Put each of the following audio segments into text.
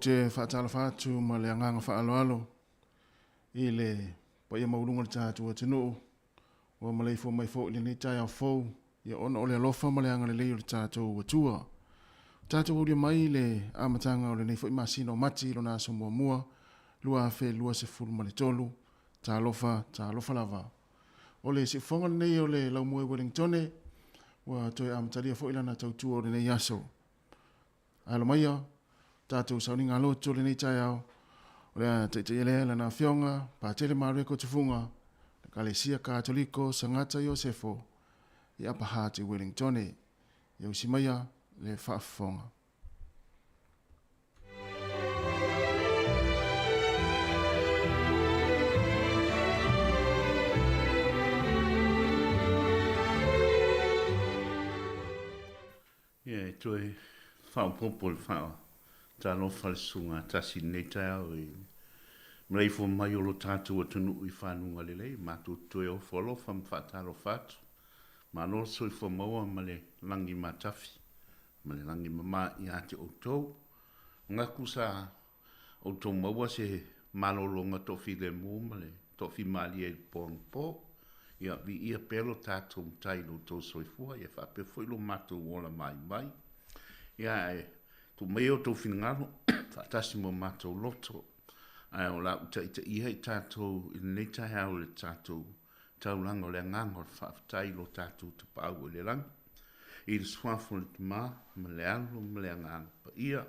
te faatalofa atu ma le agaga faaaloalo i le paia maualuga o le tatou atunuu ua maleifua mai foi i lenei taeao fou ia ona o le alofa ma le agalelei o le tatou Atua. Ua tatou aulia mai le amataga o lenei foi masina o Mati i lona aso muamua 2023. Talofa, talofa lava. O le siufofoga lenei o le Laumue Wellingtone ua toe amatalia foi lana tautua o lenei aso. Alo maia, tatou sauniga loto lenei taeao, o le a taitaia lea lana afioga, Patele Mareko Tufuga, Ekalesia Katoliko Sagata Iosefo i Upper Hutt i Wellingtone. Ia usi maia le faafofoga. Ia, e toe faaopoopo le faatalofa a le Susuga Tasi i lenei taeao i le maleifua mai o lo tatou atunuu i fanuga lelei. Matou te toe ofo alofa ma faatalofa atu. Malo le soifua maua ma le lagi matafi ma le lagi mama ia te outou. Manatu sa outou maua se malologa toafilemu ma le toafimalie i le po anapo. Ia, viia pea lo tatou Matai i lo outou soifua, ia faapea foi lo matou ola maimai. Ia, ae tuu maia outou finagalo faatasi ma o matou loto, ae o le a ou taitaia i tatou i lenei taeao i le tatou taulaga o le agaga o le faafetai i lo tatou Tapaau i le lagi, i le suafa o le Tama ma le Alo ma le Agaga Paia.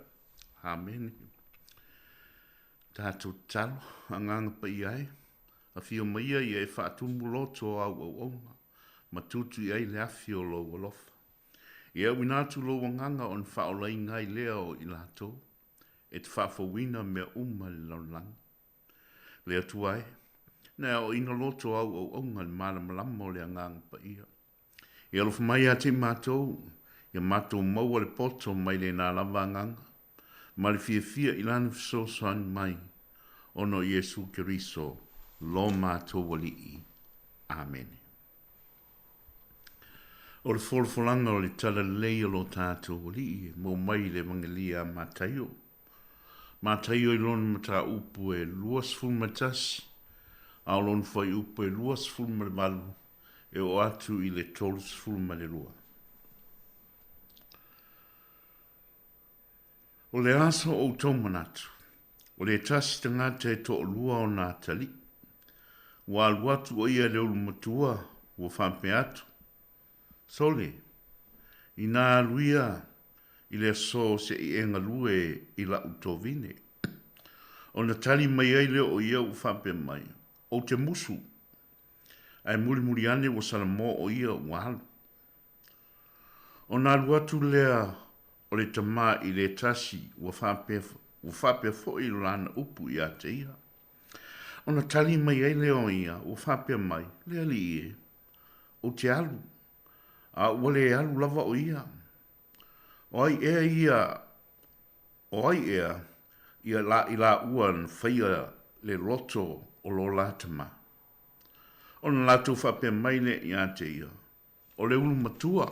Amene. Tatou tatalo, Agaga Paia e, afio maia ia e faatumu loto o au auauna, ma tutu i ai le afi o lou alofa. Ia auina atu lou agaga ona faaolaina ai lea o i latou, e te faafouina mea uma i le lalolagi. Le Atua e, na e aoaina loto o au auauna i le malamalama o le Agaga Paia. Ia alofa mai ia te i matou, ia matou maua le poto mai lena lava agaga, ma le fiafia i Lana fesoasoani mai, ona o Iesu Keriso, lo matou Alii. Amene. O le folafolaga o le Talalelei o lo tatou Alii e maua mai i le Evagelia a Mataio. Mataio i lona mataupu e 21, a o lona fuaiupu e 28, e oo atu i le 32. O le a so outou manatu? O le tasi tagata e toalua ona atalii. Ua alu atu o ia i le ulumatua, ua faapea atu, Sole, inā alu ia i le aso se i e galue i la'u tovine. Ona tali mai ai lea o ia ua faapea mai, Ou te musu. Ae mulimuli ane ua salamo o ia ua alu. Ona alu atu lea o le tama i le tasi ua faapea, ua faapea foi lana upu ia te ia. Ona tali mai ai lea o ia ua faapea mai, Le alii e, ou te alu, a ua le alu lava o ia. O ai ea ia, o ai ea ia la i laua na faia le loto o lo la tama? Ona latou faapea mai lea ia te ia, O le ulu matua.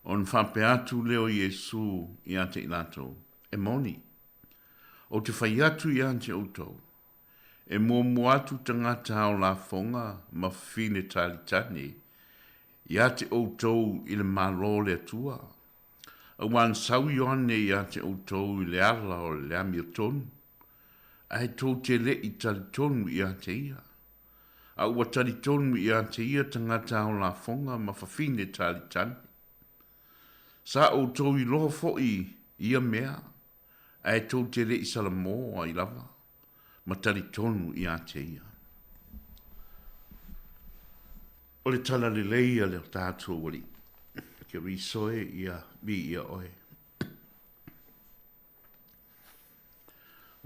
Ona faapea atu lea o Iesu ia te i latou, E moni, ou te fai atu ia te outou, e muamua atu tagata ao lafoga ma fafine talitane ia te outou i le Malo o le Atua, aua na sau Ioane ia te outou i le ala o le amiotonu, ae tou te le i talitonu ia te ia, a ua talitonu ia te ia tagata ao lafoga ma fafine talitane. Sa outou iloa foi ia mea, ae tou te le i salamo ai lava, ma talitonu ia te ia. O le tala lelei a le tatou Alii. Keriso e, ia viia oe.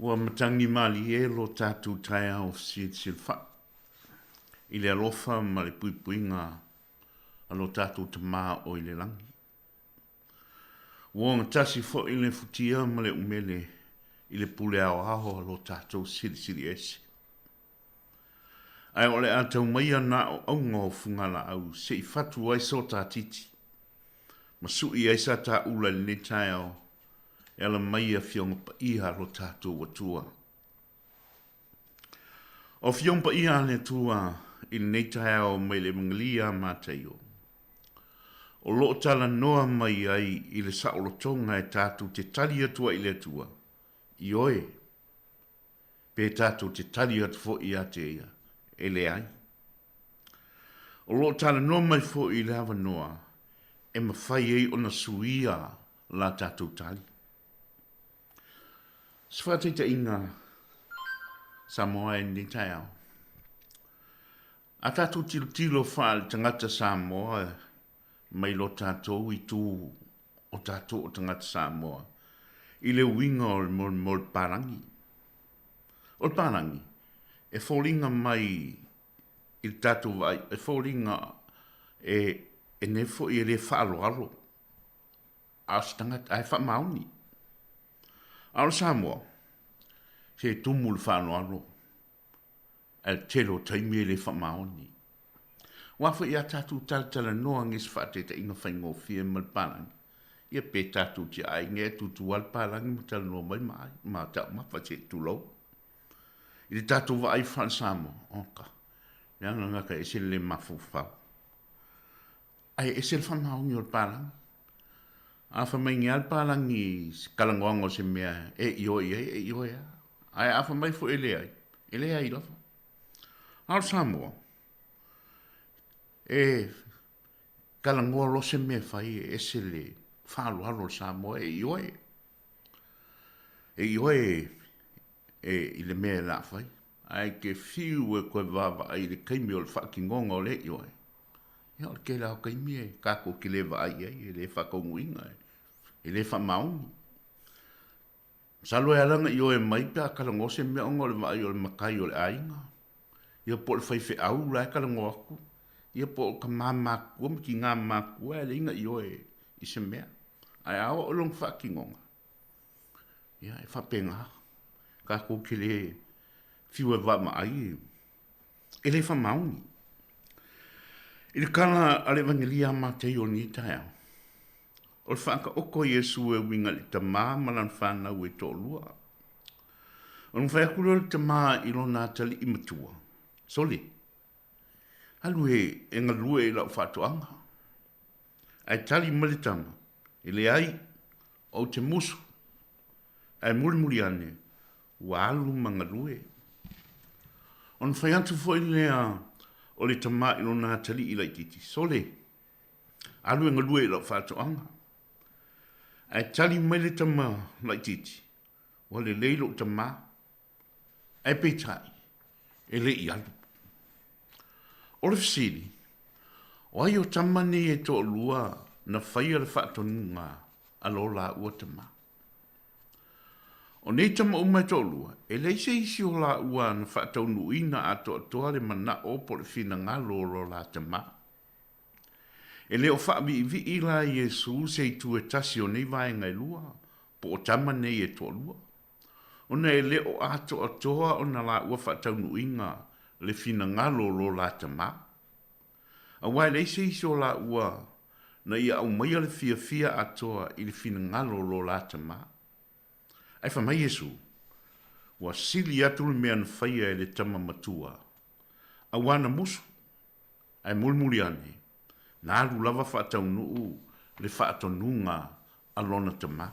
Ua matagi malie lo tatou taeao fesilafilafai i le alofa ma le puipuiga a lo tatou Tama o i le lagi. Ua ogatasi foi le futia ma le umele i le pule aoao a lo tatou Silisili Ese. Ae o le a tau maia na o auga o fugalaau se i fatu ai so ta titi ma suʻi ai sa ta ula i lenei taeao. E ala mai i Afioga Paia a lo tatou Atua. O Afioga Paia a le Atua i lenei taeao mai le Evangelia a Mataio, o lo o talanoa mai ai i le saolotoga e tatou te tali atu ai i le Atua, Ioe, pe tatou te tali atu foi ia te Ia, e leai. O lo o talanoa mai foi i le avanoa e mafai ai ona suia la tatou tali. Se faataitaiga Samoa i lenei taeao. A tatou tilotilo faale-tagata Samoa mai lo tatou itu o tatou o tagata Samoa i le uiga o le mo le palagi. O le palagi, e foliga mai i le tatou vaai, e foliga e, e nei foi e le faaaloalo a o se tagata, ae faamaoni. A o le Samoa, se tumu le faaaloalo Ae le tele o taimi e le faamaoni. Aua foi a tatou talatalanoa nge se faataitaiga faigofie ma le palagi, ia pe tatou te ai nge e tutu lava le palagi ma talanoa mai ma ai, ma taumafa se i tulou. I le tatou vaai faale-Samoa, oka, leaga gata ese le le mafaufau. Ae ese le faamaoni o le palagi. A fai mai nge a le palagi i se talanoaga o se mea e ioe i ai, e ioe lava. Ae a fai mai foi e leai, e leai lava. A o le Samoa, e talanoa loa se mea e fai e ese le faaaloalo o le Samoa e ioe. E ioe e, i le mea e la fai. Ae te fiu e toe vaavaai i le taimi o le faatinoga o le ioe, ia o le tele lava o taimi e tatou te le vaai i ai, e le faataunuuina, e le faamaoni. Masalo e ala ona ioe mai pe a talanoa se mea ona o le vaai o le matai o le aiga, ia po o le faifeau la e talanoa atu, ia po o tama matutua ma tina matutua e leai na ioe i se mea. Ae a oo i lona faatinoga, ia e faapena, tatou te le fiu e vaavaai e le faamaoni. I le tala a le Evagelia a Mateio o lenei taeao, o le faataoto a Iesu e uiga i le tama ma lana fanau e toalua. Ona fai atu lea o le tama i lona atalii matua, Sole, alu e, e galue i lau faatoaga. Ae tali mai le tama, E leai, ou te musu. Ae mulimuli ane, ua alu ma galue. Ona fai atu foi lea o le tama i lona atalii laitiiti, Sole, alu e galue i lau faatoaga. Ae tali mai le tama laitiiti, Ua lelei lou tama. Ae peitai, e le i alu. O le fesili, o ai o tama nei e toalua na faia le faatonuga a lo laua tama? O nei tama uma e toalua, e leai se isi o laua na faataunuuina atoatoa le manao po o le finagalo o lo la tama. E le o faaviivii la Iesū se itu e tasi o nei vaega e lua, po o tama nei e toalua, ona e le o atoatoa ona laua faataunuuina le finagalo o lo la tama. Aua e leai se isi o laua na ia aumaia le fiafia atoa i le finagalo o lo la tama. Ae fai mai Iesu, Ua sili atu le mea na faia e le tama matua, auā na musu, ae mulimuli ane, na alu lava faataunuu le faatonuga a lona tama.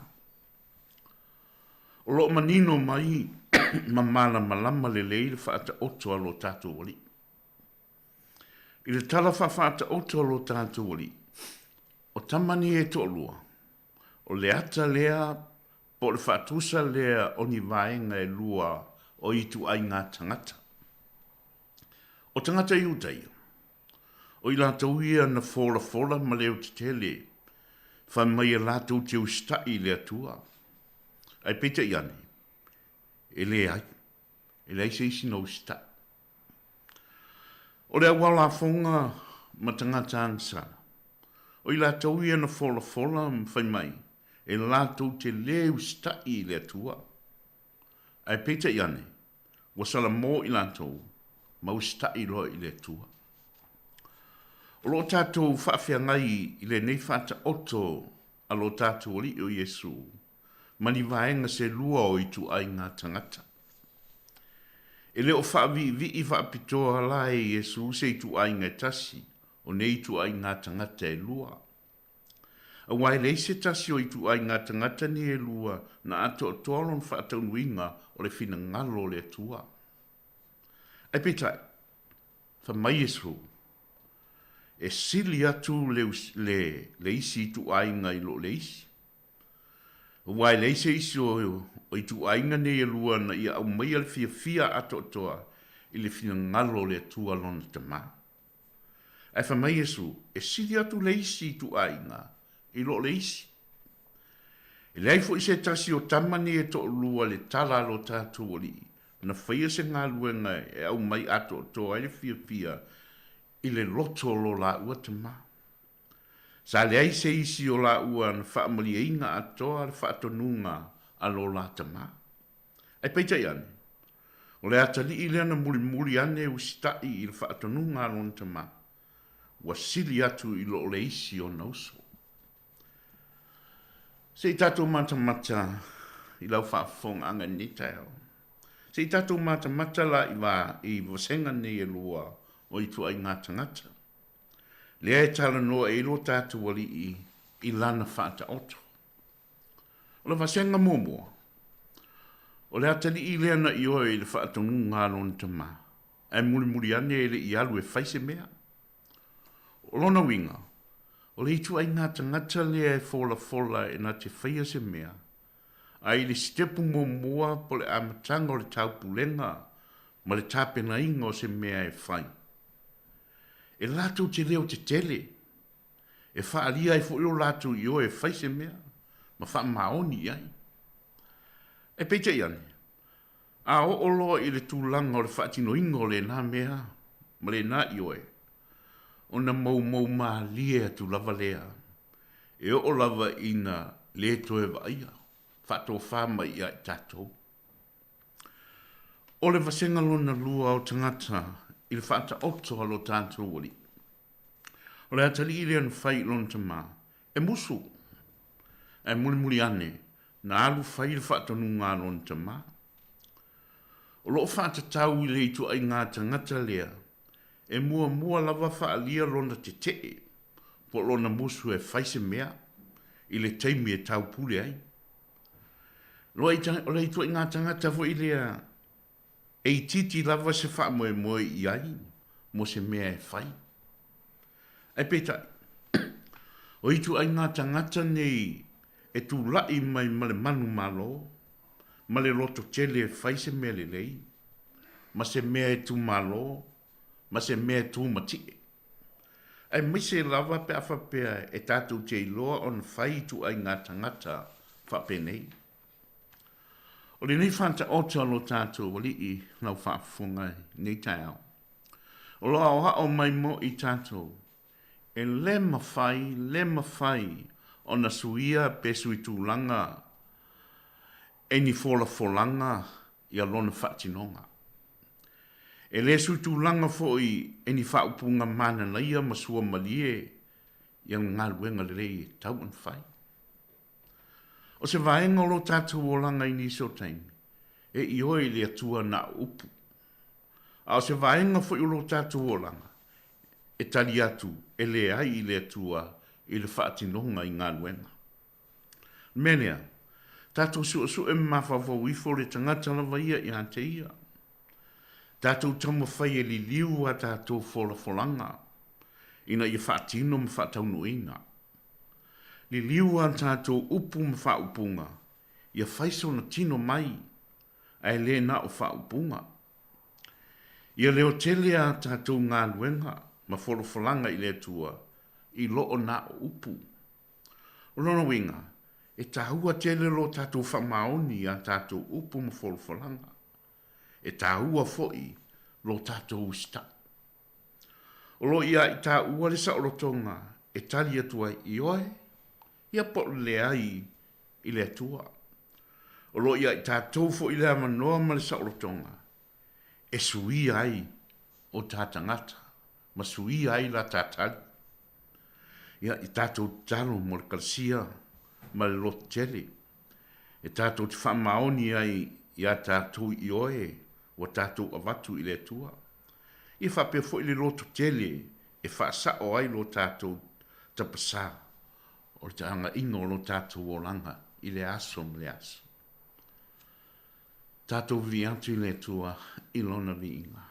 O lo o manino mai ma malamalama lelei le faataoto a lo tatou Alii. I le tala faafaataoto a lo tatou Alii, o tama nei e toalua, o le ata lea po o le faatusa lea o ni vaega e lua o ituaiga tagata. O tagata Iuta ia, o i latou ia na folafola ma leotetele, fai mai e latou te usitai i le Atua. Ae peitai ane, e leai, e leai se isi na usitai. O le aualafoga ma tagata agasala, o i latou ia na folafola ma fai mai e latou te lē usitai i le Atua. Ae peitai ane, ua salamo i latou ma usitai loa i le Atua. O lo o tatou faafeagai i lenei faataoto a lo tatou Alii o Iesu. ma ni vaega se lua o ituaiga tagata. E le o faaviivii faapitoa la e Iesu se ituaiga e tasi o nei ituaiga tagata e lua. Aua e leai se tasi o ituaiga tagata nei e lua na atoatoa lona faataunuuina o le finagalo o le Atua. Ae peitai, fai mai Iesu, E sili atu le, le, le isi ituaiga i lo le isi. Aua e leai se isi o, o ituaiga nei e lua na ia aumaia le fiafia atoatoa i le finagalo o le Atua lona Tama. Ae fai mai Iesu, e sili atu le isi ituaiga i lo le isi. E leai foi se tasi o tama nei e toalua le tala a lo tatou Alii na faia se galuega e aumai atoatoa ai le fiafia i le loto o lo laua tama. Sa leai se isi o laua na faamalieina atoa le faatonuga a lo la tama. Ae peitai ane, o le atalii lea na mulimuli ane usitai i le faatonuga a lona tama, ua sili atu i lo le isi ona uso. Se i tatou matamata i lau faafofogaaga i lenei taeao. Se i tatou matamata la i va i vasega nei e lua o ituaiga tagata. Lea e talanoa ai lo tatou Alii i lana faataoto. O le vasega muamua, o le atalii lea na ioe i le faatonuga a lona tama, ae mulimuli ane e le i alu e fai se mea. O lona uiga, o le ituaiga tagata lea e folafola e na te faia se mea, a i le sitepu muamua po o le amataga o le taupulega ma le tapenaina o se mea e fai, e latou te leo tetele, e faaalia ai foi lo latou ioe e fai se mea ma faamaoni i ai. Ae peitai ane, a oo loa i le tulaga o le faatinoina o lena mea ma lena ioe, ona moumou malie atu lava lea, e oo lava ina le toe vaaia, faatofa mai ia i tatou. O le vasega lona lua o tagata i le faataoto a lo tatou Alii. O le atalii lea na fai i lona tama, e musu, ae mulimuli ane, na alu fai le faatonuga a lona tama. O lo o faatatau i le ituaiga tagata lea, e muamua lava faaalia lona tetee po o lona musu e fai se mea i le taimi e taupule ai. O le ituaiga tagata foi lea e itiiti lava se faamoemoe i ai mo se mea e fai. Ae peitai, o ituaiga tagata nei e tulai mai ma le manumalo, ma le loto tele e fai se mea lelei, ma se mea e tumalo, ma se mea e tumatie. Aemaise lava pe a faapea e tatou te iloa ona fai ituaiga tagata faapenei. O lenei faataoto a lo tatou Alii lau faafofoga i lenei taeao, o lo o aoao mai mo i tatou, e le mafai, le mafai ona suia pe sui tulaga e ni folafolaga ia lona faatinoga. E le sui tulaga foi e ni faaupuga mananaia ma suamalie ia galuega lelei e tatau ona fai. O se vaega o lo tatou olaga i nisi o taimi, e ioe i le Atua na o upu. A o se vaega foi o lo tatou olaga, e tali atu e leai i le Atua i le faatinoga i galuega. O le mea lea, tatou suesue ma mafaufau ifo le tagata lava ia ia te ia. Tatou taumafai e liliu a tatou folafolaga ina ia faatino ma faataunuuina. Liliu a tatou upu ma faaupuga ia fai sona tino mai, ae le na o faaupuga. Ia leotele a tatou galuega ma folafolaga i le Atua i lo o na o upu. O lona uiga, e taua tele lo tatou faamaoni i a tatou upu ma folafolaga. E taua foi lo tatou usitai. O lo o ia i taua le saolotoga e tali atu ai, Ioe, ia po o le leai i le Atua. O lo o ia i tatou foi le avanoa ma le saolotoga e suia ai o ta tagata ma suia ai la ta tali. Ia, i tatou tatalo mo le Kalasia ma le loto tele. E tatou te faamaoni ai iā tatou i oe ua tatou avatu i le Atua. Ia faapea foi le loto tele e faasao ai lo tatou tapasā o le tagaiga o lo tatou olaga i le aso ma le aso. Tatou vivii atu i le Atua i Lona viiga.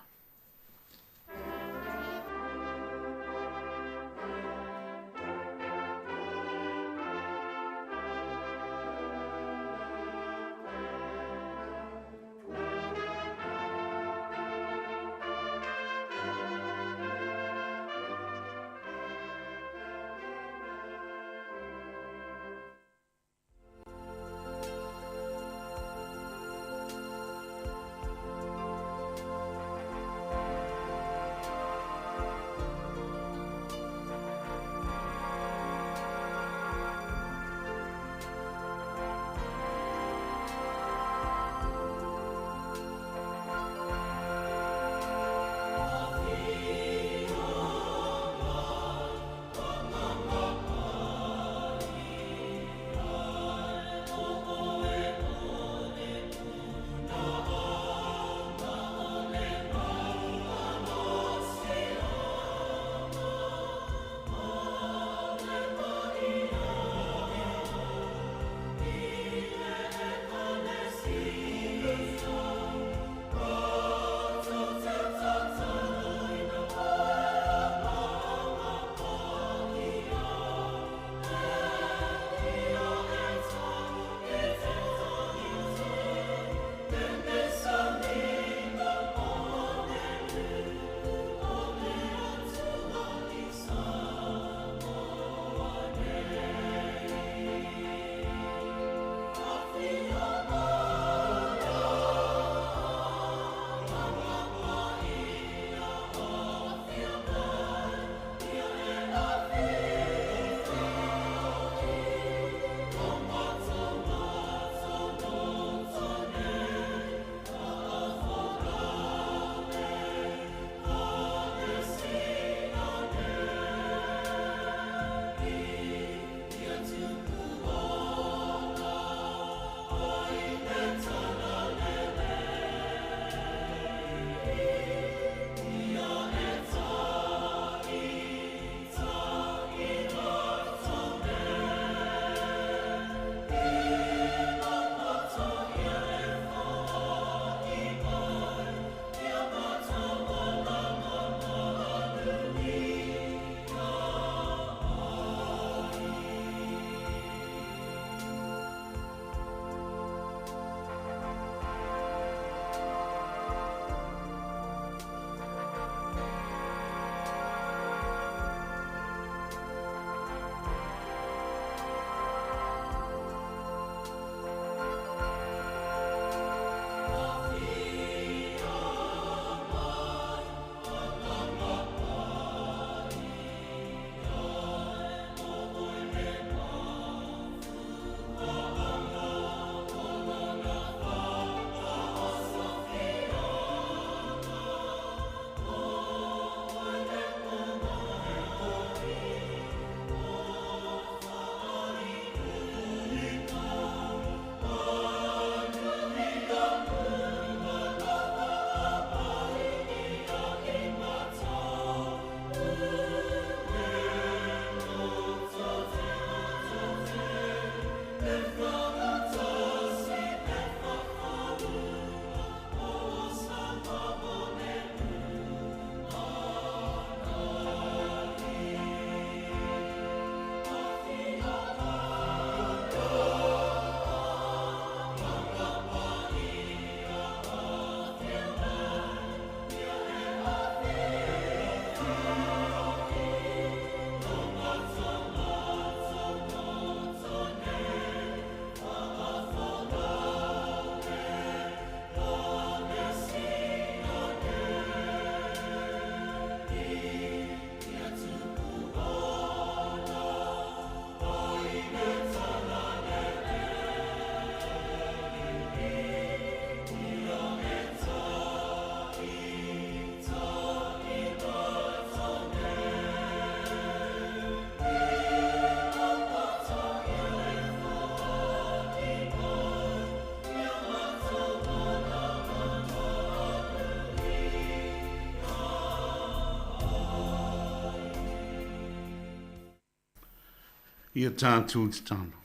Ia tātou tatalo.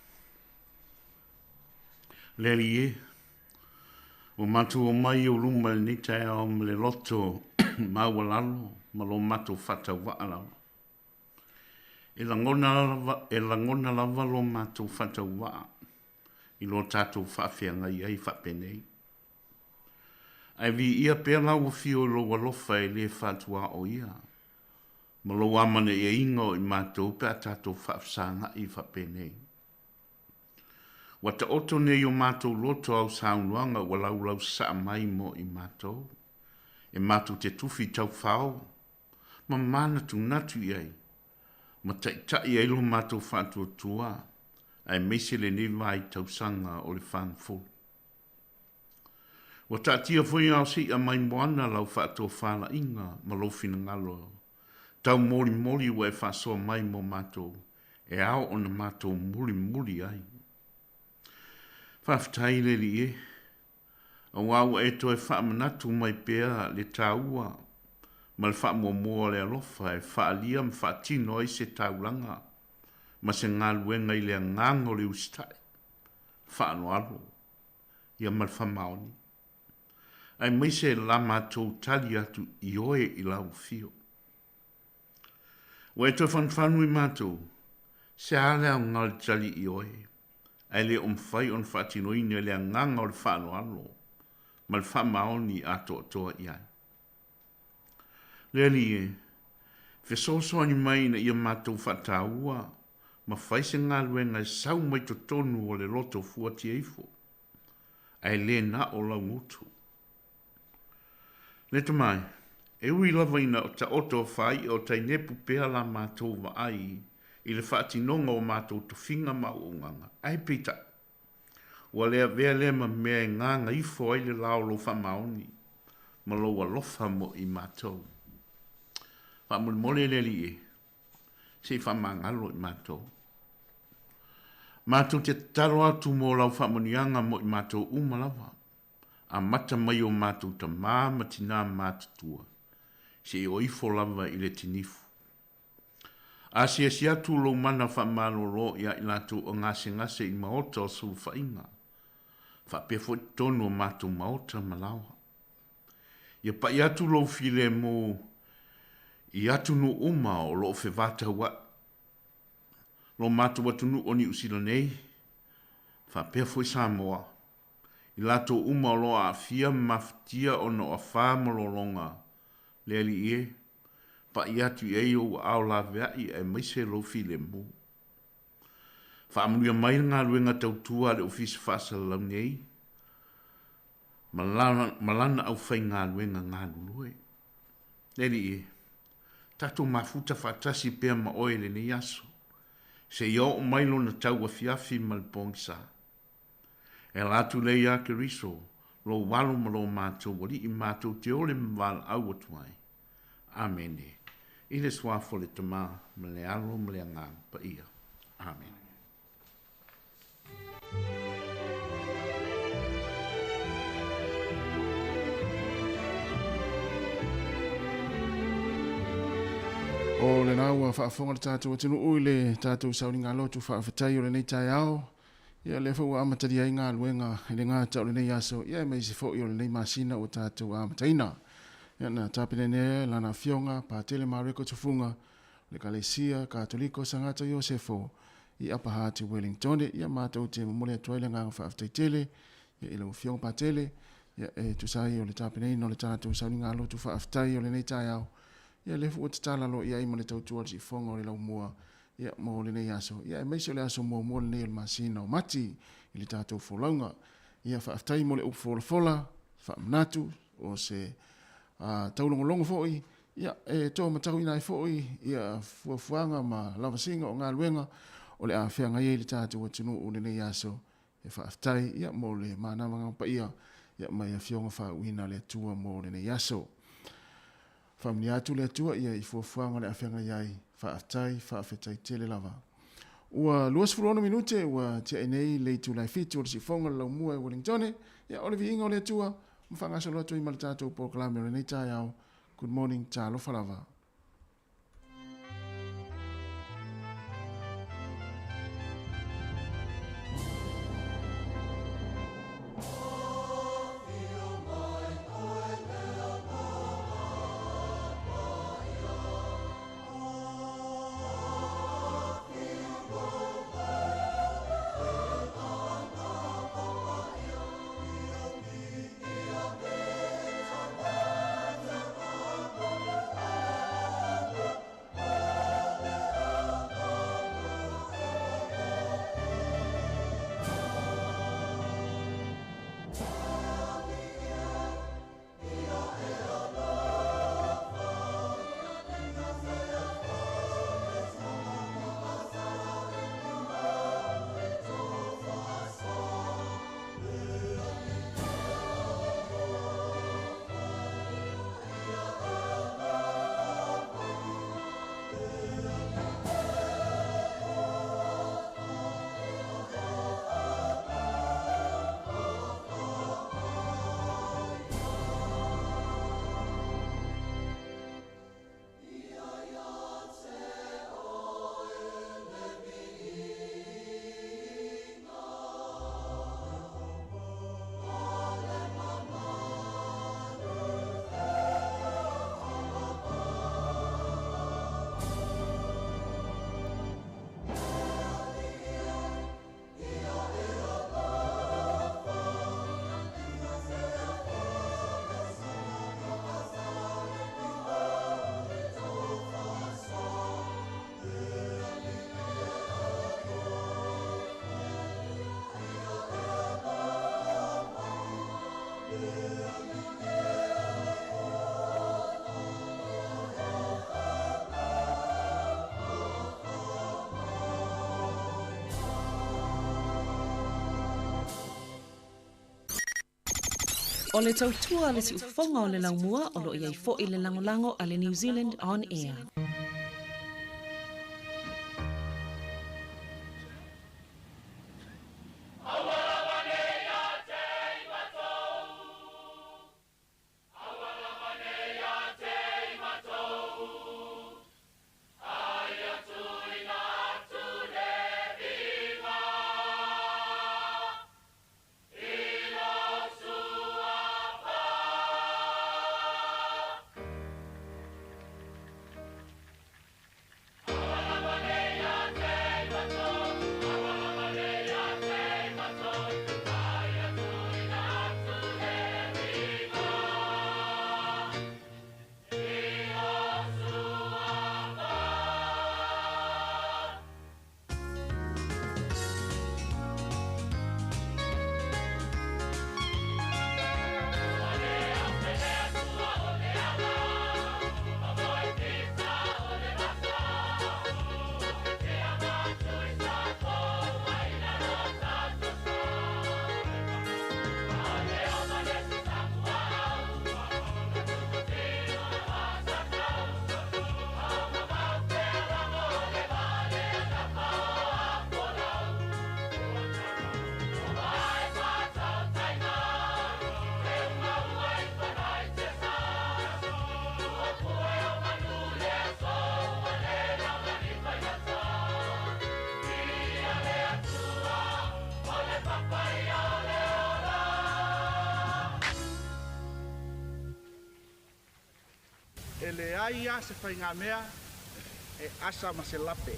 Le Alii e, ua matou omai i ou luma i lenei taeao ma le loto maualalo ma lo matou faatauvaa lava. E lagona lava, e lagona lava lo matou faatauvaa i lo tatou faafeagai ai faapenei. Ae viia pea lau afio i lou alofa e le faatuaoia ma lou amanaiaina o i matou pe a tatou faafesaga'i faapenei. Ua taoto nei o matou loto au saunoaga ua laulau sasaa mai mo i matou, e matou te tufi taufao ma manatunatu i ai, ma taitai ai lo matou faatuatua aemaise lenei vaitausaga o le fagafulu. Ua taatia foi ao se i'a mai moana lau faatofalaiga ma lou finagalo taumolimoli ua e faasoa mai mo matou e ao ona matou mulimuli ai. Faafetai le Alii e, auā ua e toe faamanatu mai pea le taua ma le faamuamua o le alofa e faaalia ma faatino ai se taulaga ma se galuega i le agaga o le usitai, faaaloalo, ia ma le faamaoni, aemaise la matou tali atu i oe i lau afio. Ua e toe fanufanu i matou, se a le aoga o le tali i oe, ae le o mafai ona faatinoina i le agaga o le faaaloalo ma le faamaoni atoatoa i ai. Le Alii e, fesoasoani mai ina ia matou faataua ma fai se galuega e sau mai totonu o le loto fuatia ifo, ae le na o lau gutu. Le Tama e, e ui lava ina taoto a faai'a o tainepu pea la matou vaai i le faatinoga o matou tofiga ma auaunaga, ae peitai, ua le avea lea ma mea e gagaifo ai le la o lou faamaoni ma lou alofa mo i matou. Faamolemole le Alii e, se i faamagalo i matou. Matou te tatalo atu mo lau faamanuiaga mo i matou uma lava, amata mai o matou tamā ma tinā matutua, se i o ifo lava i le tinifu. Asiasi atu lou mana faamalolo ia i latou o gasegase i maota o sulufaiga, faapea foi totonu o matou maota ma laoa. Ia pai atu lou filemu i atunuu uma o lo o fevataua'i. Lo matou atunuu o Niu Sila nei, faapea foi Samoa, i latou uma o lo o aafia ma mafatia ona o afā ma lologa, le Alii e, pai atu i ai ou aao laveai aemaise lou filemu. Faamanuia mai le galuega tautua a le Ofisa Faasalalau nei, ma lana, ma lana aufaigaluega galulue. Le Alii e, tatou mafuta faatasi pea ma Oe i lenei aso, seia oo mai Lona tau afiafi ma le pogisa. E ala atu lea iā Keriso, Lou Alo ma lo matou Alii matou te ole ma valaau atu ai. Amene. I le Suafa o le Tama, ma le Alo ma le Agaga Paia. Amene. O lena ua faafofoga le tatou atunuu i le tatou sauniga lotu faafetai o lenei taeao. Ia lea foi ua amatalia ai galuega i le gata o lenei aso, ia aemaise foi o lenei masina ua tatou amataina. Ia na tapenenea e lana afioga Patele Mareko Tufuga le Ekalesia Katoliko Sagata Iosefo i Upper Hutt i Wellingtone. Ia matou te momoli atu ai le agaga faafetai tele ia i lau Afioga Patele ia e tusa ai o le tapenaina o le tatou sauniga lotu faafetai o lenei taeao. Ia lea foi ua tatala loa i ai ma le tautua a le siufofoga o le laumua ia mo lenei aso ia aemaise o le aso muamua lenei o le masina o Mati i le tatou folauga. Ia faafetai mo le upu folafola faamanatu o se taulogologo foi Ia, e toa matauina ai foi ia fuafuaga ma lavasiga o galuega o le a feagai ai le tatou atunuu i lenei aso. E faafetai ia mo le manavagaga paia ia mai afioga faauuina a le Atua mo lenei aso. Faamanuia atu le Atua ia i fuafuaga o le a feagai ai. Faafetai, faafetai tele lava. Ua 26 minute ua tiai nei le itula e 7 o le siufofoga o le laumua e Wellingtone. Ia, o le viiga o le Atua ma faagasolo atu ai ma le tatou polokalame o lenei taeao. Good morning, talofa lava. O le tautua a le siufofoga o le laumua o lo o i ai foi le lagolago a le New Zealand On Air. E leai lava se faigamea e asa ma se lape.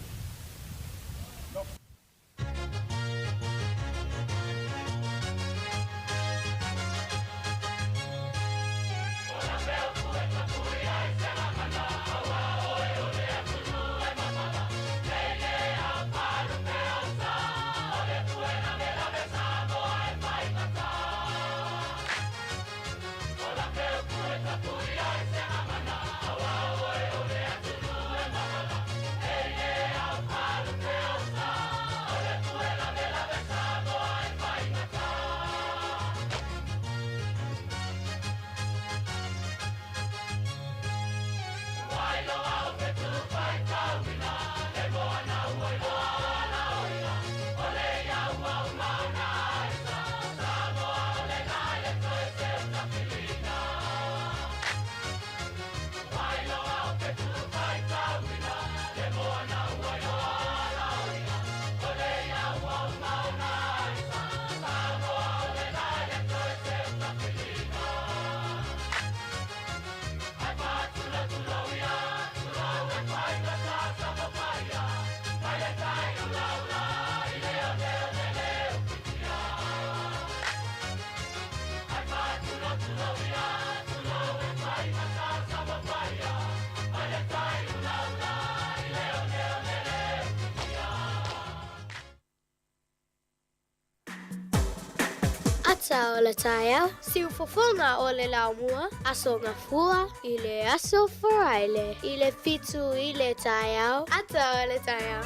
Ata o le taeao, siufofoga o le laumua, Aso Gafua i le aso Faraile i le 7 i le taeao, Ata o le taeao.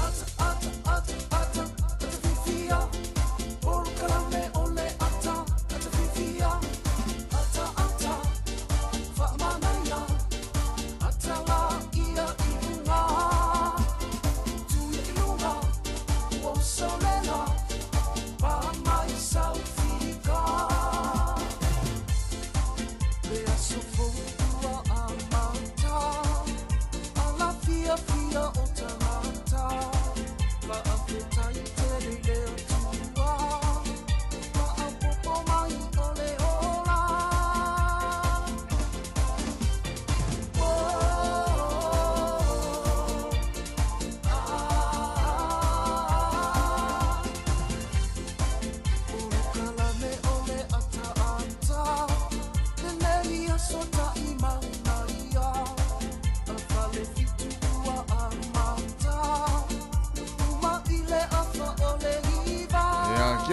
Ata, ata, ata, ata, ata fifia. Polokalame o le ata.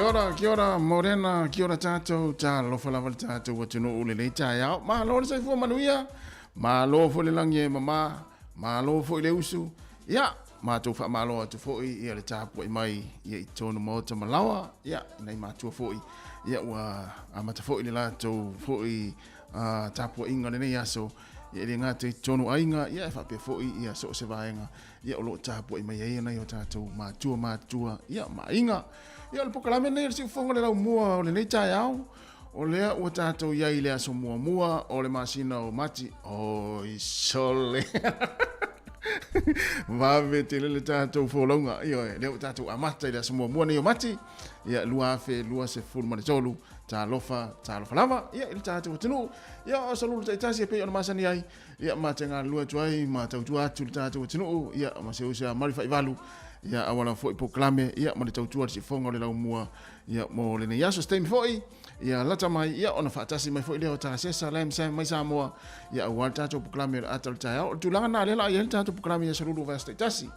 ora, kia ora, morena, kia ora tātou, talofa lava le tātou atunuu lenei taeao. Malo le soifua manuia, malo foi le lagi e mamā, malo foi le usu, ia, matou faamalo atu foi ia le tapuai mai ia i totonu maota ma laoa, ia, i nai matua foi, ia, ua amata foi le latou foi tapuaiga lenei aso, ia e le gata i totonu aiga, ia e faapea foi ia so o se vaega ia o lo o tapuai mai ai nai o tatou matua matutua ia ma aiga. Ia o le polokalame lenei o le Siufofoga o le Laumua o lenei taeao, o lea ua tatou i ai i le aso muamua o le masina o Mati. Oi sole! Vave tele le tatou folauga. Ioe, lea ua tatou amata i le aso muamua nei o Mati, ia 2023. Talofa, talofa lava, ia i le tatou atunuu. Ia o aso lulu taitasi e pei ona masani ai, Ia ma te galulue atu ai ma tautua atu le tatou atunuu, ia ma se uso ia Mari Faivalu, ia auala foi polokalame, ia ma le tautua le siufofoga o le laumua, ia mo lenei aso. Se taimi foi, ia lata mai, ia ona faatasi mai foi lea o Tasesa Lam Sam mai Samoa, ia aua le tatou polokalame o le ata o le taeao. O le tulaga lena lea la i ai le tatou polokalame i aso lulu o vaiaso taitasi.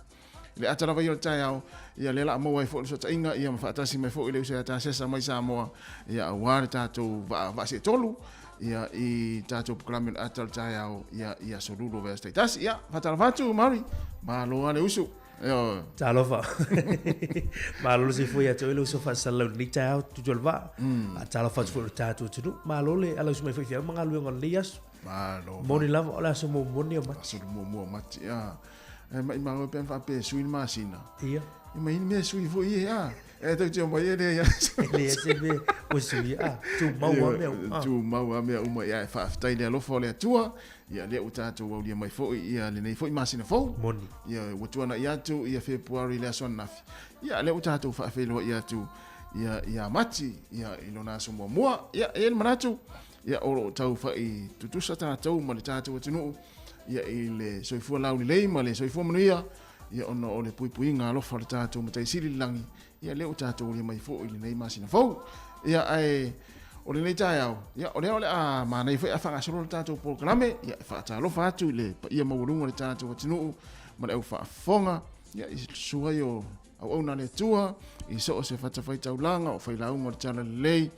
I le ata lava ia o le taeao, ia lea la a maua ai foi le fesootaiga, ia ma faatasi mai foi le uso ia Tasesa mai Samoa, ia aua le tatou vaa, vaa seetolu, ia i tatou polokalame o le ata o le taeao, ia i aso lulu o vaiaso taitasi. Ia, faatalofa atu Mauri, malo lava le usu. Ioe. Talofa. Malo le soifua ia te oe le uso faasalalau i lenei taeao tutu o le vaa. Faatalofa atu foi i lo tatou atunuu. Malo le alausu mai foi i feau ma galuega o lenei aso. Malo. Moni lava o le aso muamua lenei o Mati. Aso muamua o Mati, ia. E maimau ai pe ana faapea e sui le masina. Ia. E mai ni mea sui foi e a. E tau te mai e le ia. E leai se mea ua sui a. Tumau a mea uma. Tumau a mea uma. Ia e faafetai le alofa o le Atua. Ia lea ua tatou aulia mai foi ia lenei foi masina fou. Moni. Ia ua tuana'i atu ia Fepuari i le aso ananafi. Ia lea ua tatou faafeiloai atu ia ia Mati ia i lona aso muamua. Ia e i ai le manatu ia o lo o tau fai tutusa tatou ma le tatou atunuu ia i le soifua laulelei ma le soifua manuia, ia ona o le puipuiga alofa o le tatou Matai Sili i le lagi, ia lea ua tatou aulia mai foi i lenei masina fou. Ia ae o lenei taeao, ia o lea o le a manaia foi a faagasolo le tatou polokalame, ia e faatalofa atu i le paia maualuga o le tatou atunuu ma le au faafofoga, ia i susu ai o Auauna a le Atua, i so o se fatafaitaulaga o failauga o le Talalelei,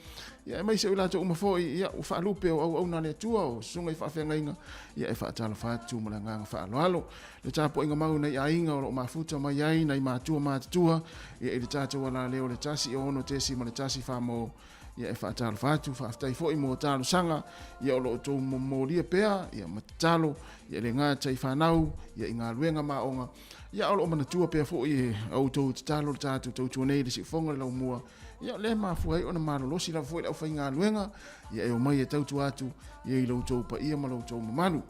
ia aemaise o i latou uma foi, ia ua faalupe o auauna a le Atua, o susuga i faafeagaiga, ia e faatalofa atu ma le agaga faaaloalo. Le tapuaiga mau i nai aiga o lo o mafuta mai ai nai matua matutua, ia i le tatou alaleo o le 1 6.1 mo Ia e faatalofa atu, faafetai foi mo talosaga, ia o lo o outou momolia pea, ia ma tatalo, ia e le gata i fanau, ia i galuega ma aoga, ia a o lo o manatua pea foi e a outou tatalo le tatou tautua nei i le siufofoga o le laumua, ia o lea e mafua ai ona malolosi lava foi le aufaigaluega, ia e omai e tautua atu, ia i lo outou paia ma lo outou mamalu.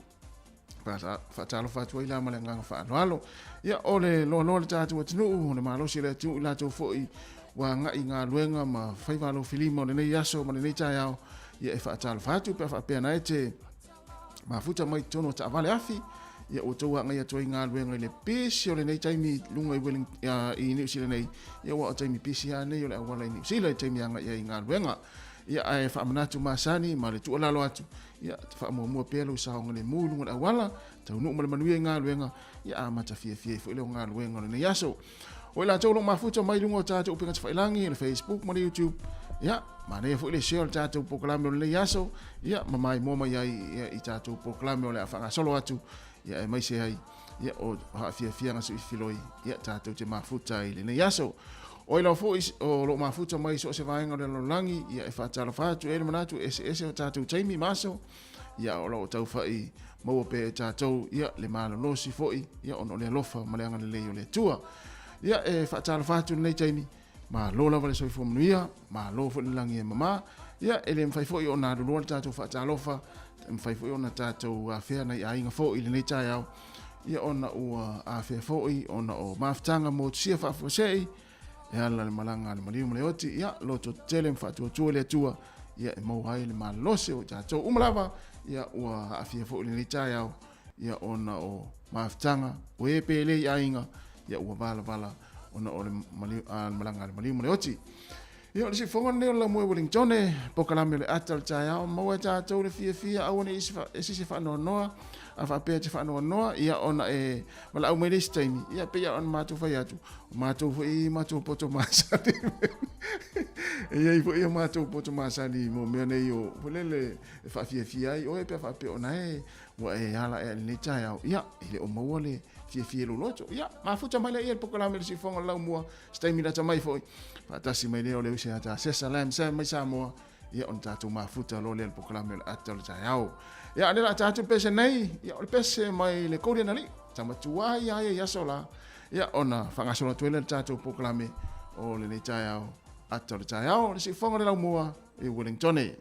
Faatalofa atu ai la ma le agaga faaaloalo. Ia, o le loaloa o le tatou atunuu, o le malosi o le atunuu i latou foi ua agai i galuega ma faiva alofilima o lenei aso ma lenei taeao, ia e faatalofa atu pe a faapea na e te mafuta mai totonu o taavale afi, ia ua outou agai atu ai i galuega i le pisi o lenei taimi i luga i, Welling, i Niu Sila nei, ia ua o taimi pisi lava nei o le auala i Niu Sila i taimi agai ai i galuega. Ia ae faamanatu masani ma le tuualalo atu, Ia, faamuamua pea lou saogalemu i luga o le auala, taunuu ma le manuia i galuega, ia amata fiafia ai foi leo galuega o lenei aso. O i latou o lo o mafuta mai luga o tatou upega tafailagi, le Facebook ma le YouTube, ia, manaia foi le share o le tatou polokalame o lenei aso, ia, ma maimoa mai ai ia, i tatou polokalame o le a faagasolo atu, ia, aemaise ai, ia, o haafiafiaga suifiloi, ia, tatou te mafuta i lenei aso. O i lau foi o lo o mafuta mai so o se vaega o le lalolagi, ia e faatalofa atu, e i ai le manatu e eseese o tatou taimi ma aso, ia o lo o taufai maua pea e tatou, ia le malolosi foi, ia ona o le alofa ma le agalelei o le Atua. Ia e faatalofa atu i lenei taimi, malo lava le soifua manuia, malo foi le lagi e mama, ia e le mafai foi ona aluloa le tatou faatalofa, e mafai foi ona tatou afea nai aiga foi i lenei taeao, ia ona ua afea foi ona o mafutaga motusia faafuasei e ala le malaga a le maliu ma le oti, ia loto tetele ma faatuatua i le Atua, ia e maua ai le malolosi o i tatou uma lava, ia ua aafia foi i lenei taeao, ia ona o mafutaga o e pele i aiga, ia ua valavala ona o le maliu, a, le malaga a le maliu ma le oti. Ia, o le siufofoga lenei o le Laumua i Wellingtone, polokalame o le ata o le taeao, maua e tatou le fiafia, aua ne i ese se faanoanoa, a faapea e te faanoanoa, ia ona e valaau mai le isi taimi, ia pei lava ona matou fai atu, o matou foi matou poto masani. E i ai foi o matou poto masani mo mea nei o, foi lele, e faafiafia ai oe pe a faapea o na e ua e ala ea i lenei taeao, ia, e le o maua le fiafia i lou loto. Ia, mafuta mai laia i le polokalame o le siufofoga o le Laumua, se taimi lata mai foi, faatasi mai lea o le uso ia Tasesa Lam Sam mai Samoa, ia ona tatou mafuta loa lea i le polokalame o le ata o le taeao. Ia, o lea o le a ta atu le pese nei, ia, o le pese mai le Golden Alii, tama tuai a ia i aso la, ia, ona faagasolo atu ai lea le tatou polokalame o lenei taeao, ata o le taeao, le siufofoga o le Laumua i Wellingtone.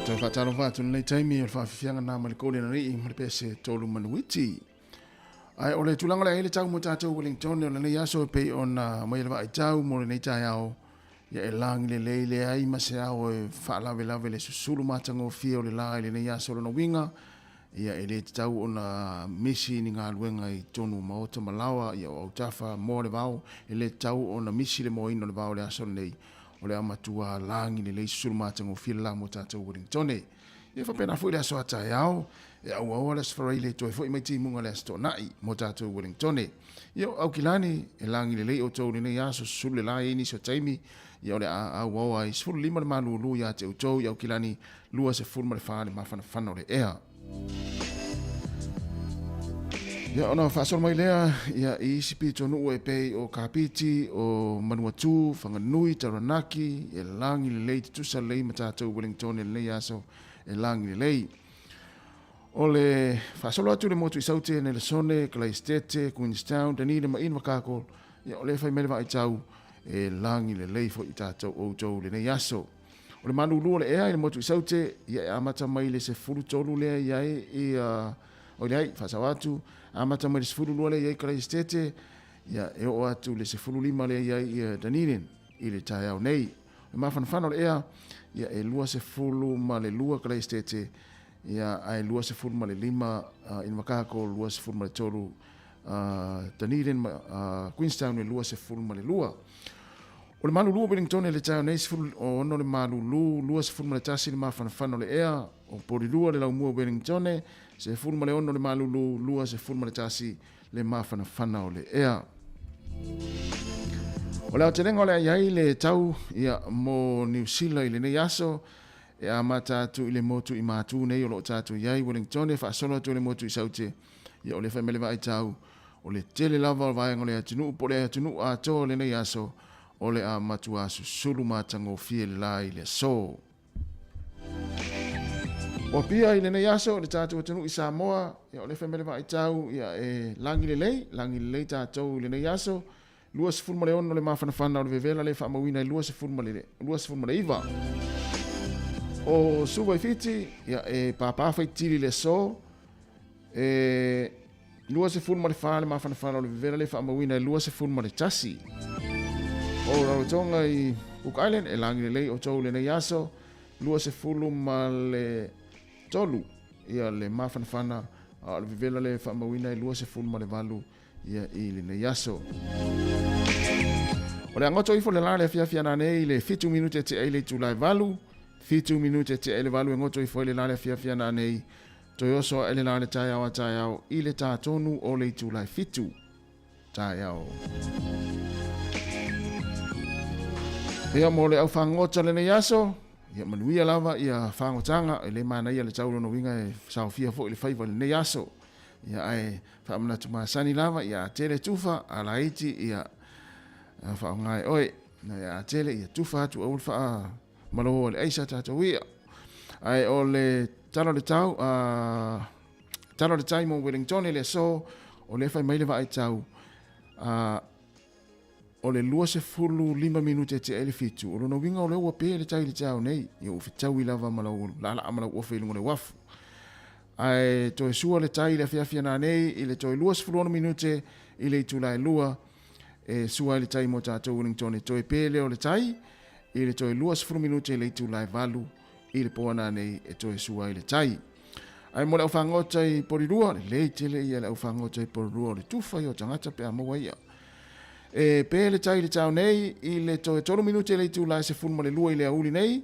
Toe faatalofa atu lenei taimi o le faafiafiaga na ma le koli alii ma le pese tolu manuiti. Ae o le tulaga o le a i ai le tau mo tatou Wellington o lenei aso e pei ona aumai e le vaai tau mo lenei taeao, ia e lagi lelei leai ma se ao e faalavelave le susulu matagofie o le la i lenei aso. Lona uiga, ia e le tatau ona misi ni galuega i totonu o maota ma laoa, ia o autafa moa le vao, e le tatau ona misi le moaina o le vao i le aso lenei. O le a matua lagi lelei susulu matagofie le la mo tatou Wellington. Ia faapena foi le aso a taeao, e auaoa le Aso Faraile e toe foi mai timuga le Aso Toonai mo tatou Uelingtone. Ia o Aukilani, e lagi lelei outou i lenei aso susulu le la e i ai nisi o taimi, ia o le a auaoa ai 15 le malulu ia te outou i Aukilani, 24 le mafanafana o le ea. Ia ona faasolo mai lea ia i isi pitonuu e pei o Kapiti, o Manuatū, Whanganui, Taranaki, e lagi lelei tutusa lelei ma tatou Wellington i lenei aso e lagi lelei. O le faasolo atu i le motu i Saute, Nelesone, Kalaistete, Queenstown, Dunedin ma Invercargill, ia o lea e fai mai le vaaitau e lagi lelei foi i tatou outou i lenei aso. O le malulu o le ea i le motu i Saute, ia e amata mai le 13 lea i ai ia, oi leai, faasao atu, amata mai le 12 lea i ai Kalaistete, ia e oo atu i le 15 lea i ai ia Dunedin i le taeao nei. O le mafanafana o le ea, ia e 22 Kalaistete, ia ae 25 Invercargill, 23 Dunedin ma Queenstown e 22. O le malulu o Wellington i le taeao nei, 16 le malulu, 21 le mafanafana o le ea, o Porirua le laumua o Wellington, 16 le malulu, 21 le mafanafana o le ea. O le aotelega o le a i ai le tau ia, mo Niu Sila i lenei aso, e amata atu i le motu i Mātū nei o lo o tātou i ai, Wellington, e faasolo atu i le motu i Saute, ia o lea fai mai le vaai tau, o le tele lava o vaega o le atunuu po o le atunuu atoa o lenei aso, o le a matua susulu matagofie le la i le aso. O Apia i lenei aso, le tatou atunuu i Samoa, ia o lea fai mai le vaaitau, ia e lagi lelei, lagi lelei tatou i lenei aso, 26 le mafanafana o le vevela lea e faamauina i 29. O Suva i Fiti, ia e pāpā faitili le aso, e 24 le mafanafana o le vevela lea e faamauina e 21. O Rarotonga i Cook Island, e lagi lelei outou i lenei aso, 23 ia le mafanafana a o le vevela lea e faamauina e 28 ia i lenei aso. O le agoto ifo le la le afiafi ana nei i le 7 minute tea i le itula e 8, 7 minute tea i le 8 e goto ifo ai le la le afiafi ana nei. Toe oso aʻe le lā le taeao a taeao i le tā tonu o le itula e 7 taeao. Ia mo le au fagota lenei aso, ia manuia lava ia fagotaga, e le manaia le tau lona uiga e saofia foi le faiva i lenei aso. Ia ae faamanatu masani lava, ia a tele tufa, a laiti ia faaaoga e oe. Ia a tele ia tufa atu aua le faa Malo le aisa tatou ia. Ae o le tala o le tau, a tala o le tai mo Wellington i le aso, o lea fai mai le vaai tau, a o le 25 minute e tea i le 7, o lona uiga o lea ua pe le tai i le taeao nei, ia ua fetaui lava ma lau laalaa ma lau ofe i luga o le uafu. Ae toe sua le tai i le afiafi ana nei i le toe 26 minute i le itula e 2, e sua ai le tai mo tatou Wellington e toe pe lea o le tai, I le toe 20 minute i le itula e 8 i le po ana nei e toe sua ai le tai. Ae mo le au fagota i Porirua, lelei tele ia le au fagota i Porirua o le tufa ia o tagata pe a maua ia. E pe le tai i le tao nei i le toe 3 minute i le itula e 12 i le aoauli nei,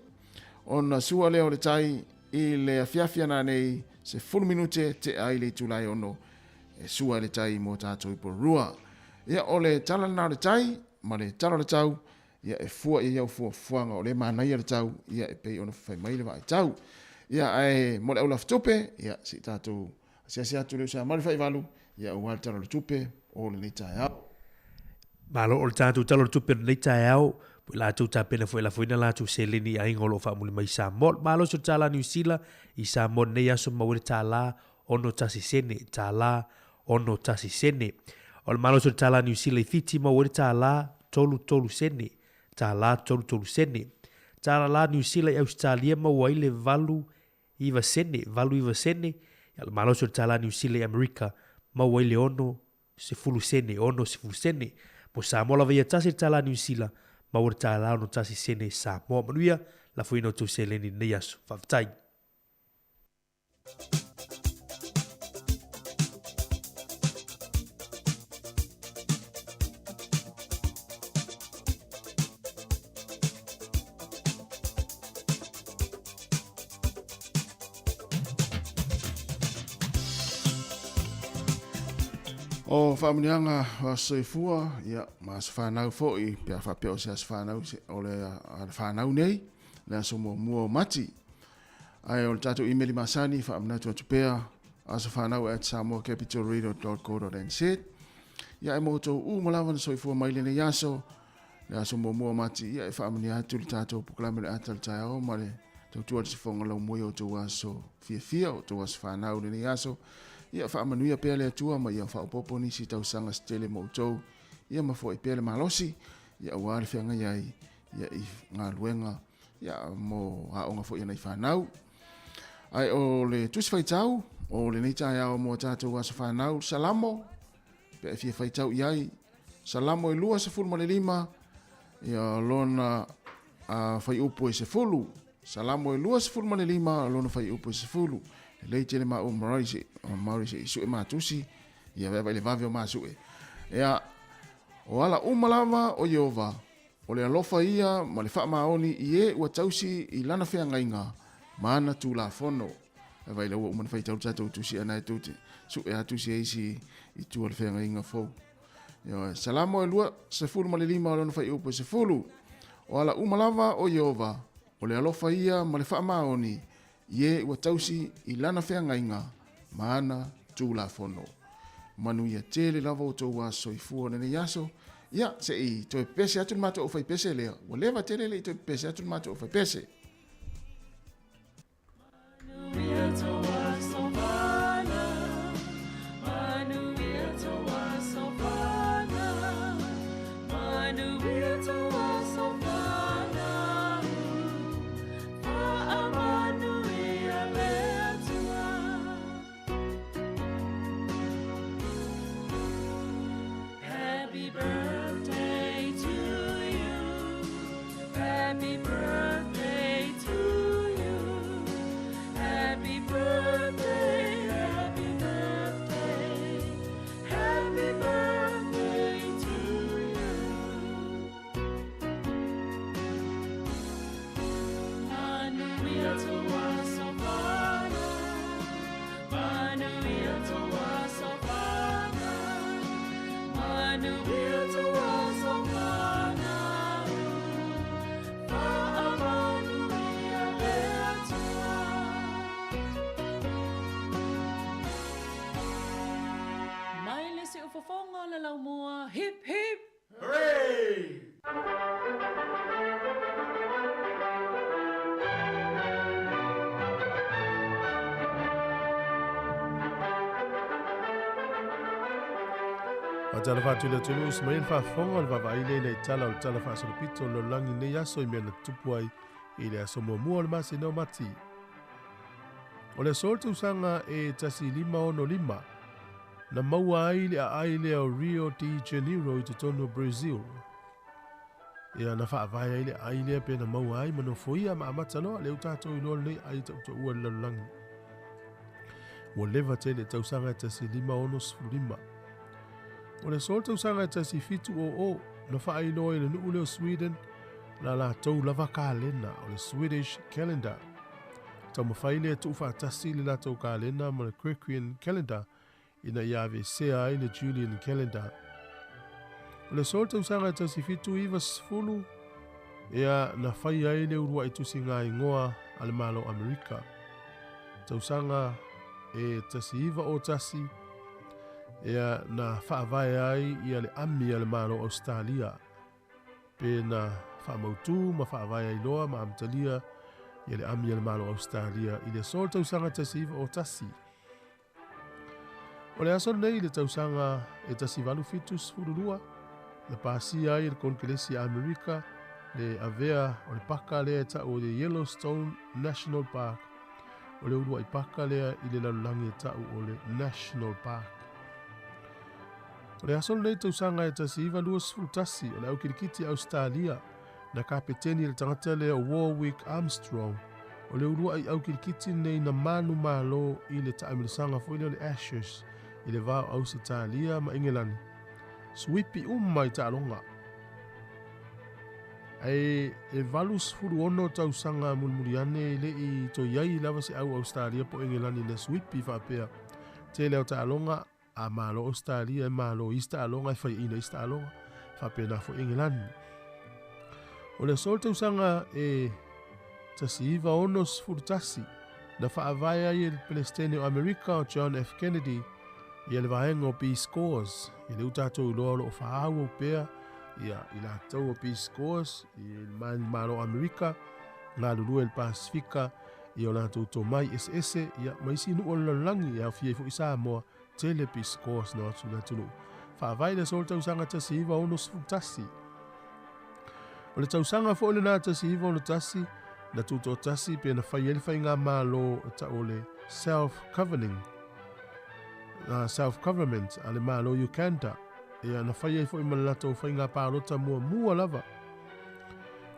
ona sua lea o le tai i le afiafi ana nei 10 minute tea i le itula e 6 e sua ai le tai mo tatou i Porirua. Ia o le tala lena o le tai ma le tala o le tau. Ia e fua i ai au fuafuaga o lea e manaia le tau, ia e pei ona fai mai le vaai tau. Ia ae mo le au lafutupe, ia se i tatou asiasi atu le usa mali faivalu, ia aua le tala o le tupe o lenei taeao. Malo o le tatou tala o le tupe o lenei taeao, po i latou tapena foi e lafoina latou seleni i aiga o lo o faamuli mai i Samoa. Malo se o le tālā Niu Sila i Samoa lenei aso maua ai le tālā 61 sene, tālā 61 sene. O le malosi o le tālā Niu Sila i Fiti maua ai le tālā 33 sene, tālā 33 sene. Tala la Niu Sila i Ausetalia maua ai le 8 9 sene, 8 9 sene, ia le malosi o le tala Niu Sila i Amerika maua ai le 6 10 sene, 6 10 sene. Mo Samoa lava ia tasi le tala Niu Sila, maua le tala 61 sene Samoa. Manuia, lafoina o tou seleni i lenei aso. Faafetai. O faamanuiaga o aso soifua, ia, ma aso fanau foi, pe a faapea o se aso fanau o le, a le fanau nei, le aso muamua o Mati. Ae o le tatou imeli masani, faamanatu atu pea, asofanau@samoacapitalradio.co.nz. Ia, e mo outou uma lava na soifua mai lenei aso, le aso muamua o Mati, ia, e faamanuia atu le tatou polokalame o le ata o le taeao ma le tautua i le sifoga laumua i outou aso fiafia, outou aso fanau i lenei aso. Ia, faamanuia pea le Atua ma ia faaopoopo nisi tausaga se tele mo outou, ia ma foai pea le malosi, ia aua le feagai ai ia i galuega ia mo aoga foi a nai fanau. Ae o le tusi faitau o lenei taeao mo a tatou aso fanau, Salamo, pe a e fia faitau i ai, Salamo e 25, ia lona fuaiupu e 10. Salamo e 25, lona fuaiupu e 10. Lelei tele maua ma Maori se, Maori se i sue matusi, ia vaevae i le vave o masue. Ia, o ala uma lava o Ieova, O le alofa ia ma le faamaoni i e ua tausi i lana feagaiga ma ana Tulafono. E vaai la ua uma ona faitau le tatou tusi ana e tou te sue a tusi e isi i tua o le feagaiga fou. Ioe, Salamo e 25 o lona fuaiupu e 10. O ala uma lava o Ieova, o le alofa ia ma le faamaoni i e ua tausi i lana feagaiga ma ana Tulafono. Manuia tele lava outou aso soifua o lenei aso. Ia, se i toe pepese atu le matou aufaipese lea. Ua leva tele le i toe pepese atu le matou aufaipese. Mai le siufofoga o le laumua, hip hip! Hooray! Faatalofa atu i le atunuu usi mai le faafofoga o le vaavaai lea i nai tala o le Tala Faasolopito o le Lalolagi i lenei aso i mea na tutupu ai i le aso muamua o le masina o Mati. O le aso o le tausaga e 1565, na maua ai le aai lea o Rio de Janeiro i totonu o Brazil. Ia na faavae ai le aai lea pe na maua ai ma nofoia ma amata loa lea ua tatou iloa lenei aai tautaua i le lalolagi. Ua leva tele i tausaga e 1565. O le aso o le tausaga e 1700 na faailoa ai le nuu lea o Sweden la latou lava kalena o le Swedish Calendar. Taumafai lea e tuufaatasi le latou kalena ma le Gregorian Calendar ina ia aveesea ai le Julian Calendar. O le aso o le tausaga e 1790, ea na fai ai le uluai tusiga igoa a le Malo Amerika. Tausaga e 1901, ea na faavae ai ia le ami a le Malo Ausetalia. Pe na faamautu ma faavae ai loa ma amatalia ia le ami a le Malo Ausetalia i le aso o le tausaga 1901. O le aso lenei i le tausaga e 1872, na pasia ai e le Konekelesi a Amerika le avea o le paka lea e ta'u o le Yellowstone National Park, o le ulua'i paka lea i le lalolagi e ta'u o le National Park. O le aso lenei tausaga e 1921, o le au kilikiti Ausetalia na kapeteni e le tagata lea o Warwick Armstrong, o le ulua'i au kilikiti lenei na manumalo i le taamilosaga foi lea o le Ashes i le va o Ausetalia ma Engelani. Suipi uma i taaloga. Ae e 86 tausaga mulimuli ane e le i toe i ai lava se au Ausetalia po o Engelani na suipi faapea. Tele o taaloga a malo Ausetalia e malo i isi taaloga e faiaina isi taaloga, faapena foi Engelani. O le aso o le tausaga e 1961 na faavae ai e le Peresetene o Amerika o John F. Kennedy ia le vaega o Peace Corps, ia lea ua tatou iloa o lo o faaauau pea ia i latou o Peace Corps i le Malo o Amerika, galulue i le Pasefika i o latou tomai eseese ia ma isi nuu o le lalolagi e aofia ai foi Samoa, tele Peace Corps na o atu i le atunuu. Faavae le aso o le tausaga 1961. O le tausaga foi lena 1961 na tutoatasi pe na fai ai le faigamalo e tau o le Self-Governing, Self-Government a le Malo o Uganda, ia na fai ai foi ma le latou faiga palota muamua lava.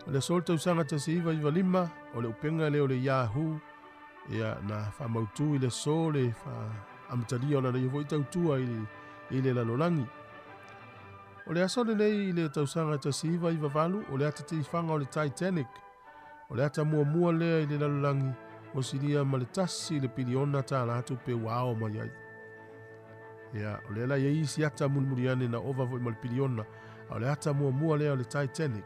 O le aso o le tausaga 1995, o le upega lea o le Yahoo, ia na faamautu i le aso le amatalia o lana ia foi tautua i le lalolagi. O le aso lenei i le tausaga 1998, o le ata tifaga o le Titanic, o le ata muamua lea i le lalolagi ua silia ma le tasi le piliona tālā tupe ua ao mai ai. Ia, o lea la i ai isi ata mulimuli ane na ova foi ma le piliona, a o le ata muamua lea o le Titanic.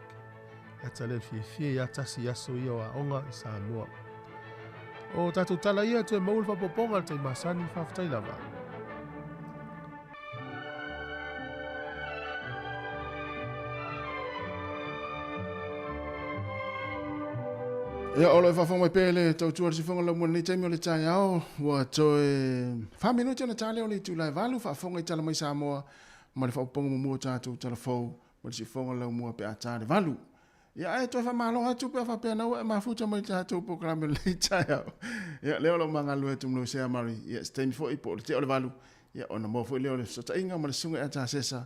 Le ata lea fiafia ia tasi i aso ia o aoga i Samoa. O tatou tala ia toe maua le faaopoopoga i le taimi masani, faafetai lava. Ia, o lo o faafofoga mai pea le tautua o le sifoga lau mo lenei taimi o le taeao, ua toe 4 minute ona ta lea o le itula e 8, faafofoga i tala mai Samoa ma le faaopoopoga muamua o tatou tala fou ma le sifoga lau mua pe a ta le 8. Ia, ae toe faamalo atu pe a faapea na ua e mafuta mai le tatou polokalame o lenei taeao. Ia, lea o lo o magalulue atu ma lau Sea Murray. Ia, se taimi foi po o le tea o le 8, ia, ona maua foi lea o le fesootaiga ma le susuga ia Tasesa,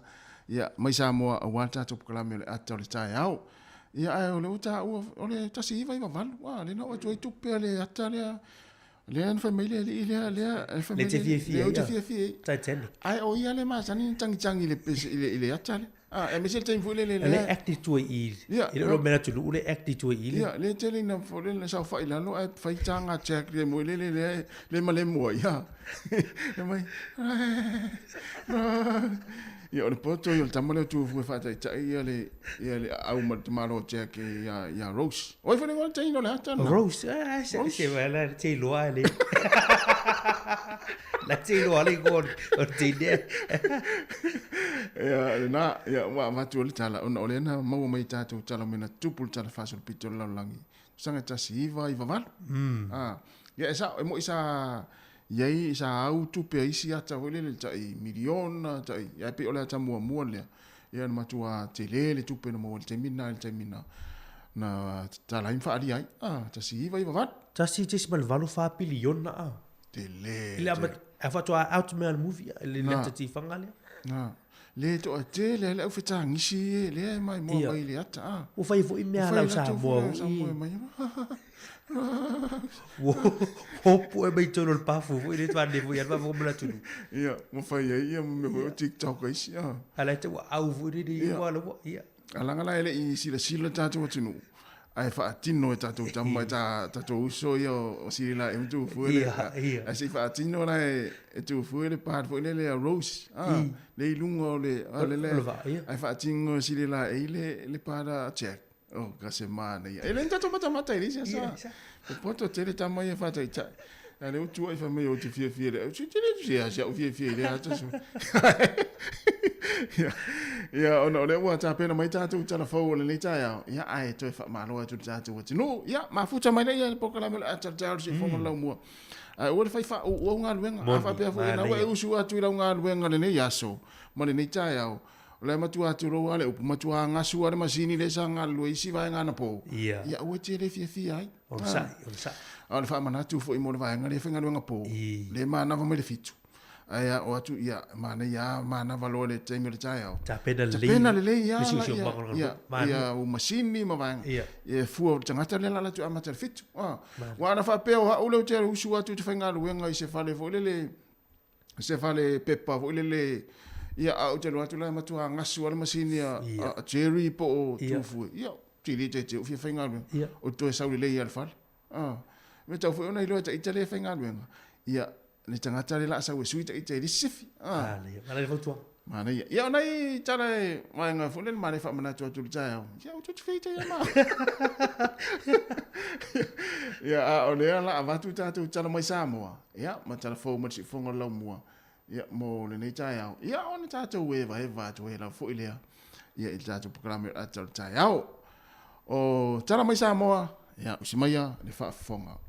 ia, mai Samoa aua le tatou polokalame o le ata o le taeao. Ia, ae o le ua taua, o le 1998, a, lea na oo atu ai tupe a le ata lea, lea na fai mai le alii lea, lea, e fai mai Le te fiafia lea ou te fiafia ai. Titanic. Ae o ia le masani na tagitagi i le, i le ata lea. Ah, e aemaise le taimi foi lele lea. Le act i tua i Ia, i le mea atunuu le act i tua i le. Ia, le tele ina foi lele na saofai i lalo ae fai taga Jack le moi lele lea le ma le mua ia. E mai. Ia o le poto ia o le tama lea o tu fue faataitai ia le ia le au ma le tamaloa o Jack ia ia Rose. Oi foi le ngoa taino le ata na. Rose, ah, se se la te iloa le. La te iloa le go o te ne. Ia, lena, ia, ua avatu ai le tala, ona o lea na maua mai i tatou tala mea na tupu le tala faasolopito o le lalolagi, tausaga e 1998. Ah, ia e sao, e moi sa i ai, sa au tupe a isi ata foi lele, tai miliona, tai, ia e pei o le ata muamua lea, ia na matua tele le tupe na maua i le taimi lena, i le taimi na, na tatala ai ma faaalia ai, ah, 1998. 1.84 piliona, ah. Tele. I le ama, a faatoa out mea le movie, le le tatifaga lea. Na. Le toatele ai le aufetagisi e lea e maimoa mai i le ata a. Ua fai foi mea a lau Samoa Samoa mai. Ua hopu e mai tonu o le pafu foi le tuane foi al faafofoga mai le atunuu. Ia, ua fai ai ia mea foi o TikTok aisi a. Ala te ua au foi le le ua lava. Ia. Alaga la e le i silasila le tatou atunuu, ae faatino e tatou tama e tatou uso ia o Sirila e Tufue le, ae se i faatino la e Tufue le part foi lele a Rose, a, le i luga o le, a le le, ae faatino e Sirila e le, le part a Jack. Oh, ka se manaia. E le ni tatou matamata i le isi asa. Popoto tele tama ia faataitai. A lea ua tuuai fai mai ou te fiafia i le au. Se te le sia si au fiafia i le ata so. Ia, ia, ona o lea ua tapena mai tatou tala fou o lenei taeao. Ia, ae toe faamalo atu i le tatou atunuu. Ia, mafuta mai lea le polokalame o le a talatala o le siufofoga o le laumua. Ae aua le fai faauu au galuega. A faapea foi ina ua e usu atu i lau galuega lenei aso ma lenei taeao. O la e matua tulou lava le upu, matua gasu lava le masini lea sa galulue i isi vaega anapo. Ia. Ia aua e te le fiafia ai. Onosai, onosai. A o le faamanatu foi mo le vaega lea e faigaluega po, lea e manava mai le 7. Ae a oo atu, ia, manaia lava manava loa i le taimi o le taeao. Tapena lelei. Tapena lelei lava le siosiomaga o le ia, ia u masini ma vaega. Ia. Ia e fua o le tagata lea o le a alu atu e amata i le 7. Aua ana faapea o au lea ou te usu atu ou te faigaluega i se fale foi lele, se fale pepa foi lele, ia a ou te alu atu la e matua gasu lava le masini a, a Jerry po o Tufue, ia, ou te le taitai ou fia faigaluega, ou te toe sau lelei lava i le fale. Me tau foi ona iloa e ita lea e faigaluega, ia, le tagata lea o le a sau e sui ita i le isi sifi. Manaia, manaia le fautuaga. Manaia. Ia, o nai tala e vaega foi lele manaia faamanatu atu i le taeao. Ia, ou te fia ita ia ma. Ia, a o lea o le a avatu tatou tala mai Samoa, ia, ma tala fou mai le siufofoga o le laumua, ia, mo lenei taeao. Ia, ona tatou evaeva atu ai lava foi lea, ia, i le tatou polokalame o le ata o le taeao. O tala mai Samoa, ia, usi maia le faafofoga.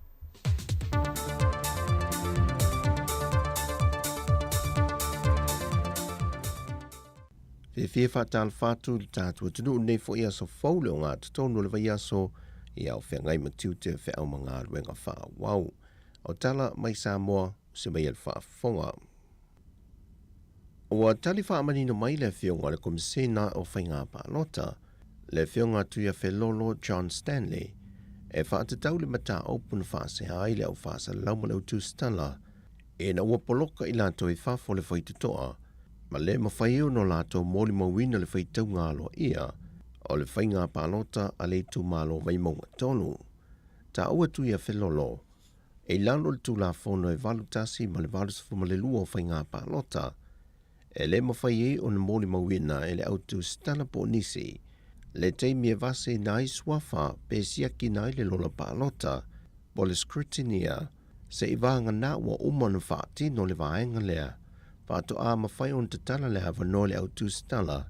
Fiafia e faatalofa atu i le tatou atunuu i lenei foi aso fou le ogatotonu o le vaiaso i ao feagai ma tiute o feau ma galuega faaauau. O tala mai Samoa, se mai le faafofoga. Ua tali faamanino mai le Afioga i le Komesina o Faiga Palota, le Afioga Tuiafelolo John Stanley, e faatatau le mataupu na faasea ai le au faasalalau ma le au tusitala ina ua poloka i latou i fafo le faitotoa ma le mafai ona o latou molimauina le faitauga aloaia o le faiga palota a le itumalo Vaimauga 3. Taua Tuiafelolo I lalo o le Tulafono e 81 ma le 82 o Faiga Palota, e le mafai ai ona molimauina e le au tusitala po o nisi le taimi e vaseina ai suafa pe siakina ai le lola palota po o le scrutineer se'i vagana ua uma ona faatino le vaega lea faatoa mafai ona tatala le avanoa i le au tusitala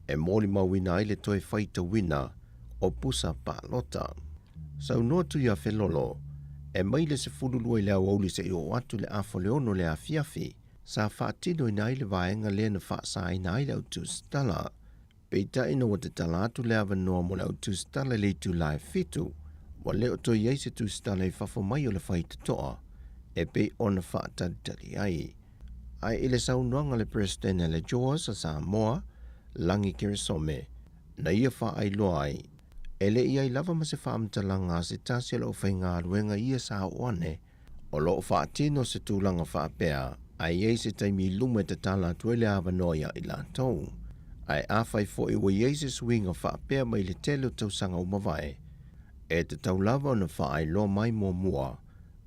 e molimauina ai le toe faitauina o pusa palota. Saunoa Tuiafelolo, e mai le 12 i le aoauli seia oo atu i le afa o le 6 i le afiafi, sa faatinoina ai le vaega lea na faasaina ai le au tusitala. Peitai ina ua tatala atu le avanoa mo le au tusitala i le itula e 7, ua le o toe i ai se tusitala i fafo mai o le faitotoa e pei ona faatalitali ai. Ae i le saunoaga a le Peresetene a le JAWS a Samoa, Lagi Keresome, na ia faailoa ai, E le i ai lava ma se faamatalaga a se tasi o le aufaigaluega ia sa oo ane, o lo o faatino se tulaga faapea, ae i ai se taimi i luma e tatala atu ai le avanoa iā i latou. Ae afai foi ua i ai se suiga faapea mai le tele o tausaga ua mavae, e tatau lava ona faailoa mai muamua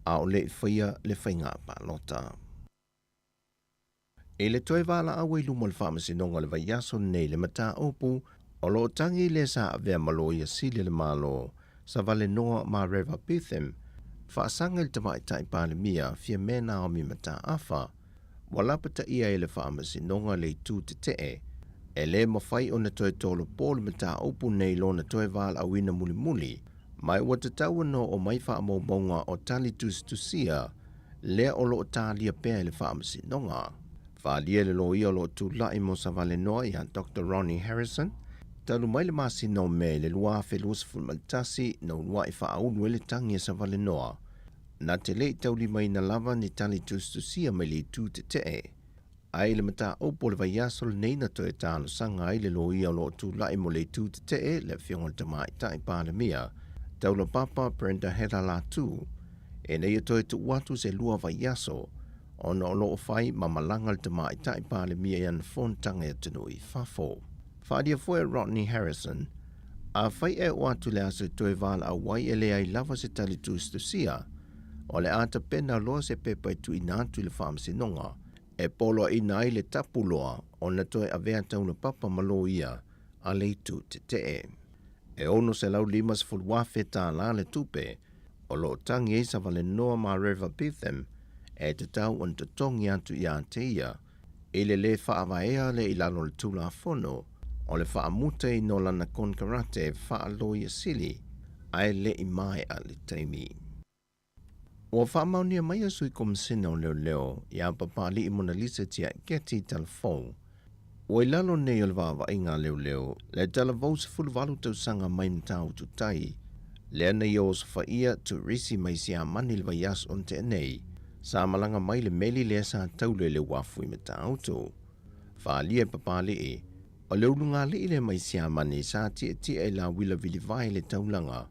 a o le i faia le faiga palota. I le toe valaau ai luma o le Faamasinoga o le vaiaso lenei le mataupu o lo o tagi le sa avea ma Loia Sili a le Malo, Savalenoa Mareva Betham, faasaga i le Tamaitai Palemia Fiame Naomi Mataafa, ua lapataia e le Faamasinoga le itu tetee e le mafai ona toe tolopo le mataupu nei lona toe valaauina mulimuli ma ua tatau ona oo mai faamaumauga o tali tusitusia lea o lo o talia pea e le Faamasinoga. Faaalia le loia o lo o tulai mo Savalenoa ia Doctor Ronnie Harrison, talu mai le masina o Me i le 2021 na uluai faaulu ai le tagi a Savalenoa, na te le i taulimaina lava ni tali tusitusia mai le itu tetee. Ae i le mataupu o le vaiaso lenei na toe talosaga ai le loia o lo o tulai mo le itu tetee le Afioga i le Tamaitai Palemia, Taulapapa Brenda Hela Latu, ina ia toe tuu atu se lua vaiaso ona o lo o fai ma malaga le Tamaitai Palemia i ana fonotaga i atunuu i fafo. Faaalia foi e Rodney Harrison, Afai e oo atu le aso e toe valaau ai e leai lava se tali tusitusia, o le a tapena loa se pepa e tuuina atu i le Faamasinoga e poloaiina ai le tapu loa ona toe avea taulapapa ma loia a le itu tetee. E $650,000 tālā le tupe o lo o tagi ai Savalenoa ma Reva Betham e tatau ona totogi atu iā te ia i le lē faavaea lea i lalo o le Tulafono o le faamutaina o lana konekarate faaloia sili ae le i maea le taimi. Ua faamaonia mai e Sui Komisina o Leoleo iā Papali'i Monalisa Tiaiketi Talafou, Ua i lalo nei o le vaavaaiga a leoleo le talavou 18 tausaga mai Matautu Tai, lea na ia osofaia turisi mai Siamani i le vaiaso na tea nei, sa malaga mai le meli lea sa taula i le uafu i Matautu. Faaalia e Papalii, o le ulugalii lea mai Siamani sa tietie i lauila vilivae i le taulaga,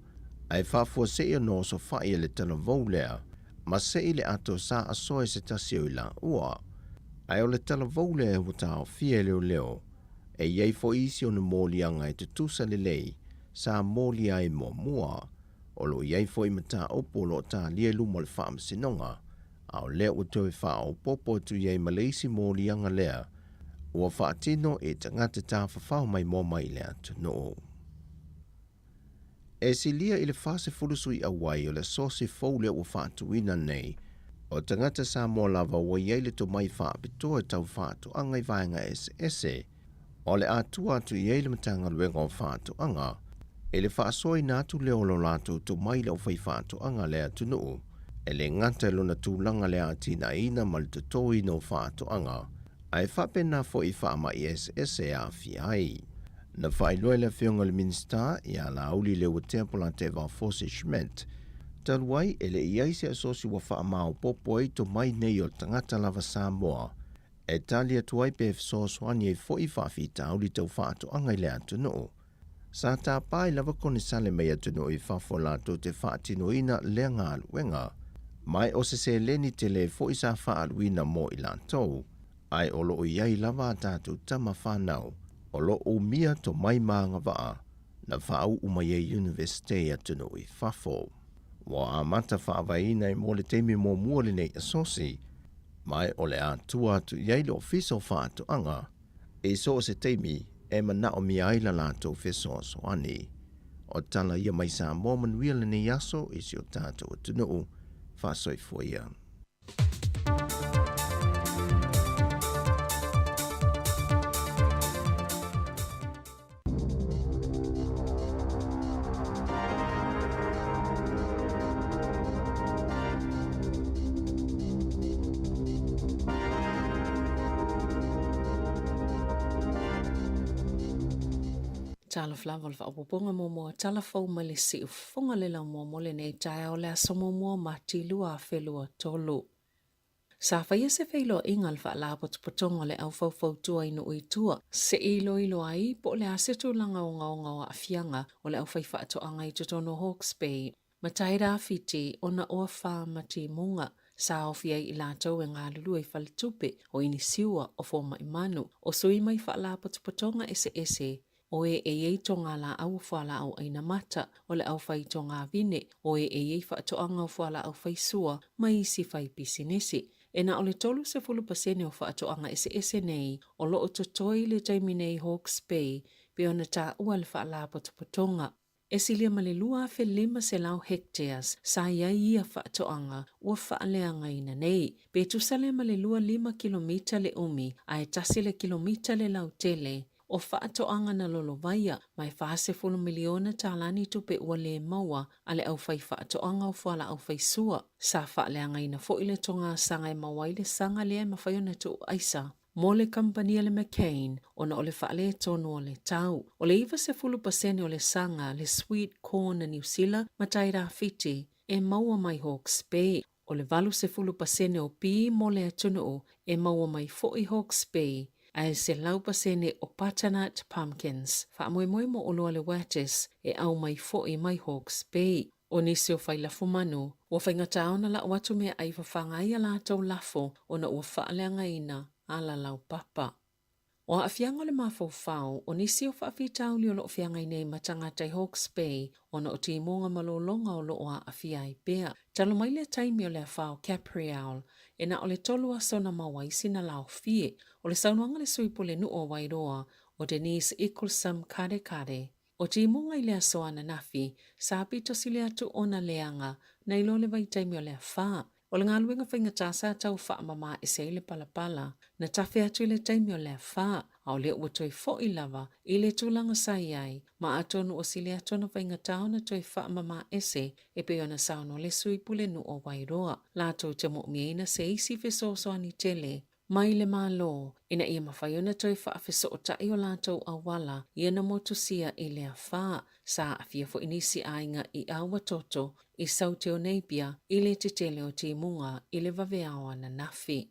ae faafuasei ona osofai e le talavou lea ma sei le ato sa asoa e se tasi o i laua. Ae o le talavou lea ua taofia e leoleo, e i ai foi isi ona moliaga e tutusa lelei sa molia ai muamua. O lo o i ai foi mataupu o lo o talia i luma o le Faamasinoga, a o lea ua toe faaopoopo atu i ai ma le isi moliaga lea ua faatino e tagata tafafao maimoa mai i le atunuu. E silia i le 40 sui auai o le asosi fou lea ua faatuina nei, o tagata Samoa lava ua i ai le tomai faapitoa tau faatoaga i vaega eseese, o le a tua atu i ai le Matagaluega o Faatoaga i le faasoaina atu lea o lo latou tomai i le aufaifaatoaga a le atunuu, e le gata i lona tulaga le atinaeina ma le totoina o faatoaga, ae faapena foi i faamai eseese e aafia ai. Na faailoa e le Afioga i le Minisita ia Laauli Leuatea Polataivao Fosi Schmidt, talu ai e le i ai se asosi ua faamaopoopo ai tomai nei o le tagata lava Samoa e tali atu ai pe fesoasoani ai foi faafitauli tau faatoaga i le atunuu. Sa tapa ai lava konesale mai atunuu i fafo latou te faatinoina lea galuega, ma o se seleni tele foi sa faaaluina mo i latou, ae o lo o i ai lava a tatou tama fanau o lo o umia tomai ma agavaa na faauu mai ai Iunivesite i atunuu i fafo. Ua amata faavaeina ai mo le taimi muamua lenei asosi, ma o le a tua atu i ai le Ofisa o Faatoaga i so o se taimi e manaomia ai la latou fesoasoani. O tala ia mai Samoa manuia lenei aso i si o tatou atunuu. Faasoifua ia. Talofa lava o le faaopoopoga muamua tala fou mai le siufofoga le laumua mo lenei taeao le aso muamua o Mati 2023. Sa faia se feiloaiga a le Faalapotopotoga o le Au Faufautua i nuu i tua, se i iloilo ai po o le a se tulaga ogaoga o aafiaga o le aufaifaatoaga i totonu o Hawke's Bay ma Tairāwhiti ona o afa ma timuga. Sa aofia ai i latou e galulue i faletupe, o inisiua, o fomai manu, o sui mai faalapotopotoga eseese, o e e i ai togalaau o fualaau ʻaina mata, o le ʻaufai togavine, o e e i ai faatoaga o fualaau faisua, ma isi fai pisinisi. E na o le 30% o faatoaga eseese nei o lo o totoe i le taimi nei Hawke's Bay, pei ona taua e le Faalapotopotoga. E silia ma le 2,500 hectares sa i ai ia faatoaga ua faaleagaina nei. Pe tusa lea ma le 25 kilomita le umi a e tasi le kilomita le lautele o faatoaga na lolovaia ma e $40 miliona tala ni tupe ua le maua a le aufaifaatoaga o fualaau faisua. Sa faaleagaina foi le togasaga e maua ai le saga lea e mafai ona tuu aisa mo le kamupani a le McCain ona o le faaletonu o le tau. O le 90% o le saga le sweet corn a Niu Sila ma Tairāwhiti e maua mai Hawke's Bay. O le 80% o pī mo le atunuu e maua mai foi Hawke's Bay, ae 100% o butternut pumpkins, faamoemoe mo oloa le Wattis, e ʻau mai foi mai Hawke's Bay. O nisi o fai lafo manu, ua faigata ona lau atu meaʻai fafaga ai a latou lafo ona ua faaleagaina ala laupapa. O aafiaga o le mafaufau, o nisi o faafitauli o lo o feagai nei ma tagata i Hawke's Bay ona o timuga ma lologa o lo o aafia ai pea. Talu mai le taimi o le afa o Capreol, e na o le tolu aso na maua ai sina laofie. O le saunoaga a le sui pulenuu o Wairoa, o Denise Icklesome Karekare, O timuga i le aso ananafi, sa pito sili atu ona leaga nai lo le vaitaimi o le afa. O le galuega faigata sa tau faamama ese ai le palapala, na tafe atu i le taimi o le afa, a o lea ua toe foʻi lava i le tulaga sa i ai, ma atonu ua sili atu ona faigata ona toe faamama ese e pei ona saunoa le sui pulenuu o Wairoa, latou te moomiaina se isi fesoasoani tele. mai le Malo ina ia mafai ona toe faafesootai o latou auala ia na motusia i le afa. Sa aafia foi nisi aiga i Awatoto i Saute o Napier i le tetele o timuga i le vaveao ananafi.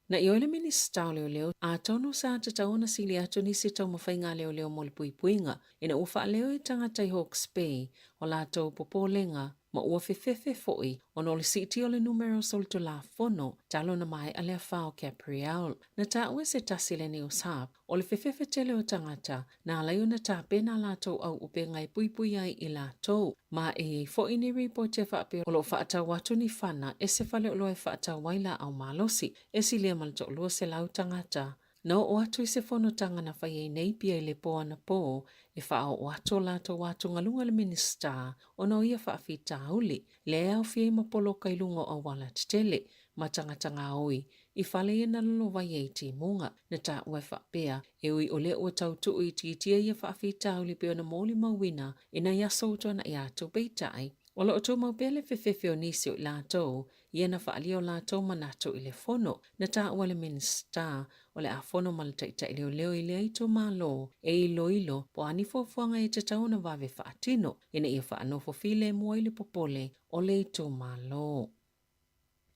Na ioe le Minisita o Leoleo, atonu sa tatau ona sili atu nisi taumafaiga a leoleo mo le puipuiga, ina ua faaleo e tagata i Hawke's Bay o latou popolega ma ua fefefe foi ona o le siitia o le numera o solitulafono talu ona maea le afa o Caprielle. Na taua e se tasi le News Hub, o le fefefe tele o tagata na ala ai ona tapena a latou auupega e puipui ai i latou. Ma e i ai foi ni ripoti e faapea o lo o faatau atu ni fana e se faleoloa e faatau ai laau malosi e silia ma le 200 tagata. Na oo atu i se fonotaga na fai ai nei pia i le po anapō e faaoo atu o latou atugaluga i le Minisita ona o ia faafitauli lea e aofia ai ma poloka i luga o auala tetele ma tagata gaoi i fale ia na lolovai ai timuga. Na taua e faapea, e ui o lea ua tau tuu itiitia ia faafitauli pei ona molimauina i nai aso ua tuanai atu, peitai, o lo o tumau pea le fefefe o nisi o i latou ia na faaalia o latou manatu i le fono. Na taua le Minisita o le a fono ma le Taitai Leoleo i lea itumalo e iloilo po o a ni fuafuaga e tatau ona vave faatino ina ia faanofo filemu ai le popole o le itumalo.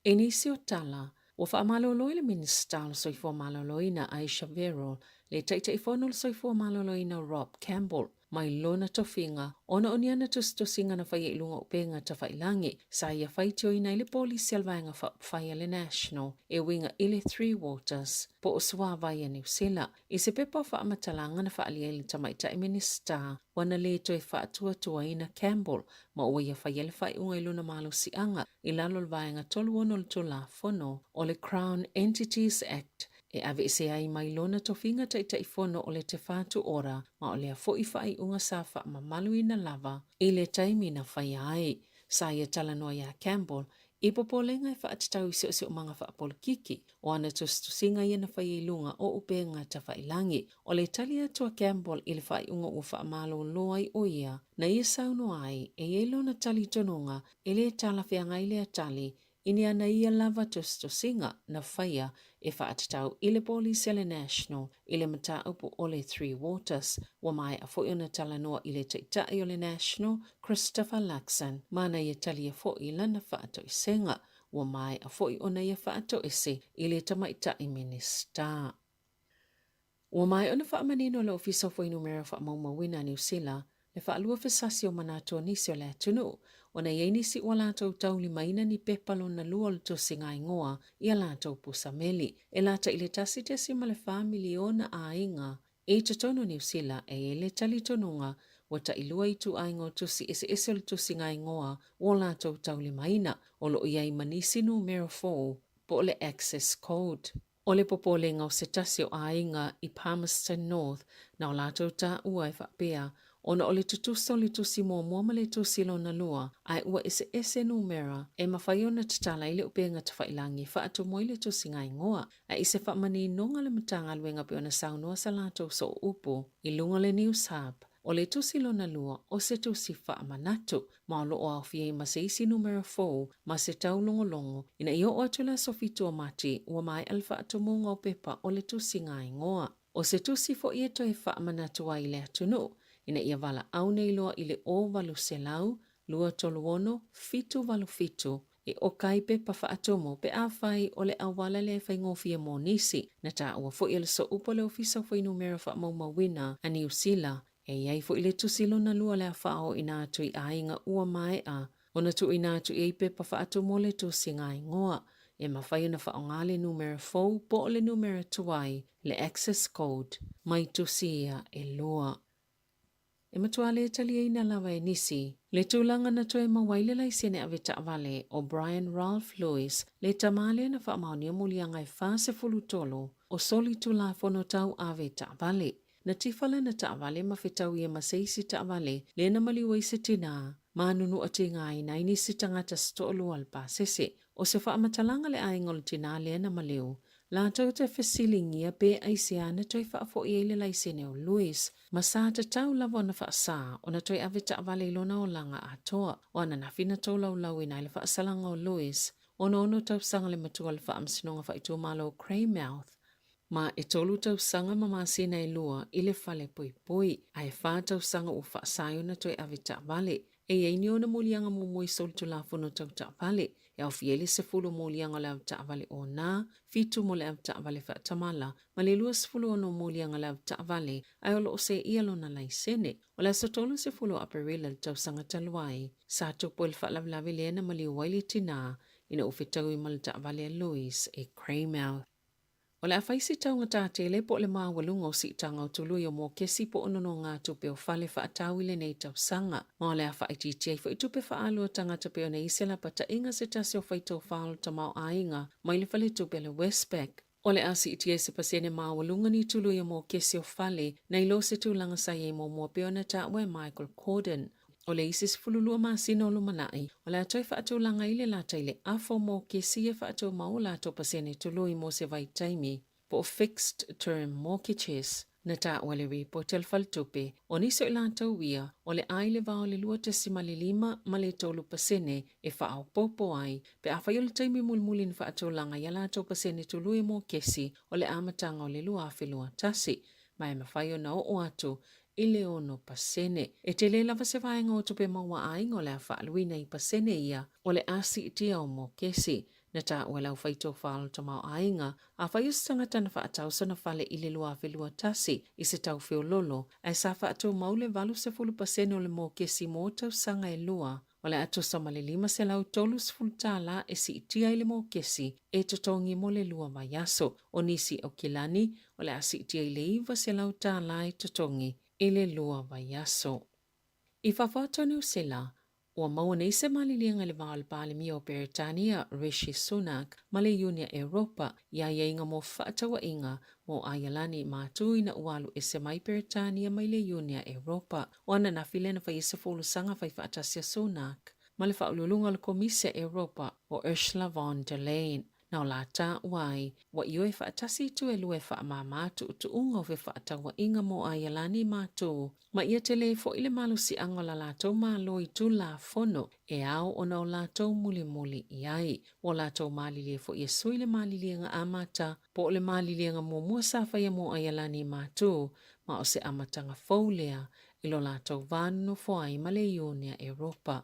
I nisi o tala, ua faamalolo i le Minisita o le Soifua Maloloina Ayesha Verrall le Taitaifono o le Soifua Maloloina Rob Campbell mai lona tofiga ona o ni ana tusitusiga na faia i luga o upega tafailangi sa ia faitioina ai le polisi a le Vaega Faaupufai a le National e uiga i le Three Waters po o suavai a Niu Sila. I se pepa o faamatalaga na faaalia ai le Tamaitai Minisita ua na lē toe faatuatuaina Campbell ma ua ia faia le faaiuga i lona malosiaga i lalo o le Vaega 36 o le Tulafono o le Crown Entities Act e aveese ai mai lona tofiga Taitaifono o le Te Whatu Ora ma o lea foi faaiuga sa faamamaluina lava i le taimi na faia ai. Sa ia talanoa iā Campbell i popolega e faatatau i siosiomaga faapolikiki o ana tusitusiga ia na faia i luga o upega tafailangi. O le tali atu a Campbell i le faaiuga ua faamalolo ai ʻo ia, na ia saunoa ai, e i ai lona talitonuga e lē talafeagai lea tali i ni ana ia lava tusitusiga na faia e faatatau i le polisi a le National i le mataupu o le Three Waters. Ua maea foi ona talanoa i le Taitai o le National, Christopher Luxon, ma na ia talia foi lana faatoesega. Ua maea foi ona ia faatoese i le Tamaitai Minisita. Ua maea ona faamanino e le Ofisa o Fuainumera Faamaumauina a Niu Sila le faalua fesasi o manatu o nisi o le atunuu ona i ai nisi ua latou taulimaina ni pepa lona lua o le tusiga igoa i a latou pusa meli. E lata i le 1.4 miliona aiga i totonu o Niu Sila e i ai le talitonuga ua tailua ituaiga o tusi eseese o le tusiga igoa ua latou taulimaina, o lo o i ai ma nisi numera fou po o le access code. O le popolega o se tasi o aiga i Palmerston North na o latou taua e faapea, ona o le tutusa o le tusi muamua ma le tusi lona lua, ae ua eseese numera e mafai ona tatala ai le upega tafailangi e faatumu ai le tusiga igoa. Ae i se faamaninoga a le Matagaluega pei ona saunoa sa latou sooupu i luga o le News Hub, o le tusi lona lua o se tusi faamanatu ma o lo o aofia ai ma se isi numera fou ma se taulogologo ina ia oo atu le aso 7 o Mati ua maea le faatumuga o pepa o le tusiga igoa. O se tusi foi e toe faamanatu ai i le atunuu ina ia valaau nei loa i le 0800 236 787 e oka ai pepa faatumu pe afai o le auala lea e faigofie mo nisi. Na taua foi e le Sooupu o le Ofisa o Fuainumera Faamaumauina a Niu Sila E i ai foi le tusi lona lua o le a faaooina atu i aiga ua maea ona tuuina atu i ai pepa faatumu o le tusiga igoa. E mafai ona faaaoga le numera fou po o le numera tuai, le access code, mai tusi ia e lua. E matua lē taliaina lava e nisi le tulaga na toe maua ai le laisene ave taavale o Brian Ralph Lewis, le tama lea na faamaonia muliaga e 43 o soli Tulafono tau ave taavale. Na tifa lana taavale ma fetau ia ma se isi taavale lea na maliu ai se tinā ma nunua tigaina ai nisi tagata se toalua o le pasese. O se faamatalaga le aiga o le tinā lea na maliu, latou te fesiligia pe aisea na toe faafoi ai le laisene o Luis, ma sa tatau lava ona faasā ona toe ave taavale i lona olaga atoa. O ananafi na tolaulauina ai le faasalaga o Luis. 66 tausaga le matua o le Faamasinoga Faaitumalo o Greymouth, ma e tolu tausaga ma masina e lua i le fale poipoi, ae fa tausaga ua faasai ona toe ave taavale. E i ai ni ona moliaga muamua i solitulafono tau taavale, e aofia ai le 10 o moliaga o le avetaavale ona, fitu mo le avetaavale faatamala, ma le 26 o moliaga o le avetaavale, ae o lo o seia lona laisene. O le aso 30 o Aperila i le tausaga talu ai, sa tupu ai le faalavelave lea na maliu ai le tinā ina ua fetaui ma le taavale a Louis i Greymouth. O le a fai se taugata tele po o le maualuga o siitaga o tului o mokesi po o nonogatupe o fale faatau i lenei tausaga. Ma o le a faaitiitia ai foi tupe faaalu a tagata pei ona i ai se lapataiga se tasi o faitofā o le tamaoaiga mai le faletupe a le Westpac. O le a siitia i se pasene maualuga ni tului o mokesi o fale nai lo se tulaga sa i ai muamua pei ona taua e Michael Cordon. O le isi 12 masina o lumanai, o le a toe faatulaga ai le lata i le afa o mokesi e faatumau o latou pasene tului mo se vaitaimi, po o fixed term mortgages. Na taua le ripoti a le faletupe, o nisi o i latou ia, o le a i le va o le 2.5 ma le 3% e faaopoopo ai, pe afai o le taimi mulimuli na faatulaga ai a latou pasene tului o mokesi o le amataga o le 2021, ma e mafai ona oo atu i le 6%. E tele lava se vaega o tupe maua a aiga o le a faaaluina i pasene ia o le a siitia o mokesi. Na taua e le aufaitofa o le tamaoaiga, afai o se tagata na faatau sana fale i le 2021 i se tau feololo ae sa faatumau le 80% o le mokesi mo tausaga e lua, o le a tusa ma le $530 e siitia ai le mokesi e totogi mo le lua vaiaso. O nisi Aukilani, o le a siitia i le $900 e totogi i le lua vaiaso. I fafo atu o Niu Sila, ua maua nei se maliliega i le va o le Palemia o Peretania, Rishi Sunak, ma le Iunia Europa i aiaiga mo fefaatauaiga mo Aialani i matu ina ua alu ese mai Peretania mai le Iunia Europa. O ananafi lea na fai ai se folasaga faifaatasi a Sunak ma le Faauluuluga o le Komisi a Europa o Ursula von der Leyen. Na o la taua ai, ua ioe faatasi itu e lua e faamāmā tuutuuga o fefaatauaiga mo Aialani i matu, ma ia tele ai foi le malosiaga o la latou Malo i Tulafono e ao ona o latou mulimuli i ai. Ua latou malilie foi e sui le maliliega amata, po o le maliliega muamua sa faia mo Aialani i matu, ma o se amataga fou lea i lo latou va nonofo ai ma le Iunia Europa.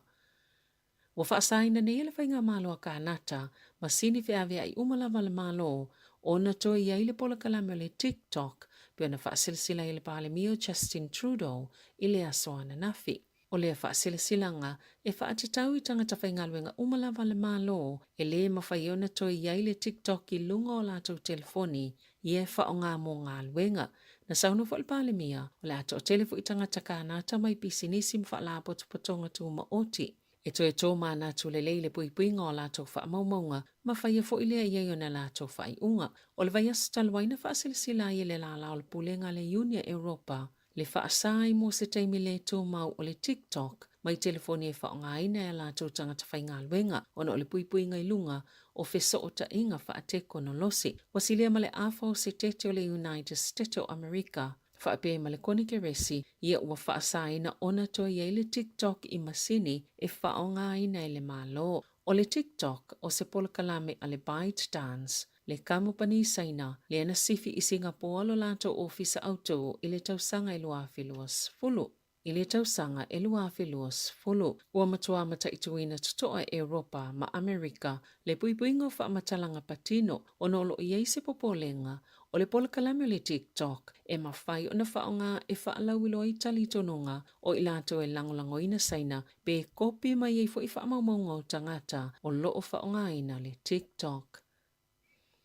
Ua faasaina nei e le Faigamalo a Kanata masini feaveai uma lava a le Malo ona toe i ai le polokalame o le TikTok pei ona faasilasila ai e le Palemia o Justin Trudeau i le aso ananafi. O lea faasilasilaga e faatatau i tagata faigaluega uma lava a le Malo e le mafai ai ona toe i ai le TikTok i luga o latou telefoni ia e faaaoga mo galuega. Na saunoa foi le Palemia, o le a toatele foi tagata Kanata mai pisinisi ma faalapotopotoga tumaoti e toe tōmanatu lelei le puipuiga o latou faamaumauga ma faia foi lea i ai ona latou faaiuga. O le vaiaso talu ai na faasilasila ai e le lala o le Pulega a le Iunia Europa le faasa ai mo se taimi le tumau o le TikTok mai telefoni e faaaogaina e a latou tagata faigaluega ona o le puipuiga i luga o fesootaiga faatekonolosi. Ua silia ma le afa o se tete o le United Stete o Amerika faapea ma le Konikeresi ia ua faasaina ona toe i ai le TikTok i masini e faaaogaina e le Malo. O le TikTok o se polokalame a le ByteDance, le kamupani Saina lea na sifi i Singapoa lo latou ofisa autū i le tausaga e 2020. I le tausaga e 2020, ua matua mataituina totoa e Europa ma Amerika le puipuiga o faamatalaga patino ona o lo o i ai se popolega o le polokalame o le TikTok e mafai ona faaaoga e faalauiloa ai talitonuga o i latou e lagolagoina Saina pe kopi mai ai foi faamaumauga o tagata o lo o faaaogaina le TikTok.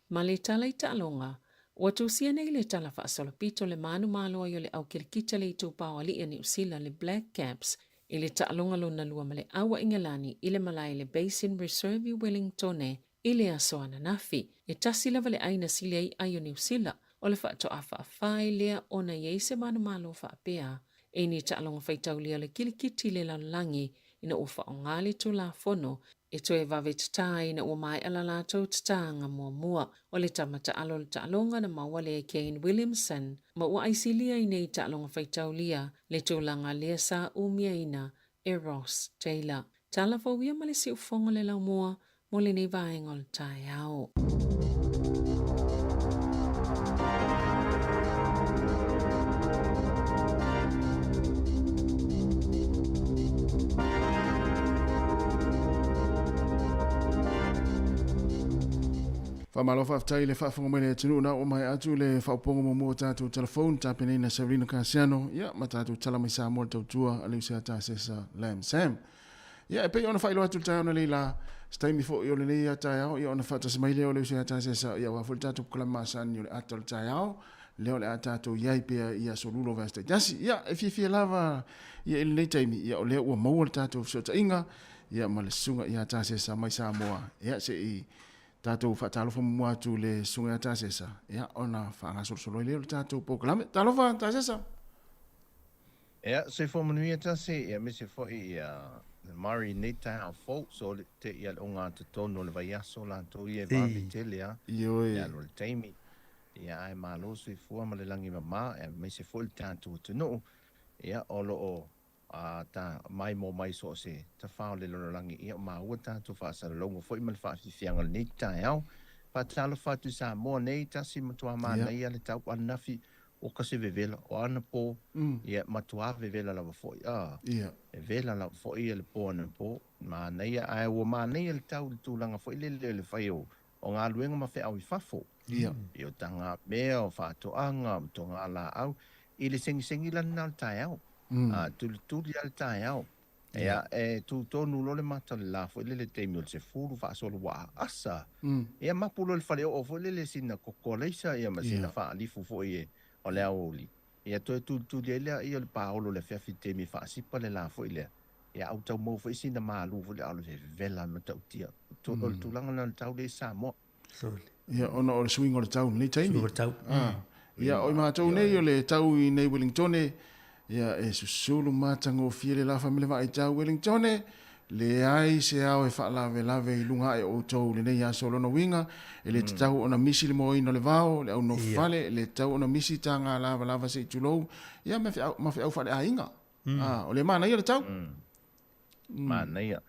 Ma le tala i taaloga, ua tusia nei le tala faasolopito le manumalo ai o le au kirikita le itupa o alii a Niu Sila le Black Caps i le taaloga lona lua ma le au a Ingelani i le malae le Basin Reserve i Wellingtone i le aso ananafi. E tasi lava le ai na sili ai ai o Niu Sila, o le faatoa faafae lea ona i ai se manumalo faapea e ni taaloga faitaulia o le kilikiti i le lalolagi ina ua faaaoga le Tulafono e toe vave tatā ai ina ua maea la latou tatāga muamua. O le tama taalo o le taaloga na maua lea e Kane Williamson ma ua aisilia i nei taaloga faitaulia le tulaga lea sa umiaina e Ross Taylor. Tala fou ia ma le siufofoga o le laumua. mo lenei vaega o le taeao. Faamalo faafetai i le faafofoga mai le atunuu na ua maea atu le faaopoopoga muamua o tatou telefoni tapenaina Sabrina Kasiano ia ma tatou tala mai Samoa le tautua a Leusia Tasesa Lam Sam. Ia e pei ona faailoa atu le taeao nei la se taimi foi o lenei taeao ia ona faatasi mai lea o Leusia Tasesa ia aua foi le tatou polokalame masani o le ata o le taeao lea o le a tatou i ai pea i aso lula o vaiaso taitasi. Ia e fiafia lava ia i lenei taimi ia o lea ua maua le tatou fesootaiga ia ma le susuga ia Tasesa mai Samoa ia se i tatou faatalofa muamua atu i le susuga ia Tasesa, ia, ona faagasolosolo ai lea o le tatou polokalame. Talofa, Tasesa! Ia, soifua manuia Tasi, ia aemaise foi ia Murray i lenei taeao fou, so le te ia le ogatotonu o le vaiaso latou ia e vave tele a, Ioe. le alu o le taimi. Ia ae malo soifua ma le lagi mama, aemaise foi le tatou atunuu, ia o lo o A ta maimoa mai so o se tafao o le lalolagi, ia o maua tatou faasalalauga foi ma le faafiafiaga o lenei taeao. Faatalofa atu i Samoa nei, tasi matua manaia le tau ananafi, oka se vevela, o anapo, ia matua vevela lava foi, a, vevela lava foi ia le po anapo, manaia, ae ua manaia le tau i le tulaga foi lele o le fai o galuega ma feau i fafo, i o tagamea, o faatoaga, o togalaau, i le segisegi la lena o le taeao. A tulituli lava le taeao. Ia, e tu tonu loa le mata o le la foi lele i le taimi o le 10 faasolo ua aasa. Ia mapu loa i le faleoo foi lele sina koko alaisa ia ma sina faalifu foi o le aoauli. Ia toe tulituli ai lea ia o le paolo i le afiafi i le taimi e faasipa le la foi lea. Ia a ua tau maua foi sina malu foi lea a o le vevela le matautia. O le tulaga lena o le tau lea i Samoa. Ia, ona o le suiga o le tau i lenei taimi. Suiga o le tau. Ah. Ia, o i matou nei o le tau i nei Wellingtone, ia, e susulu matagofie le lafa me le vaai tau Wellingtone, leai se ao e faalavelave i luga ae o outou i lenei aso. O lona uiga, e le tatau ona misi le moaina o le vao, le au nofo fale, e le tatau ona misi taga lavalava se i tulou, ia, ma feau, ma feau faaleaiga. Ah, o le manaia le tau. Manaia.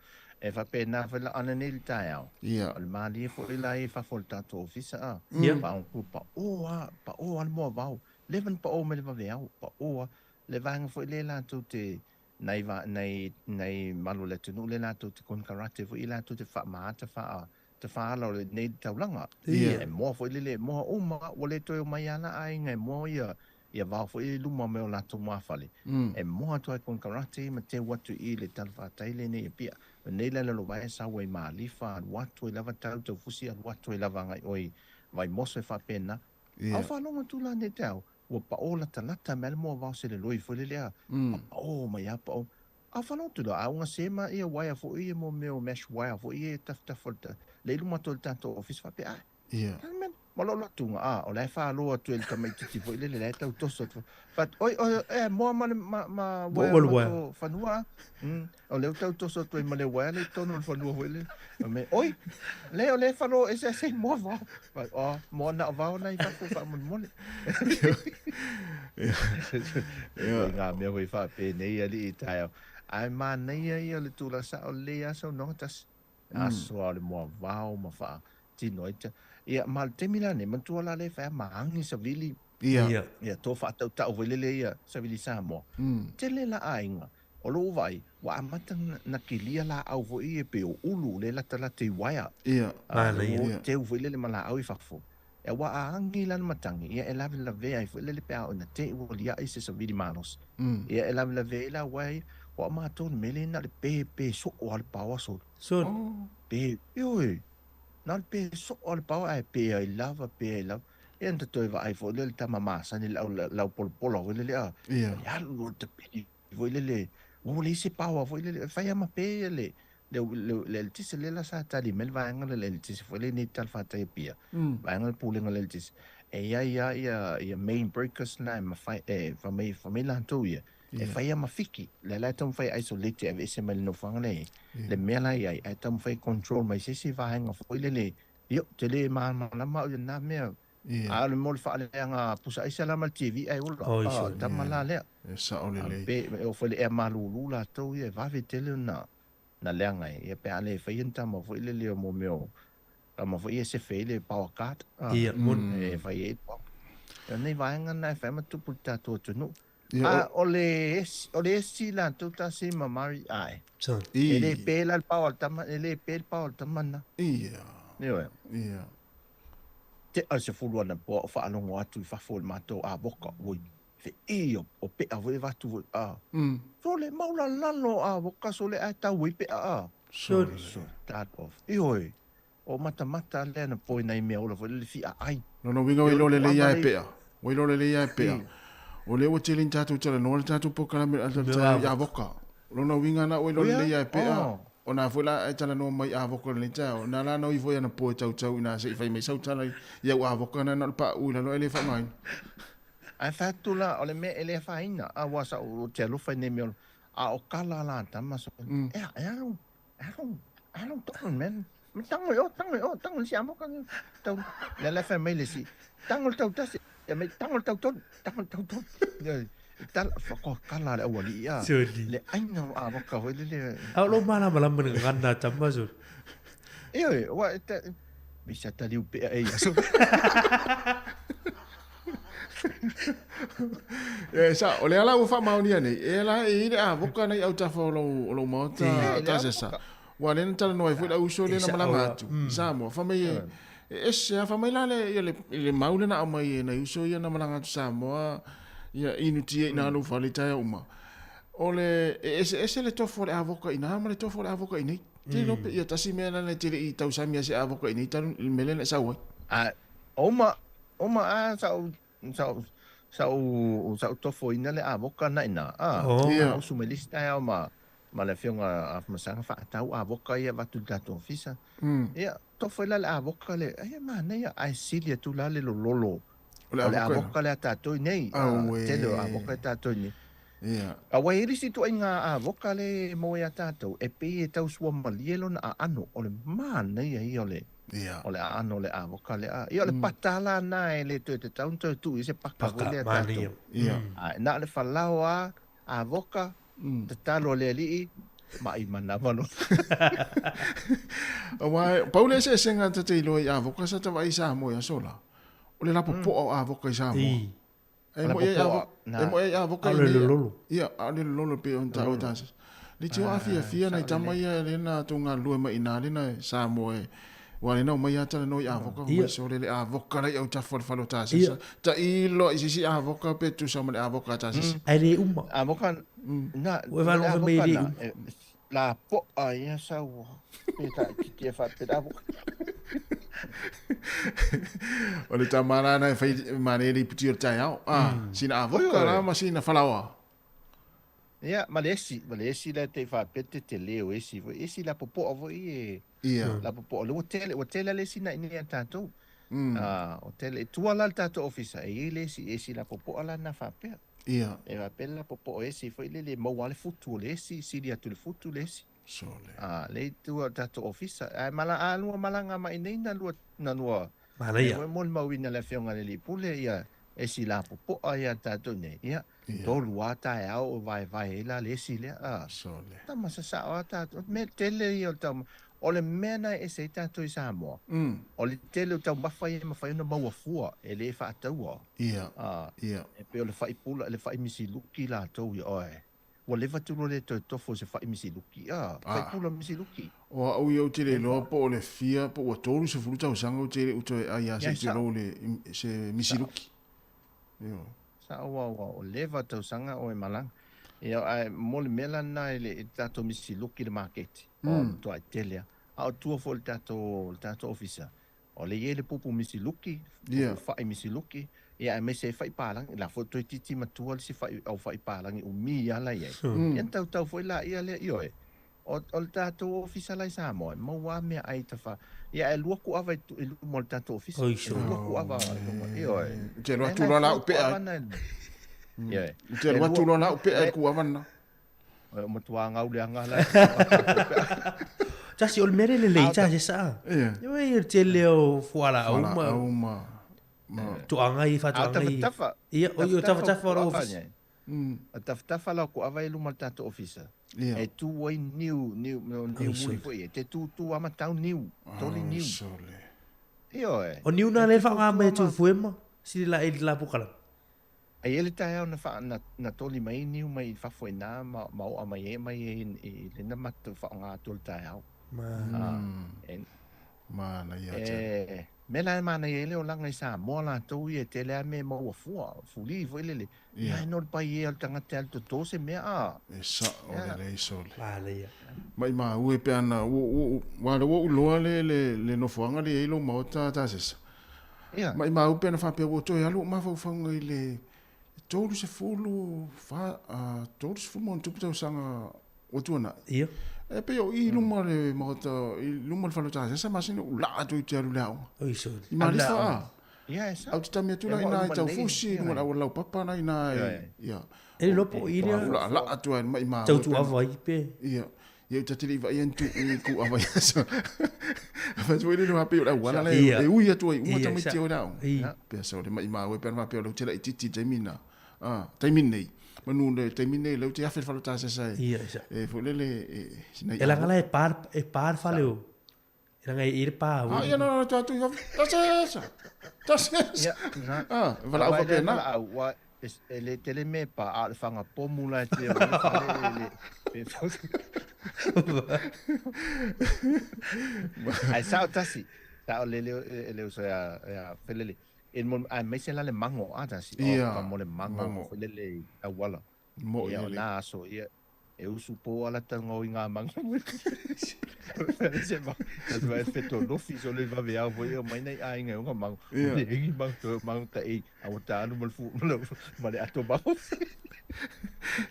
E faapena foi la ana nei le taeao. Ia. O le malie foi la i fafo o le tatou ofisa a. Ia. Paopu pao a, pao a le moavao. Leva ona pao mai le vaveao, pao a. Le vaega foi lea latou te nai va nai nai malu o le atunuu lea latou te konekarate foi latou te faamaata faa tafaala o lenei taulaga. Ia. E moa foi lele, moa uma, ua le toe omai lava la aiga e moa ia ia vao foi i luma mai o latou muafale, e moa atu ai konekarate ma teu atu i le talafatai lenei i Apia. O nei la lalovaea e sau ai Malifa, alu atu ai lava tau taufusi alu atu ai lava agai oe i Vaimoso e faapena. A o faalogo atu la nei te ao, ua paʻo latalata mai le moa vao seleloi foi lele a, paʻo mai a paʻo. A o faalogo atu la, a ua gase ma ia uaea foi ia mo mea o mesh wire foi ia e tafatafa o le, le i luma atu o le tatou ofisa faapea, ae, Ia. Ma lou latuga, a, o la e falo atu e le tamaitiiti foi lele, la e tau toso atu. But, oi, oi, e, moa ma le, ma, ma, Moa uaea ma le ma uaea. to fanua, a. O lea ua tau toso atu ai ma le uaea lea i totonu o le fanua foi lele. Fai mai, oi, le, o lea e falo ese ese i moa vao. Fai, oh, moa na o vao na i fafo faamolemole. Ia. I ngā mea foi faapenei alii taeao. Ae manaia ia o le tulaga sao lelei lava saunoaga tasi. Aso a o le moa vao ma faa tino ai te. Ia, ma le taimi la nei, manatua la lea e fai a ma agi savili. Ia. Ia. Ia, to faatautau foi lele ia savili Samoa. Tele la aiga, o lou vaai, ua amata na kilia laau foi ia pei o ulu le latalata i uaea. Ia. Manaia. Ua teu foi lele ma laau i fafo. Ia, ua agi la le matagi, ia e lavelavea ai foi lele pe a oo ina te i ua liai se savili malosi. Ia e lavelavea ai la uaea ia, ua matou le mea lea na o le pe pe soo lava le paoa solo. Solo. Pe, ioe, na o le pe soo lava le paoa ae pe ai lava, pe ai lava. Ia na toe vaai foi lea le tama masani le au laupolapola foi lele a. Ia. E alu loa le tapili foi lele, ua leai se paoa foi lele, e fai lava ma pe ia le le le le eletise lea la sa tali mai le vaega lea le eletise foi lea nei talafatai Apia, vaega le pulega o le eletise, e i ai lava ia ia main breakers na e mafai e fai mai fai mai latou ia, e fai lava ma fiki, lea la e taumafai e isolate e aveese mai le nofoaga lea e i ai, le mea la e i ai, ae taumafai e control mai se isi vaega foi lele, io, ou te le malamalama au i lena mea, a o le mo le faaleaga pusa aisa la ma le TV ae ola, Oi, a, sure. tama la lea. E sao lelei. Pe, e oo foi i le ea malulu latou ia, e vave tele ona. na leaga ai, ia pe a le faia ni tama foi lele o mo mea o tama foi ia e sefe ai le power card, a, Ia, moni. e fai ai le power. O nei vaega na e fai ma tupu i le tatou atunuu. Ia, A o le esi, o le esi latou tasi ma Murray, ae. Son. E le pe la le power a le tama, e le pe le power a le tama na. Ia. Ioe. Ia. Tea le 10 anapo o faalogo atu i fafo i le matou avoka, oi, feʻī o, o peʻa foi e avatu foi, a. Sole, maulalalo avoka sole ae tau ai peʻa, a. Sole. Sole, start off. Ioe, o matamata lea na poi nai mea ola foi le fiʻa ai. Lona uiga ua iloa lelei lava e peʻa. Ua iloa lelei lava e peʻa. O lea ua tele ni tatou talanoa le tatou polokalame i avoka. Lona uiga na ua iloa lelei lava e peʻa. O na foi la e talanoa mai avoka lenei taeao. Na la na ui foi anapo e tautau ina se i fai mai sau tala i au avoka na na o le paʻu i lalo ae le faaaogaina. Ae fai atu la, o le mea e le afaina, a ua sa ou te alofa i nei mea, a o kala la tama so, ea, e alu, e alu, alu tonu man. Me tango i o, tango i o, tango le si avoka, tau, lea la fai mai le si, tango le tau tasi, ia mai tango le tau tolu, tango le tau tolu. Ia, tala, whakakala le aualii a. Soli. Le aina o avoka hoi lele. A o lo malamalama ni gagana a tama soli. Ioe, wa, ta, misa taliu pea e ia soli. E sa, o le ala ua faamaonia nei, e la e i le avoka nei autafa o lou, o lou maota tasesa. Ua lea na talanoa ai foi le uso lea na malaga atu i Samoa. Fai mai e, e ese lava, fai mai la le, ia le, le mau lea na aumai e nai uso ia na malaga atu Samoa, ia inu ti ai i na lou fale i taeao uma. O le, e eseese le tofo o le avoka i ina ma le tofo o le avoka i nei. Te iloa pe ia tasi mea lana e te le i tausami ai se avoka i nei talu i le mea lea na e sau ai. A, oma, oma a sa'u, sa'u, sa'u, sa'u tofoina le avoka na ina, a, Oh. Ia. usu mai le isi taeao ma, ma le afioga a Afamasaga faatau avoka ia avatu i le tatou ofisa. Ia, tofo ai la le avoka le, ai e manaia, ae sili atu la le lololo O le o le avoka ina. avoka lea a tatou i nei, a, Auē. tele o avoka e tatou i nei. Ia. Aua e i ai le isi ituaiga avoka lea e maua iā tatou, e pei e tau suamalie lona aano, o le manaia ia o le, Ia. o le aano o le avoka lea. Ia, o le pata la na e le toe tatau ona toe tuu i ai se paka foi Paka, lea a tatou. manaia. Ia. Ae na o le falao lava, avoka, tatalo a le alii, ma'i manava loa. Aua, pau le eseesega ta te iloa i avoka sa ta vaai i Samoa i aso la, o le lapopoa o avoka i Samoa. E moi ai avoka, e moi ai avoka i Aole nei. lololo. Ia, aole lololo pe on ta o ta. Le tio afiafia nai tama ia le na tou galulue mai ina le na Samoa e Ua le nau mai a tala noi avoka mai sole le avoka lai au tafa o le fale o Tasesa. Ta ilo i se isi avoka pe tusa ma le avoka a Tasesa. Ae le uma. Avoka na, Ua e faalogo fai mai e le uma. La po'a ia sau pe taʻititia faapea avoka. O le tama la na e fai manaia le iputi o le taeao. Ah, sina avoka la ma sina falaoa. Ia, ma le esi, ma le esi la te i faapea te tele o esi foi. Esi la popo'a foi e, Ia. la popo'a. Ua tele, ua tele le esi na i nei a tatou. Ah, o tele, e tua la le tatou ofisa, e i ai le esi, esi la popo'a la na faapea. Ia. E faapea la popo'a esi foi lele e maua lava le futu o le esi, sili atu i le futu le esi. Sole. Ah, le i tua o le tatou ofisa. Ae mala, a lua malaga mai nei na lua, na lua, Manaia. E molimauina le Afioga i le Alii Pule, ia, esi la popo'a ia tatou nei, ia, tolu a taeao o vaevae ai la le esi lea, a, Sole. tama sasao a tatou, mea tele ia o le taumafa, o le mea na e ese ai tatou i Samoa, o le tele o taumafa ia e mafai ona maua fua, e le faataua, Ia, a, ia. e pei o le fai pula, le fai misiluki latou ia, oe, Ua leva atu loa le toe tofo i se fai misiluki. A, fai pula misiluki. O au ia ou te le iloa po o le fia, po ua 30 tausaga ou te le u toe ai a se i tulou le, se misiluki. Ioe. Sao ua, ua, o leva tausaga o e malaga. Ia, ae mo le mea la lena i le, i le tatou misiluki i le maketi, o matuai tele lava. A o tua foi i le tatou, le tatou ofisa, O le i ai le pupu misiluki, pupu fa'i misiluki, ia aemaise ai fa'i palagi, la foi toeitiiti matua le isi fa'i au fa'i palagi umi lava la i ai. Ia na tautau foi laia lea, ioe, o, o le tatou ofisa la i Samoa, e maua lava meaai tafa, ia ae lua kuava i, i luma o le tatou ofisa. Oi E sure. lua kuava i luma, ioe. Ou te alu Ae atu la e loa la lua au pea kuava ai. na e luma. Ioe. Ou te alu E atu lua, loa la au pea i e, kuava lena. O matua gau leaga la. Tasi o le mea le lelei tasi sa. Ia. Ia e tele o fualaau ma Fualaau ma ma toaga i faatoaga i. Tafatafa. Ia o tafatafa o ofisa. A tafatafa la o Koava i luma o le tatou ofisa, e tu ai niu, niu, niu muli foi e te tūtū a matau niu, toli niu. Ioe. O niu na lea e faaaoga mai e Tufuema, sili la e i la pukalama. Ai e le taeao na wha, na, na toli mai niu mai i fafo i nā ma, ma oa mai e mai e i, i lena matou whaonga atu o le taeao. Ma. E, Manaia tele. E, me la e manaia ai le olaga i Samoa latou ia e tele a me maua fua, fuli foi lele. Ia e no le pai e o le tagata e alu toto se mea a. E sao lelei sole. Manaia. Maimau e pe ana ua ua ua ua ou iloa le le le nofoaga lea e i ai lou maota Tasesa. Ia. Maimau pe ana faapea ua toe alu ou mafaufauga i le 30 fa, 30 ma ona tupu tausaga ua tuanai. Ia. E pei o i luma o le maota, i luma o le fale o Tasesa masani ou laa atu ai ou te alu i le aoga. Oi sole. I Malifa a. Ia, e sao. Au te tami atu la ina i Taufusi, i luga o le auala laupapa la ina i, ia. E le iloa po o i lea. Ou laalaa atu ai maimau. Tau tuuava ai pe. Ia. Ia ou ta te le i vaai ni tu ni kuava i aso. Fai atu ai le pei o le auala la e ui atu ai uma tamaiti o le aoga. Pea sao le maimau e pe ana faapea o lea ou te laitiiti i le taimi lena. Taimi lenei. Manu le taimi lenei o lea ou te afe i le fale o Tasesa e e foi lele e sinai. E leaga la e pa e pa le fale o E leaga e i le pa Ah, ia, na, na, tu atu i fafo. Tasesa! Tasesa! Ia, na. Ah, e valaau Aua e le faapena. valaau, ua, e, e le tele me pa, a o le whanga pomu la e te o le fale e le, pe Ai sao tasi, sao le leo, e leo so ia, ia, felele. E mo, ai meise la le mango a tasi, o, Ia, ka mo le mango, mango. felele i auala. Moʻi Ia, o e le. nā aso, ia, e usu pō ala taga o i ngā manga. Se ma, ta vai feto lofi so le vave au foi o mai nei aiga e o ngā mango. Ia. Le hengi mango to mango ta ei, a o tānu ma le fu, ma le, ma le ato mango.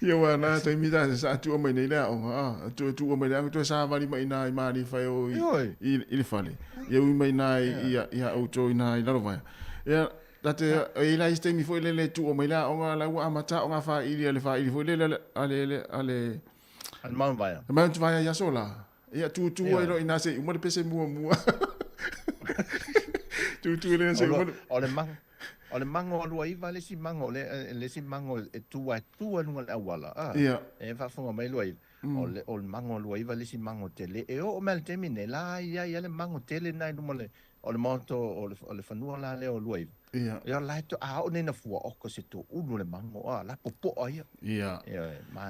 Ia ua na taimi ta se sa tua mai nei le aoga, a, tu tua mai le aoga, toe savali mai inā i Malifa e o i, Ioe. i, i le fale. Ia ui mai inā i, i, i a outou inā i Lalovaea. Ia, Ta te, e i la isi taimi foi lele e tuu mai le aoga la ua amata aoga faili a le faili foi lele a le, a le, a le, A le Mount Vaea. Mount Vaea i aso la. Ia tūtū ai loa inā se i uma le pese muamua. Tūtū ai loa se i uma le... O le mango, o le mango a 29 le isi mango, le, le isi mango e tū ai, tū ai luga le auala. Ah, Ia. E faafofoga mai 29. O le, o le mango a 29 le isi mango tele. E oo mai le taimi nei, la ia ia le mango tele na i luma le, O le maota o le, o le fanua la lea o Luaiva. Ia. Ia la e to, a o nei na fua oko se to ulu le mango, a la popoa ia. Ia. Ia, ma.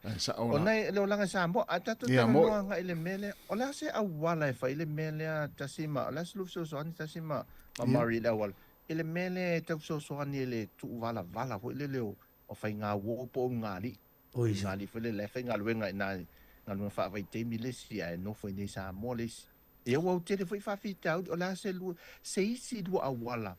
Ai sa o O la. nei le olaga Samoa, a tatou Ia, mo. talanoa agai i le mea lea, o le a se auala e fai i le mea lea tasi ma, o le a se fesoasoani tasi ma, ma Ia. Murray i le auala, i le mea lea e tau fesoasoani i le tuuvalavala foi lele o, o faiga uo po o ugalii. Oi. Ugalii foi lele, la e faigaluega i ina i galuega faavaitaimi le isi ae nofo i inei i Samoa le isi. Ia ua tele foi faafitauli, o le a se lua, se isi lua auala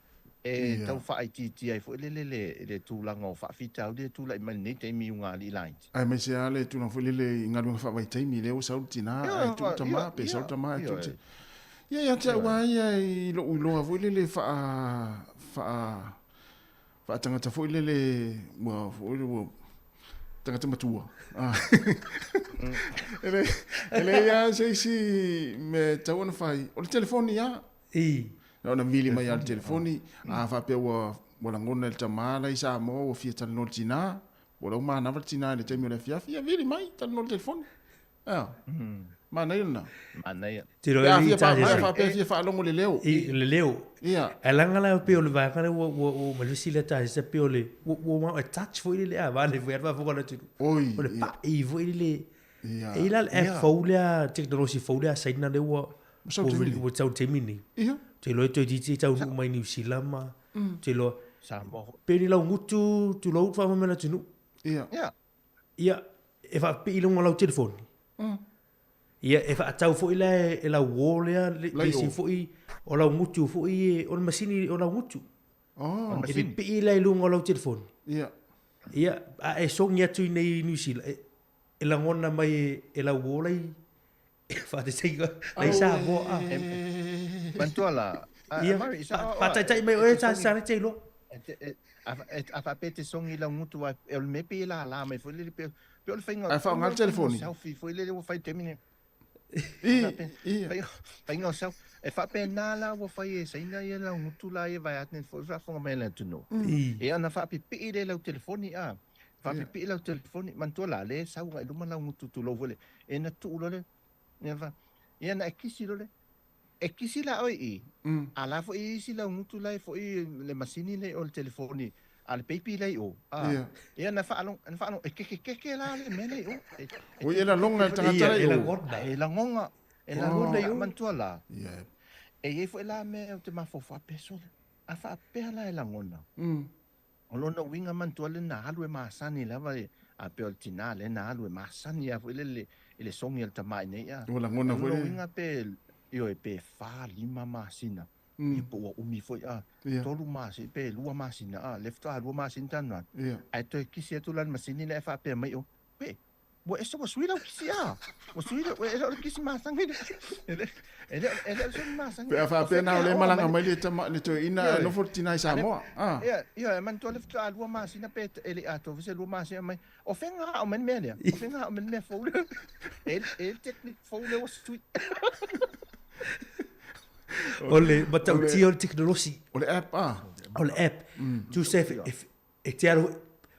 e Ia. tau faaitiitia ai foi lele le, le tulaga o faafitauli e tulai mai lenei taimi i ugalii laiti. Aemaise lava le tulaga foi lele i galuega faavaitaimi, lea ua sau le tina Ia, ae tuu ia, tama, pe sau ia, le tama ae ia, tuu le tina. Ia, ia te au lava ia i lou iloa foi lele faa, faa, faatagata foi lele ua foi lele ua tagata matua. E le e leai lava se isi mea e tatau ona fai, o le telefoni lava. I. Na ona vili mai lava o le telefoni, a faapea ua ua lagona e le tama la i Samoa ua fia talanoa i le tina, po o la ua manava le tina i le taimi o le afiafi, ia vili mai, talanoa i le telefoni. Ea. Manaia lena. Manaia. Tiro Pe a e fia i tā pe a se. faapea e fia faalogo i le leo. I le leo. Ia. Ae leaga la pei o le vaega lea ua ua ua mai le fesili a tā se pei o le ua ua mau e touch foi lele a vale foi a le faafofoga a le atunuu. Oi. O le Ia. pa'i foi lele. Ia. E i la le app fou lea, tekonolosi fou lea a Saina lea ua Ua sau taimi nei. ua sau taimi nei. Ia. Ou te iloa e toeitiiti taunuu mai Niu Sila ma ou te iloa. Samoa foi. Pei ni lau gutu tulou le faafofoga mai le atunuu. Ia. Ia. Ia, e faapipii i luga o lau telefoni. Ia, e faatau foi la e lau uō lea, le Lai isi o. foi o lau gutu foi e, o le masini o lau gutu. Oh. E pipii la i luga o lau telefoni. Ia. Ia, a e sogi atu i nei i Niu Sila, e, e lagona mai e, e lau uō lai, e faatetaiga, lai Samoa. A. Manatua la, a, Ia, Murray, sa, o, o, faataitai mai oe, sa, sa le te iloa. E, a, e, a faapea e te sogi i lau gutu, a, e o le mea pei e lala mai foi lele, pei, pei o le faiga, Ae faaaoga le telefoni. Selfie foi lele ua fai i le taimi nei. I, ia. Faiga, faiga o selfie. E faapena la ua fai e Saina ia lau gutu la ia vaeatu nei foi faafofoga mai le atunuu. I. Ia ona faapipii lea i lau telefoni, a. Faapipii lau telefoni, manatua la lea e sau agai i luma lau gutu tulou foi le, e na tuu loa le, ia fa, ia na e kisi loa le, e kisi la oe i i, a la foi e i ai isi lau gutu la e foi le masini lea i o le telefoni a le peipi la i o, a, ia na faalogo, na faalogo, e kekekeke la le mea la i o. E, e Oi, e lalonga e le tagata la i e o. lagona. E lagona, e lagona i o. Manatua la, e i ai foi la mea ou te mafaufau faapea, sole, a faapea la e lagona, O lona uiga manatua lea na alu e masani lava a pei o le tina lea na alu e masani lava foi lele i le sogi a le tama i nei a. Ua lagona O foi lona le. uiga pe ioe pe fa lima masina ia po ua umi foi a tolu masina pe lua masina a lea faatoa lua masina talu atu ae toe kisi atu la le masini lea ae faapea mai o wee Ua ese ua sui lau kisi a. Ua sui le, e le o le kisi masani le. E le, e le, e le o le sui masani. Pe a faapea na o le malaga mai le tama le toeaina ae nofo le tina i Samoa. A. Ia, ia, e manatua le faatoa lua masina pe e le i atoa foi se lua masina mai. O fea na aao mai le mea lea? O fea na aao mai le mea fou lea? E, e le technique fou lea ua sui. O le matautia o le tekonolosi. O le app a. O le app. Tusa e, E te aro,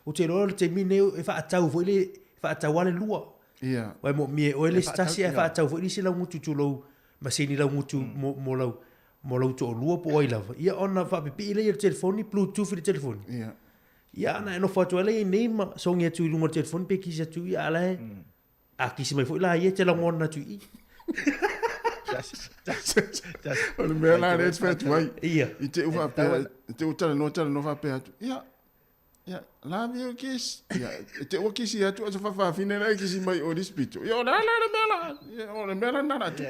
ou te iloa o le taimi lenei e faatau foi le, e faatau lava le lua. Ia. Aua e moomia e oe le isi tasi ae faatau foi le isi laugutu tulou, masini laugutu mo, mo lau, mo lou toalua po o ai lava. Ia ona faapipii lea i le telefoni, bluetooth i le telefoni. Ia. Ia ona e nofo atu ai lea i inei ma sogi atu i luga o le telefoni pe kisi atu, ia a la e, a kisi mai foi la ia e te lagona atu i i. O le mea la lea e te fai atu ai. Ia. I te u faapea, i te u talanoa talanoa faapea atu, ia, ia, love you kiss. Ia, e te ua kisi atu a se faafafine la e kisi mai o le isi pito. Ia, o le a la le mea la, ia, o le mea la na la atu.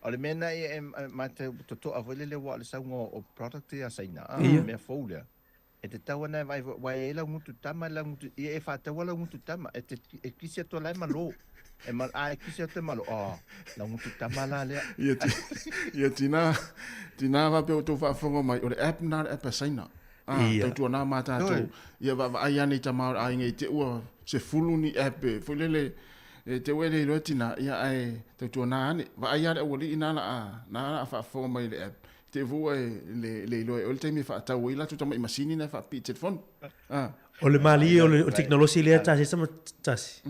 O le mea na ia e matou totoa foi lele ua o le sauga o product ia a Saina, a, mea fou lea. E tatau ana e vaai foi, aua e i ai lau gutu tama, lau gutu, ia e faataua lau gutu tama, e te, e kisi atu la e malo. E ma, a e kisi atu e malo, oh, lau gutu tama la lea. Ia, ti, ia tina, tina faapea ua outou faafofoga mai, o le app lena o le app a Saina. Ah, Ia. tautuana ma tatou, Oi. ia vaavaai ane i tama o le aiga i te ua sefulu ni app e, foi lele, e te ua e le iloa tina, ia ae tautuana ane, vaai lava le aualii na la a, na la a faafofoga mai i le app. Te fua e le, le iloa e oe le taimi e faatau ai latou tamai masini na e faapipii i telefoni. Ah. O le malie o le tekonolosi lea tasi sama tasi.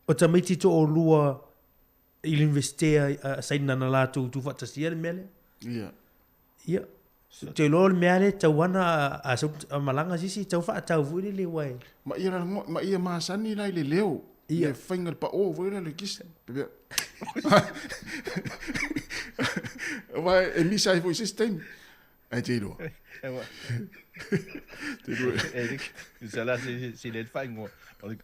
O tamaiti toalua i le Universite a Saina na latou tuufaatasia le mea lea. Ia. Ia. Ou te iloa o le mea lea e tatau lava ona a sau a malaga se isi e tatau faatau foi lele aua e. Ma ia lago, ma ia masani la i le leo. Ia. Le faiga le pao foi lea le kisi. Pepea. Aua e misa ai foi i se isi taimi. Ae te iloa. Te iloa. E se la se se le faingoa. O le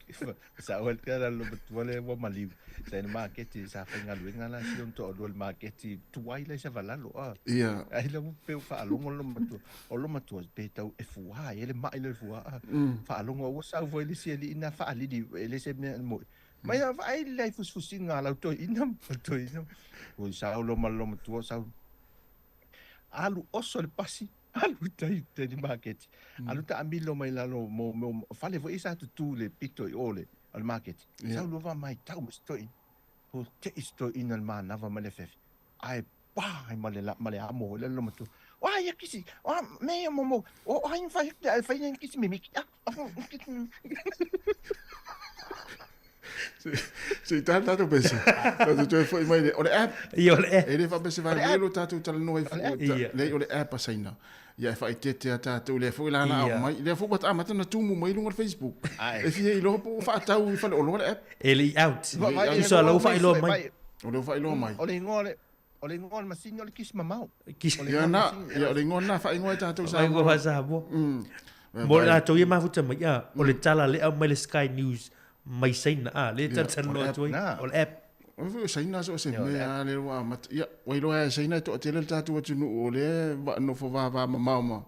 sa o le la lo matua le ua maliu. Sa ina maketi sa faigaluega la si ona toalua i le maketi tuai la i Savalalo a. Ia. Ai la ua pe faalogo lo matua. O lo matua pe tau e fuā ai le mai le fuā. Faalogo ua sau foi le isi alii na faalili e le se mea moi. Mai a vaai le ai fusifusiga a lau toeaina ma toeaina. Ua sau loa ma lo matua sau alu oso le pasi alu tai tai le maketi. Alu taamilo mai lalo mo mo fale foi sa tutu le pito i o le o le maketi. Sau loa va mai tau ma se toeaina. Ua tei se toeaina le manava ma le fefe. Ae pa ai ma le ma le amo foi le lo matua. Oa ia kisi, oa me ia mo mo, o ai fai ai fai nei kisi mimiki. Ah, Se i tala tatou pese. Tatou toe foi mai le, o le app. Ia, o le app. E le faapea se vae lo tatou talanoa ai foi. Ia. Leai, o le app a Saina. Ia e faaeteete a tatou, lea foi la la Ia. aumai. Lea foi ua amata ona tumu mai i luga o le Facebook. Ae. E fia iloa po ua faatau i faleoloa le app. E le i out. Le i out. Tusa o la ua faailoa mai. O lea ua faailoa mai. O le igoa o le o le igoa o le masini o le kisi mamao. Kisi. O le Ia igoa o le na, masini. ia o le igoa lena faaigoa e tatou Faaigoa Samoa. faa-Samoa. Vai, Mo vai. latou ia mafuta mai, a, o le tala lea aumai le Sky News mai Saina, a, lea Ia, talatalanoa o le atu ai, app. o le app. O le foi o Saina so o se Ia, o le mea lea ua amata. Ia, ua iloa e Saina e toatele le tatou atunuu o lea e nofo vava mamao ma,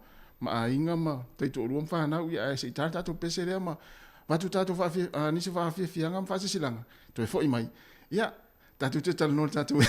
ma aiga ma taitoalua ma fanau, ia ae se i ta le tatou pese lea ma avatu tatou faafia, nisi o faafiafiaga ma faasilasilaga, toe foi mai. Ia, tatou toe talanoa i le tatou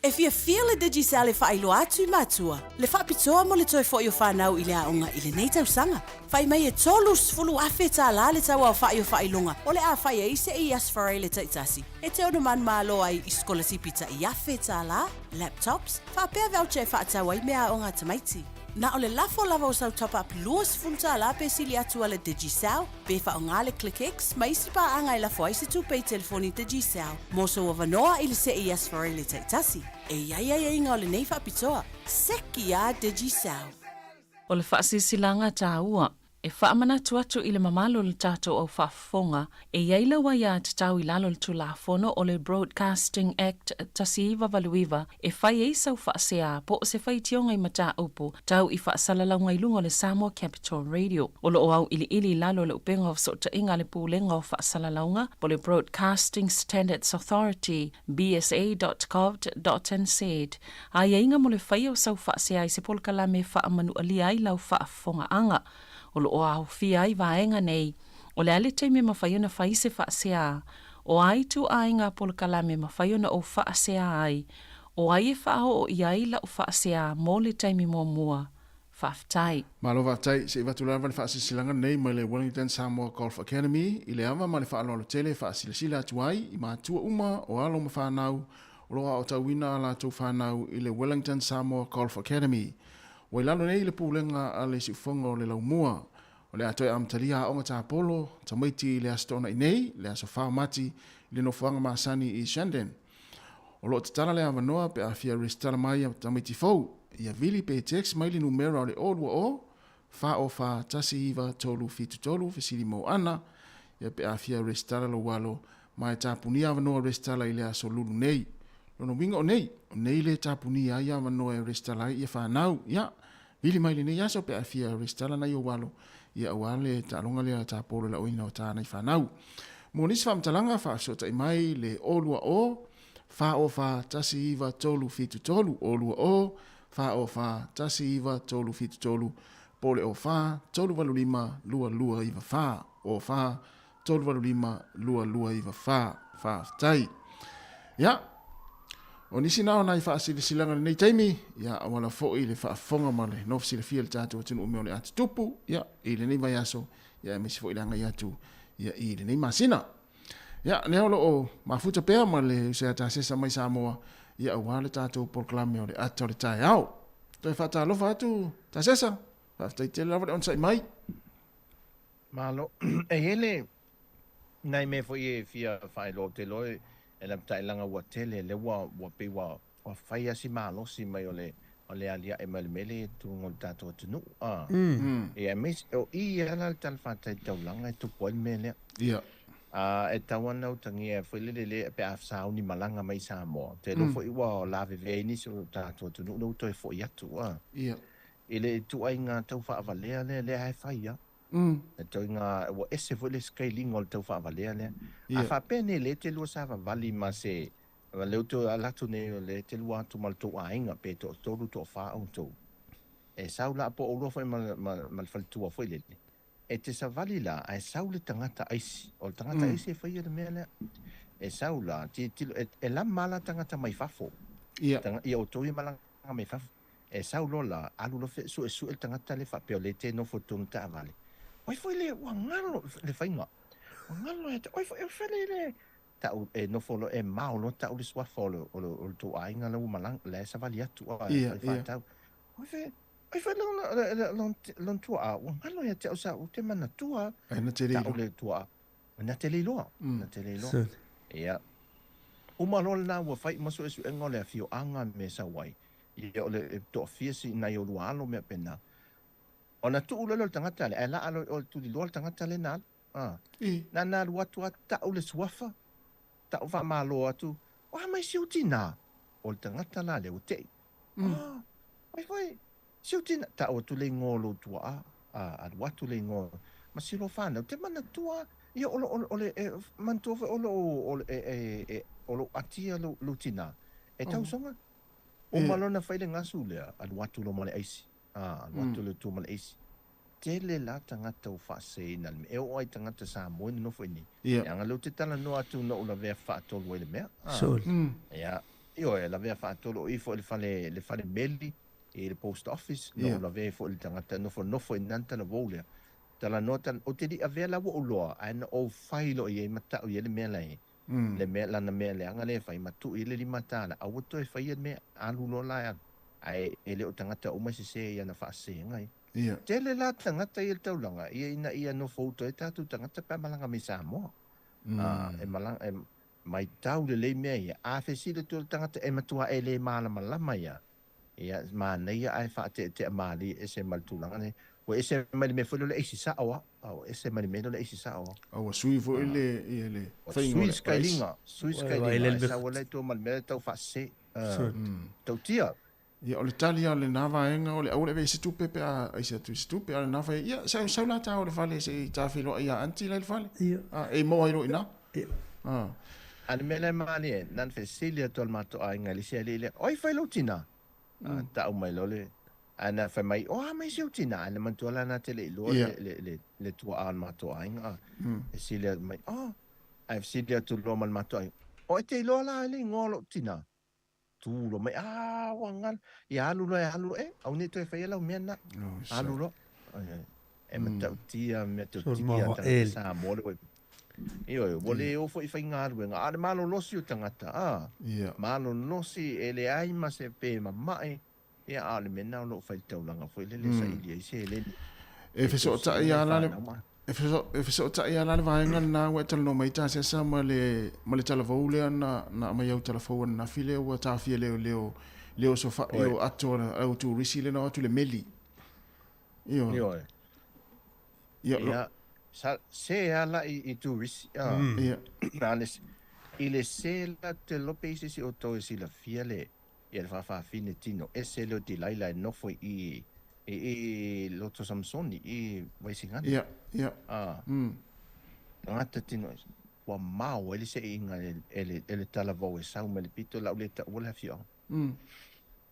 E fiafia le Digicel e faailoa atu i matua le faapitoa mo le toe foi o fanau i le aoga i lenei tausaga. Fai mai e $30,000 le tau aofai o faailoga o le a fai ai se i Aso Faraile taitasi e te ono manumalo ai i sikolasipi tai $1,000, laptops, faapea voucher e faatau ai meaaoga a tamaiti. Na o le lafo lava o sau top-up $20 pe sili atu a le Digicel, pe faaaoga le ClickX ma isi paaga e lafo ai se tupe i telefoni Digicel mo sou avanoa i le see i Aso Faraile taitasi. E i ai aiaiga o lenei faapitoa. Seki a Digicel! O le faasilasilaga taua, e faamanatu atu i le mamalu o le tatou au faafofoga, e i ai lau aiatatau i lalo o le Tulafono o le Broadcasting Act 1989 e fai ai sau faasea po o se faitioga i mataupu tau i faasalalauga i luga o le Samoa Capital Radio. O lo o auiliili i lalo o le upega o fesootaiga a le Pulega o Faasalalauga po o le Broadcasting Standards Authority, bsa.govt.nz, Aiaiga mo le faia o sau faasea i se polokalame e faamanualia ai lau faafofogaaga. O lo o aofia ai vaega nei, o le a le taimi e mafai ona fai se faasea, o a ituaiga polokalame e mafai ona ou faasea ai, o ai e faaoo i ai lau faasea mo le taimi muamua. Faafetai. Malo faafetai, se i avatu lava le faasilasilaga lenei mai le Wellington Samoa Golf Academy i le ava ma le faaaloalo tele e faasilasila atu ai i matua uma o alo ma fanau o lo o aotauina a latou fanau i le Wellington Samoa Golf Academy. Ua i lalo nei i le pulega a le Siufofoga o le Laumua. O le a toe amatalia aoga tapolo tamaiti i le Aso Toonai nei, le aso 4 o Mati, i le nofoaga masani i Shandon. O lo o tatala le avanoa pe a fia resitala mai a tamaiti fou, ia vili pe text mai le numera o le 020 404 19373 fesili mau ana, ia pe a fia resitala lou alo ma e tapunia avanoa resitala i le aso lulu nei. Lona uiga o nei, o nei le tapunia ai avanoa e resitala ai ia fanau, ia, vili mai lenei aso pe a fia resitala nai ou alo, ia aua le taaloga lea a tapolo i laoina o ta nai fanau. Mo nisi faamatalaga, faafesootai mai le 020 404 19373, 020 404 19373, po o le 04 385 2294, 04 385 2294. Faafetai. Ia, o nisi na o nai faasilasilaga i lenei taimi, ia, auala foi le faafofoga ma le nofo silafia i le tatou atunuu mea o le a tutupu, ia, i lenei vaiaso, ia, aemaise foi le agai atu, ia, i lenei masina. Ia, lea o lo o mafuta pea ma le uso ia Tasesa mai Samoa, ia, aua le tatou polokalame o le ata o le taeao. Toe faatalofa atu, Tasesa, faafetai tele lava le onosai mai. Malo. E i ai le nai mea foi e fia faailoa, ou te iloa e lapatai leaga ua tele, lea ua ua pei ua ua fai lava si malosi mai o le o le aliae mai o le mea lea i totonu o le tatou atunuu. A. Ia aemaise o i lava la le tala fatai taulaga e tupu ai le mea lea. Ia. A e tatau lava ona utagia foi lele le pe a sauni malaga mai i Samoa. Ou te iloa foi ua lavevea ai nisi o le tatou atunuu lea ua toe foi atu. A. Ia. I le ituaiga tau faavalea lea, lea e fai lava. Le ituaiga, ua ese foi le scaling o le tau faavalea lea. A faapea nei lea e te lua savavali ma se, lea ou te ala atu nei o lea e te lua atu ma le tou aiga pe toatolu toafa outou. E sau la po o oulua foi ma, ma, ma le faletua foi lele. E te savali la ae sau le tagata aisi. O le tagata aisi e faia le mea lea. E sau la, tilotilo, e, e lama la tagata mai fafo. Ia. Tanga, ia outou ia malaga mai fafo. E sau loa la, alu loa suesue le tagata lea faapea o lea e te nofo i totonu taavale. Oi foi le, ua galo le faiga. Ua galo ia te, oi foi, oi foi le, le, tau, e nofo loa, e mao loa tau le suafa o le, o le, o le tou aiga la ua malaga, la e savali atu, a, e fai faatau. Oi foi, oi foi lon, lon, lon tuaa, ua galo ia te au sa, ou te manatua, Ai na te le tau le tuaa. Na te le iloa, na te le iloa. Ia. Uma loa lena ua fai uma suesuega o le afioaga me sau ai. Ia o le toafia si nai o lua alo mea pena. Ona tuu loa lea o le tagata lea, ae laa loa o le tuliloa le tagata lea na alu. A. Na na alu atu a tau le suafa, tau faamalo atu, o a mai si ou tina? O le tagata la lea ua tei. Ah, ai foi, si ou tina, tau atu le igoa o lou tuaa, a, alu atu le igoa, ma si lou fanau, te manatua, ia o, o, o le, e, manatua foi o lou, o, e, e, e, o lou atia lou, lou tina, e tausoga. Uma loa ona fai le gasu lea, alu atu loa ma le aisi. A, alu atu loa tua ma le aisi. Tele la tagata ua faaseseina le mea. E oo lava i tagata Samoa e nonofo i inei. Leaga lea ou te talanoa atu na ou lavea faatolu ai le mea. A, ia. Ioe, lavea faatolu o i foi le fale, le fale meli i le post office, na ou lavea ai foi i le tagata e nofonofo i ina le talavou lea. Talanoa, talanoa, ou te le i avea la ua ou loa, ae na ou fai loa i ai ma tau i ai le mea la e, le mea, lana mea leaga lea e fai ma tuu i ai le $5, aua toe faia le mea, alu loa la e alu. Ae e le o tagata uma e sese i ana faasesega ia. Tele la tagata ia i le taulaga, ia ina ia nofo uta ai tatou tagata pe a malaga mai Samoa. E malaga, e maitau lelei mea ia. A fesili atu le tagata e matua e le malamalama ia, ia manaia ae faateatea malie ese ma le tulaga nei. Ua ese mai le mea foi lea o le aisi sao a. Ua ese mai le mea lea o le aisi sao a. A ua sui foi le, ia le faiga o le aisi. Sui skailiga, sui skailiga, ae sau ai la i tua ma le mea lea tau faasese. Tautia. Ia, o le tali a lena vaega o le aua le ave i se tupe pe a aisi atu i se tupe, a o lena fai, ia, sau, sau la ta o le fale se i ta feiloai ia aunty la i le fale. Ia. A, e maua ai loa i ina. Ia. A. A le mea lea e malie, na ona fesili atu a le matou aiga i le isi alii lea, O ai fai lou tina? A, tau mai loa le, ae na fai mai, O a mai si ou tina? Ae na manatua la na te le i iloa le, le, le, le tuaa o le matou aiga. A, fesili atu mai, O, ae fesili atu loa ma le matou aiga, O e te iloa la le igoa o lou tina? Tu loa mai, ah, ua galo. Ia alu loa e alu loa, eh, aua ne i toe faia lau mea lena. Alu loa. E matautia mea tautiki a tagata Samoa le ua Ioe, ua le o foi i faigaluega, a o le malolosi o tagata, ah, malolosi e leai ma se pe mamae, Ia, a o le mea lena o lo o fai i le taulaga foi lele e saili ai seleni. E fesootai lava la le, e fesootai lava la le vaega lena ua e talanoa mai ai Tasesa ma le, ma le talavou lea na, na aumai au talafou ananafi lea ua taofia leoleo, le osofai o ato a au turisi lea na o atu i le meli. Ioe. Ioe. Ia, Ia, sa, se ala i, i turisi, a, Ia. na le, i le se la te lope i se isi o outou e silafia le, Ia le faafafine tino ese lea o Delaila e nofo i i i Loto Samsoni i Vaisigano. Ia, ia. A, tagata tino ese. Ua mao ai le seʻiga e le, e le talavou e sau mai le pito, o le a ou le taua le afioaga.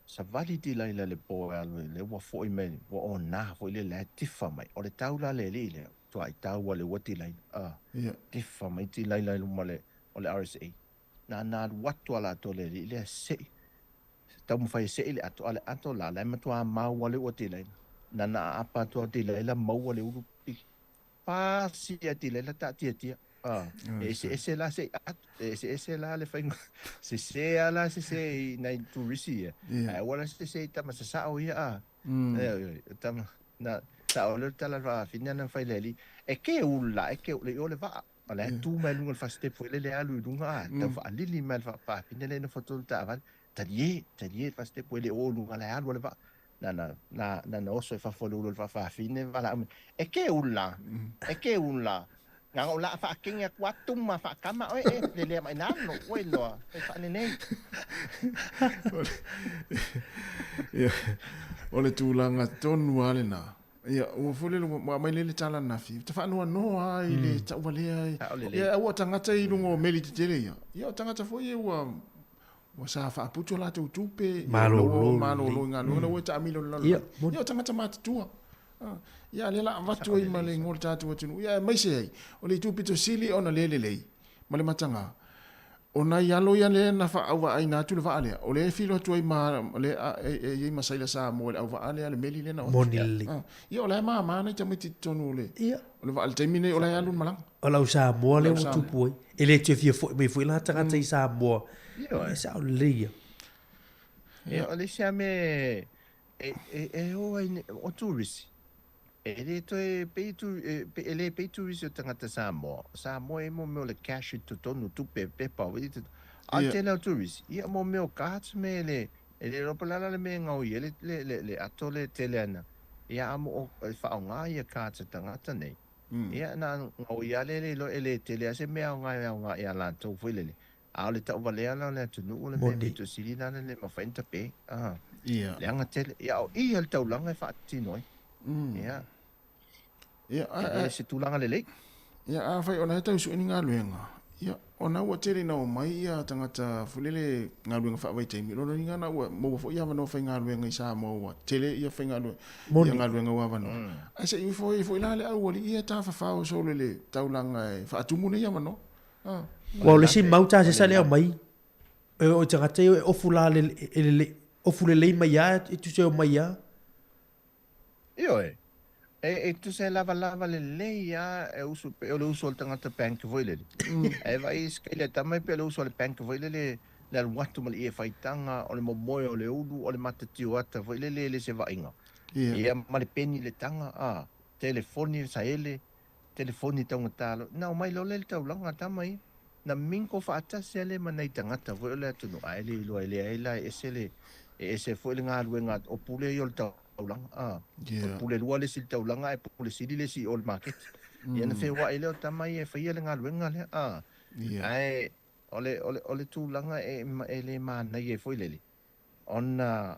Savali Delaila i le po e alu ai, lea ua foi mai, ua ona foi le la e tifa mai. O le tau la le alii lea, tuai tau a le ua Delaila. A, tifa mai Delaila i luma o le RSA. Na alu atu a latou le alii lea sei, taumafai e sei le ato, a le ato la, la e matua mau a le ua Delaila. Na na aapa atu a Delaila maua le ulu piki. Pasi a Delaila taatiatia. Ah, e ese ese la sei ato, e ese ese la le fainga. Sese a la sese i nai turisi ia. Ae aua la sese i tama sasao ia a. Tama, na, sa o le tala faafina na fai le alii. E ke ulu la, e ke ulu i o le vaa. O la e tu mai luga o le fast-step foi lele alu i luga a, tau faalili mai le faapafine lea e nofo atu i le taavale, talie, talie le fast-step ua le o i luga la e alu a le vaa. Na na, na, na na oso i fafo i le ulu o le faafafine valaau mai, e ke ulu la, e ke ulu la. Na o la faakenge atu atu ma faakama oe e, le lea mai nā no, ua iloa, e faanenei. Ia, o le tulaga tonu lava lena. Ia, ua foi lele, ua aumai lele tala ananafi, ta faanoanoa lava i le tauvalea. Ia, aua o tagata i luga o meli tetele ia. Ia, o tagata foi ia ua, ua sa faaputu a latou tupe, Malolo malolo i galuega, la ua taamilo i le lalolagi. Ia, o tagata matutua. Ia, a lea la avatu ai ma le igoa o le tatou atunuu. Ia, aemaise ai, o le itu pito sili ona le lelei ma le mataga, O nai alo ia lea na faaauvaaiina atu le vaa lea, o lea e filo atu ai ma lea e i ai ma sailor Samoa i le auvaa lea, le meli lea na o atu. Moni lelei. Ia, o la e mama nai tamaiti i totonu o le, o le vaa i le taimi nei o la e alu le malaga. O lau Samoa lea ua tupu ai. E le toe fia foi mai foi la tagata i Samoa. E sao lelei ia. Ia, o le isi lava mea e o ai, o turisi, E le toe pei tu, e le pei turisi o tagata Samoa. Samoa e mo mea o le cash i totonu, tupe, pepa, i totonu. A o le tele o turisi, ia mo mea o cards me le, e le iloa po o le a la le mea e gaoia ai le, le, le, le ato lea e tele ana. Ia a mo o, e faaaoga ia cards a tagata nei. Ia na gaoia lava lea e le iloa e le tele lava se mea aoga e aoga ia latou foi lele. A o le tauvalea la o le atunuu o le mea pito sili lana e le mafai ona tape. A, leaga tele. Ia, o i a le taulaga e faatino ai. Ia. Ia, a, e le se tulaga lelei. Ia, afai o la e tau sue ni galuega, ia, ona ua tele ina omai ia tagata foi lele galuega faavaitaimi, o lona uiga na ua maua foi avanoa faigaluega i Samoa ua tele ia faigaluega, ia galuega ua avanoa. Ae se i ifo ai foi la le aualii ia e tafafao solo i le taulaga e faatumu nei avanoa. Ua o le isi mau ta sesa lea mai. E o tagata ia e ofu la le, e lelei, ofu lelei mai a e tusa e omai a. Ioe. E, e tusa e lavalava lelei a e usu, pe o le usu o le tagata bank foi lele. Ae vaai i le tama e pe o le usu a le bank foi lele, le alu atu ma le ie faitaga, o le momoe o le ulu, o le matatio ata foi lele e le se vaaiga. Ia ma le peni i le taga, a, telefoni saele, telefoni taugata loa. Na omai loa lea i le taulaga a tama ia. Na mingle faatasi lava lea ma nai tagata foi o le atunuu, ae le iloa e leai la e ese le, e ese foi le galuega o pule ia o le taulaga, a. O le pule lua le isi i le taulaga ae pule sili le isi i o i le maketi. Ia ona feoai lea o tama ia e faia le galuega lea, a. Ae o le, o le, o le tulaga e, e le manaia ai foi lele, ona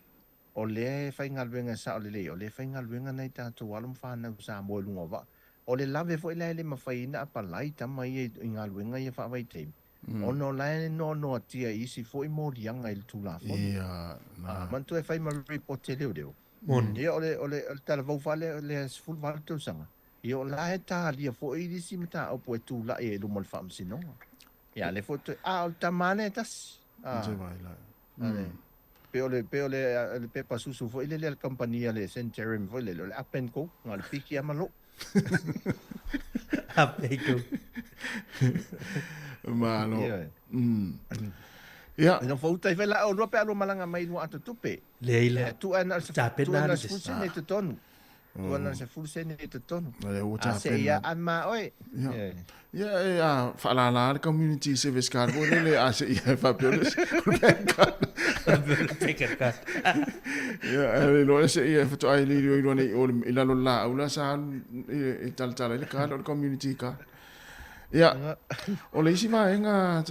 o lea e faigaluega e sao lelei, o lea e faigaluega nai tatou alo ma fanau Samoa i luga o vaa. O le lave foi la e le mafai ai ona apalai tama ia i galuega ia faavaitaimi, ona o la e noanoatia i isi foi moliaga i le Tulafono. Ia, na. Manatua e fai ma report e leoleo. Ia o le, o le, o le talavou fale lea 18 tausaga, ia o la e talia foi isi mataupu e tulai ai i luma o le Faamasinoga. Ia, lea foi toe, a o le tama lea e tasi. A, Pe o le, pe o le, le pepa susu foi lele a le kamupani a le Centurion foi lele, o le up and go, na o le piki lava ma lou. Up and go. Malo. Ia. Ina fautai foi la oulua pe a lua malaga mai i lua ato tupe. Leai la. Tuu ae na o le 10 sene i totonu. Ua na o le 10 sene i totonu. A se ia a ma oe. Ia, ia e a whaalala le community service card foi lele a se ia e faapea o le bank card. Bank card. Ia, e le loa se ia e whatoa i le iloa nei o i lalo la au la sa alu e talatala i le card o le community card. Ia, o le isi vaega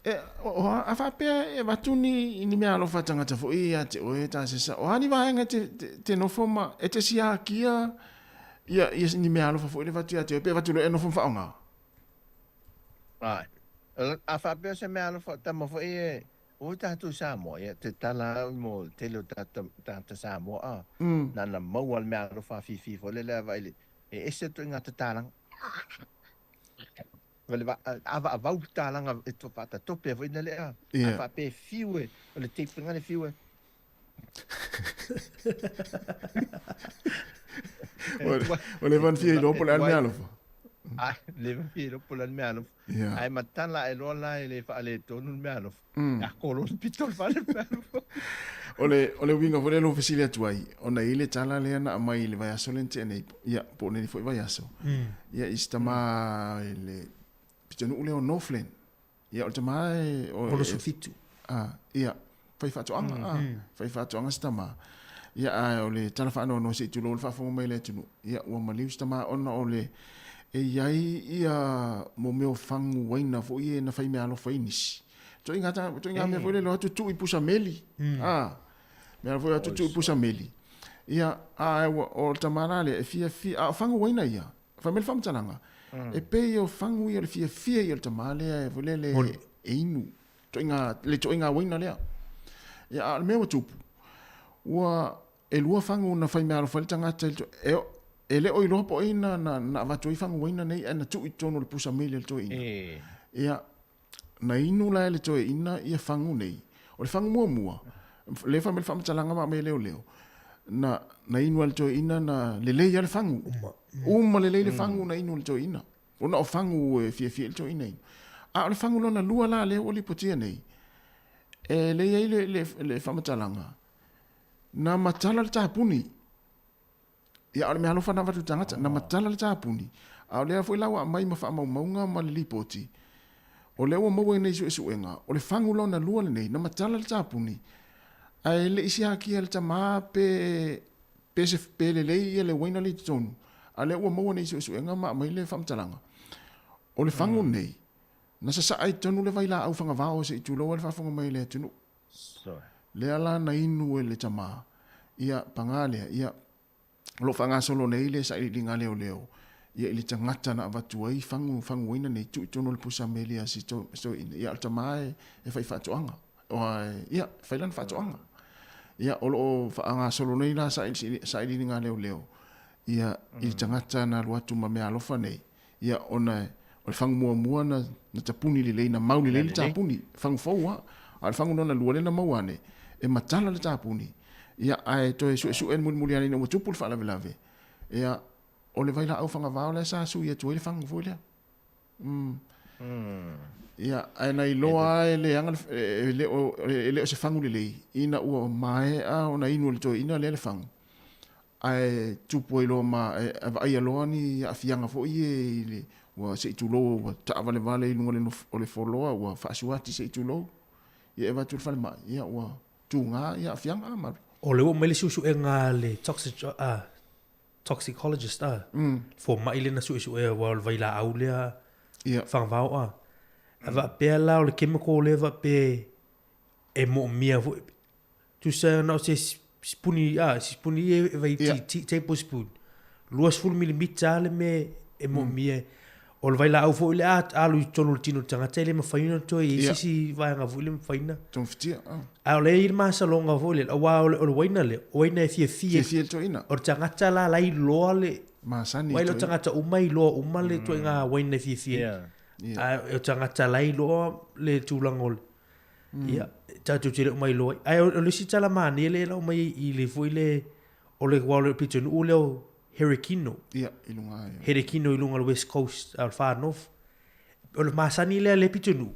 E, o, a faapea e avatu ni, ni mea alofa tagata foi ia te oe Tasesa, o a ni vaega te, te, te nofo ma, e te siakia ia, ia ni mea alofa foi le avatu ia te oe, pe avatu loa e nofo ma faaaoga? Ae. A faapea se mea alofa, tama foi e, oi tatou i Samoa, ia te tala au mo le tele o tagata Samoa, a, nana maua le mea alofa afifi foi lele a vaai le, e ese atu i ngā tatalaga. Avaavau le talaga e faatatope foi na lea. A faapea e fiu e, o le tape nga le fiu e. O le van fia iloa po o le a le mea alofa. Ai, le van fia iloa po o le a le mea alofa. Ae matala ae loa la e le faaletonu le mea alofa. E ako loa le pito o le fale le mea alofa. O le, o le uiga foi lea lou fesili atu ai, ona e i ai le tala lea na aumai i le vaiaso lea na tea nei, ia, po o lenei foi vaiaso. Ia, i si tama i le pitonuu lea o Northland. Ia, o le tama e... O, 67. Ah, ia, fai faatoaga, ah, fai faatoaga si tama. Ia, ae o le tala faanoanoa se i tulou le faafofoga mai a le atunuu, ia, ua maliu si tama ona o le, e i ai ia mo mea o fagu uaina foi ia na fai meaalofa ai nisi. Ituaiga ta, ituaiga mea foi lele o atu tuu i pusa meli. Ah, mea foi atu tuu i pusa meli. Ia, a o le tama la lea e fiafia, a o fagu uaina ia. Fai mai le faamatalaga, e pei o fagu ia o le fiafia ia o le tama lea foi lele e inu. Ituaiga, le ituaiga uaina lea. Ia, a o le mea ua tupu, ua e lua fagu na fai meaalofa ai le tagata i le, e, e le o iloa po o ai na, na, na avatu ai fagu uaina nei ae na tuu i totonu o le pusa meli a le toeaina. Ia, na inu la e le toeaina ia fagu nei. O le fagu muamua, lea fai mai le faamatalaga ma aumai e leoleo, na, na inu lava e le toeaina na lelei lava le fagu. Uma. Uma lelei le fagu na inu e le toeaina. Ona o fagu e fiafia ai le toeaina inu. A o le fagu lona lua la lea ua lipotia nei, e lea e i ai le, le, le faamatalaga, na matala le tapuni. Ia, a o le mea alofa na avatu i le tagata, na matala le tapuni, a o lea foi la ua aumai ma faamaumauga ma le lipoti, o lea ua maua i nei suesuega, o le fagu lona lua lenei, na matala le tapuni, ae le i siakia e le tama pe, pe se, pe lelei ia le uaina lea i totonu, a o lea ua maua nei suesuega ma aumai le faamatalaga, o le fagu lenei, na sasaa i totonu le vailaau fagavao se i tulou ai le faafofoga mai a le atunuu. Lea la na inu e le tama, ia, paga lea, ia, o lo o faagasolo nei le sailiiliga a leoleo, ia, i le tagata na avatu ai fagu, faguina nei, tuu i totonu o le pusa meli a si toeaina, ia, o le tama e, e fai faatoaga, ia, e fai lana faatoaga. Ia, o lo o faagasolo nei la sailiiliga a leoleo, ia, i le tagata na alu atu ma meaalofa nei, Ia, ona o le fagu muamua na, na tapuni lelei, na mau lelei le tapuni, fagu fou lava. A o le fagu lona lua lea na maua ane, e matala le tapuni, ia, ae toe suesue mulimuli ane ina ua tupu le faalavelave, ia, o le vailaau fagavao lea sa sui atu ai le fagu foi lea. Mm. Ia, ae na iloa lava e leaga e le o, e le o se fagu lelei, ina ua maea ona inu e le toeaina lea le fagu, ae tupu ai loa ma, e vaaia loa ni aafiaga foi ia i le, ua se i tulou ua taavalevale i luga o le foloa, ua faasuati se i tulou, ia e avatu i le falemai, ia ua tuga ia aafiaga ma. O lea ua aumai le suesuega a le toxic, a, toxicologist a, mm. fomai lea na suesuea aua o le vailaau lea yeah. fagavao a. A faapea la o le chemical lea faapea e moomia foi tusa na o se sipuni a sipuni e vai yeah. tablespoon 20 milimita le mea e moomia mm. O le vailaau foi lea a alu i totonu o le tino o le tagata e le mafai ona toe i ai se isi vaega foi le mafai ona. Togafitia. Ah. A o lea e i ai le masaloga foi lea, aua o le, o le uaina lea, o uaina e fiafia. Fiafia le toeaina. O le tagata la la e iloa le. Masani. Aua e le o tagata uma e iloa uma le ituaiga uaina e fiafia ai. Yeah. Yeah. A o tagata la e iloa le tulaga o le. Ia, tatou te le o mailoa ai. Ae o le isi tala manaia lea e lau mai i le foi le, o le, aua o le pitonuu lea o Herekino. Ia, i luga ai. Herekino i luga o le West Coast, o le Far North. O le masani lea le pitonuu,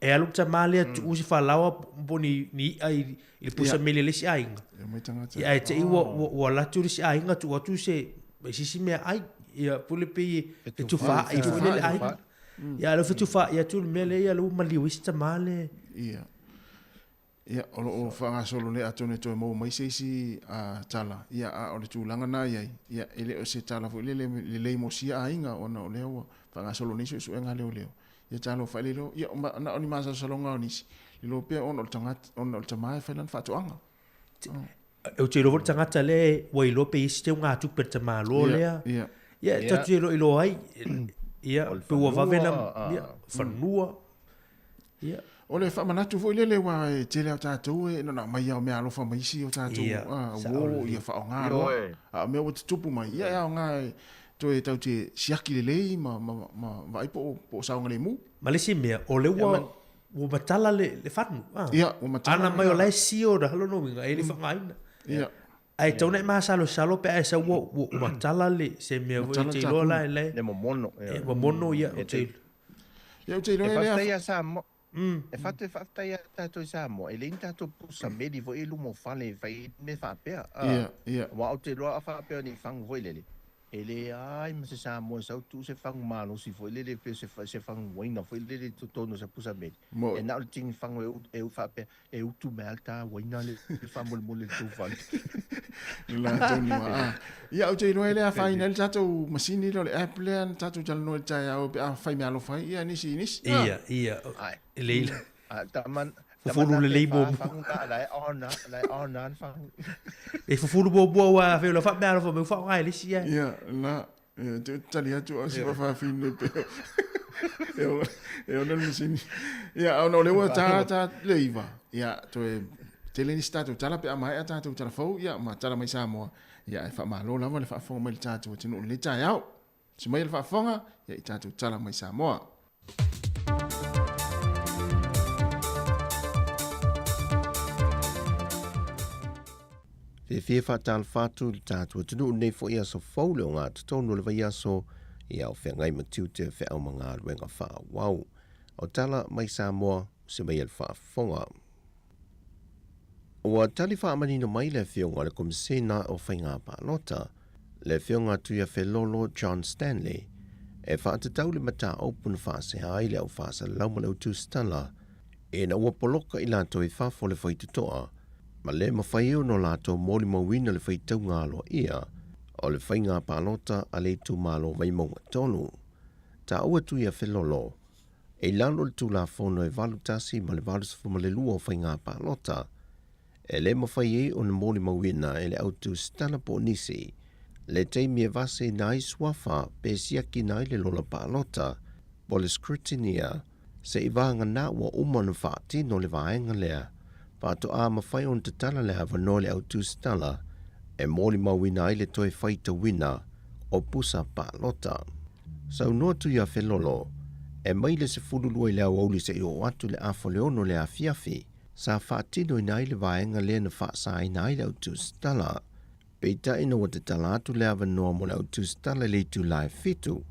e alu le tama lea mm. tuu se falaoa po ni, ni i'a i, i le pusa mele le isi aiga. Ia, mai tagata. Ia, ae te i ua, ua, ua alu atu le isi aiga tuu atu se, se isi mea ai. Ia, pule pei e tufaai foi le aiga. Ia, lea fetufaai atu le mea lea, ia, lea ua maliu ai si tama lea. Ia. Ia, o lo o faagasolo nei atonu e toe maua mai se isi tala, ia, a o le tulaga na i ai, ia, e le o se tala foi lele lelei mo sia aiga ona o lea ua faagasolo nei suesuega a leoleo. Ia talofa e le iloa, ia, na o ni masalosaloga o nisi, le iloa pea ona o le tagata, ona o le tama e fai lana faatoaga. Ou te iloa foi le tagata lea ua iloa pe i ai se teugatupe a le tamaloa lea. Ia, ia. Tatou te iloa iloa ai, ia, pe ua vave na, ia, fanua. Ia. O le faamanatu foi lele aua e tele lava o tatou e na ona aumai lava o meaalofa mai isi o tatou uo ia faaaoga loa. A o mea ua tutupu mai, ia e aoga e toe tatou te siaki lelei ma ma vaai po o saogalemu. Ma le isi mea, o lea ua ua matala le le fagu. Ia, ua matala. Ana mai o la e sio na lona uiga e le faaaogaina. Ia. Ae tatau ona e masalosalo pe a e sau ua ua matala le se mea foi e te iloa la e Le momono. E momono ia ou te Ia ou te iloa e le. E faafetai ia Samoa. E faafetai faafetai ia tatou i Samoa e leai ni tatou pusa meli foi i luma o fale e fai ai mea faapea. Ia, ia. Aua ou te iloa a faapea o ni fagu foi lele, e leai ma se Samoa e sau tuu se fagu malosi foi lele pe se se fagu uaina foi lele i totonu o se pusa meli. E na o le tini fagu e e faapea E utu mai a le ta uaina le faamolemole i le tou fale. Le latou ni waa. Ia, ou te iloa e le afaina ai le tatou masini lea o le app lea na tatou talanoa i le taeao pe a fai meaalofa ai ia nisi i nisi. Ia, ia. E lei la. Fufulu lelei muamua. Fagu na, la e on na, la e on na fagu. E fufulu muamua aua afai o le faameaalofa mai ua faaaoga e le isi ae. Ia, la. Ia, te tali atu au si faafafine pe e ona le masini. Ia, ona o lea ua ta, ta le iva. Ia, toe tele nisi tatou tala pe a maea tatou tala fou, ia, ma tala mai Samoa. Ia, e faamalo lava le faafofoga mai le tatou atunuu i lenei taeao. Se mai le faafofoga, ia, i tatou tala mai Samoa. Fiafia e faatalofa atu i le tatou atunuu i lenei foi aso fou le ogatotonu o le vaiaso i ao feagai ma tiute o feau ma galuega faaauau. O tala mai Samoa, se mai e le faafofoga. Ua tali faamanino mai le Afioga i le Komisena o Faiga Palota, le Afioga Tuiafelolo John Stanley, e faatatau le mataupu na faasea ai le au faasalalau ma le au tusitala ina ua poloka i latou i fafo le faitotoa ma le mafai ona latou molimauina le faitauga aloaia o le faiga palota a le itumalo Vaimauga 3. Taua Tuiafelolo E i lalo o le Tulafono e 81 ma le 82 o Faiga Palota, e le mafai ai ona molimauina e le au tusitala po o nisi le taimi e vaseina ai suafa pe siakina ai le lola palota po o le scrutineer se'i vagana ua uma ona faatino le vaega lea faatoa mafai ona tatala le avanoa i le au tusitala e molimauina ai le toe faitauina o pusa palota. Saunoa Tuiafelolo, E mai le 12 i le aoauli seia oo atu i le afa o le 6 i le afiafi, sa faatinoina ai le vaega lea na faasaina ai le au tusitala. Peitai ina ua tatala atu le avanoa mo le au tusitala i le itula e 7,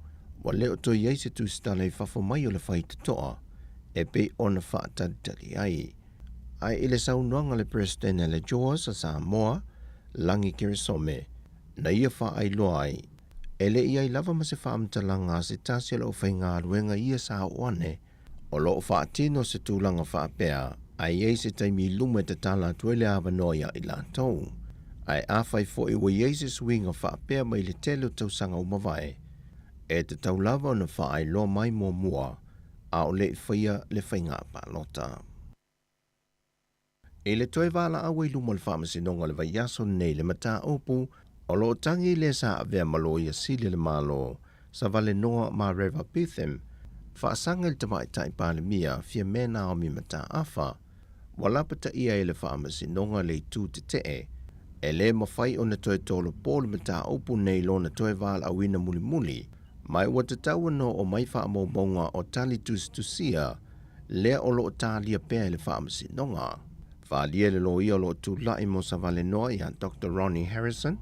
ua le o toe i ai se tusitala i fafo mai o le faitotoa e pei ona faatalitali ai. Ae i le saunoaga a le Peresetene a le JOAS a Samoa, Lagi Keresome, na ia faailoa ai, e le i ai lava ma se faamatalaga a se tasi o le aufaigaluega i ia sa oo ane, o lo o faatino se tulaga faapea, ae i ai se taimi i luma e tatala atu ai le avanoa iā i latou. Ae afai foi ua i ai se suiga faapea mai le tele o tausaga ua mavae, e tatau lava ona faailoa mai muamua a o le i faia le faiga palota. I le toe valaau ai luma o le Faamasinoga o le vaiaso lenei le mataupu o lo o tagi lea sa avea ma Loia Sili a le Malo, Savalenoa Mareva Betham, faasaga i le Tamaitai Palemia Fiame Naomi Mataafa, ua lapataia e le Faamasinoga le itu tetee e le mafai ona toe tolopo le mataupu nei lona toe valaauina mulimuli ma ua tatau ona oo mai faamaumauga o tali tusitusia lea o lo o talia pea e le Faamasinoga. Faaalia le loia o lo o tulai mo Savalenoa ia Doctor Ronnie Harrison,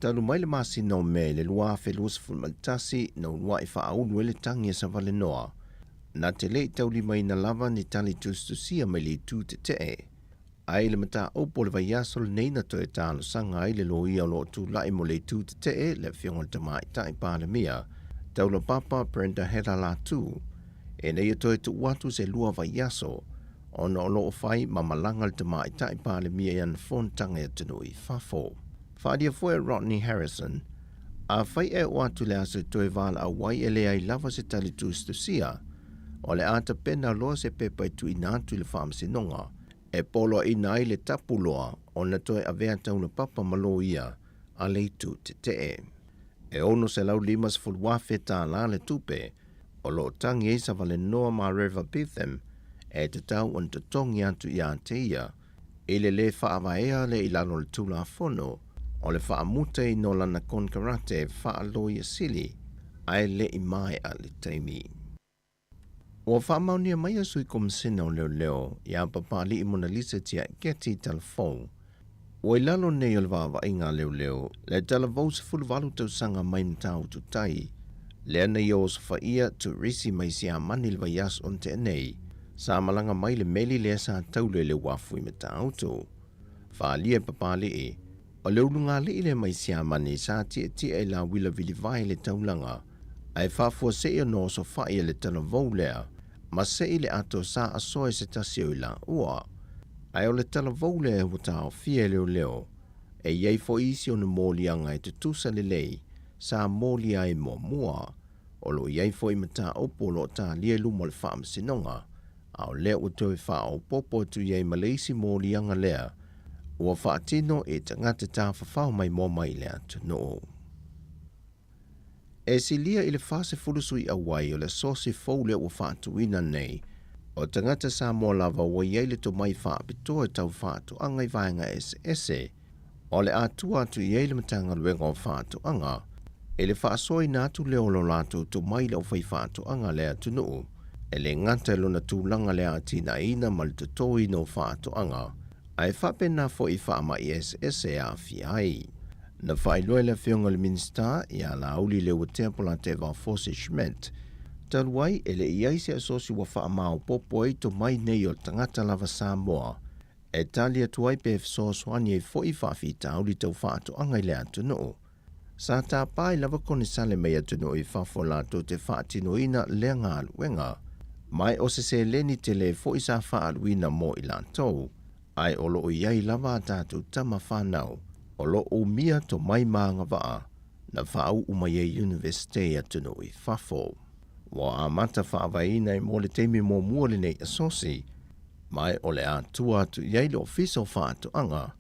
talu mai le masina o Me i le 2021 na uluai faaulu ai le tagi a Savalenoa, na te le i taulimaina lava ni tali tusitusia mai le itu tetee. Ae i le mataupu o le vaiaso lenei na toe talosaga ai le loia o lo o tulai mo le itu tetee, le Afioga i le Tamaitai Palemia, Taulapapa Brenda Hela Latu, ina ia toe tuu atu se lua vaiaso ona o lo o fai ma malaga le Tamaitai Palemia i ana fonotaga i atunuu i fafo. Faaalia foi e Rodney Harrison, Afai e oo atu le aso e toe valaau ai e leai lava se tali tusitusia, o le a tapena loa se pepa e tuuina atu i le Faamasinoga e poloaiina ai le tapu loa ona toe avea taulapapa ma loia a le itu tetee. E $650,000 tālā le tupe o lo o tagi ai Savalenoa ma Reva Betham e tatau ona totogi atu iā te ia i le lē faavaea lea i lalo o le Tulafono o le faamutaina o lana konekarate faaloia sili ae le i maea le taimi. Ua faamaonia mai e Sui Komisina o Leoleo iā Papali'i Monalisa Tiaiketi Talavou, ua i lalo nei o le vaavaaiga a leoleo le talavou 18 tausaga mai Matautu Tai, lea na ia osofaia turisi mai Siamani i le vaiaso na tea nei, sa malaga mai le meli lea sa taula i le uafu i Matautu. Faaalia e Papali'i, O le ulugalii lea mai Siamani sa tietie i la uila vilivae i le taulaga, ae faafuasei ona osofai e le talavou lea ma sei le ato sa asoa i se tasi o i laua. Ae o le talavou lea ua taofia e leoleo, e i ai foi isi ona moliaga e tutusa lelei sa molia ai muamua. O lo o i ai foi mataupu o lo o talia i luma o le Faamasinoga, a o lea ua toe faaopoopo atu i ai ma le isi moliaga lea ua faatino e tagata tafafao maimoa mai i le atunuu. E silia i le 40 sui auai o le asosi fou lea ua faatuina nei, o tagata Samoa lava ua i ai le tomai faapitoa e tau faatoaga i vaega eseese, O le a tua atu i ai le Matagaluega o Faatoaga i le faasoaina atu lea o lo latou tomai i le aufaifaatoaga a le atunuu, e le gata i lona tulaga le atinaeina ma le totoina o faatoaga, ae faapena foi i faamai eseese e aafia ai. Na faailoa e le Afioga i le Minisita ia Laauli Leuatea Polataivao Fosi Schmidt, talu ai e le i ai se asosi ua faamaopoopo ai tomai nei o tagata lava Samoa E tali atu ai pe fesoasoani ai foi faafitauli tau faatoaga i le atunuu. Sa tapa ai lava konesale mai atunuu i fafo latou te faatinoina lea galuega. Mai o se seleni tele foi sa faaaluina mo i latou, ae o lo o i ai lava a tatou tama fanau o lo o umia tomai ma agavaa na faauu mai ai Universite i atunuu i fafo. Ua amata faavaeina ai mo le taimi muamua lenei asosi, Ma o le a tua atu i ai le Ofisa o Faatoaga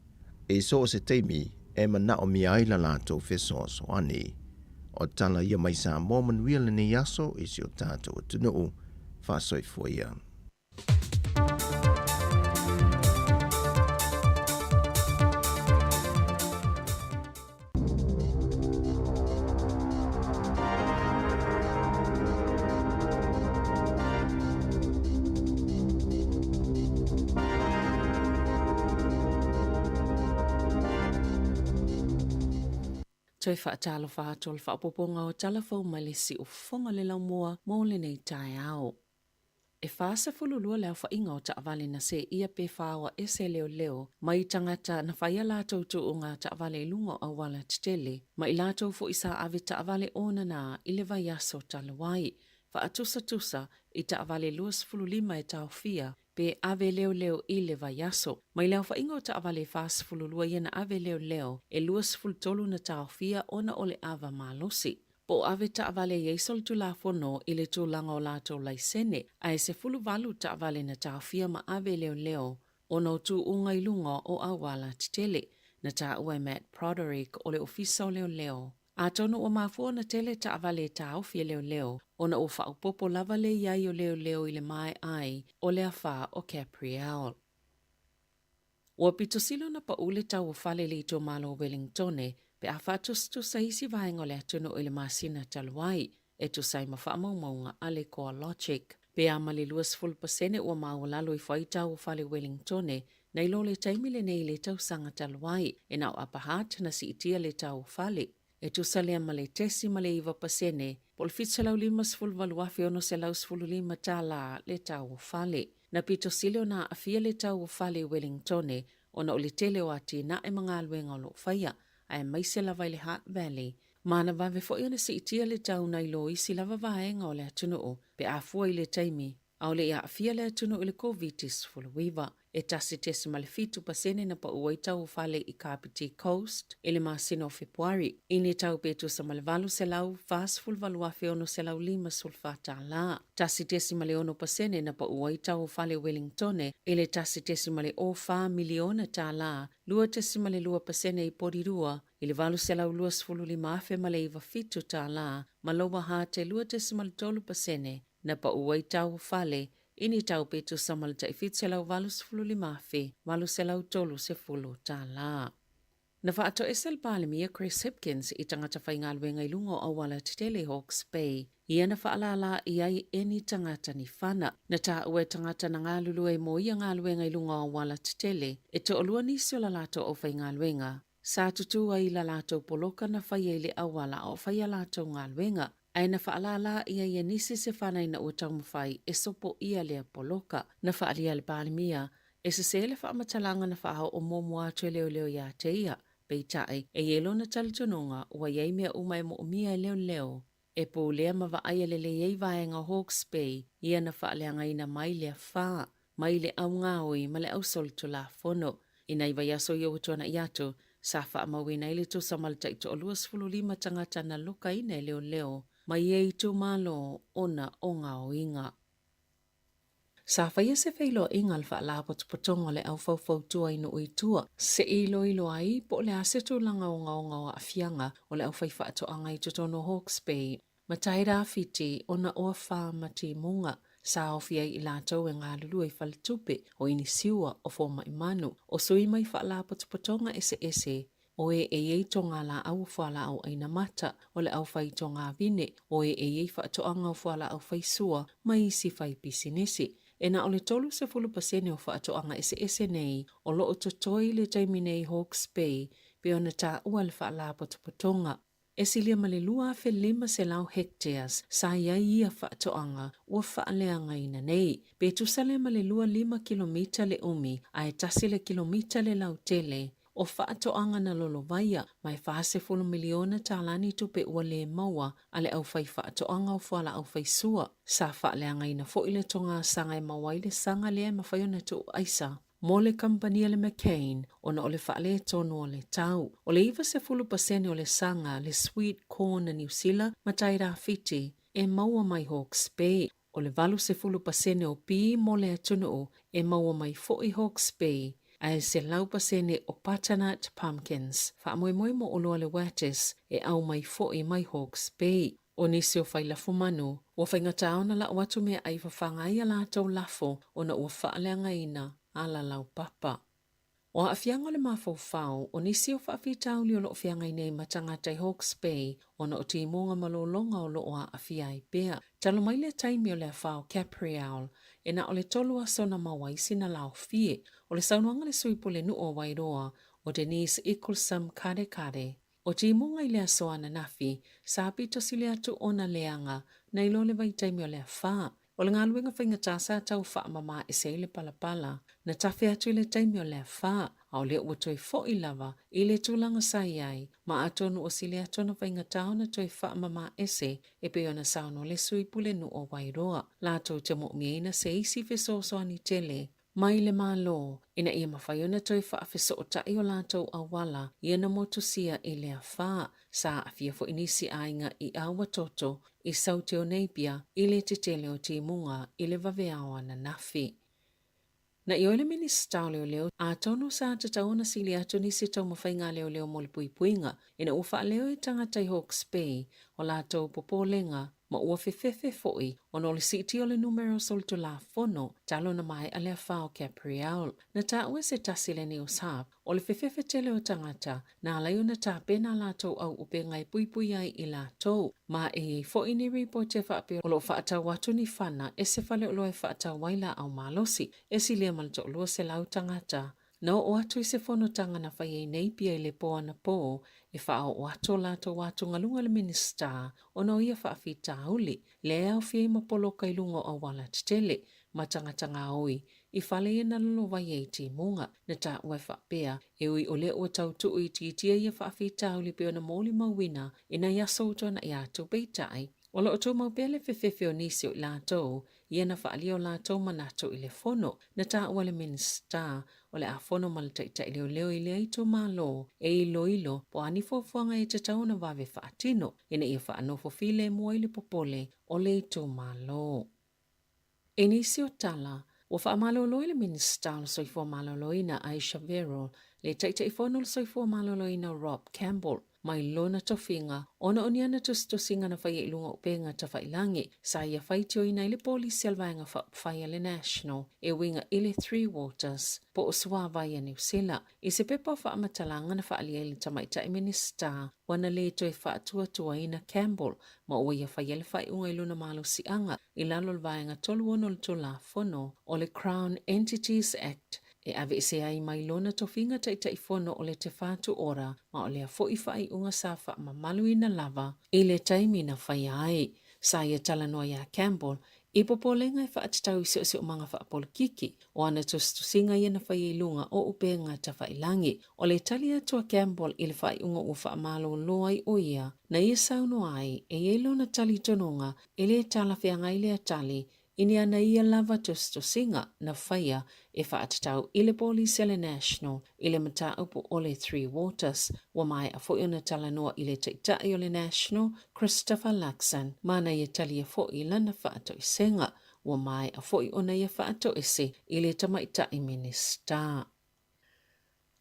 i so o se taimi e manaomia ai la latou fesoasoani. O tala ia mai Samoa manuia lenei aso i si o tatou atunuu. Faasoifua ia. Toe faatalofa atu o le faaopoopoga o tala fou mai le siufofoga le laumua mo lenei taeao. E 42 le aofaiga o taavale na seeia pe faoa ese leoleo mai tagata na fai a latou tuuga taavale i luga o auala tetele ma i latou foi sa ave taavale onana i le vaiaso talu ai, faatusatusa i taavale 25 e taofia pe ave leoleo i le vaiaso. Mai le aofaiga o taavale e 42 ia na ave leoleo, e 23 na taofia ona o le ava malosi. Po o ave taavale i ai solitulafono i le tulaga o latou laisene, ae 18 taavale na taofia ma ave leoleo ona o tuuga i luga o auala tetele. Na taua e Matt Broderick o le Ofisa o Leoleo. Atonu ua mafua ona tele taavale e taofi e leoleo ona ua faaopoopo lava le i ai o leoleo i le maeʻa ai o le afa o Capriel. Ua pito sili ona paʻu le tau o fale i le itumalo o Wellingtone pe a faatusatusa isi vaega o le atunuu i le masina talu ai, e tusa ai ma faamaumauga a le CoreLogic. Pe a ma le 20% ua maualalo ifo ai tau o fale Wellingtone nai lo le taimi lenei i le tausaga talu ai, e na o Upper Hutt na siitia le tau o fale. E tusa lea ma le 0.9% po o le $758,615 le tau o fale. Na pito sili ona aafia le tau o fale i Wellingtone ona o le tele o atinae ma galuega o lo o faia, aemaise lava i le Hutt Valley. Ma na vave foi ona siitia le tau nai lo isi lava vaega o le atunuu pe a fua i le taimi ʻaʻole i aafia le atunuu i le Koviti-19. E 1.7% na pau ai tau o fale i Kapiti Coast i le masina o Fepuari, i ni tau pe tusa ma le $848,654. 1.6% na pau ai tau o fale Wellingtone i le $1.04 miliona, 2.2% i Porirua i le $825,097 ma Lower Hutt e 2.3% na pau ai tau o fale i ni tau pe tusa ma le tai $785,830. Na faatoese le Palemia Chris Hipkins i tagata faigaluega i luga o auala tetele i Hawke's Bay, ia na faalālā i ai e ni tagata ni fana. Na taua e tagata na galulue mo ia galuega i luga o auala tetele, e toalua nisi o la latou aufaigaluega. Sa tutū ai i la latou poloka na faia i le auala a o fai a latou galuega, ae na faalālā i ai e nisi se fana ina ua taumafai e sopoia lea poloka. Na faaalia e le Palemia, e sesē le faamatalaga na faaoo muamua atu e leoleo iā te ia, peitai, e i ai lona talitonuga ua i ai mea uma e moomia e leoleo e pulea ma vaaia lelei ai vaega o Hawke's Bay ia na faaleagaina mai lea fa mai le augaoi ma le ausolitulafono. I nai vaiaso ia ua tuana'i atu, sa faamauina ai le tusa ma le taitoalua 15 tagata na lokaina e leoleo mai ia itumalo ona o gaoiga. Sa faia se feiloaiga a le Faalapotopotoga o le Au Faufautua i nuu i tua, se i iloilo ai po o le a se tulaga ogaoga o aafiaga o le aufaifaatoaga i totonu o Hawke's Bay ma Tairāwhiti ona o afa ma timuga. Sa aofia ai i latou e galulue i faletupe, o inisiua, o fomai manu, o sui mai faalapotopotoga eseese o e e i ai togalaau o fualaau ʻaina mata, o le ʻaufai togavine, o e e i ai faatoaga o fualaau faisua ma isi fai pisinisi. E na o le 30% o faatoaga eseese nei o lo o totoe i le taimi nei Hawke's Bay pei ona taua e le Faalapotopotoga. E silia ma le 2,500 hectares sa i ai ia faatoaga ua faaleagaina nei. Pe tusa lea ma le 25 kilomita le umi a e tasi le kilomita le lautele o faatoaga na lolovaia ma e $40 miliona ni tupe ua lē maua a le aufaifaatoaga o fualaau faisua. Sa faaleagaina foi le togasaga e maua ai le saga lea e mafai ona tuu aisa mo le kamupani a le McCain ona o le faaletonu o le tau. O le 90% o le saga le sweet corn a Niu Sila ma Tairāwhiti e maua mai Hawke's Bay. O le 80% o pī mo le atunuu e maua mai foi Hawke's Bay, ae 100% o butternut pumpkins, faamoemoe mo oloa le Wattis, e au mai foi mai Hawke's Bay. O nisi o fai lafo manu, ua faigata ona lau atu meaai fafaga ai a latou lafo ona ua faaleagaina ala laupapa. O aafiaga o le mafaufau, o nisi o faafitauli o lo o feagai nei ma tagata i Hawke's Bay ona o timuga ma lologa o lo o aafia ai pea. Talu mai le taimi o le afa o Capriel, e na o le tolu aso na maua ai sina laofie. O le saunoaga a le sui pulenuu o Wairoa, o Denise Icklesome Karekare. O timuga i le aso ananafi, sa pito sili atu ona leaga nai lo le vaitaimi o le afa. O le galuega faigata sa tau faamama ese ai le palapala na tafe atu i le taimi o le afa, a o lea ua toe fo'i lava i le tulaga sa i ai, ma atonu o sili atu ona faigata ona toe faamama ese e pei ona saunoa le sui pulenuu o Wairoa, latou te mo'omiaina se isi fesoasoani tele mai le Malo ina ia mafai ona toe faafesootai o latou auala ia na motusia i le afa. Sa aafia foi nisi aiga i Auatoto i Saute o Napier i le tetele o timuga i le vaveao ananafi. Na ioe le Minisita o Leoleo, atonu sa tatau ona sili atu nisi taumafaiga a leoleo mo le puipuiga ina ua faaleo e tagata i Hawke's Bay o latou popolega ma ua fefefe foi ona o le siitia o le numera o solitulafono talu ona maea le afa o Caprielle. Na taua e se tasi le News Hub, o le fefefe tele o tagata na ala ai ona tapena a latou auupega e puipui ai i latou. Ma e i ai foi ni ripoti e faapea o lo o faatau atu ni fana e se faleoloa e faatau ai laau malosi e silia ma le 200 tagata. Na oo atu i se fonotaga na fai ai nei pia i le po anapō e faaoo atu o latou atugaluga le Minisita ona o ia faafitauli, lea e aofia ai ma poloka i luga o auala tetele ma tagata gaoi i fale ia na lolovai ai timuga. Na taua e faapea, e ui o lea ua tau tuu itiitia ia faafitauli pei ona molimauina i nai aso ua tuanai atu, peitai, o lo o tumau pea le fefefe o nisi o i latou ia na faaalia o latou manatu i le fono. Na taua le Minisita o le a fono ma le Taitai Leoleo i lea itumalo e iloilo po o a ni fuafuaga e tatau ona vave faatino ina ia faanofo filemu ai le popole o le itumalo. I nisi o tala, ua faamalolo i le Minisita o le Soifua Maloloina Aisha Verrall le Taitaifono o le Soifua Maloloina Rob Campbell mai lona tofiga ona o ni ana tusitusiga na faia i luga o upega tafailangi sa ia faitioina ai le polisi a le Vaega Faaupufai a le National e uiga i le Three Waters po o Suavai a Niu Sila. I se pepa o faamatalaga na faaalia ai le Tamaitai Minisita ua na lē toe faatuatuaina Campbell ma ua ia faia le faaiuga i lona malosiaga i lalo o le Vaega 36 o le Tulafono o le Crown Entities Act e aveese ai mai lona tofiga Taitaifono o le Te Whatu Ora ma o lea foi faaiuga sa faamamaluina lava i le taimi na faia ai. Sa ia talanoa iā Campbell i popolega e faatatau i siosiomaga faapolokiki o ana tusitusiga ia na faia i luga o upega tafailangi. O le tali atu a Campbell i le faaiuga ua faamalolo ai ʻo ia, na ia saunoa ai e i ai lona talitonuga e le talafeagai lea tali i ni ana ia lava tusitusiga na faia e faatatau i le polisi a le National i le mataupu o le Three Waters. Ua maea foi ona talanoa i le Taitai o le National, Christopher Luxon, ma na ia talia foi lana faatoesega. Ua maea foi ona ia faatoese i le Tamaitai Minisita.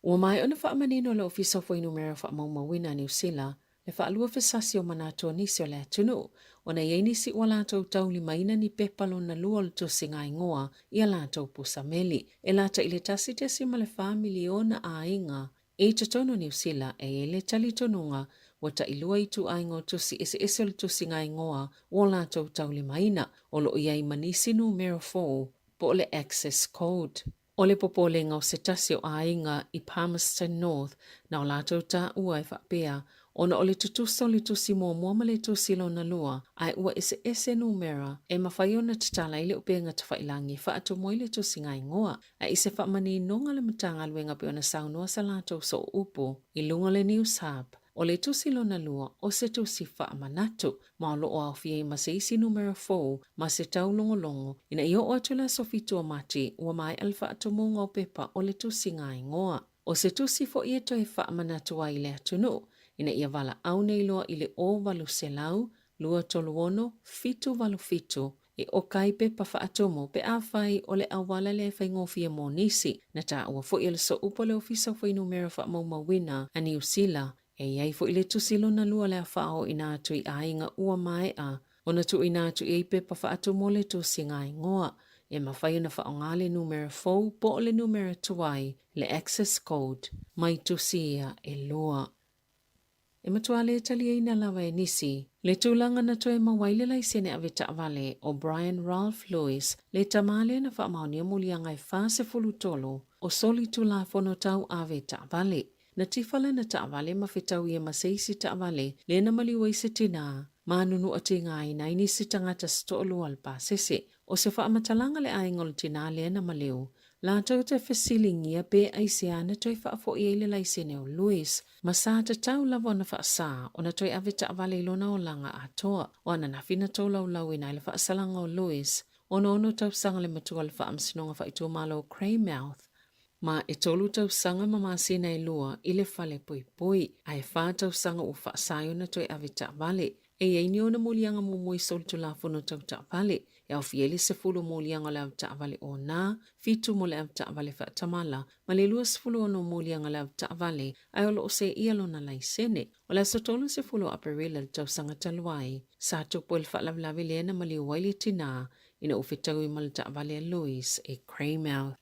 Ua maea ona faamanino e le Ofisa o Fuainumera Faamaumauina a Niu Sila le faalua fesasi o manatu o nisi o le atunuu ona i ai nisi ua latou taulimaina ni pepa lona lua o le tusiga igoa i a latou pusa meli. E lata i le 1.4 miliona aiga i totonu o Niu Sila e i ai le talitonuga ua tailua ituaiga o tusi eseese o le tusiga igoa ua latou taulimaina, o lo o i ai ma nisi numera fou po o le access code. O le popolega o se tasi o aiga i Palmerston North na o latou taua e faapea, ona o le tutusa o le tusi muamua ma le tusi lona lua, ae ua eseese numera e mafai ona tatala ai le upega tafailangi e faatumu ai le tusiga igoa. Ae i se faamaninoga a le Matagaluega pei ona saunoa sa latou sooupu i luga o le News Hub, O le tusi lona lua, o se tusi faamanatu, ma o lo o aofia ai ma se isi numera fou ma se taulogologo, ina ia oo atu le aso 7 o Mati, ua maea le faatumuga o pepa o le tusiga igoa. O se tusi foi e toe faamanatu ai i le atunuu, ina ia valaau nei loa i le 0800 236 787 E oka ai pepa faatumu pe afai o le auala lea e faigofie mo nisi. Na taua foi e le Sooupu o le Ofisa o Fuainumera Faamaumauina a Niu Sila, e i ai foi le tusi lona lua o le a faaooina atu i aiga ua maea ona tuuina atu i ai pepa faatumu o le tusiga igoa. E mafai ona faaaoga le numera fou po o le numera tuai, le access code, mai tusi ia e lua. E matua lē taliaina lava e nisi le tulaga na toe maua ai le laisene ave taavale o Brian Ralph Lewis, le tama lea na faamaonia muliaga e 43 o soli Tulafono tau ave taavale. Na tifa lana taavale ma fetau ia ma se isi taavale lea na maliu ai se tinā ma nunu'a tigaina ai nisi tagata se toalua o le pasese. O se faamatalaga le aiga o le tinā lea na maliu, latou te fesiligia pe aisea na toe faafo'i ai le laisene o Luis, ma sa tatau lava ona faasā ona toe ave taavale i lona olaga atoa. O ananafi na tolaulauina ai le faasalaga o Luis, 66 tausaga le matua o le Faamasinoga Faaitumalo o Greymouth, Ma e tolu tausaga ma masina e lua i le fale poipoi, a e fa tausaga ua faasai ona toe ave taavale. E i ai ni ona moliaga muamua i solitulafono tau taavale, e aofia ai le 10 o moliaga o le avetaavale ona, fitu mo le avetaavale faatamala, ma le 26 o moliaga o le avetaavale ae o lo o seia lona laisene. O le aso 30 o Aperila i le tausaga talu ai, sa tupu ai le faalavelave lea na maliu ai le tinā ina ua fetaui ma le taavale a Louis i Greymouth.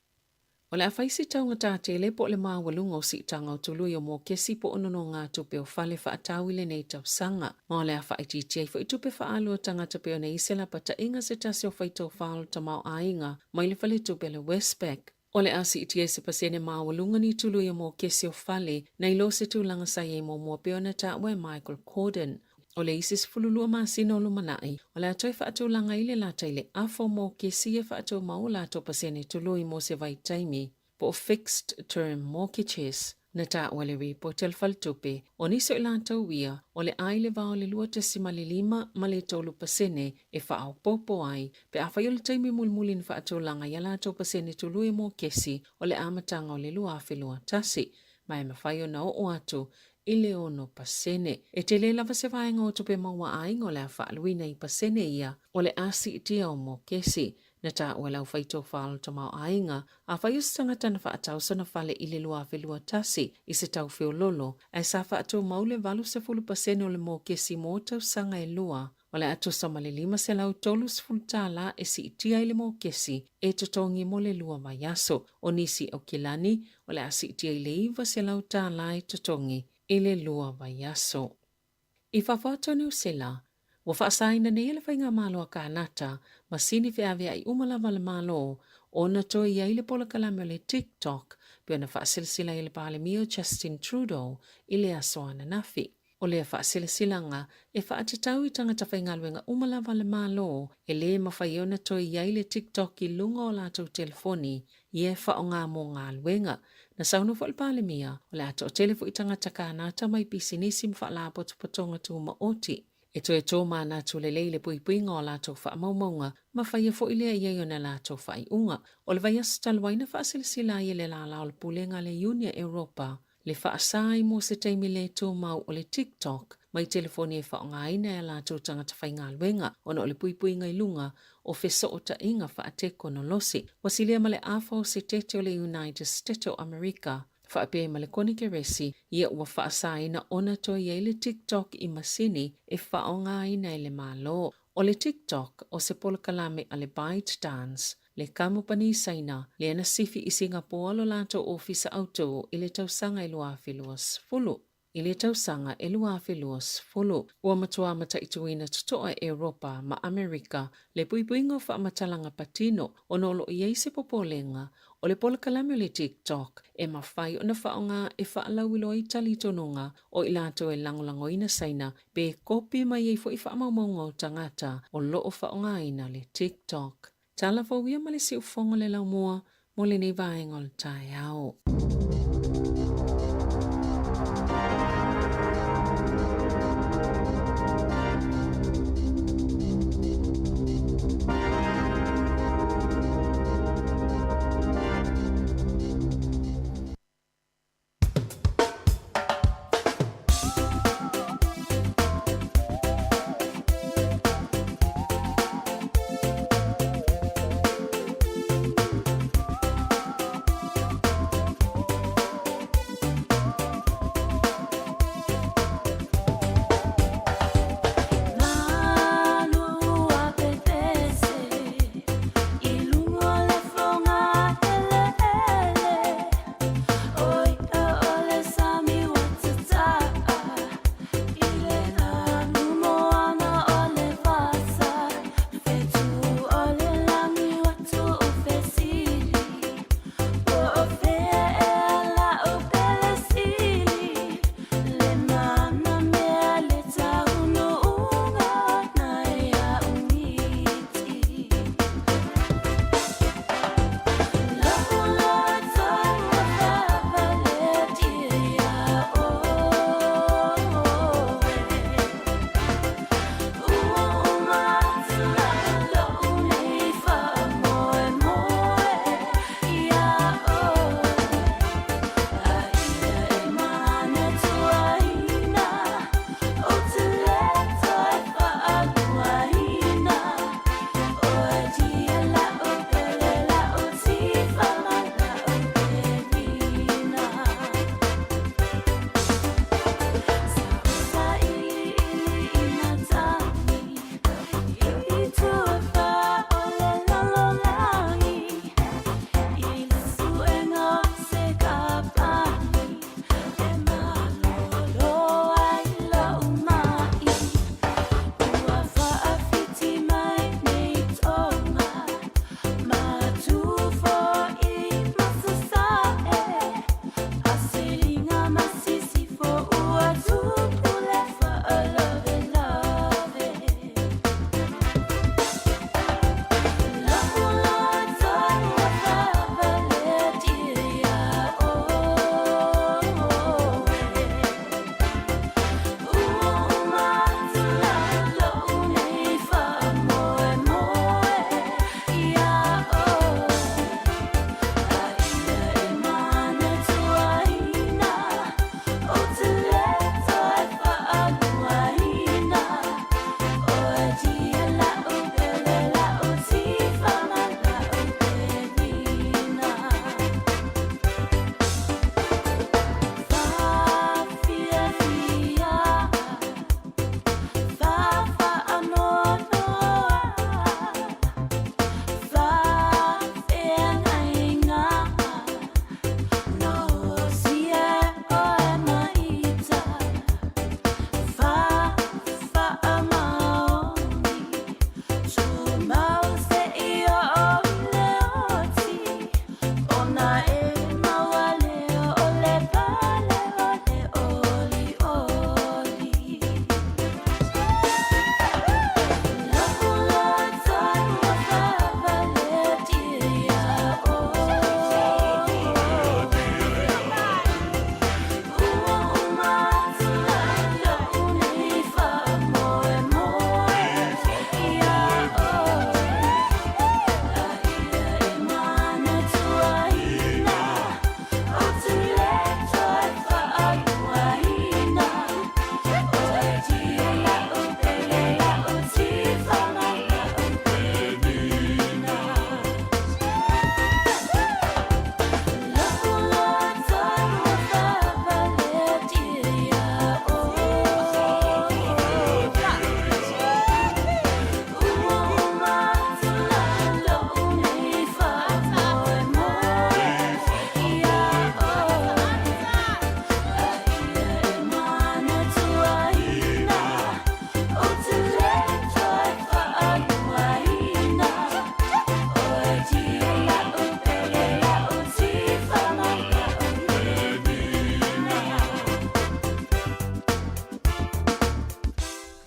O le a fai se taugata tele po o le maualuga o siitaga o tului o mokesi po o nonogatupe o fale faatau i lenei tausaga. Ma o le a faaitiitia ai foi tupe faaalu a tagata pei ona i ai se lapataiga se tasi o faitofā o le tamaoaiga mai le faletupe a le Westpac. O le a siitia i se pasene maualuga ni tului o mokesi o fale nai lo se tulaga sa i ai muamua pei ona taua e Michael Cordon. O le isi 12 masina o lumanai, o le a toe faatulaga ai le lata i le afa o mokesi e faatumau o latou pasene tului mo se vaitaimi, po o fixed term mortgages. Na taua le ripoti a le faletupe, o nisi o i latou ia, o le a i le va o le 2.5 ma le 3% e faaopoopo ai, pe afai o le taimi mulimuli na faatulaga ai a latou pasene tului o mokesi o le amataga o le 2021, ma e mafai ona oo atu i le 6%. E tele lava se vaega o tupe maua a aiga o le a faaaluina i pasene ia o le a siitia o mokesi. Na taua e le aufaitofa o le tamaoaiga, afai o se tagata na faatau sona fale i le 2021 i se tau feololo, ae sa faatumau le 80% o le mokesi mo tausaga e lua, O le a tusa ma le $530 e siitia ai le mokesi e totogi mo le lua vaiaso. O nisi Aukilani, o le a siitia i le $900 e totogi i le lua vaiaso. I fafo atu o Niu Sila, ua faasaina nei e le Faigamalo a Kanata masini feaveai uma lava a le Malo ona toe i ai le polokalame o le TikTok pei ona faasilasila ai e le Palemia o Justin Trudeau i le aso ananafi. O lea faasilasilaga e faatatau i tagata faigaluega uma lava a le Malo e lē mafai ai ona toe i ai le TikTok i luga o latou telefoni ia e faaaoga mo galuega. Na saunoa foi le Palemia, o le a toatele foi tagata Kanata mai pisinisi ma faalapotopotoga tumaoti e toe tōmanatu lelei i le puipuiga o a latou faamaumauga ma faia foi lea i ai ona latou faaiuga. O le vaiaso talu ai na faasilasila ai e le lala o le Pulega a le Iuni a Europa Le faasā ai mo se taimi lē tumau o le TikTok mai telefoni e faaaogaina e a latou tagata faigaluega ona o le puipuiga i luga o fesootaiga faatekonolosi. Ua silia ma le afa o se tete o le United Stete o Amerika faapea ai ma le Konikeresi ia ua faasāina ona toe i ai le TikTok i masini e faaaogaina e le Malo. O le TikTok o se polokalame a le ByteDance, le kamupani Saina, lea na sifi i Singapoa lo latou ofisa autū i le tausaga e 2020. I le tausaga e 2020, ua matua mataituina totoa e Europa ma Amerika le puipuiga o faamatalaga patino ona o lo o i ai se popolega o le polokalame o le TikTok e mafai ona faaaoga e faalauiloa ai talitonuga o i latou e lagolagoina Saina pe kopi mai ai foi faamaumauga o tagata o lo o faaaogaina le TikTok. Tala fou ia ma le siufofoga o le laumua mo lenei vaega o le taeao.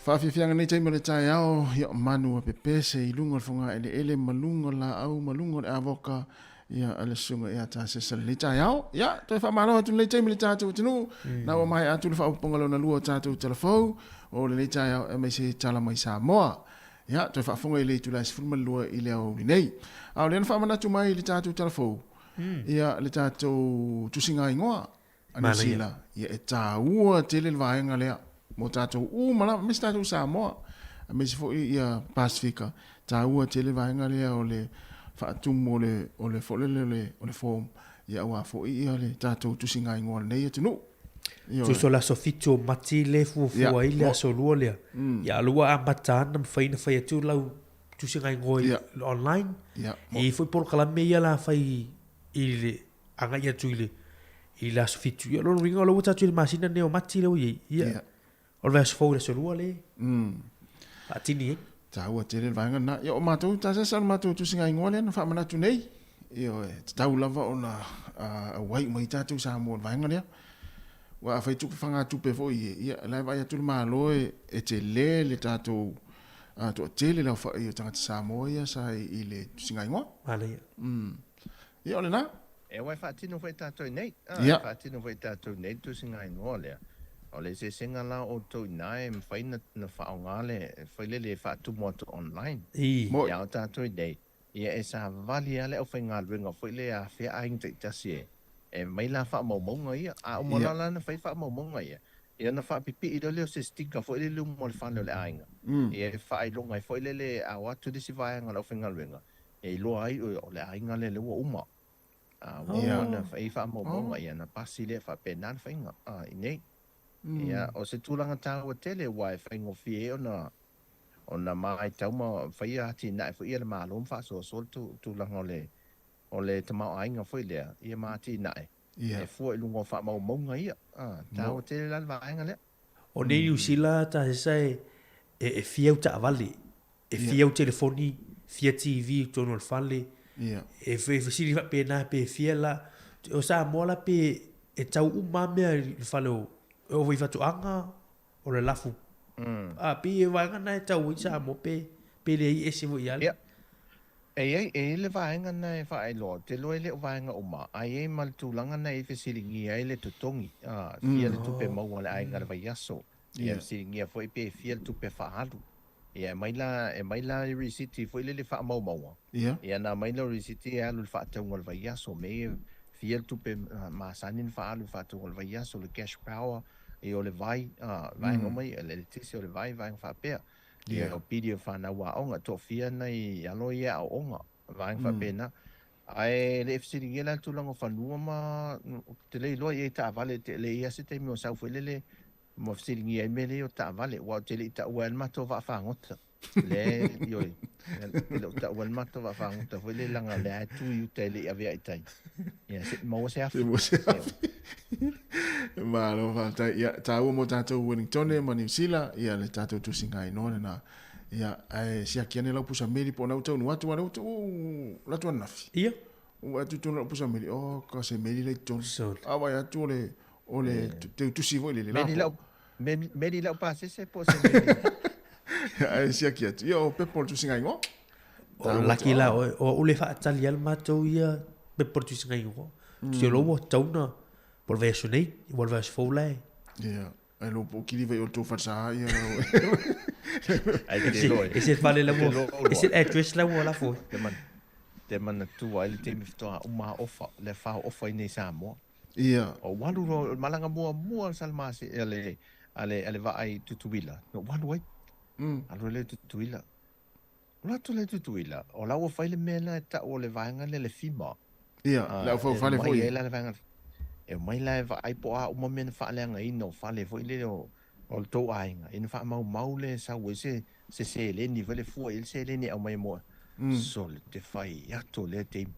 Faafiafiaga nei taimi o le taeao, ia o manu a pepese i luga o le fogaeleele ma luga o le laau ma luga o le avoka, ia a le susuga ia Tasesa lenei taeao. Ia, toe faamalo atu lenei taimi i le tatou atunuu, na ua maea atu le faaopoopoga lona lua o tatou talafou o lenei taeao aemaise tala mai Samoa. Ia, toe faafofoga i le itula e 12 i le aoauli nei. A o lea na faamanatu mai i le tatou talafou, ia le tatou tusiga igoa a Niu Sila, ia e taua tele le vaega lea mo tatou uma lava, aemaise tatou Samoa, aemaise foi ia Pasefika, taua tele le vaega lea o le faatumu o le, o le foi lele o le, o le form, ia aua foi ia le tatou tusiga igoa o lenei atunuu. Ioe. Tusa o le aso 7 o Mati lea e fuafua ai le aso lua lea, ia a o lea ua amata lava ona mafai ona fai atu lau tusiga igoa i online. E i ai foi polokalame ia la fai i le agai atu i le i le aso 7. Ia o lona uiga o lea ua tatou i le masina lenei o Mati lea ua i ai. Ia o le vaiaso fou i le aso lua lea faatini ai. Taua tele le vaega lena. Ia o matou, tasasa o le matou tusiga igoa lea na faamanatu nei. Ioe, e tatau lava ona auai uma ai tatou Samoa i le vaega lea. Aua afai tupe fagatupe foi ia, ia o la e vaai atu le Malo e tele le tatou toatele le aofai o tagata Samoa ia sa i le tusiga igoa. Manaia. Ia o lena. E aua e faatino foi tatou i nei. E faatino foi tatou i nei le tusiga igoa lea. O le eseesega la o outou i ina e mafai ona faaaoga le foi lele e faatumu atu online. Ia a o tatou i nei, ia e savali lava le aufaigaluega foi lea e afea aiga taitasi e aumai la faamaumauga ia. A uma loa la ona fai faamaumauga ia, ia ona faapipii loa lea o se sticker foi lele i luma o le fale o le aiga, ia e faailoga ai foi lele a o atu le isi vaega o le aufaigaluega, e iloa ai o le aiga lea lea ua uma. A ua uma ona fai faamaumauga, ia ona pasi lea, faapena le faiga i inei. Ia, o se tulaga taua tele aua e faigofie ai ona ona matau ma faia atinae foi ia a le Malo ma faasoasoa le tulaga o le o le tamaoaiga foi lea ia ma atinae e fua i luga o faamaumauga ia. Taua tele la le vaega lea. O nei Niu Sila tasesa e e fia au taavale E fia au telefoni, fia TV i totonu o le fale. E fesili faapena pe fia la. O Samoa la pe e tau uma lava mea i le fale o, e oo foi i faatoaga, o le lafu. A pei e vaega na e tau ai Samoa pe, pe leai e ese foi ia le. E i ai, e i ai le vaega na e faailoa, ou te iloa e le o vaega uma, ae i ai ma le tulaga na e fesiligia ai le totogi, a, fia le tupe maua a le aiga i le vaiaso, ia fesiligia foi pe fia le tupe faaalu. Ia, e aumai la, e aumai la i risiti foi lele faamaumauga. Ia. Ia, ona aumai lea o risiti e alu i le faatauga o le vaiaso. Mea ia, fia le tupe masani na faaalu i le faatauga o le vaiaso, le cash power, ia o le vai, a, vaega uma ia, le eletise o le vai, vaega faapea. Ia, o pili o fanau aoga, toafia nai alo ia e aooga, vaega faapena. Ae le i fesiligia la le tulaga o fanua ma, ou te le iloa i ai taavale, e leai lava se taimi o sau foi lele Ma fesiligia ai mea nei o taavale, aua ou te le i taua ai le matou vaafagota. Le, ioe, e le o taua le matou vaafagota foi lea leaga o lea e tu i uta e le i avea i tai. Ia, se i maua se afi. Se i maua se afi. Malo faafetai. Ia, taua mo tatou Wellingtone ma Niu Sila, ia le tatou tusiga inoa lena. Ia, ae siaki ane lau pusa meli po o na ua taunuu atu, aua o lea ua ua alu atu ananafi. Ia. Ua atu i totonu o lau pusa meli, oh, ka se meli la i totonu. A vaai atu o le O le teutusi foi lele la. Meli meli lau pasese po o se meli. Ae siaki atu. Ia o pepa o le tusiga igoa. O laki la oe, o au le faatali lava le matou ia pepa o le tusiga igoa. Tusi o lo ua tatau ona, po o le vaiaso nei, ua le vaiaso fou la e. Ia, ai lo po kili vai o le tou falesa ia. Ai te loa. E se fale la ua, e se address la ua lafo. Te manatua ai le taimi faatoa uma ofa, le fao ofa i nei Samoa. Ia. Ou alu loa, o le malaga muamua a le Salemasi, a le, a le, a le vaa i Tutuila, na ou alu ai. Alu ai lea i Tutuila. Alu atu lea i Tutuila, o la ua fai le mea lea e tau o le vaega lea le FEMA. Ia, le aufaufale foi. E omai ai la le vaega, e omai la e vaai po o a uma mea na faaleagaina o fale foi lele o, o le tou aiga, ina faamaumau lea e sau ai se, se seleni foi lea e fua i ai le seleni e aumai mo, sole, te fai atu o lea taimi.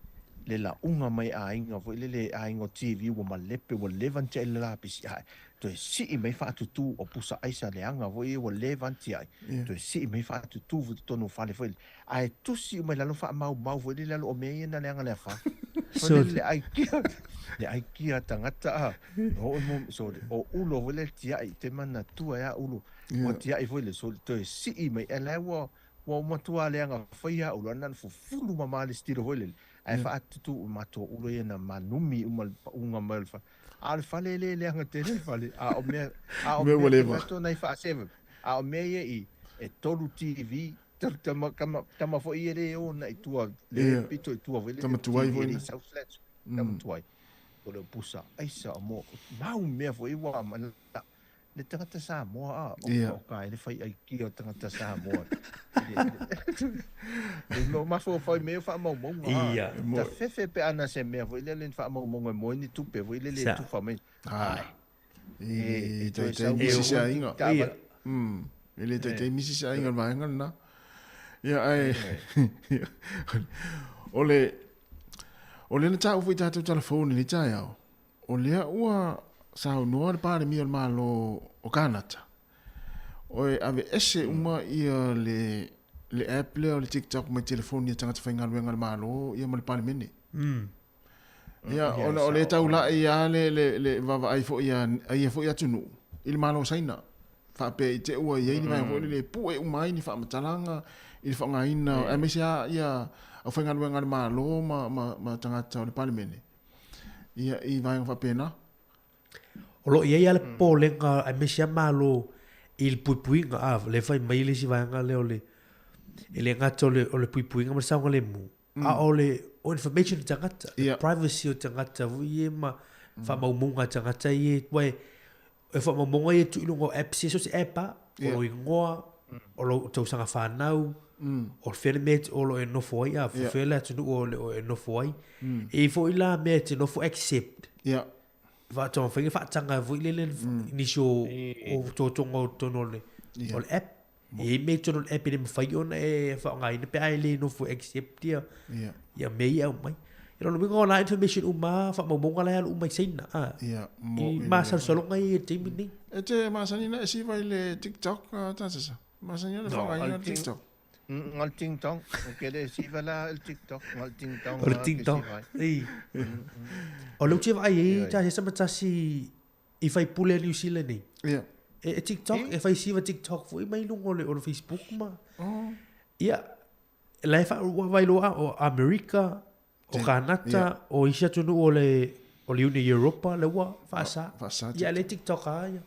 le lauga mai aiga foi lele aiga o TV ua malepe ua leva ona tiai le lapisi ae toe sii mai faatutu o pusa aisa leaga foi ia ua leva ona tiai toe sii mai faatutu foi totonu o fale foi lele ae tusi uma i lalo faamaumau foi lele alo o mea ia na leaga le afa foi lele le aikia le aikia tagata a o mo so o ulo foi lele tiai te manatua ia ulo ua tiai foi le so toe sii mai e la ua Ua matua leaga fai a ulo ana fufulu mama le stilo foi lele ae faatutu o matou ulo ia na manumi uma le pauga mai o le fale. A o le fale e le leaga tele le fale, a o mea, a o Mea ua mea leva. te nai faaseva, a o mea ia i e tolu TV, tama, tama, tama foi ia le o na i tua, le Ia. pito i tua foi le Tama tuai TV foi e le na. i South Flats, tama tuai. O le pusa aisa o mo, mau mea foi ua mana Le tagata Samoa a, oka Ia. oka e le fai aikia o tagata Samoa. Le no mafaufau i mea o faamaumauga a. Ia. Ta fefe pe ana se mea foi lele ni faamaumauga e moe ni tupe foi lele e Sa. tufa mai. Ah. Ai. E E toe taitai sau misi se mai aiga. taavale. Ia. E le taitai misi se aiga o le vaega lena. Ia, ae o le o lea na taua foi i tatou telefoni i lenei taeao, O lea ua saunoa le Palemia o le Malo o Kanata, o e aveese uma ia le le app lea o le TikTok mai telefoni a tagata faigaluega a le Malo ia ma le Palemene. Ia, ona o lea e taulai lava le le le vaavaai foi a a ia foi atunuu i le Malo o Saina. Faapea i te ua i ai ni vaega foi lele e pue uma ai ni faamatalaga i le faaaogaina aemaise lava ia aufaigaluega a le Malo ma ma ma tagata o le Palemene. Ia, i vaega faapena. O lo o i ai lava le popolega aemaise lava Malo i le puipuiga, a, lea e fai mai le isi vaega lea o le, e le gata o le, o le puipuiga ma le saogalemu, a o le o information o tagata, le privacy o tagata foi ia ma faamaumauga a tagata ia, aua e, e faamaumauga ia e tuu i luga o apps ia, so o se app lava, o lou igoa, o lou tausaga fanau, o fea le mea o lo o e nofo ai, a, fea le atunuu o lo o e nofo ai. E i ai foi la mea e te nofo accept, faataumafaiga faataga foi lele nisi o totoga o totonu o le app. E i ai mea i totonu o le app e le mafai ona e faaaogaina pe a e le nofo e accept ia, Ia. ia mea ia e aumai. I lona uiga o la information uma lava, faamaumauga la e alu uma i Saina. A, Ia, mo i i le- masalosaloga ia i le taimi lenei. E te masani na e siva i le TikTok, a Tasasa? Masani na No, faaaogaina o le le ting- TikTok? Nga le ting tong, o ke le siva la le TikTok, nga le ting tong O le la ting ke tong. siva ai. Ei. O lea ou te vaai ai, Ioe. Tasasa ma tasi i faipule a New Zealand nei. Ia. E, e TikTok, e fai siva TikTok foi mai luga o le, o le Facebook ma. Oh. Ia, la e faavailoa o Amerika, o Kanata, Ia. o isi atunuu o le, o le Iuni Europa, lea ua faasa. Faasa Ia, lea e TikTok lava ia.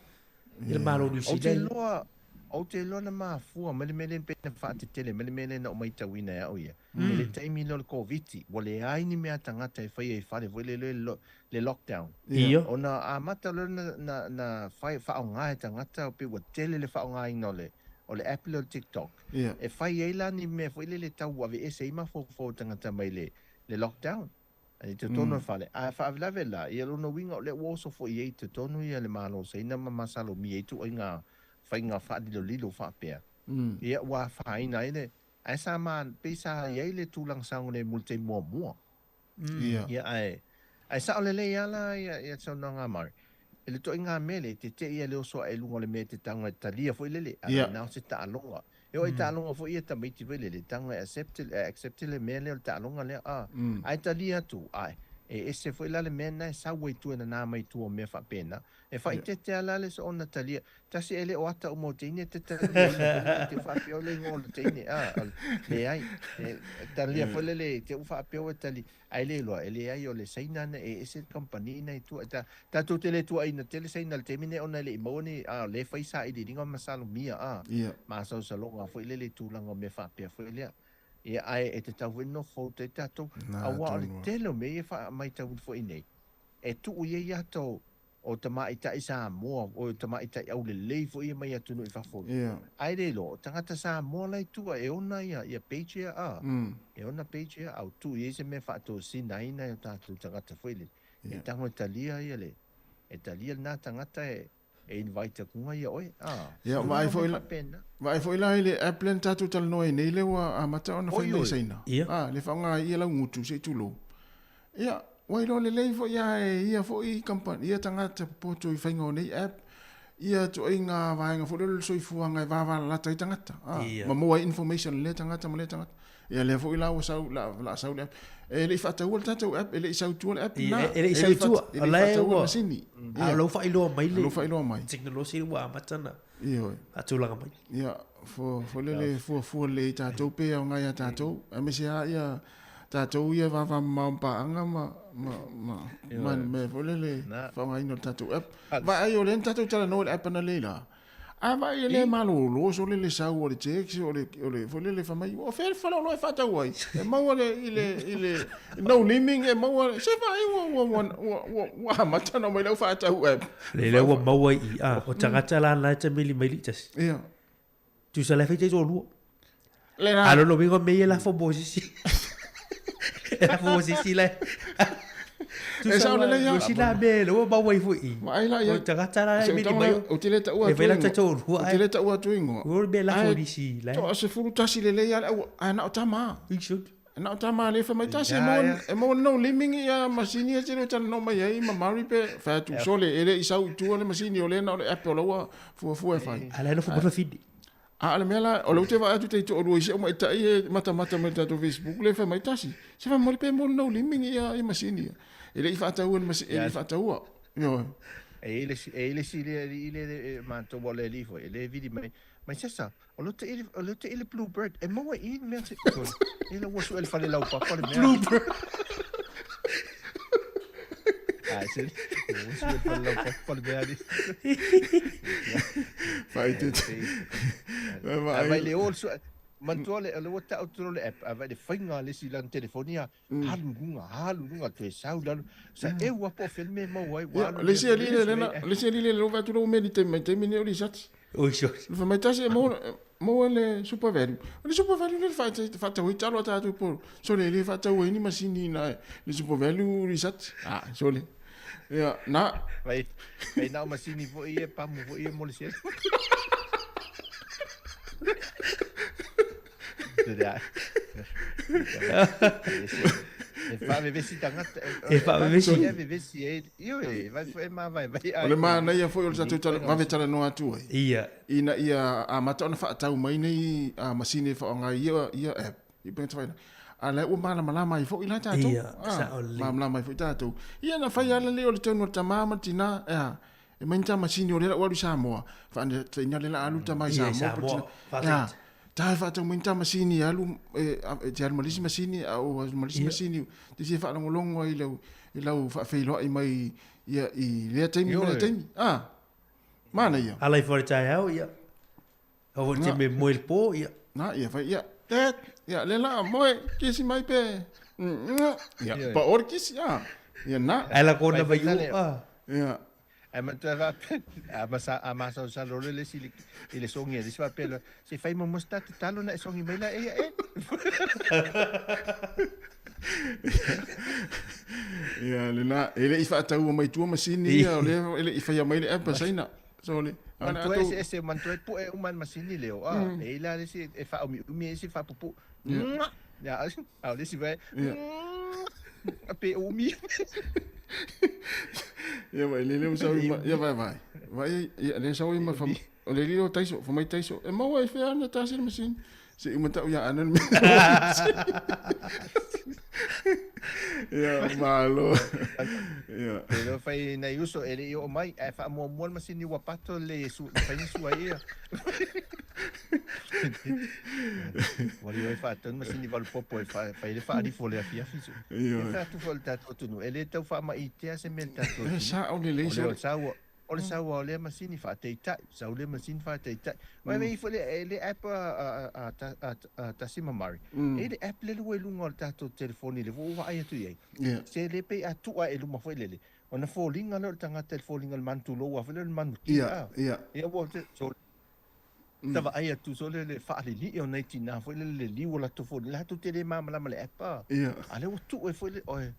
I le Malo o New Ou te Zealand. iloa, ou te iloa na mafua mai le mea lea pei na faatetele mai le mea lea na ou maitauina e au ia. I le taimi lea o le Koviti, ua leai ni mea a tagata e faia i fale foi lele le, le lockdown. Ia. Ona amata loa na, na, na fai, faaaoga e tagata pei ua tele le faaaogaina o le, o le app lea o le TikTok. Ia. E fai ai la ni mea foi lele tau aveese ai mafaufau o tagata mai le, le lockdown. I totonu o le fale. A faalavelave la, ia lona uiga o lea ua oso foi ai i totonu ia le Malo o Saina ma masalomia ai ituaiga faiga faalilolilo faapea. Ia ua afaina ai le, ae sa ma, pei sa i ai le tulaga saogalemu i le taimi muamua. Ia. Ia ae, ae sao lelei lava la ia, ia te saunoaga a Murray. I le ituaiga mea lea, e tete'i ia le oso ae i luga o le mea e te tago e talia foi lele, a Ia. na o se taaloga. E oo i taaloga foi ia tamaiti foi lele, tago e accept, e accept le mea lea o le taaloga lea, a, ae talia atu, ae, e ese foi la le mea lena e sau ai i tua e nana mai i tua o mea faapena. E faaeteete lava la le soona talia, tasi e le o ata uma o teine te talia ina foi lele, te faapea o le igoa o le teine, a, leai, e talia foi lele, te u faapea ua tali, ae le iloa, e leai o le Saina na e ese le kamupani na i tua, ta, tatou te le tuuaina tele Saina i le taimi nei ona e le i maua ni, a, o lea e fai sailiiliga ma masalomia, a, masalosaloga foi lele i tulaga o mea faapea foi lea. Ia, ae e tatau foi ona nofo uta ai tatou, aua o le tele o mea ia e faamaitauina foi nei, e tuu i ai ata o, o tamaitai Samoa, o tamaitai aulelei foi ia mai atunuu i fafo. Ae le iloa, o tagata Samoa la i tua e ona ia, ia page ia, a. E ona page ia, a ua tuu i ai se mea e faatosina ai nai o tatou tagata foi lele. E tago e talia ia le, e talia lena tagata e, e invite akuga ia oe, a. Ia, vaai foi la, vaai foi la i le app lea na tatou talanoa ai nei lea ua amata ona fai mai i Saina. A, le faaaoga ai ia laugutu, se i tulou. Ia, ua iloa lelei foi lava e ia foi company, ia tagata popoto i faiga o nei app, ia ituaiga vaega foi lea o le soifuaga e vavalalata ai tagata, a, ma maua ai information a lea tagata ma lea tagata. Ia lea foi la ua sau, la, la sau le app. E le i faataua le tatou app, e le i sau i tua le app lena. E le i sau i tua. E le i faataua le masini. A o la ua faailoa mai le. O la ua faailoa mai. Tekonolosi ua amata ona. Ioe. Faatulaga mai. Ia, foi lele fuafua lelei e tatou pe aoga ia tatou, aemaise lava ia tatou ia vavamamao ma paaga ma, ma, ma, ma mea foi lele faaaogaina o le tatou app. Vaai o lea na tatou talanoa i le app analeila, a vaai e le malolo sole le sau o le text o le, o le foi lele fai mai, o fea le faleoloa e faatau ai? E maua le, i le, i le, no liming e maua, se vaai ua, ua, ua, ua, ua, ua amata ona omai le au faatau app. Le lea ua maua i i, a, o tagata la na e te meli mai li tasi. Ia. Tusa la e fai taitoalua. Le la. A lona uiga o mea ia e lafo mo se isi. E lafo mo se isi la. E sao lelei lava. O si la mea lea ua maua ai foi i. Vaai la ia. O tagata la e meli mai. Ou te le taua atu. E fai la taitoalua. Ou te le taua atu ingoa. O le mea lafo nisi la. Toa 11 lelei lava le au, ae na o tama. Na o tama le fai mai tasi e maua e maua no liming ia masini e te le talanoa mai ai ma Mari pe fai atu sole e le i sau i tua le masini o lea na o le app o la ua fuafua e fai. A la e nofo mai fafine. A o le mea la, o lea ou te vaai atu taitoalua i si au maita'i e matamata mai i le tatou Facebook lea e fai mai tasi, se fai mai pe maua le no liming ia masini ia. E le i faataua le masini, e le i faataua. Ioe. E i ai le isi le alii lea e matou o le alii foi, e le vili mai, mai sesa, O lea te o lea te i le Bluebird. E maua i le mea se E la ua sue le fale laupapa le mea. Bluebird. Ai se. Ua sue le fale laupapa le mea ni. Fai te. Vai vai le o sue. Mantua le le ua tau tolo le app. A vai le fainga le si lan telefonia. Alu i luga, alu i luga, toe sau i lalo. Sa e ua po o fea le mea e maua ai, ua alu Le isi alii le lena, le isi alii le lova atu lau mea i taimi mai taimi nei o Lisati. Oi sorry. Le fai mai tasi e maua, maua le super value. O le super value le faatau ai talo a tatou po. Sole e le faatau ai ni masini na le super value Lisati. Ah, sole. Ia, na. Vai, vai na o masini foi ia, pamu foi ia mo le sele. E faavevesi tagata. E faavevesi. E faavevesi e ioe, vai foi mavaevae. O le manaia foi o le tatou tala, vave talanoa atu ai. Ia. Ina ia amata ona faatau mai nei masini e faaaoga ai ia, ia app, i upega tafailagi. A la ua malamalama ai foi la tatou. Ia, sao lelei. Malamalama ai foi tatou. Ia na fai lava lelei o le tonu o le tama ma le tina, e a? E mai ni ta masini o lea la ua alu i Samoa, faataina lea la alu le tama i Samoa po o le tina. Ta e faatau mai ni ta masini e alu, e te alu ma le isi masini, a ua alu ma le isi masini, te fia faalogologo ai i lau, i lau faafeiloai mai ia, i lea taimi ma lea taimi. A, manaia. Ala ifo i le taeao, ia. Au foi te me moe i le pō, ia. Na, ia fai, ia, Dad, ia, lea la, moe, kisi mai pe, ia, pa o le kisi, a, ia, na. Ai la kona vai u, a. Ia. Ae manatua e faapea, a masa, a masalosalo loa le isi i le sogi a le isi faapea loa, se i fai muamua se ta tatalo ona e sogi mai la eia e. Ia, lena, e le i faataua mai tua masini ia, o lea e le i faia mai le app a Saina. Sole. Manatua eseese, manatua e pu'e uma le masini leo, a, e i ai la le isi e faaumiumi, e isi e faapupuu. Ia, a o le isi vai, pe umi. Ia vai, le leo sau ma, ia vai vai. Vai, ia le sau ma fam, o le lilo taiso, fa mai taiso. E maua i fea ana tasi le masini. Se i matau ia ana le mea. Ia, malo. Ia. E le fai nai uso e le i oo mai, ae faamuamua le masini ua pato le su, fai ni sua ia. Ua lio e faatau ni masini valupopo e fai le faalifo le afiafi. E fai atu foi o le tatou atunuu, e le tau faamaitea se mea i le tatou atunuu. E sao lelei. O le sau, o le sau o lea masini faateitai, sau lea masini faateitai. Mai mm. ifo le le app a a a Tasi ma Mari. E le app le lua i luga o le tatou telefoni le ua vaai atu i ai. Se le pei a tua e luma foi lele. Ona foliga lea o le tagata i le foliga o le manu tulou a foi lea o le manu tia. Ia, ia. Ua so ta vaai atu so le le faalilii o nai tinā foi lele le liu o latou foliga latou te le malamalama i le app a. Ia. A lea ua tuu ai foi le oe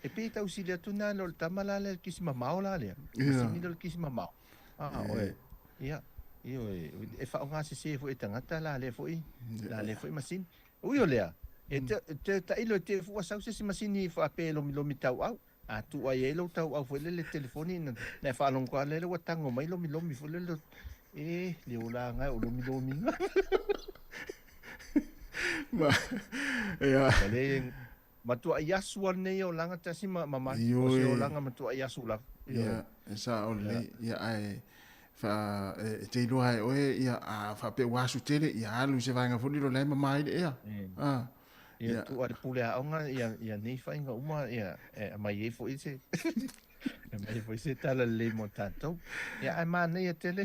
e pei e tausili atu na o le tama la lea le kisi mamao la lea. Ia. Masini lea o le kisi mamao. A oe. Ia. Ioe, e faaaoga sese foi e tagata la lea foi, la lea foi masini. Ui o lea, E te, te tailo e te fua sau se isi masini faapea e lomilomi tauau. A tuu ai ai lou tauau foi lele telefoni na, na e faalogo a lele ua tago mai lomilomi foi lele. E, le olaga e o lomilomiga. Ma, ia. Ua le, matuai asu a lenei olaga tasi ma, ma mati. O se olaga matuai asu lava. Ia, e sao lelei. Ia, ae, fa, e, e te iloa e oe, ia, a faapea ua asu tele, ia alu i se vaega foi lele o la e mama ai le ea. Ah. Ia, tuu a le pule aoga, ia, ia nei faiga uma, ia, e aumai ai foi se, e aumai ai foi se tala lelei mo tatou. Ia, ae manaia tele,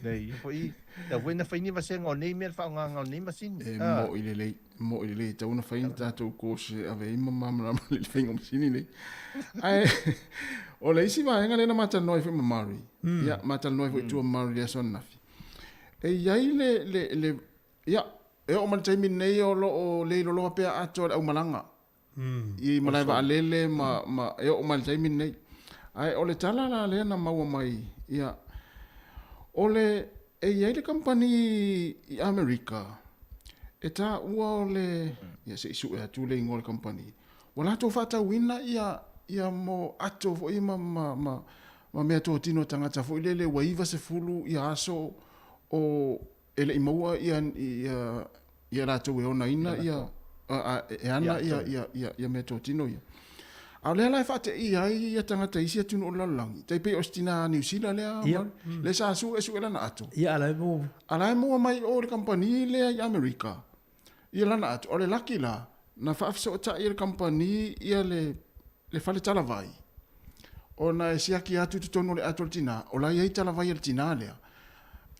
nei foi, tau foi na fai ni vasega o nei mea le faaaogaga o nei masini. E mo'i lelei, mo'i lelei, e tatau ona fai ni tatou course e ave ai ma malamalama i le faiga o masini nei. Ae, o le isi vaega lea na ma talanoa ai foi ma Murray, ia, ma talanoa ai foi i tua ma Murray i le aso ananafi, e i ai le, le, le, Ia, e oo mai le taimi lenei o lo o leiloloa pea atoa le aumalaga i malae vaalele ma, ma e oo mai le taimi lenei. Ae o le tala la lea na maua mai, ia, o le, e i ai le kamupani i Amerika e taua o le, ia se i sue atu le igoa o le kamupani, ua latou faatauina ia, ia mo ato foi ma, ma, ma, ma meatotino a tagata foi lele ua 90 ia aso o e le i maua ia ia ia latou e onaina ia e ana ia ia ia ia meatotino ia. A o lea la e faateia ai ia tagata i isi atunuu o le lalolagi, tai pei o si tina Niu Sila lea, yeah. Lea sa suesue lana ato. Ia, a la e maua. A la e maua mai o le kamupani lea i Amerika ia lana ato. O le laki la, na faafesootai e le kamupani ia le, le fale talavai, ona e siaki atu i totonu o le ato a le tina, o la e i ai talavai a le tina lea.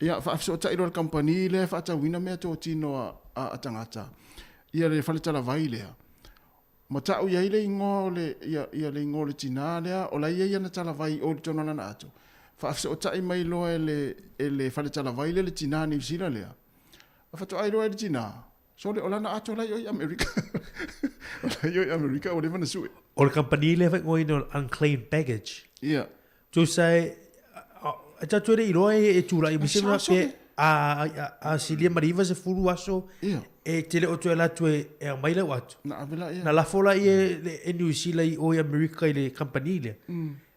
Ia, faafesootai loa le kamupani lea e faatauina meatotino a, a, a tagata, ia le fale talavai lea. Ma tau i ai le igoa o le, ia, ia le igoa o le tina lea, o la e i ai ana talavai i o i totonu o lana ato. Faafesootai mai loa e le, e le fale talavai lea le tina Niu Sila lea. A faatoa iloa e le tina, sole, o lana ato la i o i Amerika. O la i o i Amerika, ua leva ona sue. O le kamupani lea e faaigoaina o le Unclaimed Baggage. Ia. Tusa e, e tatou e le iloa e tulai mai se mea pe a silia ma le 90 aso e te le o toe alu atu e aumai lau ato. Na ave laia. Na lafo laia e Niu Sila i o i Amerika i le kamupani lea.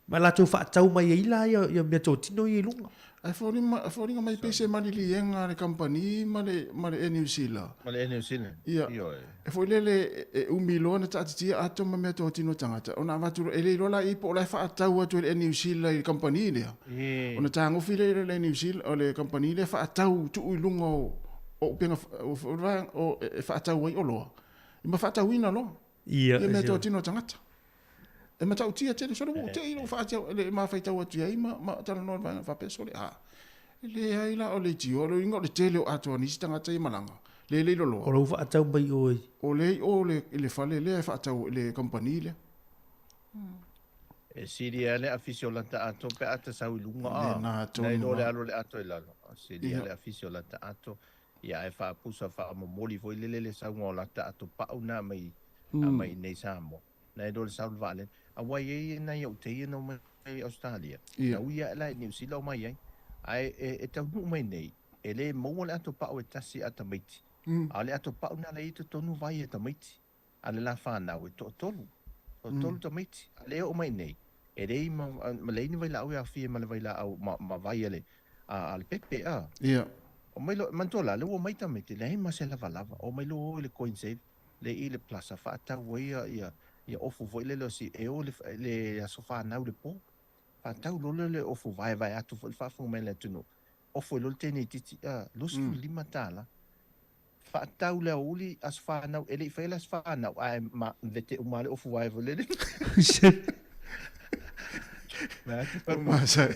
Ma latou faatau mai ai la ia meatotino ia i luga. Ae foliga mai pei se maliliega a le kamupani ma le ma le Air New Zealand. Ma le Air New Zealand. Ia. Ioe. E foi lele e umi loa ona taatitia ato ma meatotino tagata ona avatu loa e le iloa la i po o la e faatau atu e le Air New Zealand i le kamupani lea. Ona tagofi lea i le Air New Zealand o le kamupani lea faatau tuu i luga o o upega o e faatau ai oloa. Ma faatauina loa. Ia, ia meatotino tagata. E matautia tele, sole ua ou tei i lou faatia, le mafaitau atu i ai ma, ma talanoa le vaega faapea, sole, a, e leai la o le itioa, o le uiga o le tele o atoa nisi tagata ia malaga, le le loloa. O lou faatau mai oe. O le i o le, i le fale lea e faatau i le kamupani lea. E sili lava le afisi o lata ato pe a ta sau i luga a. Lena tonu. Nai lo le alu o le ato i lalo. Sili lava le afisi o lata ato. Ia ae faapusa faamomoli foi lele le sauga o lata ato pau na mai mai i nei Samoa. Nai lo le sau le vaalele. Aua e i ai nai ou teia na omai i Ausetalia. Na ui ae la i Niu Sila omai ai. Ae e taunuu mai nei, e le maua le ato pau e tasi a tamaiti. A o le ato pau na la i totonu vai a tamaiti. A le la fanau e toatolu. Toatolu tamaiti. A le oo mai nei, e leai ma, ma leai ni vailaau e aofia ma le vailaau ma, ma vai a le, a, a le pepe, a. Ia. Omai loa, manatua la, lea ua omai tamaiti, leai ma se lavalava. Omai loa o i le coin save. le i le plaza faatau ai ia ia ia ofu foi lele o si e o le le aso fanau le po faatau loa lea le ofu vaevae atu foi le faafofoga mai a le atunuu ofu ai loa le teine itiiti a 25 tala faatau le aoauli aso fanau e le i faia le aso fanau ae ma vete uma le ofu vae foi lele Masai,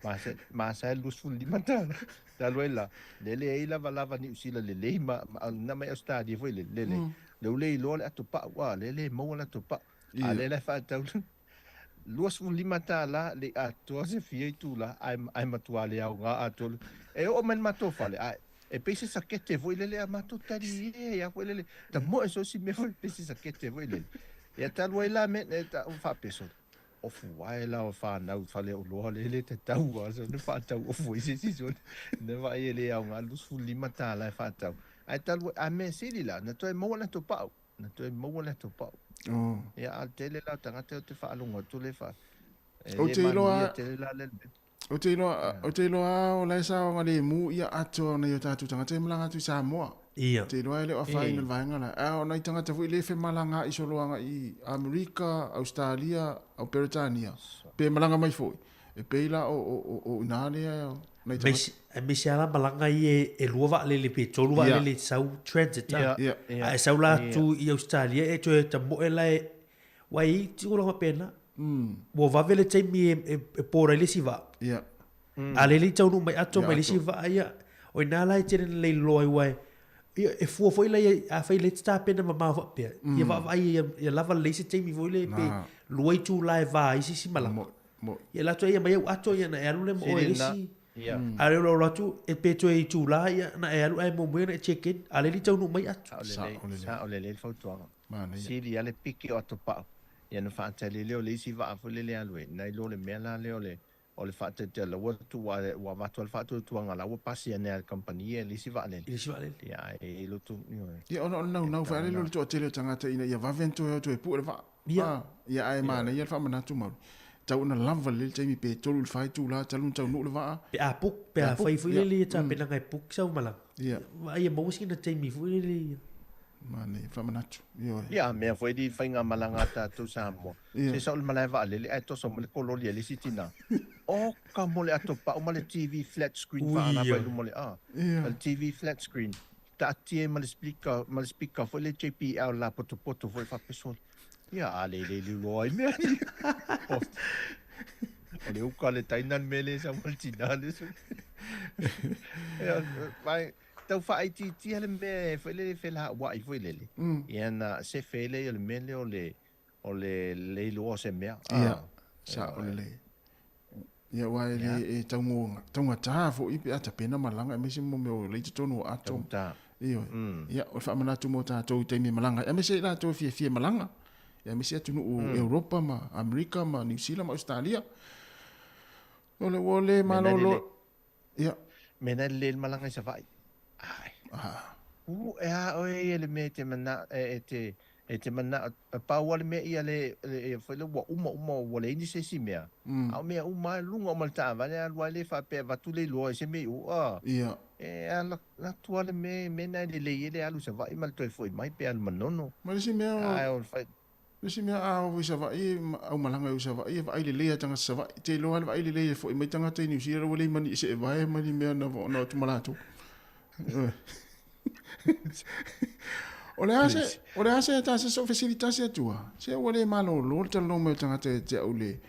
masai, masai 25 tala. Talu ai la, lele ai lava lava Niu Sila lelei ma, ma na mai Australia foi le lele. Le ule iloa le ato pau, a lele maua le ato pau. A lele faatau $25 le atoa se fia itula, ae, ae matua le aoga atoa. E oo mai le matou fale, ae e pei se sakete foi lele a matou tali e ia foi lele. Ta moe so si mea foi pei se sakete foi lele. Ia talu ai la me, e ta faapeso. Ofu ae la o whanau fale o loa le le te tau a so ne whaatau ofu i se si so ne vaai e le aoga 25 tala e whaatau. Ae talu ai, a mea sili la, na toe maua le latou pau, na toe maua le latou pau. Oh. Ia, a o le tele la o tagata ou te faalogo atu le fa, e Ou le te iloa, manuia tele la lea mea. Ou te iloa, ou te iloa lava o la e saogalemu ia atoa o nai o tatou tagata e malaga atu i Samoa. Ia. Ou te iloa e le o afaina le vaega la. A o nai tagata foi le femalaga solo agai i Amerika, Ausetalia, au Peretania, pe malaga mai foi, e pei la o, o, o, o ina lea nai tagata. Aemaise lava la malaga ia e lua vaalele pe tolu vaalele e sau transit a. Ia. A e sau la atu i Ausetalia e toe tamoe la e Aua e i ai tulaga faapena. Ua vave le taimi e board ai le isi vaa. Ia. A lea e le i taunuu mai ato mai le isi vaa, ia, o i ina la e tele ina leiloa ai aua e, e fua foi la ia, afai o lea e te tapena mamao faapea, ia vaavaai ia, ia lava lelei se taimi foi lea pe lua itula e va ai se isi malaga. Ia alu atu ai aumai au ato ia ona e alu lea ma oe i le isi. A o lea ua alu atu e pe toe itula ia ona e alu ae muamua ona e check in, a o lea e le i taunuu mai ato. Sao lelei, sao lelei le fautuaga. Manaia. Sili lava le piki o atopau. Ia ona faatali lea o le isi vaa foi lele e alu ai, na i lo le mea la lea o le o le faatautalaua atu ua ua avatu lava le faatuatuaga la ua pasi ane lava e le kamupani ia i le isi vaalele. I le isi vaalele. Ia ae e i loto, ioe. Ia ona o le naunau foi lava lele o le toatele o tagata ina ia vave ona toe o toe pue le vaa. Ia. Ia ae manaia le faamanatu Mauli. Tau ina lava lelei le taimi pe 3 i le 4 itula talu ona taunuu le vaa. Pe a book, pe a fai foi lele ia tapenaga e book sau malaga. Ia. Vaai ia maua sina taimi foi lele ia. Manaia, faamanatu. Ioe. Ia, a mea foi li faigamalaga a tatou Samoa. Ia. Se sao le malae vaalele ae toso mai le kololi a le isi tina. Oka mo le atopau ma le TV flat screen faalava i luma o le a. Ia. O le TV flat screen, taatia ai ma le speaker, ma le speaker foi le JBL la potopoto foi faapea Ia, a le le loa ai mea ni. O le uka le taina le mea le sau ma le tina le sui. Ia, vai, tau faaitiitia le mea foi lele felauai foi lele. Ia na sefe ai lea o le mea lea o le o le le iloa o se mea. Ia, sao lelei. Ia aua e le e taugo, taugata foi pe a tapena malaga aemaise mo mea o lea i totonu o ato. Taugata. Ioe. Ia, o le faamanatu mo tatou i taimi e malaga ai, aemaise i latou e fiafia e malaga. Ia aemaise atunuu o Europa ma Amerika ma Niu Sila ma Ausetalia. O le ua le malolo. Ia. Mea na lelei le malaga i Savaii. Ai. Ah. U e a oe ia le mea e te mana, e, e te, e te mana, e pau a le mea ia le, le, ia foi le ua uma uma ua leai ni se isi mea. A o mea uma e luga uma le taavale alu ai le faapea avatu le iloa i se mea i o, a. Ia. E ala atu a le mea, mea na e lelei ai le alu i Savaii ma le toe foi mai pe alu Manono. Ma le isi mea o. Ae o le fai. Le isi mea a oo i Savaii, au malaga i Savaii, e vaai lelei lava tagata Savaii. Te iloa lava le vaai lelei e foi mai tagata i Niu Sila ua leai ma ni seevae ma ni mea na o atu ma latou. O le a se, o le a se ta se so fesili tasi atu a. Se ua le malolo le talanoa mai o tagata ia te au le,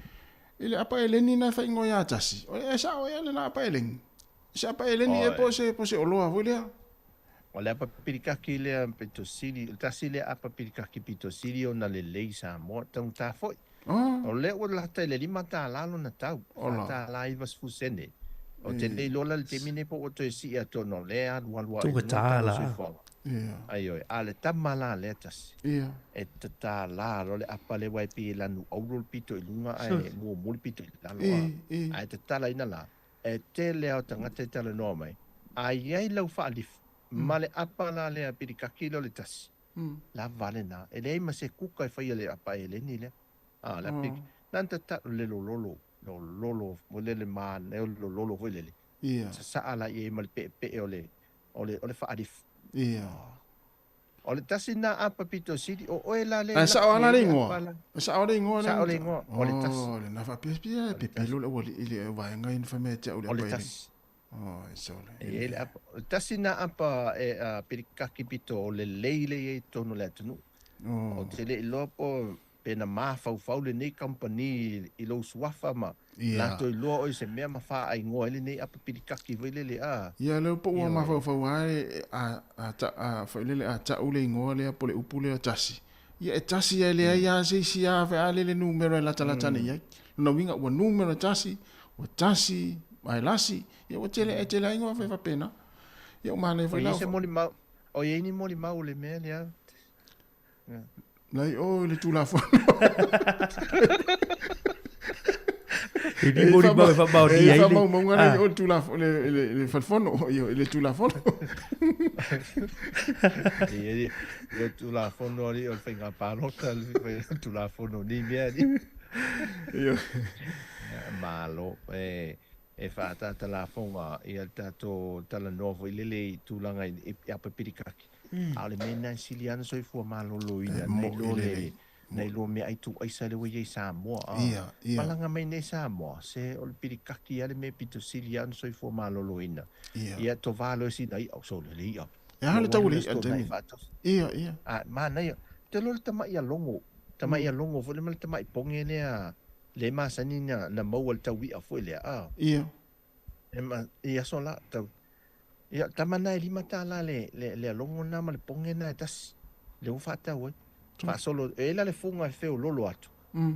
i le apa eleni na e faaigoa ia tasi. O e sao ea le la apa eleni. Se apa eleni ea po o se, po o se oloa foi lea. O le apa pilikaki lea pito sili, o le tasi lea apa pilikaki pito sili ona lelei i Samoa, taugata foi. O lea ua lata i le $5 lona tau, $4.90 sene. Ou te le iloa la i le taimi nei po ua toe sii atu ona o lea e alualu ae i luga le tau o le soifuaga. Aioe, a o le tama la lea tasi, e tatala loa le apa lea aua e pei e lanu auro le pito i luga ae muamua le pito i lalo, ae tatalaina la, E tele lava o tagata e talanoa mai, a i ai lau faalifu ma le apa la lea pilikaki lea o le tasi, lava lena. E leai ma se kuka e faia le apa eleni lea. A, le apa, na ona tatalo, le lololo, lololo, mo le le manaia o le lololo foi lele. Sasaa la i ai ma le peepee o le, o le, o le faalifu. O le tasi lena apa pito sili, o oe la lea Ae e sao laki lava ai le le igoa? apa la. E sao le igoa lea? Sao le igoa, o le tasi. Oh, lena faapiapia e pepelo le aualii i le vaega ia na fai mai ia te au le O le apa e le. tasi. Oh, e sao le. E i ai le apa. O le tasi lena apa e pilikaki pito o lelei lea e i ai i totonu o le atunuu. Oh. Ou te le iloa po pe na mafaufau lenei kamupani i lou suafa ma latou iloa oe i se mea ma faaigoa ai lenei apa pilikaki foi lele a. Ia lea po ua Ioe. mafaufau lava e a a ta a foi lele a ta'u le igoa lea po o le upu lea tasi. Ia e tasi ae leai lava se isi a a lele numera e latalata ane i ai. Lona uiga ua numera tasi, ua tasi ae lasi, ia ua tele e tele lava igoa fai faapena. Ia ua manaia O foi i ai la se molimau, o i ai ni molimau o le mea lea? Lai o i le Tulafono. E ni moli mau e faamaonia ai le. E faamaumauga la i o le Tulafono, le Fale Fono, i le Tulafono. Ia, le Tulafono alii o le faiga palota, le Tulafono ni mea alii. Ia. Malo. E, e faaataata lafoga ia le tatou talanoa foi lele i tulaga i apa pilikaki. A o le mea lena e sili lava ona soifua maloloina nai lo le nai lo meaai tuuaisa lea ua i ai i Samoa. A Ia, ia. malaga mai nei Samoa, se o le pilikaki lava le mea pito sili lava ona soifua maloloina. Ia. Ia tovā loa sina i'a, sole le i'a. E aha le tau o le i'a i le taimi? Ia, ia. A, manaia. Ou te iloa le tama'i a Logo, tama'i a Logo foi lea ma le tama'i poge lea, lea e masani na, na maua i le tau i'a foi lea, a. Ia. E ma, i aso la, tau. Ia, tama na e $5 le, le, le alogo na ma le poge na e tasi. Lea ua faatau ai. Faasolo, e la le fuga e feololo atu.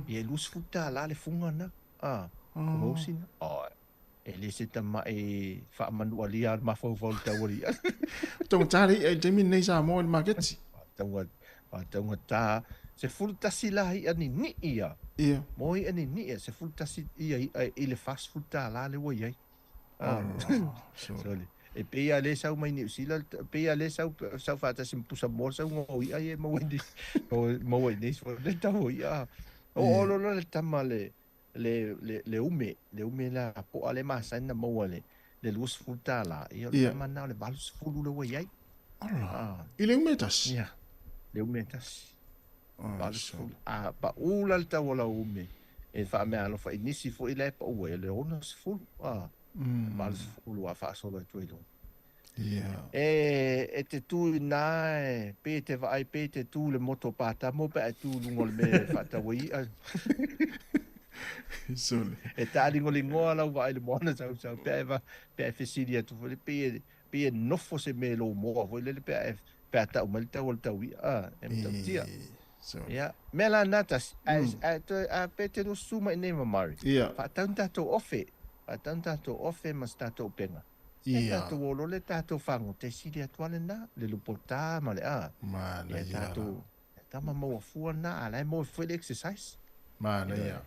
Ia e $20 le fuga na. A, oh. Sina. Oh, e le se tama'i faamanualia le mafaufau le tau ali. Taugata le i'a i le taimi lenei i Samoa i le maketi. Tauga, taugata. 11 la i'a nini'i ia. Ia. Mo i'a nini'i, 11 ia i'a i le $40 le ua i ai. Ah, sorry. E pei a le sau mai Niu Sila, pei a le sau, sau faatasi ma pusa moa sau ngō i'a ia e maua i nei, maua i nei, le tau o i'a. O o lo le tama le, le, le, le ume, le ume la po'a le masani na maua le, le $20, ia o le tama na o le 80 le ua i ai. Ala, ah. I le ume tasi? Ia, le ume tasi. 80. A pa'u la le tau o lau ume, e faameaalofa i nisi foi la e pa'u ai, o le 60, a, 80 a faasolo atu ai luga. Ia. E, e te tū i nā, e, pei e te vaai, pei e te tū i le moto pātamo pe a e tū i luga o le mea e faatau ai i'a. Sole. E tāligoligoa lau vaai i le moana sausau, pe a e, va, pe a e fesili atu foi, pei e, pei e nofo se mea i lou moa foi lele pe a e, pe a tau mai le tau o le tau i'a, a, e matautia. So. Ia, mea la nā tasi, a, a, a, a pe te rua susu mai nei ma Murray. Ia. Whaatau ni tātou ofe, whaatau ni tātou ofe ma se tātou upenga. E Ia. tātou o lole tātou whango, te sili atu ale nā, le lupo tā ma le a. Mana Ia ia. tātou, tama maua fua nā, a lai maua fua le exercise. Mana ia.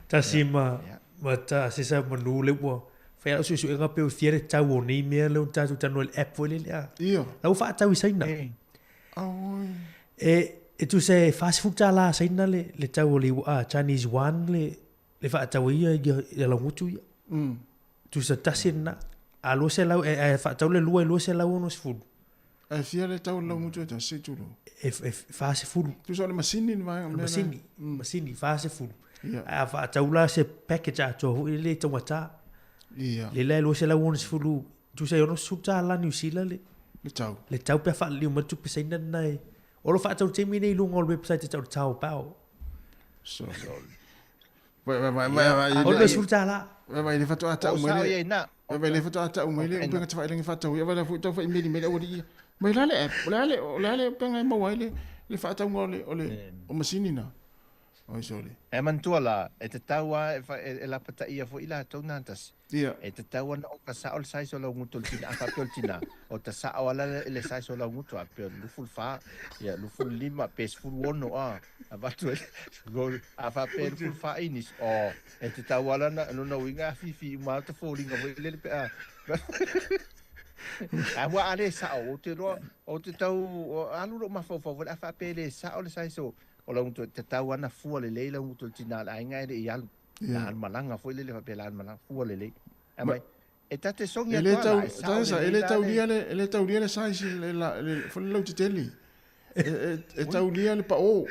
Tasi ma, ma ta se sa manu le ua whai au suesuega pe o fia le tau o nei mea le o tātou tano le app foi le lea. Ia. La ua whaatau i Saina. Auoi. E, e tu se $40 Saina le, le tau o le Chinese yuan le, le whaatau ia ia, ia laugutu ia. Tusa tasi na. A 200, e, e whaatau le lua e 260. Ae fia le tau o le laugutu e tasi, se i tulou? E, e 40. Tusa o le masini le vaega mea la. Masini, masini, 40. Ia. Ae a whaatau la se package atoa foi le taugata. Ia. Le la e 260, tusa e $60 Niu Sila le. Le tau. Le tau pe a whaaliliu mai tupe Saina nena e. O lo whaatau taimi nei i luga o le website e tau le Taobao. So. Vai, vai, vai, vai, vai. O le $60. Vai, vai, le faatoa tau mai le. Vai, vai, le faatoa tau mai le upega tafailagi faatau ia, vai la foi tau fai meli mai le aualii ia. Mai la le app, o le a le, o le a le upega e maua ai le, le faatauga o le, o le, o masini na. Oi, sorry. E manatua la, e tatau lava e, e, e lapataia foi latou na tasi. Ia. E tatau ana o ka sao le size o lau gutu o le tina, a faapea o le tina, o ta sao ala le size o lau gutu, a pea o le 24, ia, 25, pe 16, a, avatu ai, a faapea e 24 inisi, o, e tatau ala na, lona uiga a fifi uma atu foliga foi lele pe a, A ua a le sao, ou te loa, ou te tau, alu lou mafaufau foi, a faapea e le sao le size o, o lau gutu, e tatau ana fua lelei lau gutu o le tina o le aiga e le i alu. Yeah. La alu malaga foi lele faapea la alu malaga fua lelei. A mai, e ta te sogi E le atu tau, ala, e sao taisa, e lelei le la taulia le... le, e le taulia le size le, la, le, foi le lautetele. E, e, e taulia le pao.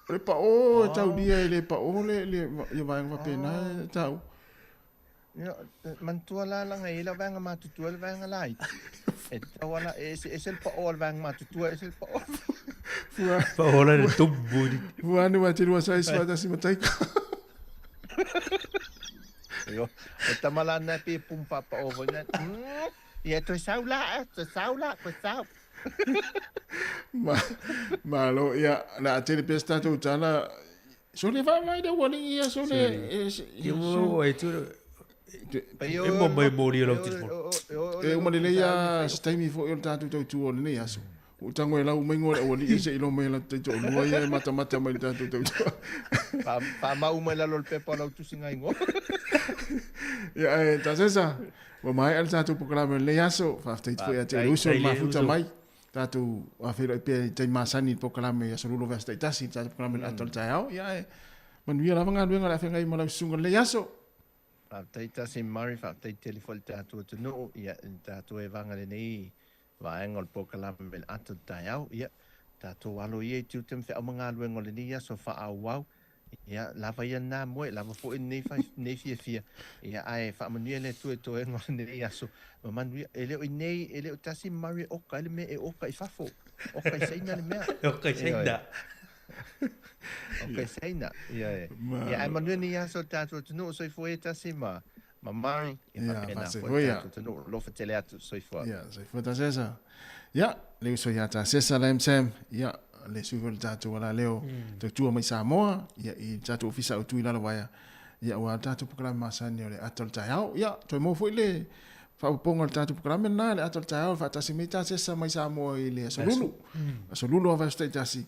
O le pao e taulia e le pao le, le, ia vaega faapena e tau. Ia, manatua la laga e i ai lau vaega matutua i le vaega laiti. E tatau lava la, e ese, ese le pao a le vaega matutua, ese le pao. Fua. Pao la le tumbu. Fua ane wa te lua size faatasi ma taika. Io, o tama la na pe pum papa o foi na. Ia, toe sau la, eh, toe sau la, toe sau. Ma, malo, ia, na a tele pea se tatou tala, sole vaavaai le aualii ia, sole, e, Ia, ua, e tu, e mo mai moli o lau telefoni. E uma lelei a se taimi foi o le tatou tautua o lenei aso. Ua ou tago e lau uma igoa o le aualii se i iloa mai e latou taitoalua ia e matamata mai i le tatou tautua. Faamau uma i lalo o le pepa o lau tusiga igoa. Ia, ae Tasesa, ua maea le tatou polokalame o lenei aso. Faafetai atu foi ia te oe le uso i le mafuta mai. Tatou feiloai pea i taimi masani i le polokalame i Aso Lulu o Vaiaso Taitasi, le tatou polokalame i le ata o le taeao. Ia, ae manuia lava galuega o le a feagai ma lau susuga i lenei aso. Faafetai tasi Murray, faafetai tele foi i le tatou atunuu, ia, i le tatou evaga i lenei vaega o le polokalame i le ata o le taeao. Ia, tatou alo ia i tiute ma feau ma galuega o lenei aso faaauau. Ia, lava ia lena moe, lava foi lenei, lenei fiafia. Ia, ae faamanuia le Atua i toega o lenei aso. Ma manuia, e le o i nei, e le o tasi Murray e oka ai le mea e oka i fafo. Oka i Saina le mea. E oka i Saina. Oka i Saina. Ia, e. Ia, ae manuia lenei aso i le tatou atunuu, soifua ia tasi ma, ma Murray. Ia, faapena foi le tatou atunuu, alofa tele atu, soifua. Ia, soifua Tasesa. Ia, le uso ia Tasesa Lam Sam, ia, le sui foi o le tatou alaleo tautua mai Samoa, ia, i le tatou ofisa autu i Lalovaea, ia, aua le tatou polokalame masani o le ata o le taeao. Ia, toe maua foi le faaopoopoga o le tatou polokalame lena, le ata o le taeao, faatasi mai Tasesa mai Samoa i le Aso Lulu. Aso Lulu lava vaiaso taitasi,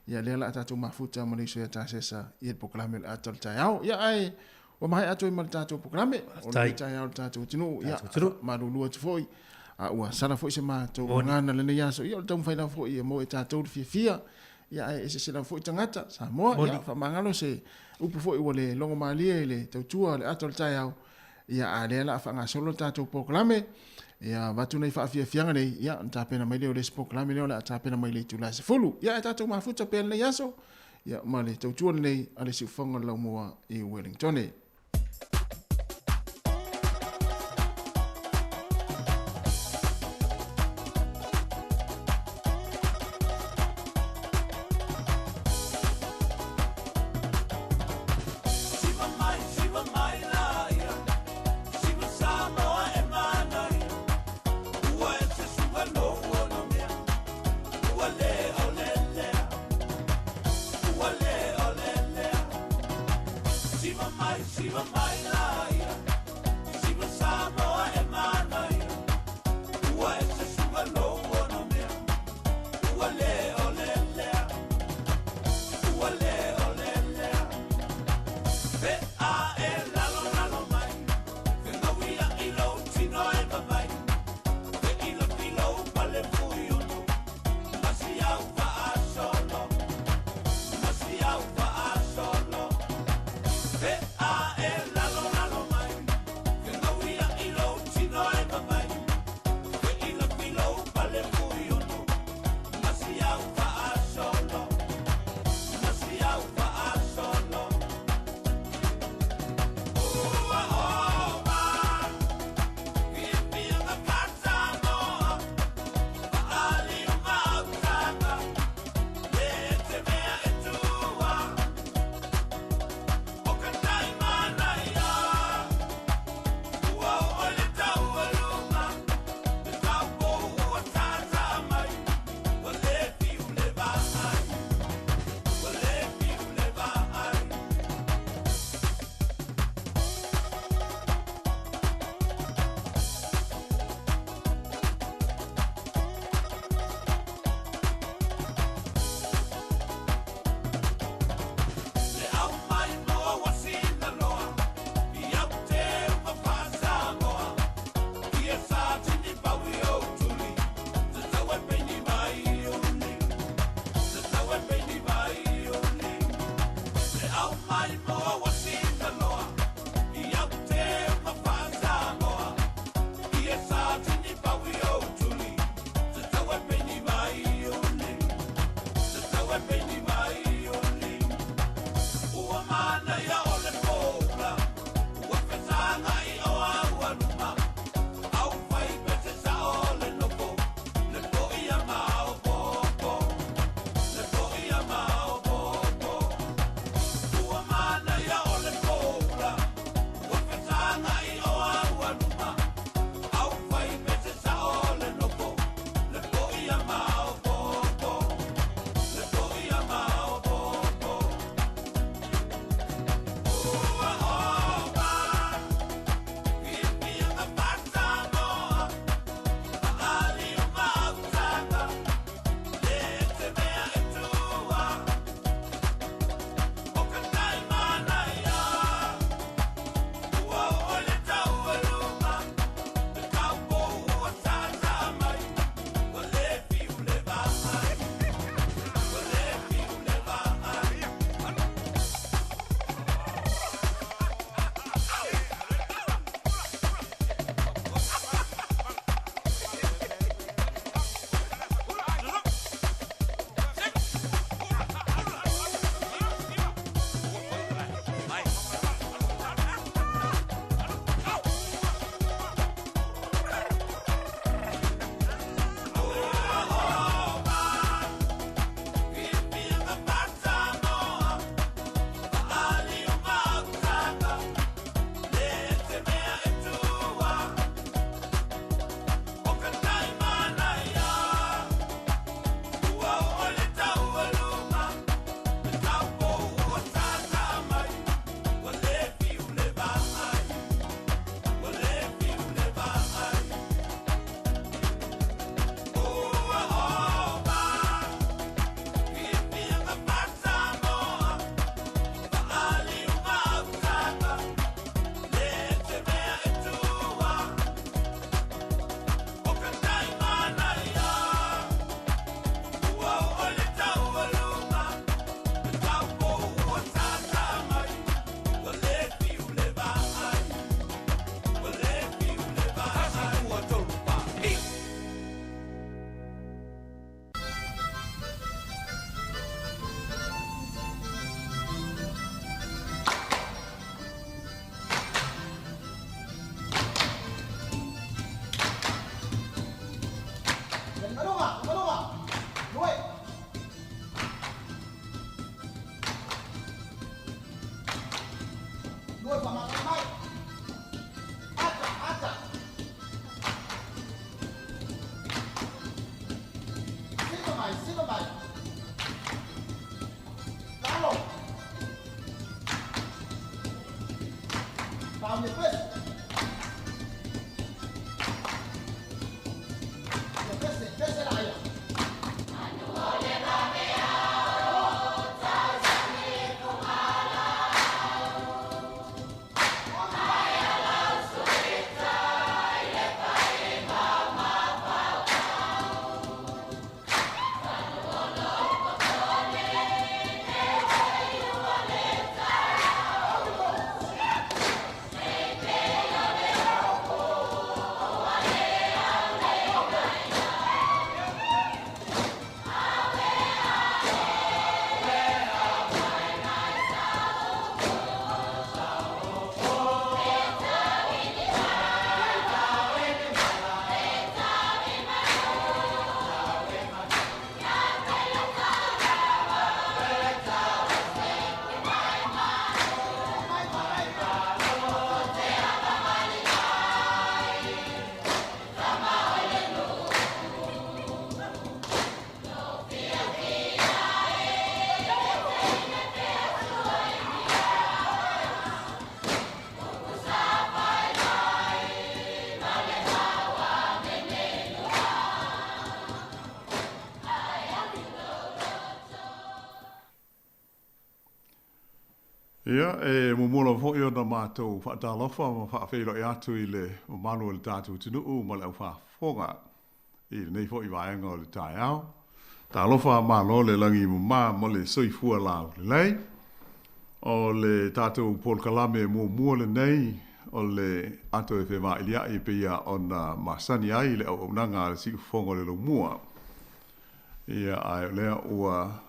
ia, lea o le a tatou mafuta ma le uso ia Tasesa i le polokalame o le ata o le taeao. Ia, ae Ua maea atu ai ma le tatou polokalame o lenei taeao i le tatou atunuu. Ia, malulu atu foi, a ua sala foi se matou gagana lenei aso. Ia, o le taumafai lava foi e maua e tatou le fiafia. Ia, ae eseese lava foi tagata Samoa. Ia, faamagalo se upu foi ua le logomalie i le tautua o le ata o le taeao. Ia, a lea o le a faagasolo le tatou polokalame. Ia, avatu nei faafiafiaga nei, ia, ona tapena mai lea o le isi polokalame lea o le a tapena mai i le itula e 10. Ia, ae tatou mafuta pea lenei aso. Ia, ma le tautua lenei a le siufofoga o le laumua i Wellingtone. Ia, e muamua lava foi ona matou faatalofa ma faafeiloai atu i le mamalu o le tatou atunuu ma le aufaafofoga i lenei foi vaega o le taeao. Talofa malo le lagi mama ma le soifua laulelei. O le tatou polokalame muamua lenei o le Ato e Fevailia'i e pei ona masani ai le auaunaga a le Siufofoga o le Laumua. Ia, ae o lea ua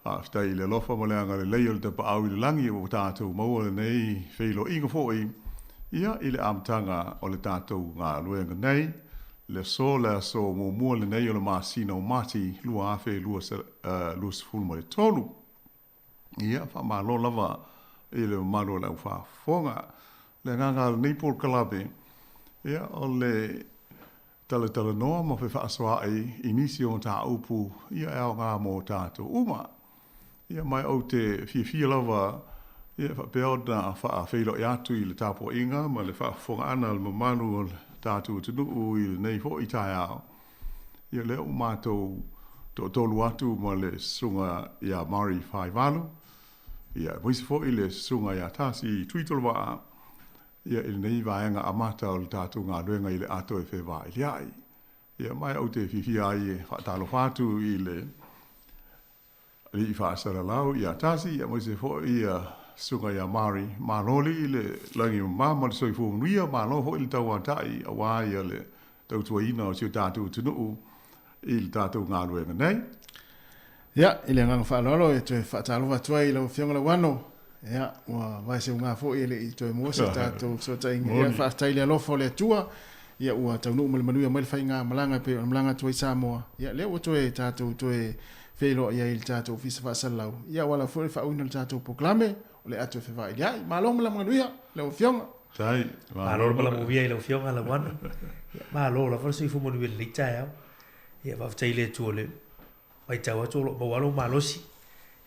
Faafetai i le alofa ma le agalelei o le Tapaau i le Lagi ua tatou maua lenei feiloaiga foi ia i le amataga o le tatou galuega nei, le aso, le aso muamua lenei o le masina o Mati 2023. Ia, faamalo lava i le mamalu o le aufaafofoga. Le agaga o lenei polokalame, ia, o le Talatalanoa ma fefaasoaai i nisi o mataupu ia e aoga mo tatou uma. Ia ma ou te fiafia lava ia faapea ona faafeiloai atu i le tapuaiga ma le faafofoga ʻana a le mamalu o le tatou atunuu i lenei foi taeao. Ia lea ua matou toatolu atu ma le Susuga ia Murray Faivalu, ia aemaise foi le Susuga ia Tasi Tuitolovaa, Ia, i lenei vaega amata o le tatou galuega i le ato e fevailia'i. Ia, ma ou te fiafia ai e faatalofa atu i le Alii Faasalalau ia Tasi, aemaise foi ia Susuga ia Mari. Malo alii le lagi mama ma le soifua manuia, malo foi le tauata'i aua ia le tautuaina o si o tatou atunuu i le tatou galuega nei. Ia, i le agaga faaaloalo e toe faatalofa atu ai i lau Afioga Lauano, ia, ua vaeseuga foi e le i toe maua se tatou fesootaiga. Ia, faafetai i le alofa o le Atua, ia, ua taunuu ma le manuia mai le faigamalaga e pei ona malaga atu ai Samoa. Ia, lea ua toe tatou toe feiloai ai i le tatou Ofisa Faasalalau, ia, aua lava foi le faauiina o le tatou polokalame, o le ato e fevailiai. Malo ma le manuia lau Afioga. Faafetai. Malo le malamuia i lau Afioga Lauano. Ia, malo lava le soifua manuia i lenei taeao. Ia, faafetai i le Atua o le matau atu o lo o maua lou malosi.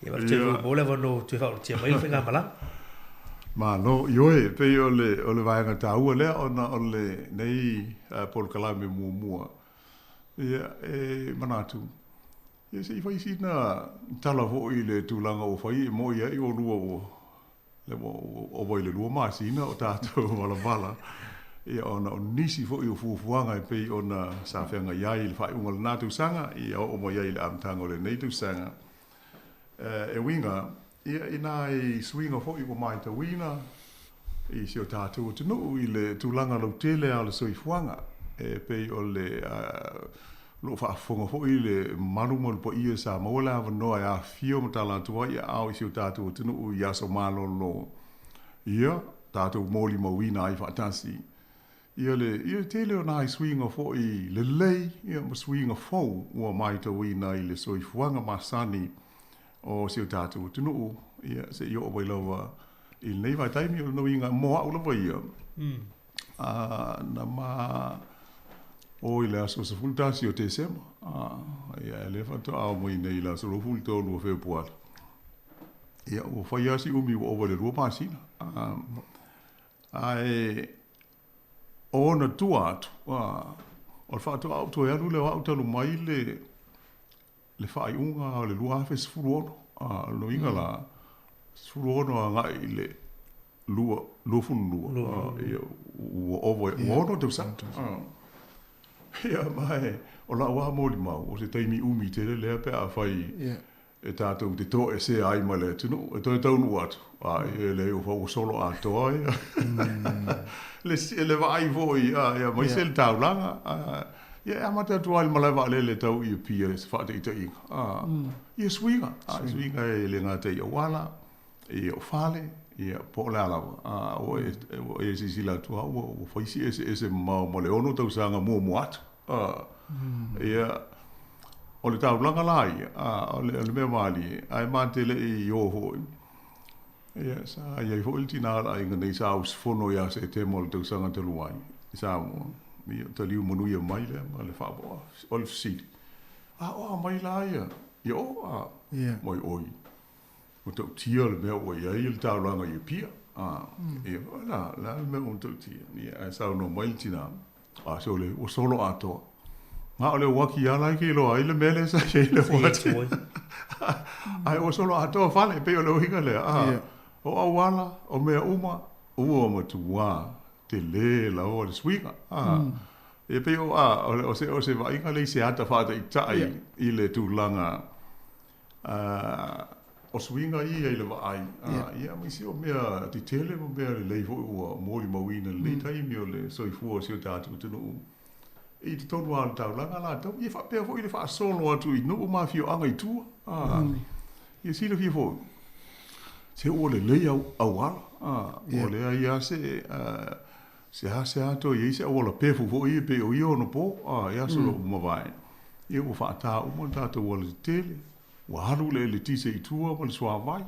Ia, faafetai foi mo le avanoa ua toe faaulutia mai le faigamalaga. Malo. Ioe, e pei o le, o le vaega taua lea ona o lenei polokalame muamua. Ia, e manatu, ia se i fai sina tala foi i le tulaga ua fai e moi ai oulua ua Lea ua ova i le 2 masina o tatou valavala, ia ona o nisi foi o fuafuaga e pei ona sa feagai ai i le faaiuga o lena tausaga, ia oo mai ai i le amataga o lenei tausaga. E uiga, ia i nai suiga foi ua matauina i si o tatou atunuu i le tulaga lautele lava o le soifuaga, e pei o le O lo o faafofoga foi le mamalu ma le paia sa maua le avanoa e afifio ma tala atu ai aao i si o tatou atunuu i aso malolo, ia tatou molimauina ai faatasi ia le ia le tele o nai suiga foi lelei ia ma suiga fou ua matauina i le soifuaga masani o si o tatou atunuu ia seia oo mai lava i lenei vaitaimi. O lona uiga mo au lava ia, na ma o i le aso 11 o Tesema, ia e lea faatoa oo mai nei i le aso 23 o Fepuari. Ia ua fai lava si umi ua ova i le 2 masina. Ae o ona tua atu, a, o le faatoa ou toe alu lea o au talu mai le, le faaiuga o le 2016, a, o lona uiga la, 16 agai i le 22, a, ia, ua ova, ua ono tausaga. A. Ia, ma e, o lau lava molimau, o se taimi umi tele lea pe afai e tatou te toesea ai ma le atunuu, e toe taunuu atu, a e leai ua ua solo atoa ia. Le, le vaai foi, a, ia, aemaise le taulaga, a, ia e amata atu lava i le malae vaalele tau i Apia i se faataitaiga, a, ia suiga, a, suiga e le gata i auala, ia o fale, ia po o le a lava, a, ua e, ua e silasila atu lava ua, ua fai si eseese mamao ma le ono tausaga muamua atu, a, ia, O le taulaga la ia, a, o le, o le mea malie, ae ma te le i ō foi. Ia, sa i ai foi le tinā o le aiga nei sa usufono ia Setema o le tausaga talu ai i Samoa. Ia, taliu manuia mai lea ma le faapoa. O le fesili, a o a mai la ia, ia o, a, yeah. mai oi. Matautia le mea ua i ai le taulaga i Apia. A, ia, o le a, le a le mea ua matautia? Ia, ae saunoa mai le tinā, a, sole, ua solo atoa. Na o le uaki lava la e ke iloa ai le mea lea sa i ai le uati. Ae ua solo atoa fale, pei o le uiga lea. A, o auala, o mea uma, ua matuā tele lava le suiga. A, e pei o, a, o se, o se vaaiga lea i se ata faataitai i le tulaga O suiga ia i le vaai, ia ma isi o mea tetele ma mea lelei foi ua molimauina i lenei taimi o le soifua o si o tatou atunuu i totonu lava o le taulaga latou, ia faapea foi le faasolo atu i nuu ma afioaga i tua. Ia silafia foi, se ua lelei auala, ua leai lava se seasea toe i ai se auala pefu foi ia pei o ia onopo i aso ua mavae, ia ua faata uma le tatou alatetele, ua alu le eletise i tua ma le suavai.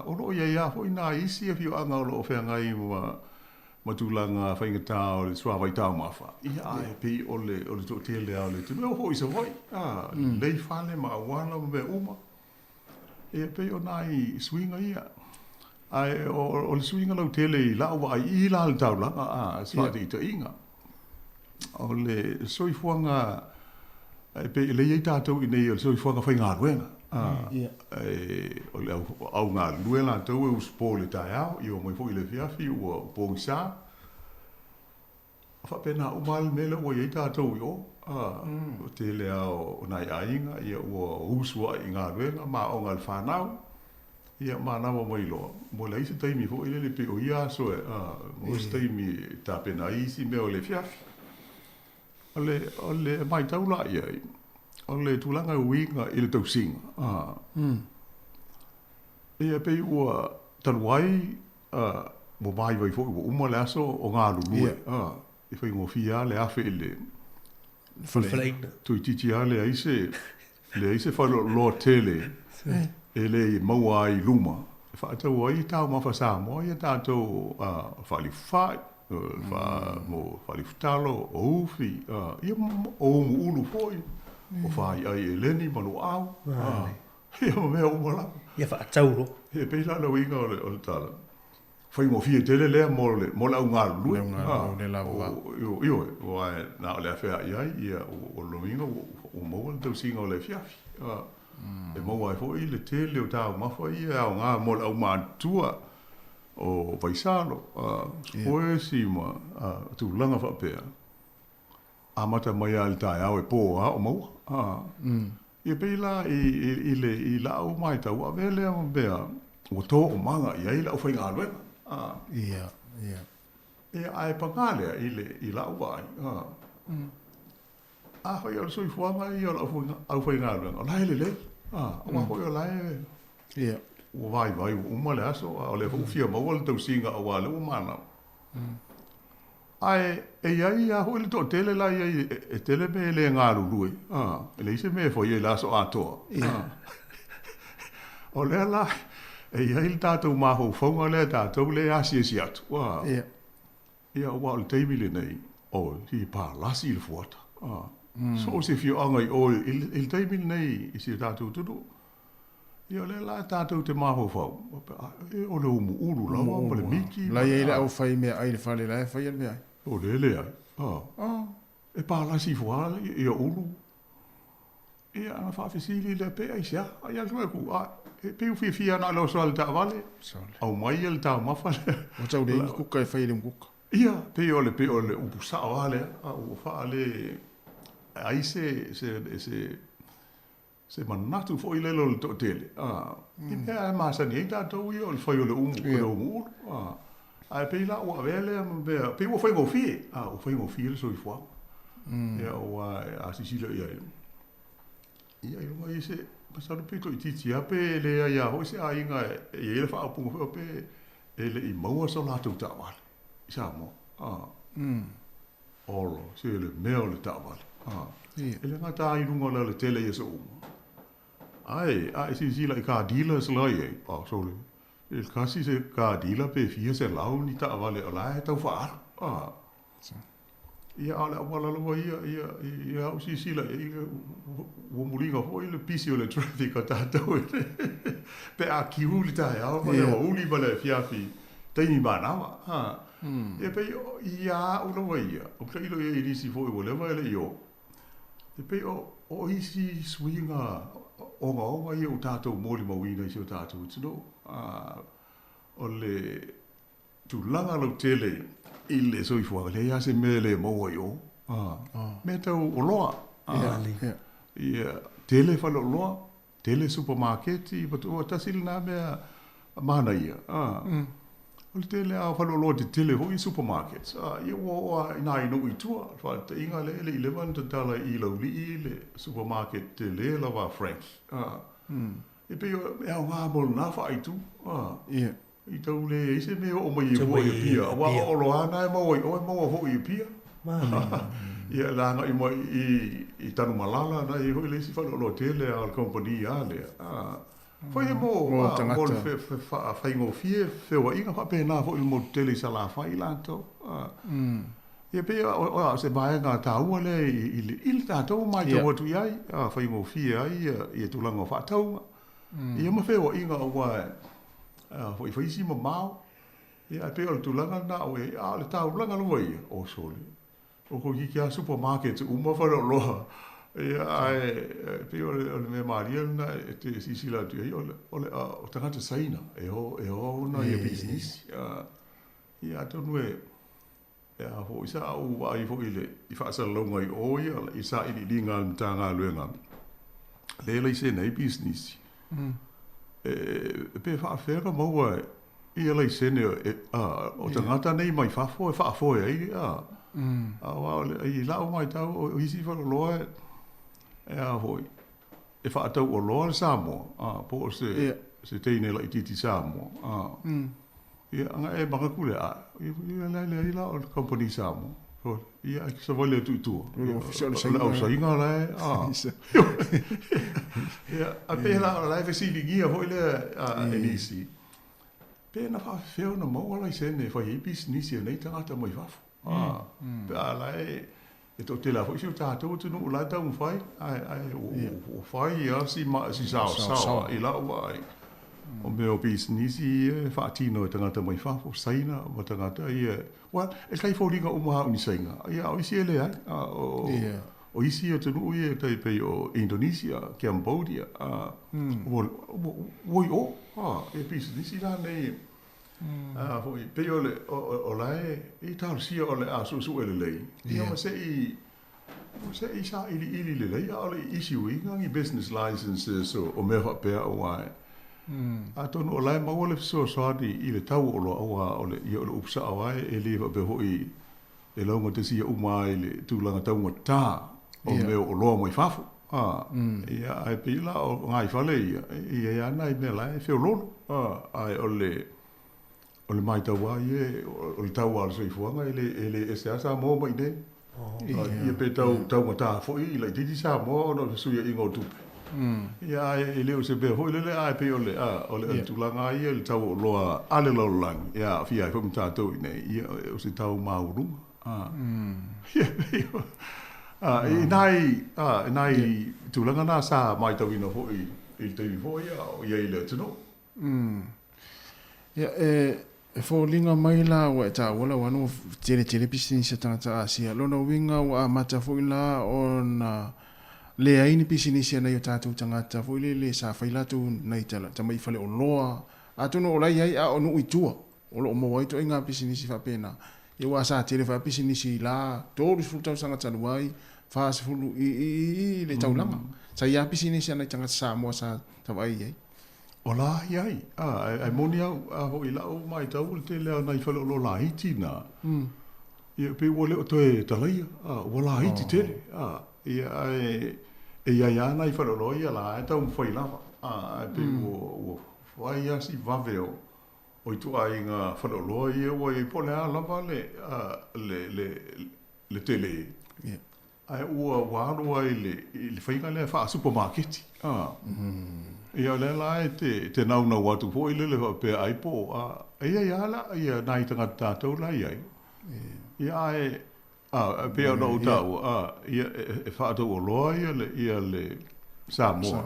O lo o i ai lava foi nai isi afioaga o lo o feagai ma tulaga faigata o le suavai taumafa, ia ae pei o le o le toatele lava o le atunuu, e oo foi i Savaii, lelei fale ma auala ma mea uma. Ia pei o nai suiga ia. Ae o le suiga lautele i lau vaai i la le taulaga, a, se faataitaiga. O le soifuaga e pei e lei ai tatou i inei o le soifuaga faigaluega. A, e, o le au, au galulue latou e usupo i le taeao, ia omai foi i le afiafi ua pogisa. Faapena uma lava le mea lea ua i ai tatou i o. O le tele lava o nai aiga ia ua usu ai i galuega ma aoga a le fanau, ia manava mai loa, ua leai se taimi foi lele pei o ia aso e, maua se taimi e tapena ai isi mea o le afiafi. O le, o le matau la i ai, o le tulaga e uiga i le tausiga, ia pei ua talu ai ua vaivai foi ua uma le aso o galulue, e faigofie lava le afe i le Faleaiga. Toeitiiti lava leai se, leai se faleoloa tele e le maua ai i luma e faatau ai taumafa Samoa ia tatou faalifu fai, mo faalifu talo, o ufi, ia o umu ulu foi, o faiai eleni ma luau. Ia ma mea uma lava. Ia faatau loa. E pei la le uiga o le, o le tala, faigofie tele lea mo le, mo le au galulue. Le au galulue lava. Ioe, aua na o le afea i ai, ia, o lona uiga ua maua le tausiga o le afiafi. E maua ai foi le tele o taumafa ia e aoga mo le aumatutua o vaisalo, sikuesi ma tulaga faapea. Amata mai lava i le taeao e po lava o maua. Ia pei la i, i, i, le, i lau matau, avea lea ma mea ua toomaga i ai le aufaigaluega. Ia, ia. Ia, ae pagā lea i, le, i lau vaai. Afai o le soifuaga ia o le aufaigaluega, o la e lelei. Aua foi o la e ia. Ua vaivai ua uma le aso, a o lea foi ua fia maua le tausiga aua o lea ua manava. Ae e i ai lava foi le toatele la e i ai e tele mea e le galulue, e leai se mea e faia i le aso atoa. O lea la e i ai le tatou mafaufauga lea tatou lea e asiasi atu, ia aua o le taimi lenei, oi, se i palasi le fuata. So o se afioaga i o i le taimi lenei i si o tatou atunuu. Ia o lea la tatou te mafaufau, e o le umuulu lava ma le miti. La e i ai le aufai meaai i le fale la e faia le meaai. O lea e leai. Ah. E palasi ifo lava ia ulu. Ia ona faafesili lea pe aisea. Ia alu atu, a, e pei ua fiafia na o le oso lava i le taavale. Aumai le taumafa lea. Ua tau leai ni kuka e fai e le umukuka. Ia, pei o le, pei o le upu sao lava lea. A ua faale ai se, se, se, se manatu foi lele o le toatele, a, i mea e masani ai tatou ia o le fai o le umu, o le umu ulu, a, ae pei la ua avea lea ma mea, pei ua faigofie, a, ua faigofie le soifuaga. Ia, aua a silasila i ai, ia, ailoga i se, masalo pe toaitiiti lava pe leai lava foi se aiga e i ai le faaupuga foi pe e le i maua so latou taavale i Samoa, a. Olo, se le mea o le taavale. E le gata ai i luga o le alatele i aso uma. Ae, a e silasila i car dealers la i ai, oh, sole, e kasi se car dealer pe fia selau ni taavale o la e tau faaalu. Ah. Ia, a o le auala lava ia, ia, ia au silasila i ai, ua muliga foi le pisi o le traffic a tatou pe a kiu le taeao ma le aoauli ma le afiafi taimi manava. Ah. Ia pei o ia au lava ia, ou te tailo i ai i nisi foi ua leva e le i oo, e pei o, o isi suiga ogaoga ia ua tatou molimauina i si o tatou atunuu, a, o le tulaga lautele i le soifuaga, leai lava se mea e le maua i o, a, mea tau oloa, a, ia, tele faleoloa, Tele supamaketi, ua tasi lena mea manaia. O le tele lava o faleoloa tetele foi ia supermarkets, ia ua oo lava i nai nuu i tua. O le faataitaiga lea e le i leva ona tatala i Laulii le supermarket tele lava a Frankie. E pei e aoga mo lena faaitu. I tau leai se mea e oo mai ai fua i Apia, aua o oloa lava na e maua i o, e maua foi i Apia. Ia le agai mai i Tanumalala, na e i ai foi le isi faleoloa tele a le kamupani lava lea. Fai e mo le faafaigofie feoaiga faapena foi i le motu tele i Salafai latou. Ia pei o se vaega taua lea i le tatou matau atu i ai, faigofie ai ia tulaga o faatauga. Ia ma feoaiga aua e fai si mamao, ia ae pei o le tulaga lena ua i ai, a o le taulaga lava ia, o sole, o toeitiiti lava supermarkets uma faleoloa, ia ae pei o le mea malie lena e te silasila atu i ai, o le tagata Saina e ona ia pisinisi. Ia atonu e a foi sa ou vaai foi i le i faasalalauga i o ia i sailiiliga a le Matagaluega lea e laisene ai pisinisi. E pe faafefea ona maua ia laisene o tagata nei mai fafo e faafoe ai a. Aua o le, i lau matau o isi faleoloa e a foi e faatau oloa le Samoa a po o se se teine laitiiti Samoa a. Ia, ana e manatu lea, a, ia, la e leai la o le kamupani Samoa. Ia, ae savali atu i tua. O le ofisa o le Saina. O le au Saina la e, a. Ia, a pei la, o la e fesiligia foi lea e nisi, pe na faafefea ona maua laisene e fai ai pisinisi a nei tagata mai fafo. A, pe a la e, E toatele lava foi si o tatou atunuu la e taumafai, ae, ae ua fai lava si, si saosaoa i lau vaai. O mea o pisinisi ia e faatino e tagata mai fafo, Saina ma tagata ia. Well, e tai foliga uma lava o ni Saina, ia, a o isi e leai. A o, o isi atunuu ia e tai pei o Indonesia, Cambodia, a, ua, ua, ua i o, a, e pisinisi la nei. A foi, pei o le, o, o la e, i talosia o le a suesue lelei, ia ma se i, ma se i sailiili lelei, a o le i issue ina ni business licenses o, o mea faapea aua e, atonu o la e maua le fesoasoani i le tau o oloa, aua o le, ia o le upu sao lava e le faapea foi e laugatasi uma ai le tulaga taugata o mea o oloa mai fafo. A, ia, ae pei la o gaiFale ia, e i ai lava nai mea la e feoloolo. A, ae o le, o le matau lava ia, o le tau lava o le soifuaga e le, e le ese lava Samoa mai i inei. Ia pe tau taugata foi i laitiiti Samoa ona o le fesuiaiga o tupe. Ia ae e le o se mea foi lele ae pei o le, a, o le tulaga lava ia i le tau o oloa a le lalolagi e aafia ai foi ma tatou i inei, ia o se tau maualuga. A, ia pei o, a, i nai, a, i nai tulaga na sa matauina foi. i le taimi foi a o i ai i le atunuu. Mm. Ia, e, e foliga mai la ua e taua lau anu ua tele tele pisinisi a tagata Asia. Lona uiga ua amata foi la ona leai ni pisinisi a nai o tatou tagata foi lele sa fai latou nai tamai faleoloa. Atonu o la e i ai a o nuu i tua o lo o maua ai ituaiga pisinisi faapena. Ia aua sa tele foi lava pisinisi i la 30 tausaga talu ai, 40 i, i, i, i le taulaga. Sa i ai lava pisinisi a nai tagata Samoa sa vaai i ai. O la i ai, a, ae moni au, a foi i la'u maitau o le tele a nai faleoloa laiti na, ia pei ua le o toe talaia, a, ua laiti tele, a, ia ae e i ai a nai faleoloa ia la e taumafai lava, a, ae pei ua, ua fai a si vave o, o ituaiga faleoloa ia ua i ai po o le a lava le, a, le, le, le tele. Ia. Ae ua ua alu ai i le i le faiga lea faa-supamaketi, a. Ia o lea la e te te naunau atu foi lele faapea ai po o a, e i ai lava la ia nai tagata tatou la e i ai. Ia ae a e pei ona ou taua, a, ia e faatauoloa ia le ia le Samoa.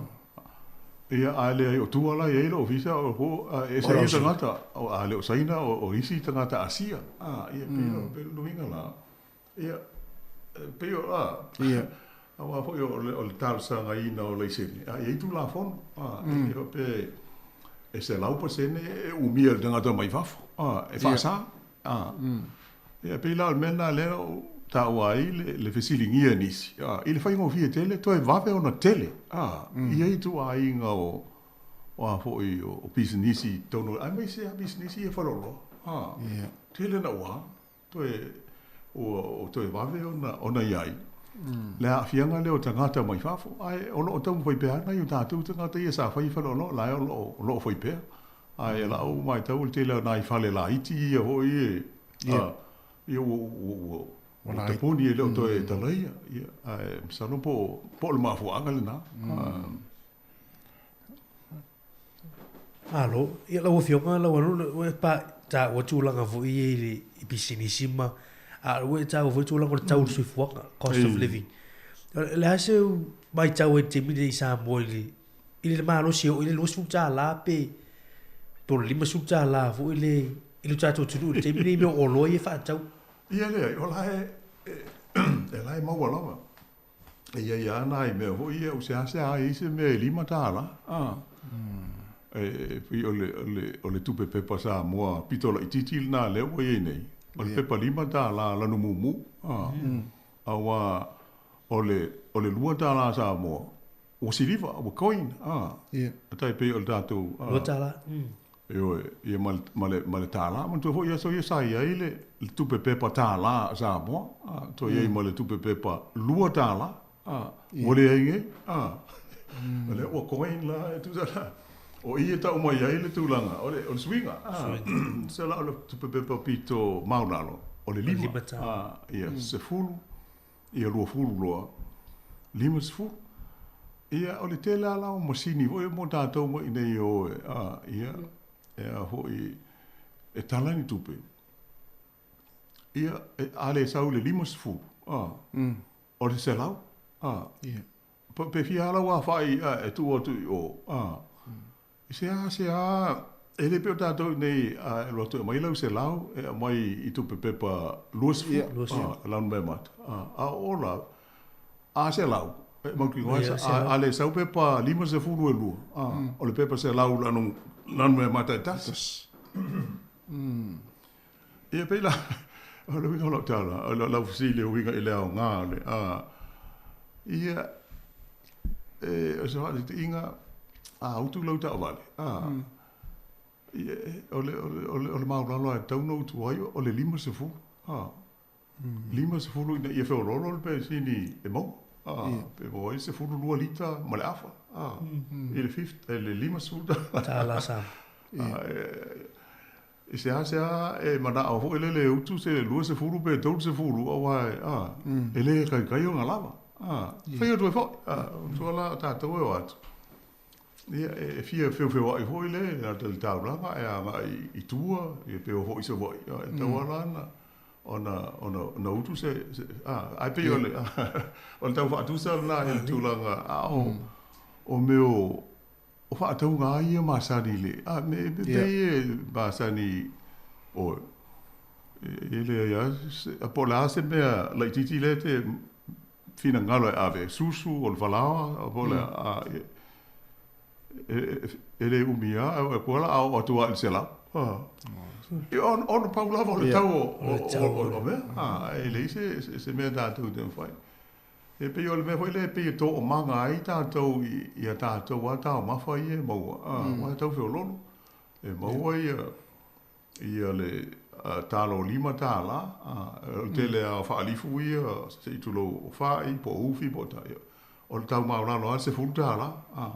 Ia ae leai o tua la e i ai le ofisa o po a e ese ai tagata, a le o Saina o isi tagata Asia, a, ia pei o pei o le uiga la. Ia, e pei o, a, Ia. aua foi o le, o le talosagaina o laisene, a e i ai Tulafono, a, mm. e faapea e, e 100% e umia e le tagata mai fafo, a, e faasa, a. Ia, pei la o le mea lena lea o taua ai le, le fesiligia e nisi, a, i le faigofie tele, toe vave ona tele, a, mm. i ai ituaiga o, o a foi o, o pisinisi i totonu, aemaise lava pisinisi ia faleoloa, a, Ia. tele naua. Toe, ua toe vave ona, ona i ai le aafiaga lea o tagata mai fafo, ae o lo o taumafai pea nai o tatou tagata ia sa fai i faleoloa, la e o lo o, o lo o fai pea. Ae o lau matau o le tele o nai fale laiti ia foi e, a, ia ua, ua, ua, ua tapuni e le o toe talaia. Ia, ae masalo po o, po o le mafuaaga lena. Malo. Ia lau Afioga, lau Anu, ua e pa, taua tulaga foi ia i le i pisinisi ma, a ua e taua foi tulaga o le tau o le soifuaga, cost of living. O le a se matau ai i le taimi lenei i Samoa i le, i le malosi e oo i le $20 pe, pe o le $50 foi le, i le tatou atunuu i le taimi lenei i mea o oloa ia e faatau. Ia leai, o la e, e, la e maua lava. E i ai lava nai mea foi ia ua seasea ai se mea e $5, a. E pei o le, o le, o le tupe pepa Samoa pito laitiiti lena lea ua i ai nei, o le pepa $5 lanu mumu, a. Aua o le, o le $2 Samoa, ua siliva, ua coin, a. E tai pei o le tatou, a. $2, Ioe, ia ma le, ma le, ma le tālā. Manatua foi aso ia sa i ai le, le tupe pepa tālā a Samoa, a, toe i ai ma le tupe pepa $2, a, ua leai nei, a. O lea ua coin la e tusa la, o i e tau mai ai le tulaga, o le, o le suiga, a. Tusa la o le tupe pepa pito maualalo, o le 5, a, ia, 10, Ia 20 loa, 50. Ia, o le tele lava la o masini foi mo tatou mai i inei e o e, a, ia, e a foi, e tala ni tupe. Ia, e, a le sau i le 50, a, o le 100, a, pe fia lava lau aofai e tuu atu i o, a, I seasea, e le pei o tatou i inei e alu atu e aumai lau 100 e aumai i tupe pepa 20, a, lanumeamata, a, a o la, a 100, e mautinoa e sa, a, a le sau pepa 52, a, o le pepa 100 lanu, lanumeamata e tasi. Ia pei la, o le uiga o lau tala, o lau fesili e uiga i le aoga o le, a, ia, e, o se faataitaiga, a utu lau taavale, a, ia, o le, o le, o le, o le maualalo lava e tatau ona utu ai, o le 50, a, 50 ina ia feoloolo le penisini e maua, a, pe maua ai le 12 lita ma le afa, a, i le fif, i le $50. Tala Samoa. A, e, E seasea e manao foi lele e utu se 20 pe 30 aua e, a, e le kaikai ona lava. A, fai atu ai foi, a, matua la o tatou e o atu. Ia, e fia feofeoai foi le, le le taulaga e agai i tua, ia pe o foi i Savaii, a, e tatau lava la ona, ona, ona, ona utu se, se, a, ae pei o le, o le tau faatusa lena i le tulaga, a o, o mea o. o faatauga lava ia masani i le, a, me, me mea ia e masani ʻoe, e leai lava se, po o le a se mea laitiiti lea e te finagalo e ave, susu, o le falaoa, po o le a, e le umi lava, e kua la a oo atu lava i le 100. E ono pau lava o le tau o mea, e leai se mea tatou te mafai. E pei o le mea foi lea e pei e toomaga ai tatou i a tatou lava taumafa ia e maua, aua e tau feoloolo. E maua ia ia le talo $5, o le tele lava o faalifu ia, se i tulou, o fai po o ufi po o ta, o le tau maualalo lava le $10.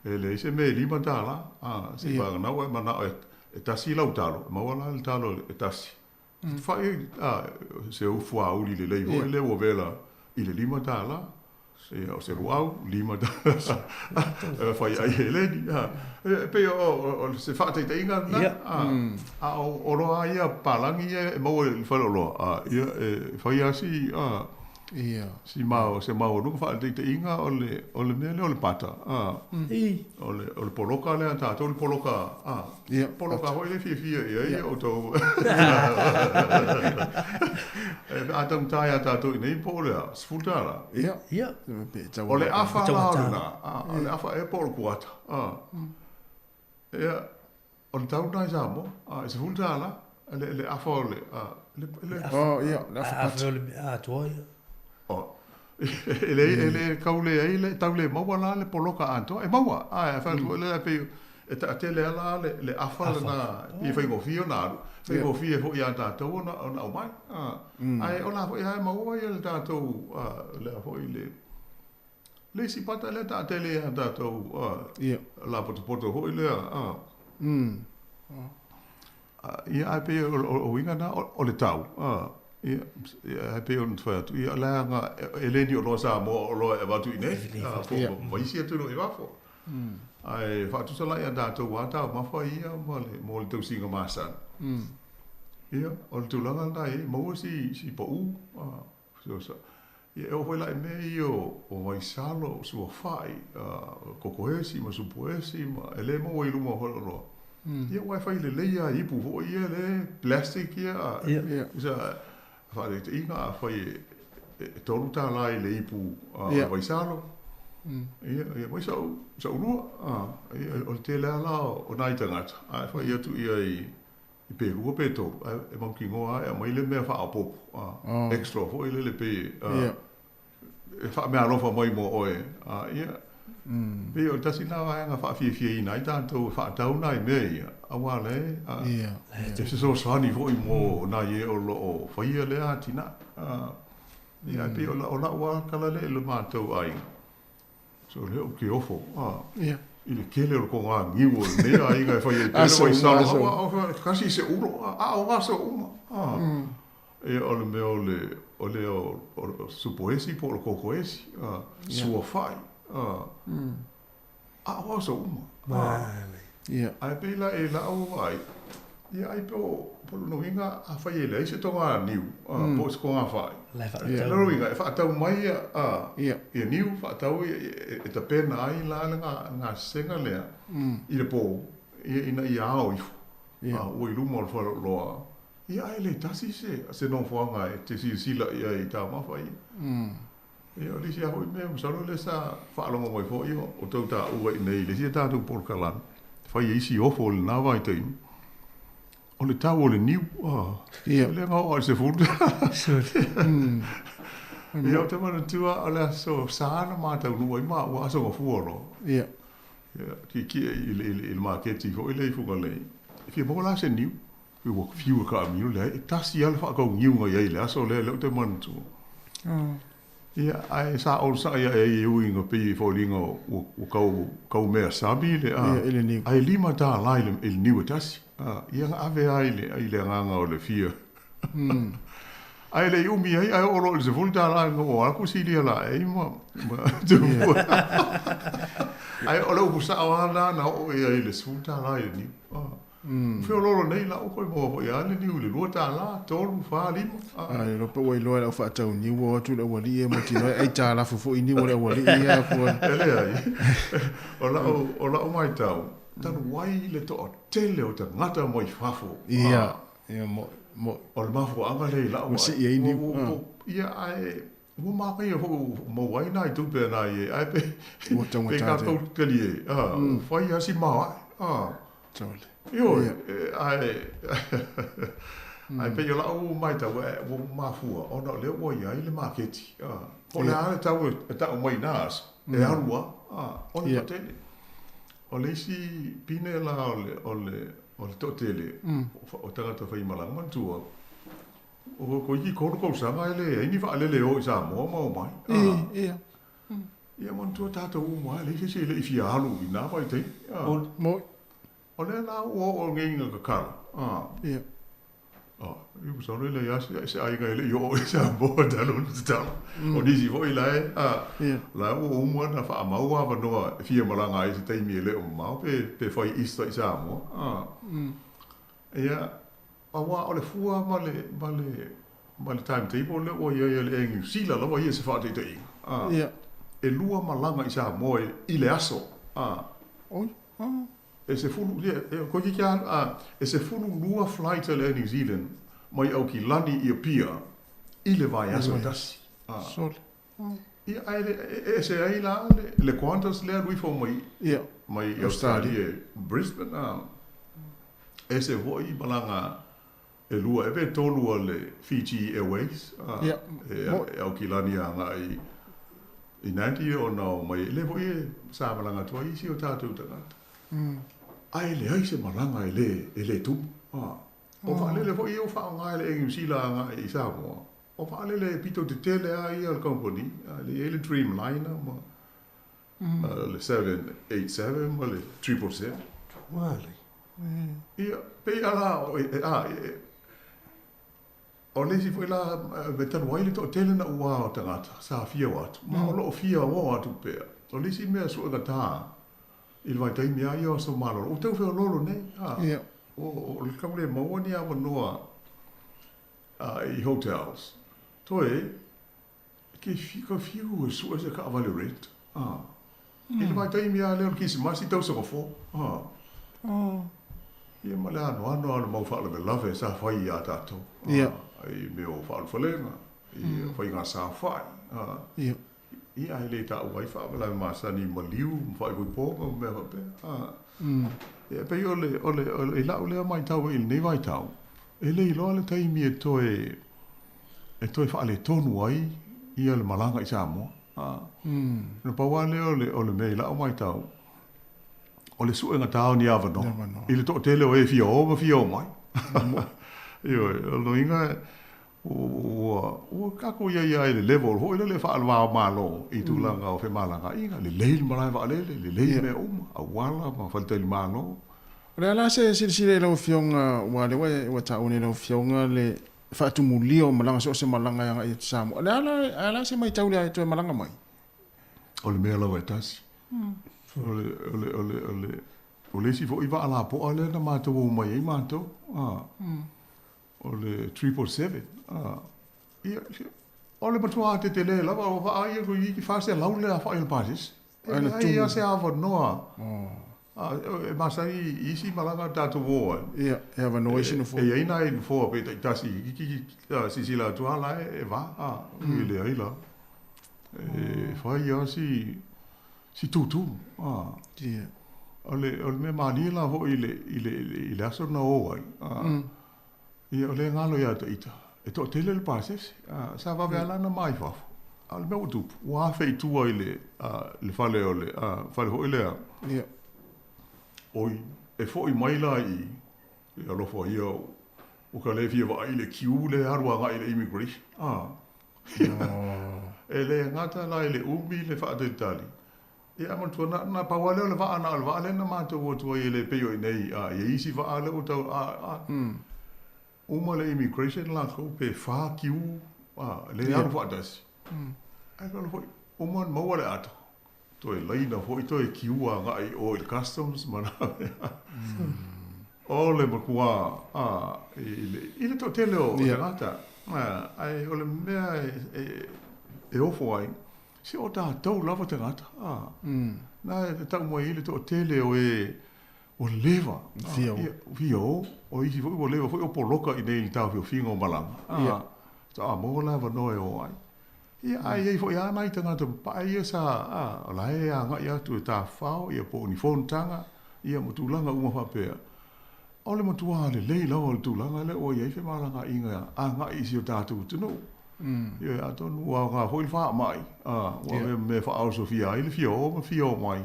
E leai se mea e $5, se i vagana ua e manao e tasi lau talo, e maua la le talo e tasi. Fai se fuauli lelei foi lea ua vela i le $5. Ia, o se luau, $5. E fai ai heleni. E pei o se faataitaiga lena. A o oloa lava ia palagi ia e maua i le faleoloa, ia, e fai lava si, si mao, se maualuga faataitaiga o le, o le mea lea o le pata. O le, o le poloka lea a tatou, le poloka, Ia, poloka foi lea e fiafia i ai outou. A taugata ia tatou i nei po o le a, $10. Ia. Ia. O le afa la o lena, o le afa ea po o le kuata. Ia, o le tau lena i Samoa, e $10, le afa o le, le, le. Oh, ia, le afa pata. Afa o le mea atoa, ia. Oh. E le, e le kau le ai le tau le maua la le poloka atoa. E maua, ae a fai atu foi lea e pei e taatele lava la le, le afa lena i faigofie ona alu, faigofie foi ia tatou ona, ona aumai. Ae o la foi lava e maua ia le tatou, lea foi le, le isi pata lea taatele ia tatou, lapotopoto foi lea. Ia, ae pei o le uiga lena o le tau, ia, ae pei ona fai atu, ia, leaga e le ni oloa Samoa o oloa e avatu i inei, po ma isi atunuu i fafo. Ae faatusa la ia tatou lava taumafa ia ma le, mo le tausiga masani. Ia, o le tulaga lena e i ai, maua si, si pau, Ia, e oo foi la i mea ia o vaisalo, o suafa'i, o kokoesi ma supuesi ma e le maua i luma o faleoloa. Ia, aua e fai lelei lava i ipu foi ia le plastic ia. Tusa, faataitaiga afai e $3 i le ipu o le vaisalo, ia, ia aumai sau, sau lua. Ia, o le tele lava la o nai tagata, a e fai atu i ai i pe lua pe tolu, ae e mautinoa lava e aumai le mea faaopoopo, extra foi lele pei e faameaalofa mai mo oe. Ia, pei o le tasi lena vaega e faafiafiaina ai tatou e faatau nai mea ia, aua la e fesoasoani foi mo nai e o lo o faia lea atinae. Ia, ae pei o lau lava tala lea i lo matou aiga, So lea ou te ofo, a, Ia. i le tele o le toga niu o lenei aiga e fai ai pea le vaisalo, a, a, a, kasi se ulo, a, a o aso uma, a. Ia, o le mea o le, o le o, o supoesi po o le kokoesi, a, suafa'i, a, a o aso uma, a. Ia. Ae pei la i la'u vaai, ia ai po o lona uiga afai e leai se toga niu po o se toga fai, o lona uiga e faatau mai ia niu, faatau e tapena ai la le gasesega lea i le po ina ia ao ifo ua i luma o le faleoloa, ia ae le tasi se nofoaga e te silasila i ai i taumafa ia. Ia, o le isi lava foi mea, masalo o lea sa faalogo mai foi o tau taua i inei i le isi a tatou polokalame, fai ai isi ofo i lena vaitaimi, o le tau o le niu, a, Ia. lea na oo lava i le $10. Ia, ou te manatua o le aso sa na ma taunuu ai maua, Aso Gafua loa. Ia. Ia, kiekie i le, i le, i le maketi foi lea i Fugalei, e fia maua la se niu. Ua fiu e kaamilo, leai, e tasi lava le faatau niu na i ai i le aso lea, lea ou te manatua. Ia, ae sa onosai ae ai e ui ina pei e foliga ua tau, tau mea sami le, a, Ia, i le niu. ae $5 i le, i le niu e tasi. A, ia na ave lava i le, i le agaga o le fia. Ae le i umi ai, ae oo loa i le $10 ina ua o atu silia laei ma, ma tupua. Ae o le upu sao lava lena na oo i ai i le $10 i le niu. Feoloolo nei la ua toe maua foi lava le niu i le $2, 3, 4, 5, a. A iloa pe ua iloa e le aufaatau niu ua o atu le aualii e mautinoa e aitalafu foi niu o le aualii ia po o. E leai. O lau, o lau matau, talu ai le toatele o tagata mai fafo, a. Ia, ia, mo'i, mo'i. O le mafuaaga lea i lau Ua sii ai niu, a. Ia, ae ua manaia foi ua maua ai nai tupe a nai e, ae pe, Ua taugata pe tatou talie, a, ua fai lava si maoae, a. Tole. Ioe, ae, ae pei o lau matau, ua mafua ona o lea ua i ai le maketi, a. Po o le a le tau e tau mai i na aso, e alu lava, a, o le toatele. O le isi pine la o le, o le, o le toatele o tagata faimalaga, manatua, Ua toeitiiti 3 tausaga e leai ni vaalele e o i Samoa ma omai. Ia. Ia manatua tatou uma lava, e leai se isi e le i fia alu i na vaitaimi. Moi. O lea la ua oo nei ina tatalo. Ia. Ia masalo e leai lava se aiga e le i oo i Samoa talu ona tatalo. O nisi foi la e, la ua uma ona faamau avanoa e fia malaga ai i se taimi e le o mamao pe fai Easter i Samoa. Ia, Aua o le fua ma le, ma le, ma le timetable lea ua i ai a le Air New Zealand lava ia se faataitaiga, a, Ia. e lua malaga i Samoa i le aso, a. Oi, a. E sefulu, ia, e, toeitiiti lava, a, e 12 flights a le Air New Zealand mai Aukilani i Apia i le vaiaso e tasi, a. Sole. Ia, ae le, e ese ai la le, le Qantas lea alu ifo mai, Ia. mai Australia i Brisbane, a. Ese foi malaga e lua ea pe tolu a le Fiji Airways, a, Ia. e Aukilani agai i Nadi ona o mai, lea foi e sa malaga atu ai isi o tatou tagata. Ae leai se malaga e le, e le tumu, a. O vaalele foi ia ua faaaoga e le Air New Zealand agai i Samoa, O vaalele pito tetele lava ia a le kamupani, lea e i ai le Dreamliner ma le 787 ma le 777. Ia, pei lava la, o le isi foi la mea talu ai le toatele naua o tagata sa fia o atu, ma o lo o fia o atu pea. O le isi mea suegata i le vaitaimi lava ia o aso malolo, ua tau feoloolo nei, o le tau le maua ni avanoa i hotels. Toe, ke ka fiu e sue se kaavale rent. Ah. I le vaitaimi lava lea o le Kerisimasi tausaga fou. Ah. Ia ma le anoano lava o le mau faalavelave sa fai iā tatou. Ia. I mea o faaulufalega, i faiga saofai. Ah. Ia. Ia, ae le taua ai faalavelave masani i maliu ma faaipoipoga ma mea faapea. Ia, e pei o le, o le, o le, i lau lea matau i lenei vaitau, e le iloa le taimi e toe, e toe faaletonu ai ia le malaga i Samoa. Na pau lava lea o le, o le mea i lau matau, o le suegata o ni avanoa i le toatele o e fia o ma fia omai. Ioe, o lona uiga, Ua, ua tatou i ai lava i le level foi lele faale-va-o-Malo i tulaga o femalagaaiga, lelei le malae vaalele, lelei mea uma, auala ma faletalimalo. O le a la se silasila i lau Afioga, aua o lea ua, ua taua nei e lau Afioga le faatumulia o malaga, so o se malaga e agai atu i Samoa. O le a la, a la se matau lea e toe malaga mai? O le mea lava e tasi. O le, o le, o le, o le, o le isi foi vaa lapoa lea na matou omai ai matou, a. O le 777, a, ia, o le matua tetele lava, o vaa ia toeitiiti 400 le aofai o le pasese. E leai lava se avanoa e masani i isi malaga a tatou o ai. Ia, e avanoa isi nofoa. E i ai nai nofoa pe taitasi itiiti silasila atu lava la e va, a, e leai la. E fai lava si, si tūtū, a. Ia. O le, o le mea malie la foi i le, i le, i le aso na o ai, a. Ia, o lea e galo ia te ita, e toatele le pasese, a, sa vave lava la ona ma i fafo. A o le mea ua tupu, ua afe i tua i le, a, le fale o le, a, fale foi lea. Ia. Oi, e foi mai la i i, e alofa ia, ua ka le fia vaai i le queue lea e alu agai i le immigration, a. E le gata la i le umi le faatalitali, Ia, manatua, na, na pau lava lea o le vaa, na o le vaa lea na matou o atu ai e le pei o i inei, a i ai isi vaa lea ua tau, a, a, uma le immigration latou pe fa queue, a, le alu faatasi. Ae alu foi, uma ona maua le ato, toe laina foi, toe queue agai i o i le customs ma na mea. O le matua a i le i le toatele o tagata, ae o le mea e e ofo ai, se o tatou lava tagata, a, na e tau mai ai le toatele o e ua leva, fia o, fia o, o isi foi ua leva foi o poloka i inei i le taofiofiga o malaga, a, faatoa maua le avanoa e o ai. Ia, ae i ai foi lava nai tagata papae ia sa, a, o la e agai atu e tafafao, ia po o ni fonotaga, ia ma tulaga uma faapea. O le matua lelei lava o le tulaga lea ua i ai femalagaaiga agai i si o tatou atunuu. Ioe, atonu ua aoga foi le faamai, a, ua avea ma mea e faaosofia ai le fia o ma fia omai.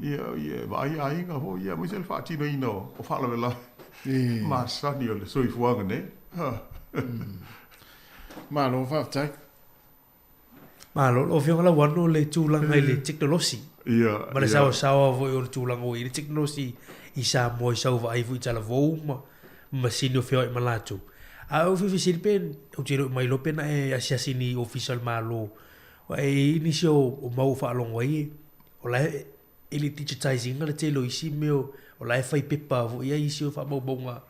Ia, ia e vaai aiga foi, ia aemaise le faatinoina o faalavelave masani o le soifuaga nei. Malo faafetai. Malo, lau Afioga Lauano le tulaga i le tekonolosi. Ia, Ma le saoasaoa foi o le tulaga ua i ai le tekonolosi i Samoa i sau vaai foi i talavou ma masini o feoai ma latou. A o fia fesili pe ou te le o mailoa pe na e asiasi i ni ofisa o le Malo aua e i ai nisi o mau o faalogo ai o la e i le digitize ina le tele o isi mea o la e fai pepa foi ai isi o faamaumauga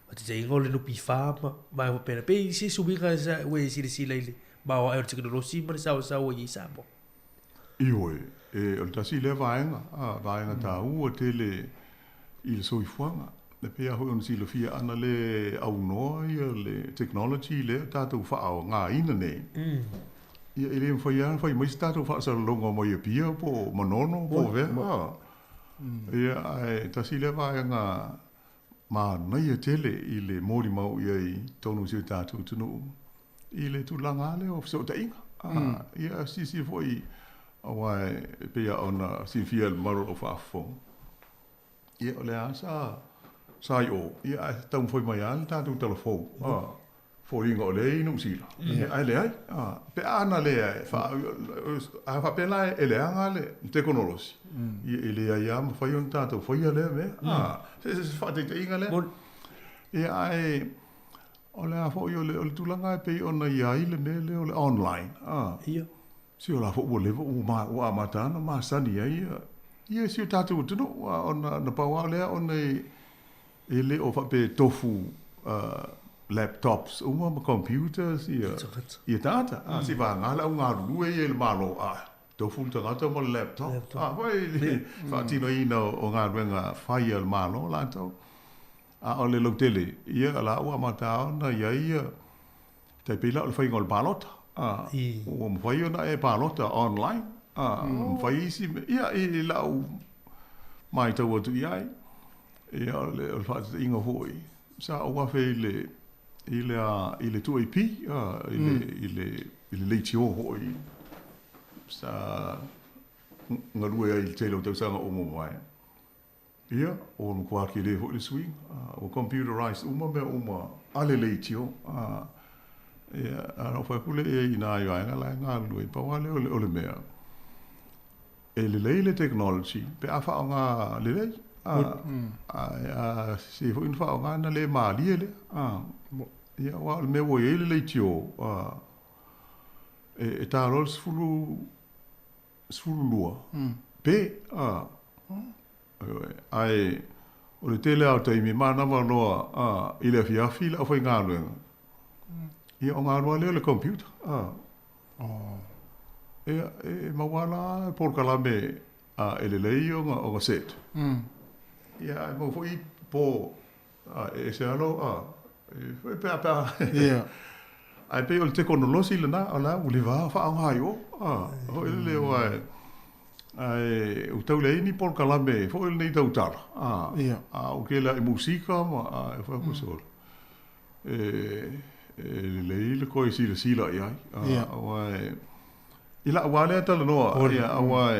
Faataitaiga o le NPF ma vaega faapena. Pe i se suiga ua e silasila i le maoae o le tekonolosi ma le saoasaoa ua i ai Samoa? Ioe, e, o le tasi lea vaega, a, vaega taua tele i le soifuaga. E pei lava foi ona silafia ana le aunoa ia le technology lea tatou faaaogaina nei, ia e le mafai lava ona fai mai se tatou faasalalauga mai Apia po o Manono po o fea. A, ia, ae tasi lea vaega manaia tele i le molimau i ai i totonu o si o tatou atunuu i le tulaga lava lea o fesootaiga. Ia, silasila foi aua e pei lava ona silafia e le mamalu o lau faafofoga, ia o lea lava sa sa i o, ia ae taumafai mai lava le tatou talafou. Foliga o lea e i Niu Sila, ae leai. Pe a na leai, a faapea la e leaga le tekonolosi, ia e leai lava mafai ona tatou faia lea mea. Se se faataitaiga lea. Ia ae o le a foi o le tulaga e pei ona i ai le mea lea o le online. Ia. Se o la foi ua leva ua amata ona masani ai ia si o tatou atunuu ona na pau lava lea ona e E le o faapea e tofu laptops uma ma computers ia ia tagata. A se vagana le au galulue ia i le Malo, a tofu le tagata ma le laptop. A foi le faatinoina o galuega fai a le Malo latou. A o le lautele, ia la ua amata ona i ai ia tai pei la o le faiga o le palota. A ua mafai ona e palota online. A mafai isi mea, ia i lau matau atu i ai. Ia, o le, o le faataitaiga foi, sa ou afe i le, i le, a, i le 2AP, a, i le, i le, i le leitio foi, sa galue ai i le tele o tausaga ua mavae. Ia, ua matua tele foi le suiga, a, ua computerized uma mea uma a le leitio, a, ia, a na ou fai atu lea i ai i nai vaega la e galulue, pau lava lea o le, o le mea, E lelei le technology pe a faaaoga lelei, ae a sese foi ona faaaoga ona le malie lea. Ia aua o le mea ua i ai le leitio, e ta loa le 12 pe, ae o le tele lava o taimi e manava loa i le afiafi le aufaigaluega, ia ona alu lava lea o le computer. Ia, e maua lava la polokalame e lelei ona set. Ia, ae maua foi po e ese lava lou, e pe a pe a. Ia. Ae pei o le tekonolosi lena, o la ua leva lava faaaoga i o. Foi lele aua ae ua tau leai ni polokalame foi lenei tautala. Ia. A ua tele lava i musika ma e fai atu solo. E lelei le toe silasila i ai. Aua e, i la'u lava lea talanoa, ia, aua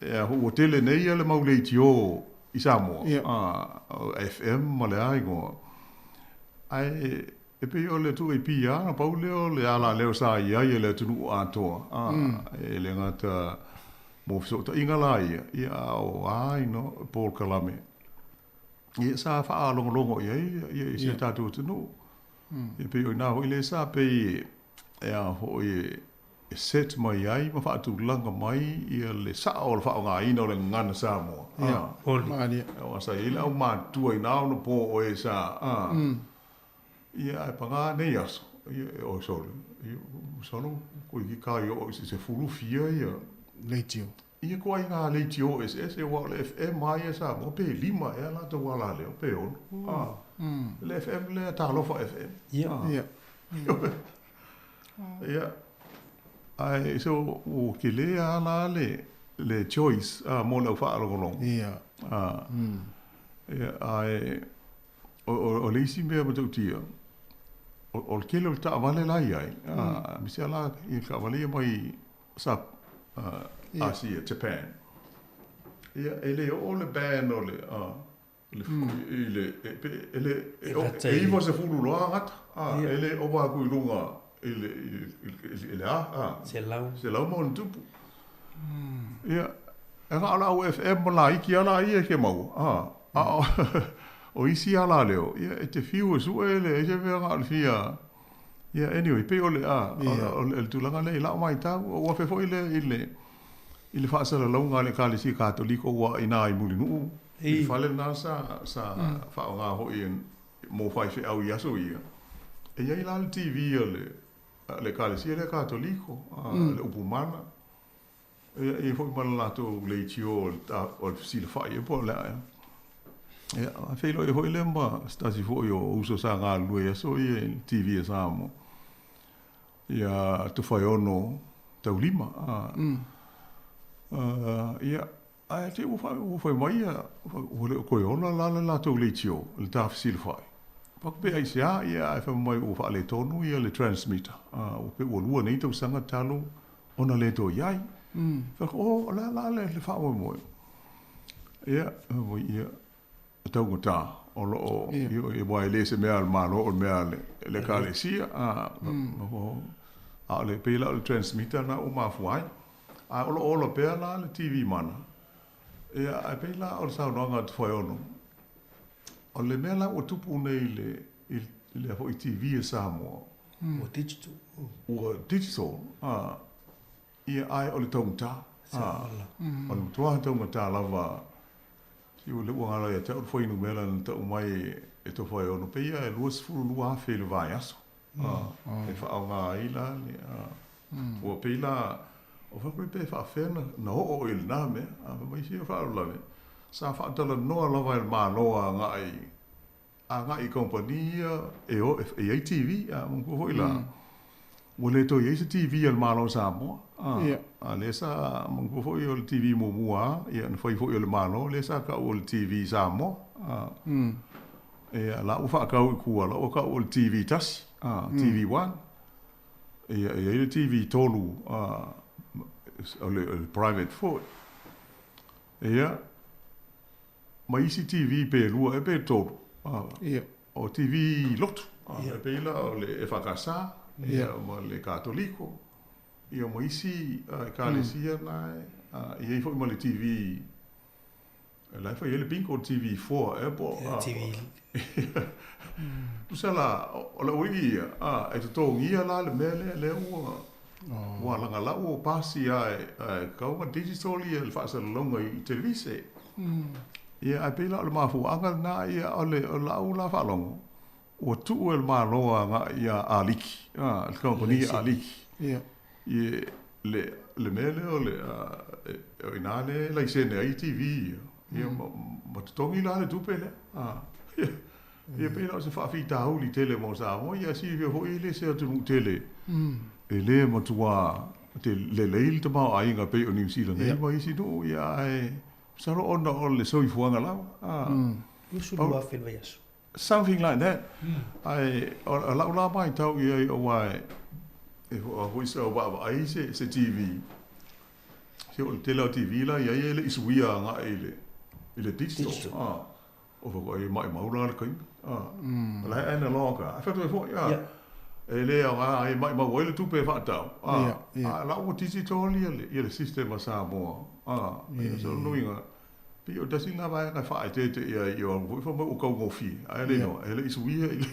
e, ua tele nei le mau leitio i Samoa, o FM ma le a igoa, ae e pei o le 2AP lava, na pau lea o le alaleo sa i ai e le atunuu atoa, e le gata mo fesootaiga la ia, ia a o a ino polokalame Ia sa faalogologo i ai ia i si o tatou atunuu. Ia pei o i ina foi lea sa pei e a foi e e set mai ai ma faatulaga mai ia le sao o le faaaogaina o le gagana Samoa. Ia, malie. Aua sa i ai le aumatutua i na ona po o e sa, a, ia ae paga nei aso, ia e oe sole, ia masalo toeitiiti tai oo i se sefulu fia ia. Leitio. Ia ituaiga leitio eseese aua o le FM lava ia Samoa pe lima ea latou alaleo pe ono, a, le FM lea Talofa FM. Ia. Ia. Ia, ae so ua tele lava la le, le choice a, mo le au faalogologo. Ia. A, ia, ae o, o, o le isi mea matautia, o, o le tele o le taavale la e i ai, a, aemaise lava la i taavale ia mai sa, Asia, Japan. Ia, e le oo le ban o le, a, i le, e le, e 90 loa gata, e le ova atu i luga i le, i le a, a, 100 ma ona tupu. Ia, e na o le au FM laiti lava la ia e te maua, a, a o isi alaleo, ia, e te fiu e sue le, ai se mea na o le fia, ia, anyway, pei o le, a, o le tulaga lea i lau matau, ua afea foi lea i le, i le faasalalauga a le Ekalesia Katoliko ua inā i Mulinuu, i le fale lena sa, sa faaaoga foi mo faifeau i aso ia. E i ai la le TV a le, a le Ekalesia lea Katoliko, a, le upu mana. E i ai foi ma le latou leitio o le, o le fesilafai ea po o le a ea. Ia, a feiloai foi lea ma se tasi foi o uso sa galulue i aso ia i le TV a Samoa. Ia Tofaeono Taulima. Ia, ae te ua ua fai mai ia, ua le o toe ola la le latou leitio, le ta fesilafai. Fai pe aisea, ia ae fai mai ua faaletonu ia le transmitter. Ua pei ua lua nei tausaga talu ona le toe i ai. Fai atu, oh, o le a la le faamoemoe? Ia, fai mai, ia, e taugata, o lo o, aua e le se mea a le Malo, o le mea a le Ekalesia, a, a o le, pei la o le transmitter lena ua mafua ai. A o lo o ola pea la le TV mana, ia, ae pei la o le saunoaga a Tofaeono, o le mea la ua tupu nei i le, i lea foi TV a Samoa, Ua digital. Ua digital, a, ia, ae o le taugata, a, o le matua taugata lava. Se ua leu agala ia te au le fuainumera na tau mai e Tofaeono, pei ia e 22,000 i le vaiaso e faaaoga ai la le, ua pei la, o fai pe faapefea na oo i lena mea, a fai mai sia faalavelave, sa faatalanoa lava e le Malo agai agai i kamupani ia e o e i ai TV, a manatua foi la, ua le toe i ai se TV a le Malo o Samoa, a, a lea sa manatua foi o le TV muamua lava, ia na fai foi e le Malo, lea sa tau o le TV Samoa, a, ia, la ua faatau i tua, la ua tau o le TV tasi, a, TV One, ia, e i ai le TV tolu, a, o le, o le private foi. Ia, ma isi TV pe lua ea pe tolu. Ia. O TV lotu. Ia. E pei la o le EFKS, ia, ma le Katoliko, ia ma isi ekalesia na e, i ai foi ma le TV, la e fai ai le bingo, le TV four ea po o. Ia, TV. Tusa la, o le uiga ia, e totogia la le mea lea, lea ua, Ua lagalau ua pasi ae tatau ona digital ia le faasalalauga i televise. Ia ae pei la o le mafuaaga lena ia o le o lau la faalogo ua tuu e le Malo agai ia Aliki, a le kamupani a Aliki. Ia. I le le mea lea o le o i ina lea e laisene ai TV ia. Ia ma totogi la le tupe lea. A Ia pei la o se faafitauli tele mo Samoa, ia silafia foi e le se atunuu tele e le matua te lelei le tamaoaiga pei o Niu Sila nei ma isi nuu, ia ae masalo ona o le soifuaga lava. A, 22,000 le vaiaso. Something like that. Ae o lau la matau i ai aua e foi sa vaavaai se se TV. Se o le tele o TV la i ai e le i suia agai i le i le digital. A. O fai koe, e maʻimau la le taimi. O la e analog a. Ae fai atu ai foi, a, e le aoga e maʻimau ai le tupe e faatau, a, a la ua digital ia le, ia le system a Samoa, a, ia so lona uiga, pei o le tasi lena vaega e faaeteete i ai i o au foi fai mai ua taugofie, ae le iloa, e le i suia i le.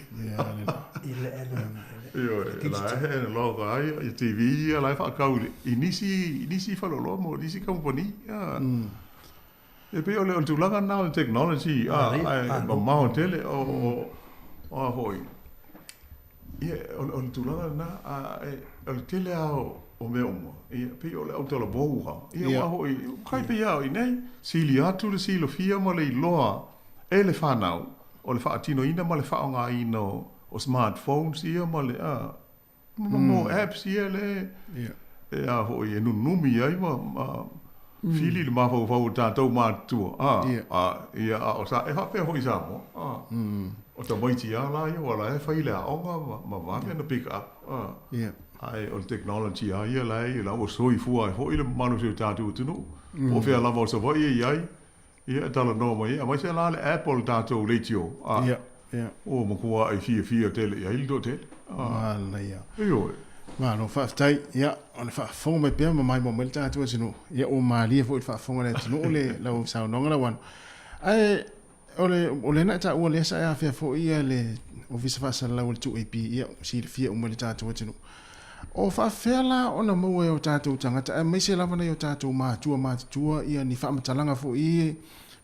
I le analog. Ioe, la e analog lava ia, ia TV ia la e faatau i nisi, i nisi faleoloa ma nisi kamupani. E pei o le tulaga lena o le technology, ae mamao tele o, o, o a foi. Ia, o le tulaga lena, ae o le tele lava o mea uma, ia, pei o le autalavou lava. Ia, aua foi, tai pei lava o i inei, sili atu le silafia ma le iloa e le fanau o le faatinoina ma le faaaogaina o smartphones ia ma le, a, ma mo apps ia le e a foi e nunumi ai ma fili le mafaufau o tatou matutua, a, a, ia, a o sa, e faapea foi i Samoa, a, o tamaiti lava la ia aua o la e fai le aoga ma vave ona pick up, a, ae o le technology lava ia la e, la ua soifua ai foi le mamalu o si o tatou atunuu, po o fea lava o Savaii e i ai, Ia, e talanoa mai ai, aemaise la le app o le tatou leitio, a, Ia, ia. ua matuaʻi fiafia tele i ai le toatele. A, Manaia. ioe. Malo faafetai. Ia, o le faafofoga mai pea ma maimoa mai le tatou atunuu. Ia, ua malie foi i le faafofoga a le atunuu le lau saunoaga Lauano. Ae o le o lea na e taua lea sa e afea foi ia le Ofisa Faasalalau o le 2AP, ia, silafia uma e le tatou atunuu. O faafefea la ona maua e o tatou tagata aemaise lava nai o tatou matua matutua ia ni faamatalaga foi ie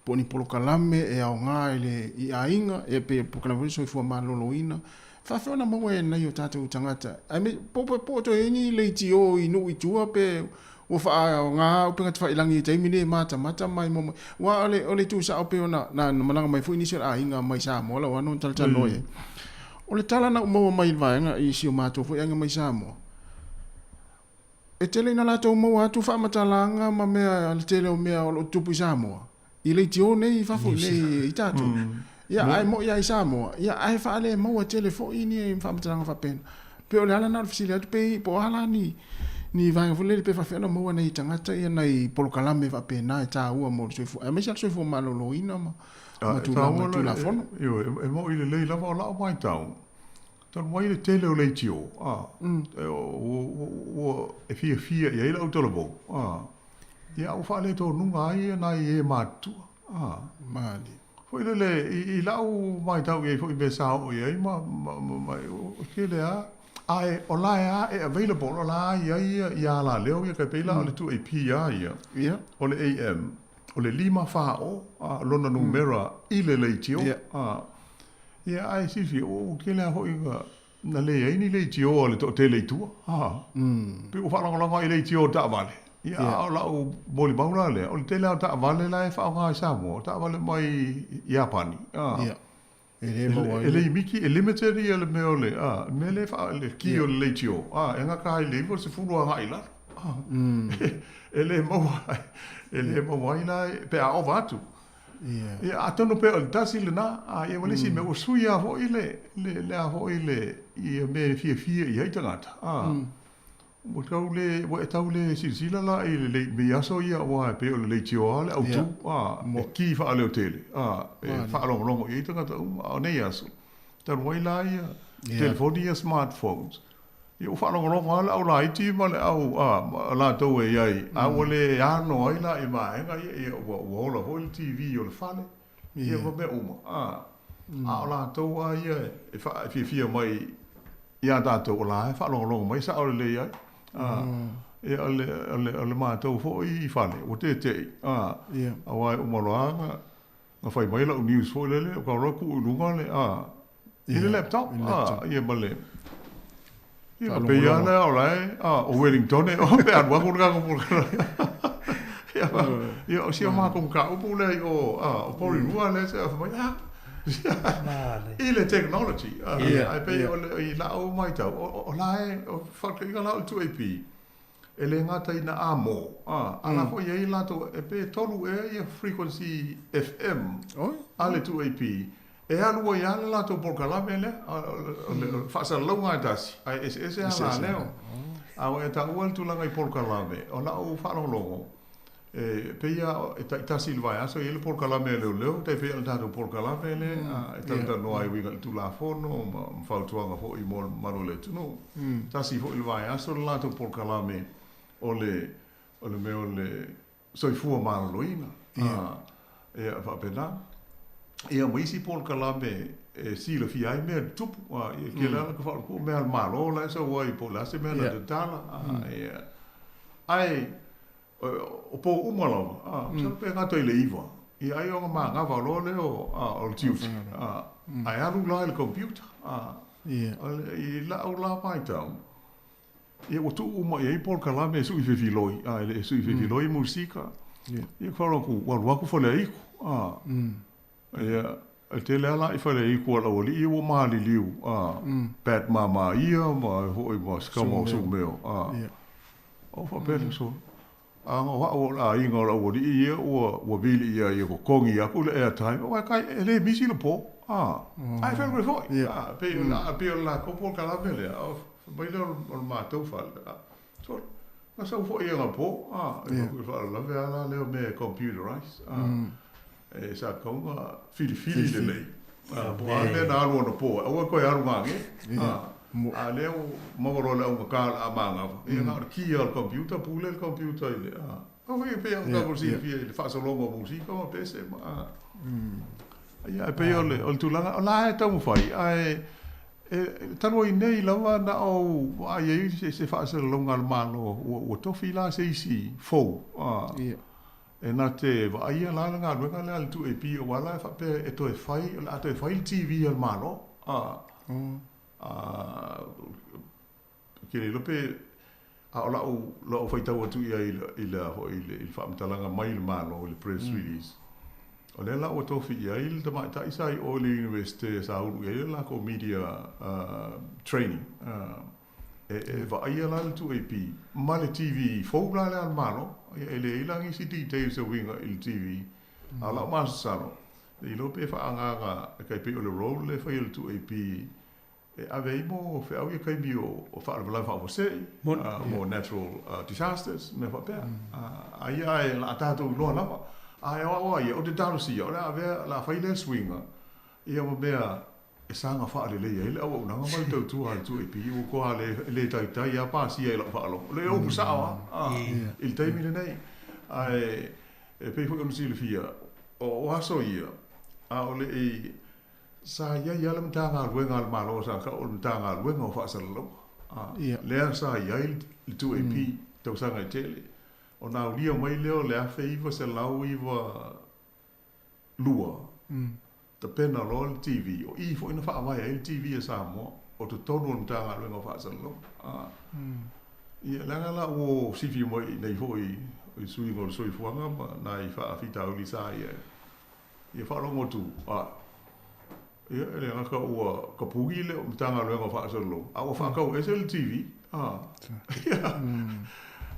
po o ni polokalame e aoga i le i aiga e pei o polokalame foi soifua maloloina. E faafefea ona maua e nai o tatou tagata aemaise po po o toe i ai ni leitio i nuu i tua pe ua faaaoga upega tafailagi i taimi nei e matamata mai mo mai. Aua o le, o le tuusao pei ona na, na malaga mai foi nisi o le aiga mai Samoa lau ano talatalanoa i ai. O le tala na ou maua mai i le vaega i si o matou foi aiga mai Samoa, e tele ina latou maua atu faamatalaga ma mea, le tele o mea o lo o tutupu i Samoa, i leitio nei i fafo i nei i tatou. Ia, ae moi lava i Samoa, ia, ae faalemaua tele foi ni faamatalaga faapena. Pei o le ala lena o le fesili atu, pe po o a la ni, ni vaega foi lele pe faapefea ona maua e nai tagata ia nai polokalame faapena e taua mo le soifua, aemaise lava le soifua maloloina ma, ma tulaga i Tulafono. Ioe, e moi lelei lava o lau matau, talu mai le tele o leitio, a, ua, e fiafia i ai le autalavou, a, ia ua faaletonuga ai nai e matutua, a. Malie. Foi lele, i lau matau i ai foi i mea sa oo i ai ma, ma, ma, e tele lava, ae o la e lava e available, o la e i ai ia alaleo ia, tai pei la o le 2AP lava ia, o le AM, o le 5 4 0 lona numera i le leitio. A, ia, ae silafia, ua tele lava foi na leai ni leitio a le toatele i tua. A, pei ua faalagolago lava i leitio o taavale. Ia, a o lau molimau la lea, o le tele lava o taavale la e faaaoga i Samoa, o taavale mai Iapani. A, E le maua ai. E le miki, e limited ia le mea o le, a, le mea lea e faa, le ki o le leitio, a, e gata ai i le 90 agai i lalo. A, e le maua ai, e le maua ai la pe a ova atu. Ia, atonu pe o le tasi lena, a, ia ma le isi mea, ua sui lava foi le, le, le a foi le, ia mea e fiafia i ai tagata, a. Ua tau le, ua e tau le silasila la i le lenei aso ia aua e pei o le leitio lava le autu, a, e ki faaleotele, a, e faalogologo i ai tagata uma. A o nei aso, talu ai la ia telefoni ia smartphones, ia ua faalogologo lava le au laiti ma le au, a, ma latou e i ai, a ua le ano ai la i vaega ia, ia ua, ua ola foi le TV o le fale, ia ma mea uma, a. A o latou lava ia e fiafia mai iā tatou o la e faalogologo mai sao lelei ai. A, ia o le, o le, o le matou foi i fale, ua teteʻi, a, aua e uma loa na, na fai mai lau news foi lele, ua tau loa tuu i luga le, a, i le laptop, a, ia ma le, ia ma pei lava lea o la e, a, o Wellington e oe pe alu atu le tatou polokalame. Ia, ia o si o matou mataupu lea i o, a, o Porirua lea se fai mai, a, I le technology, ae pei o le, i lau matau, o la e, o faataitaiga la o le 2AP, e le gata ina amo, a la foi e i ai latou, e pe tolu ea ia frequency FM a le 2AP, e alu ai lava le latou polokalame lea, o le faasalalauga lava e tasi, ae eseese alaleo. A ua e taua le tulaga i polokalame, o lau faalogologo, E pei lava e taitasi i le vaiaso e i ai le polokalame a leoleo, tai pei o le tatou polokalame lea e talatalanoa ai e uiga i le Tulafono ma fautuaga foi mo le mamalu o le atunuu. Tasi foi i le vaiaso le latou polokalame o le o le mea o le soifua maloloina. Ia faapena. Ia ma isi polokalame e silafia ai mea tutupu, a, ia kēlā la ka faaupu o mea a le Malo la e sau ai po o le a se mea na tatala, a, ia. Ae, o pō uma lava, a, masalo pe gata i le 9, ia ai ona manava loa lea o, a, o le tiute, a, ae alu la i le computer, a, i la'u la matau, Ia ua tuu uma i ai polokalame e sui fefiloi, a e le sui fefiloi musika. Ia ka faalogo atu, ua alu atu Faleaiku, a. Ia, e tele lava la i Faleaiku a le aualii ia ua maliliu, a. Pat Mamaia ma foi ma si tama o Sumeo, a. Ou faapea lea, sole, a na o a'u o le aiga o le aualii ia ua ua vili ia ia totogi atu le airtime, aua e kai e le misi le po, a. Ae fai foi, a, pei o le pei o le latou polokalame lea, Fai mai lea o le matou fale, a, sole, na sau foi anapo, a, e yeah. faalavelave lava la lea o mea e computerize, a, e sa tatau ona filifili lelei, a, po o a mea na alu anapo, aua e toe alu nanei, a, a lea ua maua loa le augata o le a manava, ia na o le key lava o le computer, pule le computer i le, a, Aua e pei ona tatou silafia i le faasologa o musika ma pese ma, a. Ia, e pei o le, o le tulaga, o la e taumafai, ae e, talu ai nei lava na ou vaai ai se, se faasalalauga a le Malo, ua, ua tofi la se isi fou, a, yeah. e na te vaaia la le galuega lea a le 2AP, aua la e faapea e toe fai, o le a toe fai le TV a le Malo, a, a, Ou te le iloa pe, a o la'u, la'u faitau atu i ai i le, i le a foi, i le, i le faamatalaga mai le Malo i le press release, o lea la ua tofi i ai le tamaitai sa i o i le Universite sa ulu i ai le lakou media training, e, e vaaia la le 2AP ma le TV fou la lea a le Malo. Ia, e leai la nisi details e uiga i le TV, a o la'u masalosalo, le iloa pe faaagaaga e tai pei o le role lea e fai e le 2AP E ave ai mo feau ia taimi o faalavelave faafuasei, mo natural disasters, mea faapea. Aia ae o le a tatou iloa lava. Ae o au a ia, ou te talosia, o le a avea, o le a fai lea suiga, ia ma mea e saga faaleleia ai le auaunaga ma le tautua a le 2AP, ua toa le taitai lava pasia i lau faalogo. O le upu sao lava i le taimi lenei. Ae e pei foi ona silafia, o aso ia, a o le i Sa i ai lava le Matagaluega a le Malo sa tau o le Matagaluega o Faasalalauga, lea sa i ai le 2AP i tausaga e tele. Ona aulia mai lea o le 1992, tapena loa le TV, o i foi na faavae ai le TV a Samoa, o totonu o le Matagaluega o Faasalalauga. Ia, leaga la ua sifi mai i inei foi i suiga o le soifuaga ma nai faafitauli sa i ai. Ia faalogo atu, a, ia, e le gata ua tapuni le Matagaluega o Faasalalauga, a ua faatau ese le TV, a, ia,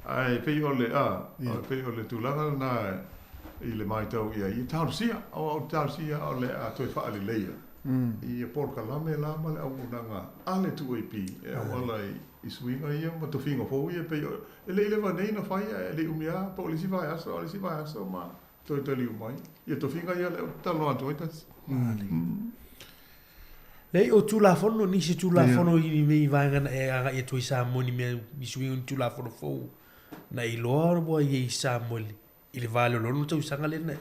ae pei o le, a, pei o le tulaga lena i le matau i ai, ia talosia, aua ou te talosia o le a toe faaleleia ia polokalame la ma le auaunaga a le 2AP e auala i suiga ia ma tofiga fou ia, pei o, e le i leva nei na fai ae le i umi lava, po o le isi vaiaso, a o le isi vaiaso ma Toe taliu mai. Ia tofiga ia lea ou te talanoa atu ai tasi. Leai, o Tulafono, nisi Tulafono i nei vaega na e agai atu ai Samoa ni mea, ni suiga ni Tulafono fou na iloa ua i ai Samoa i le va o le 6 tausaga lea na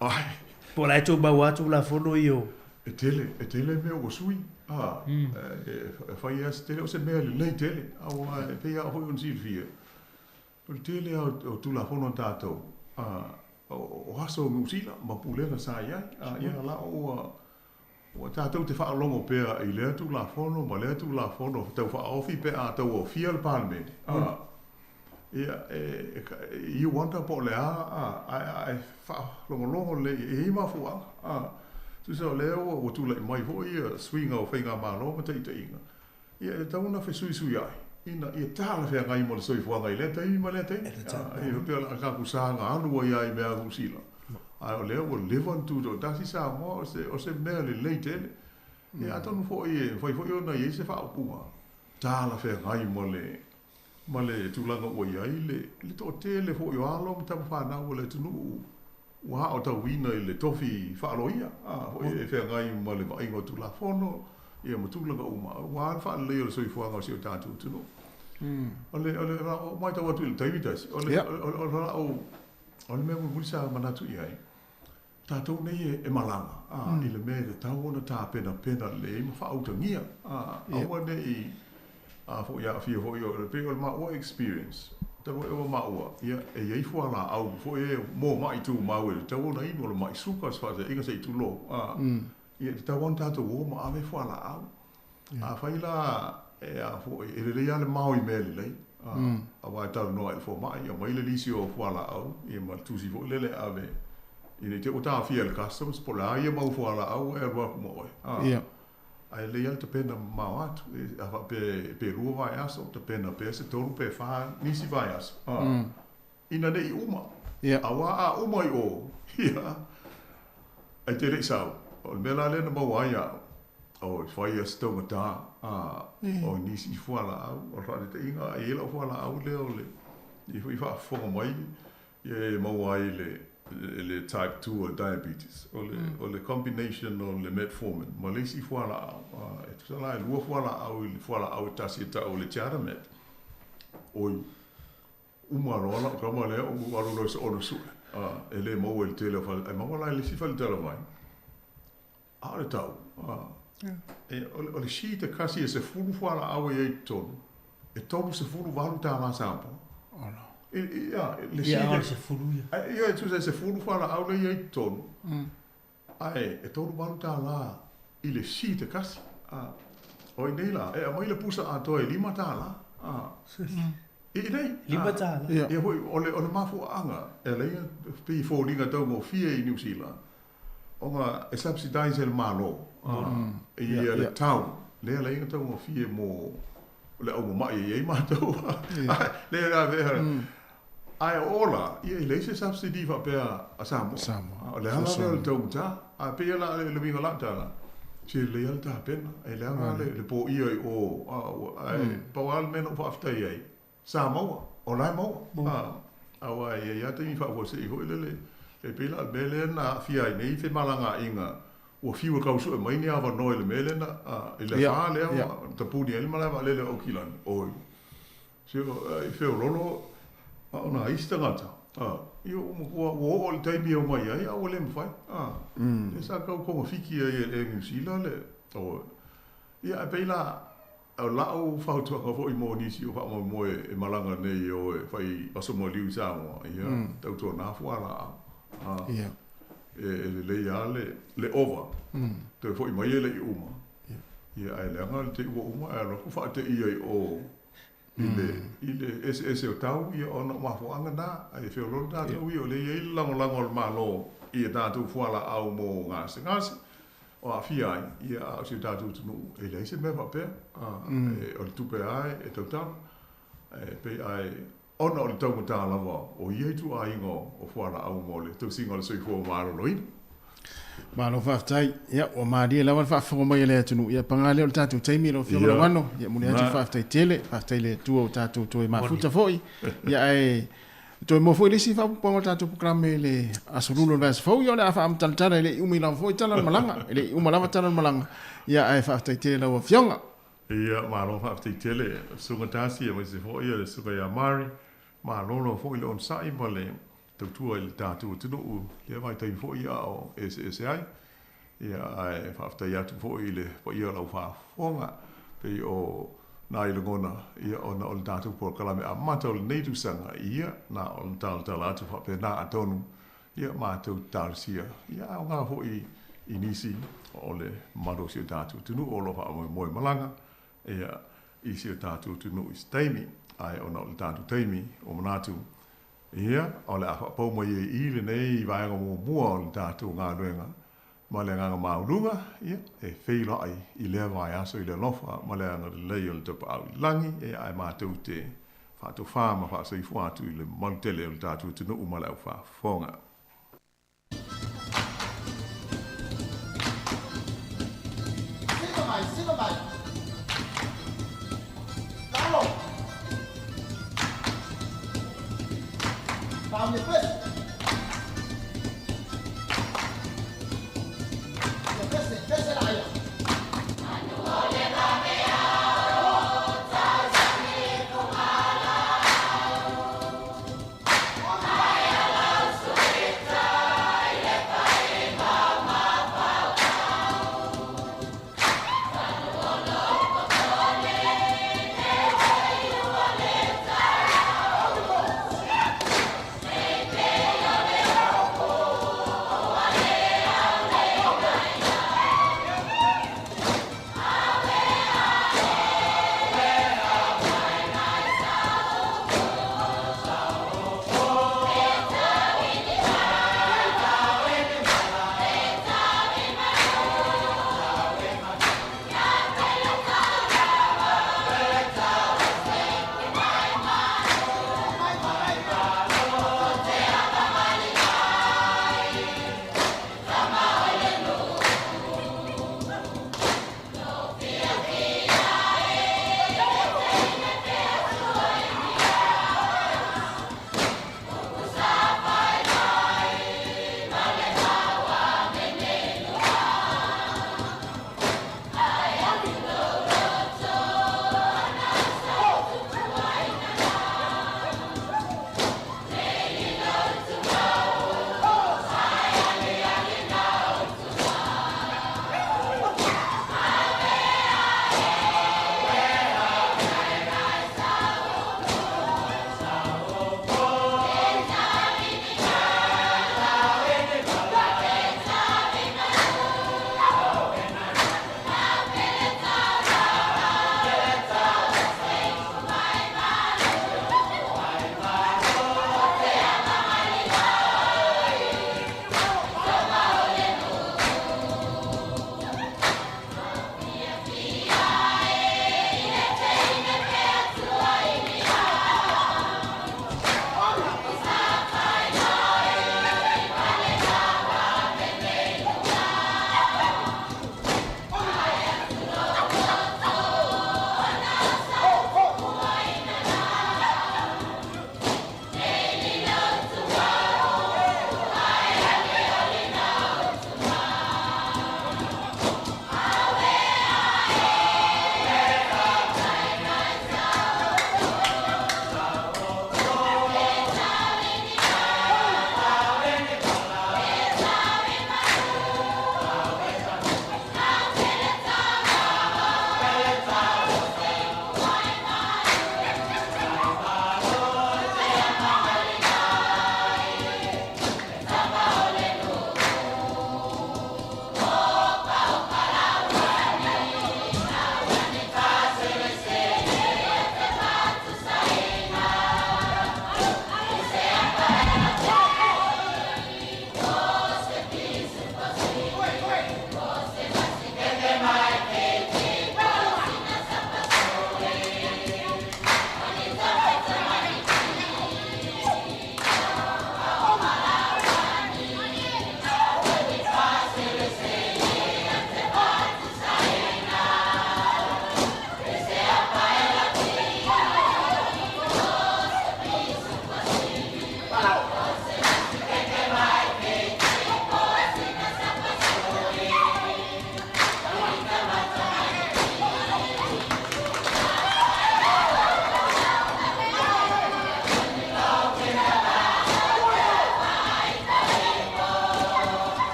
Ai. Po o la e tou maua lava Tulafono ia o. E tele, e tele mea ua sui. A, e fai lava se tele, o se mea lelei tele. Aua e pei lava foi ona silafia, O le tele lava o Tulafono a tatou, o aso o Niu Sila ma pulega sa i ai, a ia la ua ua tatou te faalogo pea i lea Tulafono ma lea Tulafono tau faaofi pe a tau aofia le Palemene, a, ia, e, you wonder po o le a, a, ae a e faalogologo lelei, e i ai mafuaaga, a, tusa o lea ua, ua tulai mai foi ia suiga o faigamalo ma taitaiga, Ia, e tatau ona fesuisuiai ina ia talafeagai ma le soifuaga i lea taimi ma lea taimi. E faapea o le a tatou saga alu ai lava i mea a Niu Sila, ae o lea ua leva ona tutoatasi Samoa, o se mea lelei tele. Ia, atonu foi e mafai foi ona i ai se faaupuga talafeagai ma le ma le tulaga ua i ai le toatele foi o alo ma tama fanau o le atunuu ua aotauina i le tofi faaloia foi e feagai ma le vaaiga o Tulafono ia ma tulaga uma aua le faaleleia o le soifuaga o si o tatou atunuu. O le o le o matau atu i le taimi tasi, o le o le o le mea mulimuli sa manatu i ai. tatou nei e malaga, ā, i le mea e tatau ona tapenapena lelei ai ma faautagia, ā, aua ne i, a foi aafia foi o, pei o le maua experience, talu ai ua maua, ia, e i ai fualaau foi e mo ma'i tumau e tatau ona inu, o le ma'i suka, se faataitaiga se i tulou, ā, ia, e tatau lava ona tatou o ma ave fualaau. Afai la e a foi, e lelei lava le mao i mea lelei, a, aua e talanoa i le fomai, aumai le lisi o fualaau, ia ma le tusi foi lele e ave, ina i te i ua taofia e le customs, po o le a ia mau fualaau e alu atu ma oe, a, ae lelei lava le tapena mamao atu, a faapea pe lua vaiaso, tapena pea se tolu pe fa nisi vaiaso, a. Ina ne i uma. Aua a uma i o, ia, e te le i sau. O le mea la lea na maua ai au, oi, fai ia se taugata, a, o nisi fualaau, o le faataitaiga, e i ai lau fualaau lea o le, i foi faafofoga mai, ia e maua ai le, le type 2 o le diabetes, o le, o le combination o le metformin ma le isi fualaau, a, e tusa la e lua fualaau i le fualaau e tasi e tau o le Jardimet, oi, Uma loa lau tama lea ou alu loa i se ono sue, a, e le maua i le tele o fale, ae maua la i le isi faletalavai, a o le tau, a, e, o le, o le sheet e kasi e 10 fualaau e i ai i totonu, e 38 tālā Samoa. Ola. I, i, a, le Ia, sheet o e, le 10 ia. A, ia, e tusa e 10 fualaau lea e i ai i totonu, Ae e 38 tālā i le sheet e kasi, ā, o inei la, e aumai le pusa atoa e 5 tālā, ā, i inei, ā, 5 tālā. Ia hoi, o le, o le mafuaaga, e ala ia pei foliga taugofie i Niu Sila, ona e subsidize e le Malo, ā, ia le tau, lea ala ia taugofie mō le au mama'i e i ai mātou, ā, lea la, lea, Ae o ola, ia e leai se subsidy faapea a Samoa. Samoa. O le ala lea o le taugata, ae pei la le uiga o lau tala, se lelei lava le tapena, e leaga le, le poia i o, ae pau lava le mea na ou faafetai ai, sa maua, o la e maua. Aua e i ai lava taimi faafuasei foi lele, e pei la o le mea lea na aafia ai nei femalagaaiga, ua fiu e tau sue mai ni avanoa i le mea lea na, i le afa lea ua tapuni ai le malae vaalele o Aukilani, oi. Se i feololo a o nā isi tagata, a, ia ua matua ua oo i le taimi e omai ai a ua le mafai, a. Lea sa tau togafiti ai e le Air New Zealand le, o, ia ae pei la, o la'u fautuaga foi mo nisi o faamoemoe e malaga nei e o e fai aso maliu i Samoa, ia, tautuana fualaau, a, e lelei lava le, le ova, toe foi mai e le i uma, ia ae leaga le te i ua uma ae alu atu faateia i o i le, i le eseese o tau, ia ona o mafuaaga na, ae feoloolo tatou ia, o lea e i ai le lagolago a le Malo i a tatou fualaau mo gasegase, o aafia ai, ia a o si o tatou atunuu, e leai se mea faapea, a, e, o le tupe lava e tautala, e pei ae, ona o le taugata lava o ia ituaiga o fualaau mo le tausiga o le soifua maloloina. Malo faafetai. Ia, ua malie lava le faafofoga mai a le atunuu. Ia, paga lea o le tatou taimi lau Afioga Lauano. Ia, momoli atu le faafetai tele. Faafetai i le Atua ua tatou toe mafuta foi. Ia, ae toe maua foi le isi faaopoopoga o le tatou polokalame i le aso Lulu o le vaiaso fou. Ia, o le a faaamatalatala e le i umi lava foi tala o le malaga. E le i uma lava tala o le malaga. Ia, ae faafetai tele i lau Afioga. Ia, malo faafetai tele, Susuga Darcy aemaise foi le Susuga ia Mari. Malolo foi le onosai ma le tautua i le tatou atunuu i lea vaitaimi foi a o eseese ai. Ia, ae faafetai atu foi i le paia o lau faafofoga, pei o nai lagona, ia, ona o le tatou polokalame amata o lenei tausaga, ia, na ona talatala atu faapena atonu, ia, matou te talosia, ia, aoga foi i nisi o le mamalu o si o tatou atunuu o lo o faamoemoe malaga, ia, i si o tatou atunuu i se taimi, ae ona o le tatou taimi ua manatu, Ia, o le a faapau mai ai i i lenei vaega muamua o le tatou galuega ma le agaga maualuga, ia, e feiloai i lea vaiaso i le alofa ma le agalelei o le Tapaau i le Lagi, ia, ae matou te faatofā ma faasoifua atu i le mamalu tele o le tatou atunuu ma le aufaafofoga. Siva mai, siva mai. Lalo. Tau ia pese. Ia pese, pese la ia.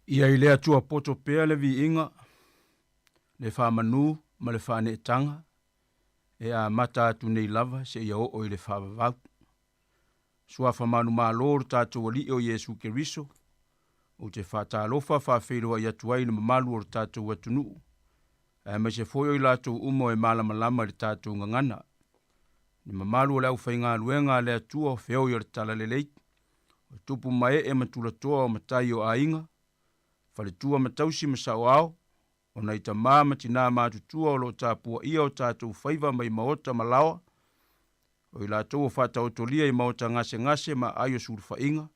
Ia i le Atua poto pea le viiga, le faamanu ma le faaneetaga, e amata atu nei lava seia oo i le faavavau. Suafa manumalo o lo tatou Alii o Iesu Keriso, ou te faatalofa faafeiloai atu ai i le mamalu o lo tatou atunuu, aemaise foi o i latou uma e malamalama i le tatou gagana. Le mamalu o le aufaigaluega a le Atua o feoi o le Talalelei, o tupu ma ee ma tulatoa o matai o aiga, faletua ma tausi ma saoao, o nai tamā ma tinā matutua o lo o tapuaia o tatou faiva mai maota ma laoa, o i latou o faataotolia i maota gasegase ma aai o sulufaiga,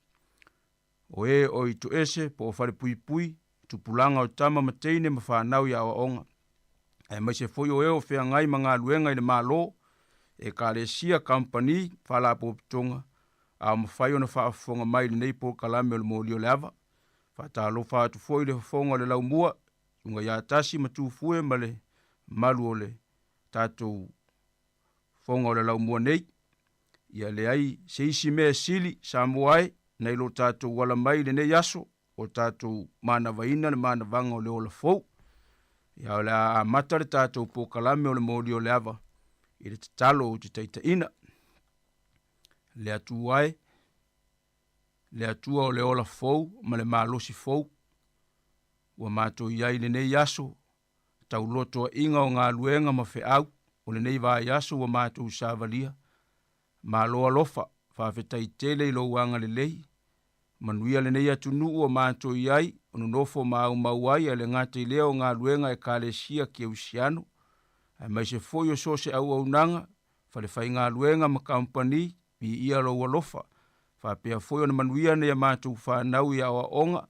o e o i toese po o falepuipui, tupulaga o tama ma teine ma fanau i aoaoga, aemaise foi o e o feagai ma galuega i le Malo, ekalesia, kamupani, faalapotopotoga, a o mafai ona faafofoga mai i lenei polokalame o le Moli o le Ava. Faatalofa atu foi i le fofoga o le laumua, Susuga ia Tasi ma Tufue ma le mamalu o le tatou fofoga o le laumua nei. Ia leai se isi mea e sili Samoa e nai lo tatou ala mai i lenei aso o tatou manavaina le manavaga o le ola fou. Ia o le a amata le tatou polokalame o le moli o le ava i le tatalo ou te taitaiina. Le Atua e, le Atua o le ola fou ma le malosi fou, ua matou i ai i lenei aso taulotoaʻiga o galuega ma feau o lenei vaiaso ua matou savalia. Malo alofa, faafetai tele i lou agalelei. Manuia lenei atunuu ua matou i ai, o nonofo ma aumau ai, ae le gata i lea o galuega a Ekalesia Keusiano, aemaise foi o so o se auaunaga, falefaigaluega ma kamupani, viia lou alofa. Faapea foi ona manuia nai a matou fanau i aoaoga,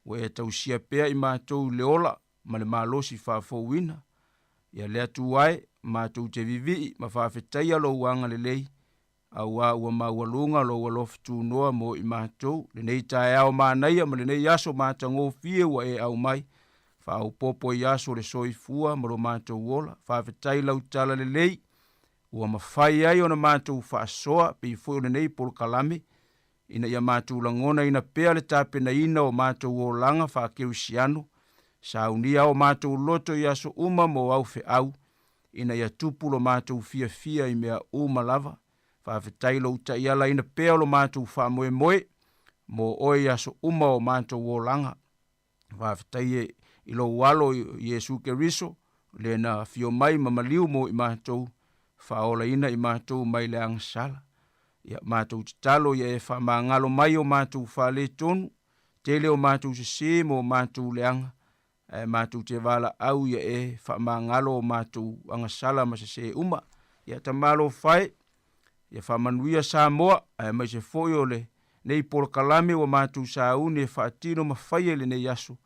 ua e tausia pea i matou i le ola ma le malosi faafouina. Ia le Atua e, matou te vivii ma faafetaia lou agalelei, auā ua maualuga lou alofa tunoa mo i matou, lenei taeao manaia ma lenei aso matagofie ua e aumai, faaopoopo i aso o le soifua ma lo matou ola. Faafetai lau talalelei ua mafai ai ona matou faasoa pei foi o lenei polokalame, ina ia matou lagonaina pea le tapenaina o matou olaga faakerisiano, saunia o matou loto i aso uma mo au feau, ina ia tupu lo matou fiafia i mea uma lava. Faafetai lou taialaina pea o lo matou faamoemoe mo oe i aso uma o matou olaga. Faafetai e i lou Alo Iesu Keriso, le na afio mai ma maliu mo i matou, faaolaina i matou mai le agasala. Ia matou tatalo ia e faamagalo mai o matou faaletonu, tele o matou sesē ma o matou leaga, ae matou te valaau ia e faamagalo o matou agasala ma sesē uma. Ia tamalofa e, ia faamanuia Samoa, aemaise foi o lenei polokalame ua matou sauni e faatino ma faia i lenei aso.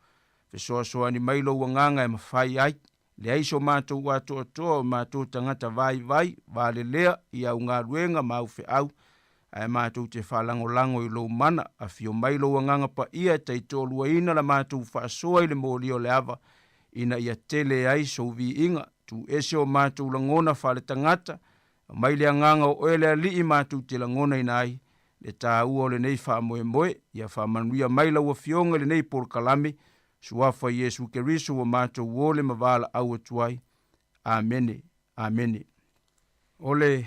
Fesoasoani mai lou agaga e mafai ai. Leai so matou atoatoa o matou tagata vaivai, valelea i au galuega ma au feau, ae matou te faalagolago i lou mana. Afio mai lou agaga paia e taitoaluaina la matou faasoa i le moli o le ava, ina ia tele ai sou viiga. Tuuese o matou lagona faaletagata, Aumai le agaga o oe le Alii matou te lagonaina ai le taua o lenei faamoemoe. Ia faamanuia mai lau Afioga i lenei polokalame, Suafa Iesu Keriso ua matou ole ma valaau atu ai. Amene. Amene. O le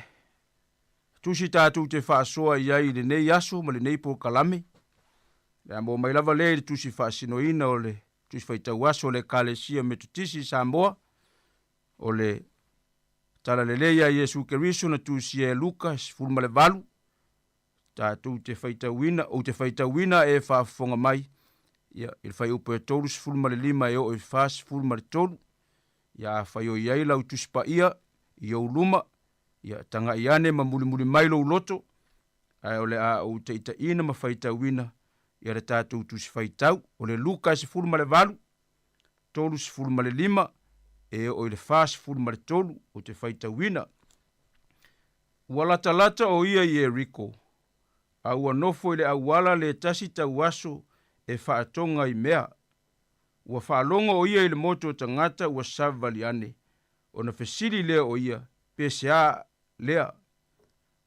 tusi tatou te faasoa i ai i lenei aso ma lenei polokalame, le a maua mai lava lea i le tusi faasinoina o le tusi faitau aso o le Ekalesia Metotisi i Samoa, O le Talalelei a Iesu Keriso na tusia e Luka 18, tatou te faitauina, ou te faitauina e faafofoga mai, ia, i le fuaiupu e 35 e oo i 43. Ia afai o i ai lau Tusi Paia i ou luma, ia tagai ane ma mulimuli mai lou loto, ae o le a ou taitaiina ma faitauina ia le tatou Tusi Faitau. O le Luka 18, 35 e oo i le 43 ou te faitauina. Ua latalata o ia i Ieriko, a ua nofo i le auala le tasi tauaso e faatoga i mea. Ua faalogo o ia i le motu o tagata ua savali ane, ona fesili lea o ia, pe se a lea.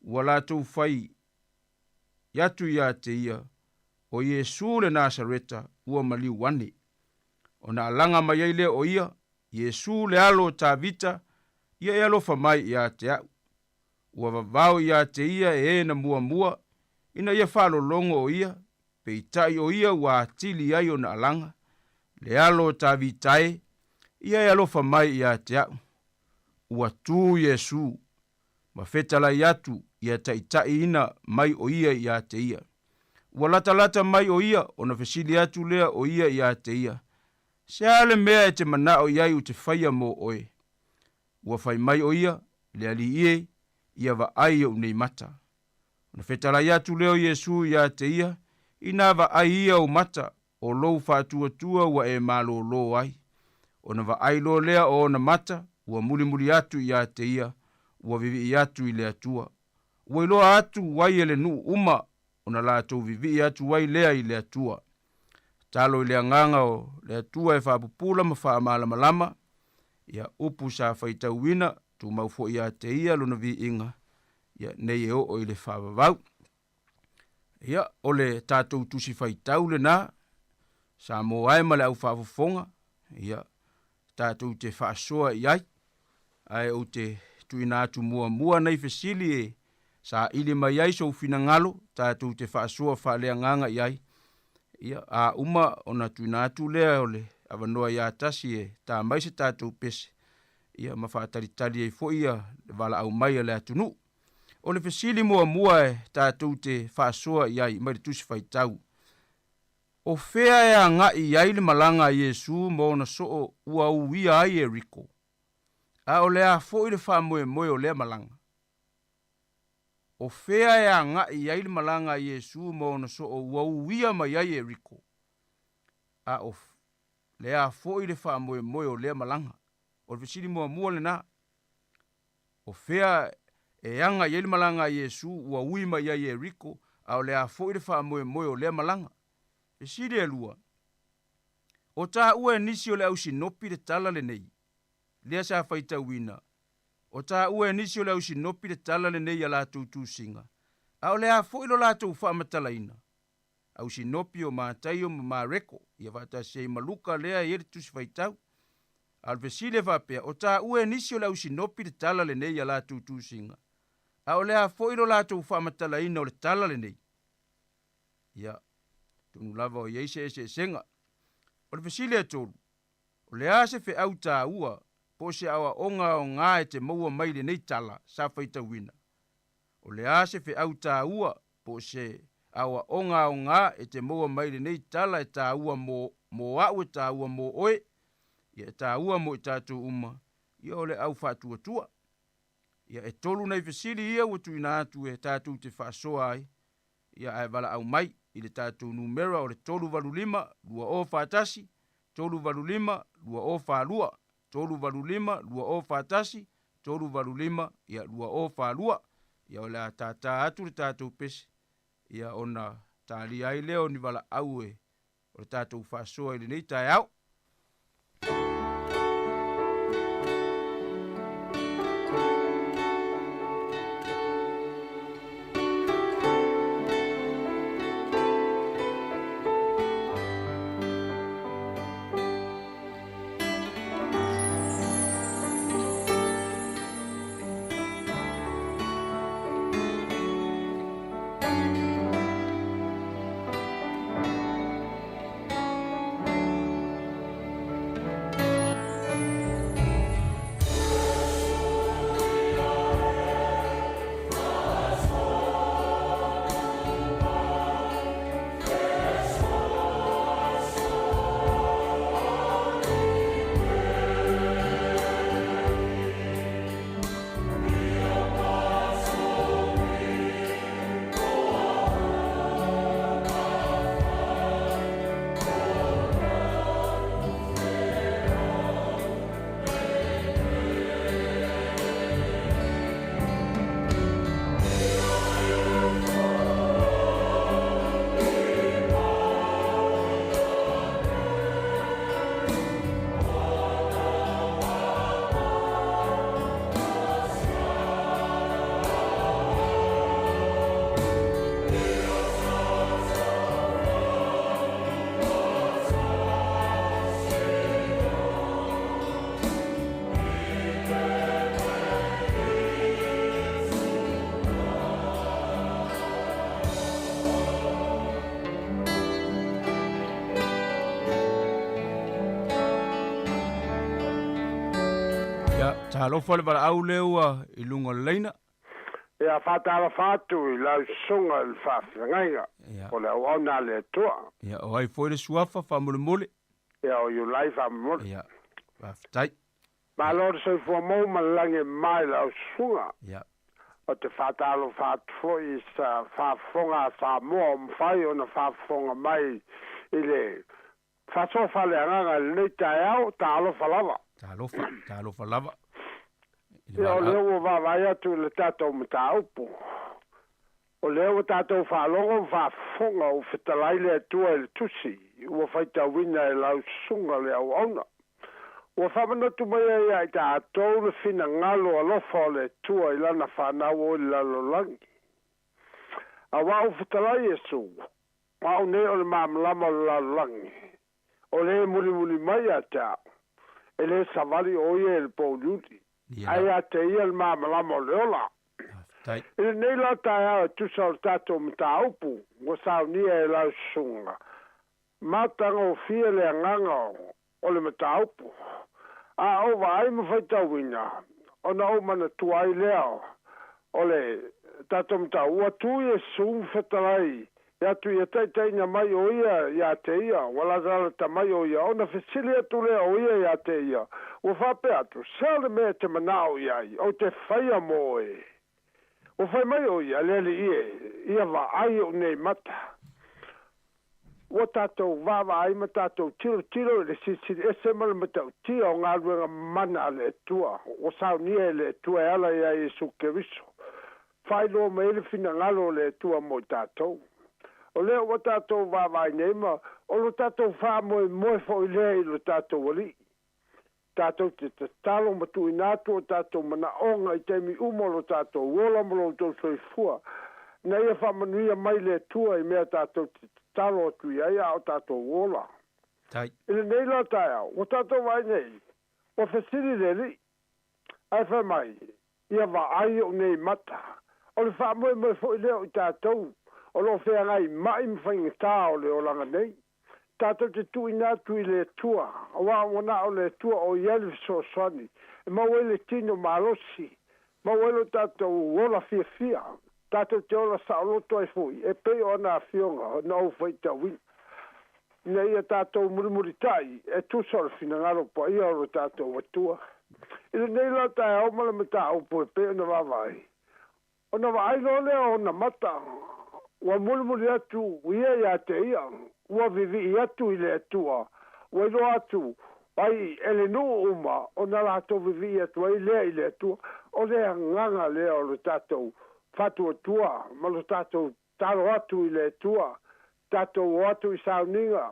Ua latou fai atu ia te ia, O Iesu le Nasareta ua maliu ane. Ona alaga mai ai lea o ia, Iesu le alo o Tavita, ia e alofa mai ia te a'u. Ua vavao ia te ia e e na muamua, ina ia faalologo o ia, peitai o ia ua atili ai ona alaga, le alo o Tavita e, ia e alofa mai ia te a'u. Ua tu Iesu, ma fetalai atu ia taitaʻiina mai o ia ia te ia. Ua latalata mai o ia ona fesili atu lea o ia ia te ia, Se a le mea e te manao i ai u te faia mo oe? Ua fai mai o ia, Le Alii e, ia vaai ou nei mata. Ona fetalai atu lea o Iesu ia te ia, Inā vaai ia ou mata, o lou faatuatua ua e malōlō ai. Ona vaai loa lea o ona mata, ua mulimuli atu ia te ia, ua vivii atu i le Atua. Ua iloa atu ai e le nuu uma, ona latou vivii atu ai lea i le Atua. Talo i le agaga o le Atua e faapupula ma faamalamalama, ia upu sa faitauina, tumau foi ia te ia lona viiga, ia nei e oo i le faavavau. Ia, o le tatou tusi faitau lena, Samoa e ma le au faafofoga, ia, tatou te faasoa i ai, ae ou te tuuina atu muamua nai fesili e saili mai ai sou finagalo, tatou te faasoa faaleagaga i ai. Ia, a uma ona tuuina atu lea o le avanoa ia tasi e ta mai se tatou pese, ia ma faatalitali ai foi ia le valaau mai a le atunuu. O le fesili muamua e tatou te faasoa i ai mai le Tusi Faitau, O fea e agai i ai le malaga a Iesu ma ona soo ua uia ai Ieriko? A o le a foi le faamoemoe o lea malaga? O fea e agai i ai le malaga a Iesu ma ona soo ua uia mai ai Ieriko? A o le a foi le faamoemoe o lea malaga? O le fesili muamua lena. O fea e aga i ai le malaga a Iesu ua ui mai ai Ieriko, a o le a foi le faamoemoe o lea malaga? Fesili e lua, O taua e nisi o le au sinopi le tala lenei, lea sa faitauina, o taua e nisi o le au sinopi le tala lenei ia latou tusiga, a o le a foi lo latou faamatalaina? Au sinopi o Mataio ma Mareko, ia faatasi ai ma Luka lea e i ai le Tusi Faitau. A o le fesili e faapea, o taua e nisi o le au sinopi le tala lenei ia latou tusiga, a o le a foi lo latou faamatalaina o le tala lenei? Ia, atonu lava o i ai se eseesega. O le fesili e tolu, o le a se feau taua po o se aoaoga aoga e te maua mai i lenei tala sa faitauina? O le a se feau taua po o se aoaoga aoga e te maua mai i lenei tala e taua mo, mo a'u e taua mo oe, ia e taua mo i tatou uma, ia o le au faatuatua. Ia e tolu nai fesili ia ua tuuina atu e tatou te faasoa ai, ia ae valaau mai i le tatou numera o le 385 2041, 385 2042, 385 2041, 385 ia 2042. Ia o le a tātā atu le tatou pese ia ona talia ai lea o ni valaau e o le tatou faasoa i lenei taeao. Ia, talofa le valaau lea ua i luga o le laina. Ia, faatalofa atu i lau susuga i le faafeagaiga o le auauna a le Atua. Ia, o ai foi le suafa faamolemole? Ia, o Iulai faamolemole. Ia, faafetai. Malo le soifua mou ma le lagi e mama i lau susuga. Ia. Ou te faatalofa atu foi i sa faafofoga a Samoa o mafai ona faafofoga mai i le faasoa faaleagaga i lenei taeao, talofa lava. Talofa, talofa lava. Ia, o lea ua vaavaai atu i le tatou mataupu. O lea ua tatou faalogo ma faafofoga ua fetalai le Atua i le Tusi ua faitauina e lau susuga le auauna. Ua faamanatu mai ai ia i tatou le finagalo alofa o le Atua i Lana fanau o i le lalolagi. Aua ua fetalai Iesu, O au nei o le malamalama o le lalolagi, o le e mulimuli mai ia te au, e le savali o ia i le pouliuli, ae ia te ia le malamalama o le ola. I lenei la taeao e tusa o le tatou mataupu ua saunia e lau susuga, matagofie le agaga o le mataupu, a ou vaai ma faitauina, ona ou manatua ai lea o le tatou mataupu, ua tu Iesu ma fetalai atu ia taitaiina mai o ia ia te ia, ua latalata mai o ia, ona fesili atu lea o ia ia te ia, ua faapea atu, Sea le mea e te manao i ai, ou te faia mo oe. Ua fai mai o ia, Le Alii e, ia vaai ou nei mata. Ua tatou vaavaai ma tatou tilotilo i le Silisili Ese ma le matautia o galuega mana a le Atua, ua saunia e le Atua e ala iā Iesu Keriso. Faailoa mai ai le finagalo o le Atua mo i tatou. O lea ua tatou vaavaai nei ma o lo tatou faamoemoe foi lea i lo tatou Alii. Tatou te tatalo ma tuuina atu o tatou manaoga i taimi uma o lo tatou ola ma lo outou soifua, ina ia faamanuia mai le Atua i mea tatou te tatalo atu i ai a o tatou ola. Tai. I lenei la taeao, ua tatou vaai nei, ua fesili le Alii, ae fai mai, Ia vaai ou nei mata. O le faamoemoe foi lea o i tatou o lo o feagai mai ma faigata o le olaga nei. Tatou te tuuina atu i le Atua, aua ua na o le Atua o i ai le fesoasoani e maua ai le tino malosi, maua ai lo tatou ola fiafia, tatou te ola saoloto ai foi e pei o ana afioga na ou faitauina, ina ia tatou mulimulitai e tusa o le finagalo paia o lo tatou Atua. I lenei la taeao ma le mataupu e pei ona vaavaai, Ona vaai loa lea o ona mata, ua mulimuli atu ia ia te ia, ua vivii atu i le Atua, ua iloa atu ai e le nuu uma ona latou vivii atu ai lea i le Atua. O le agaga lea o le tatou faatuatua ma lo tatou talo atu i le Atua, tatou o atu i sauniga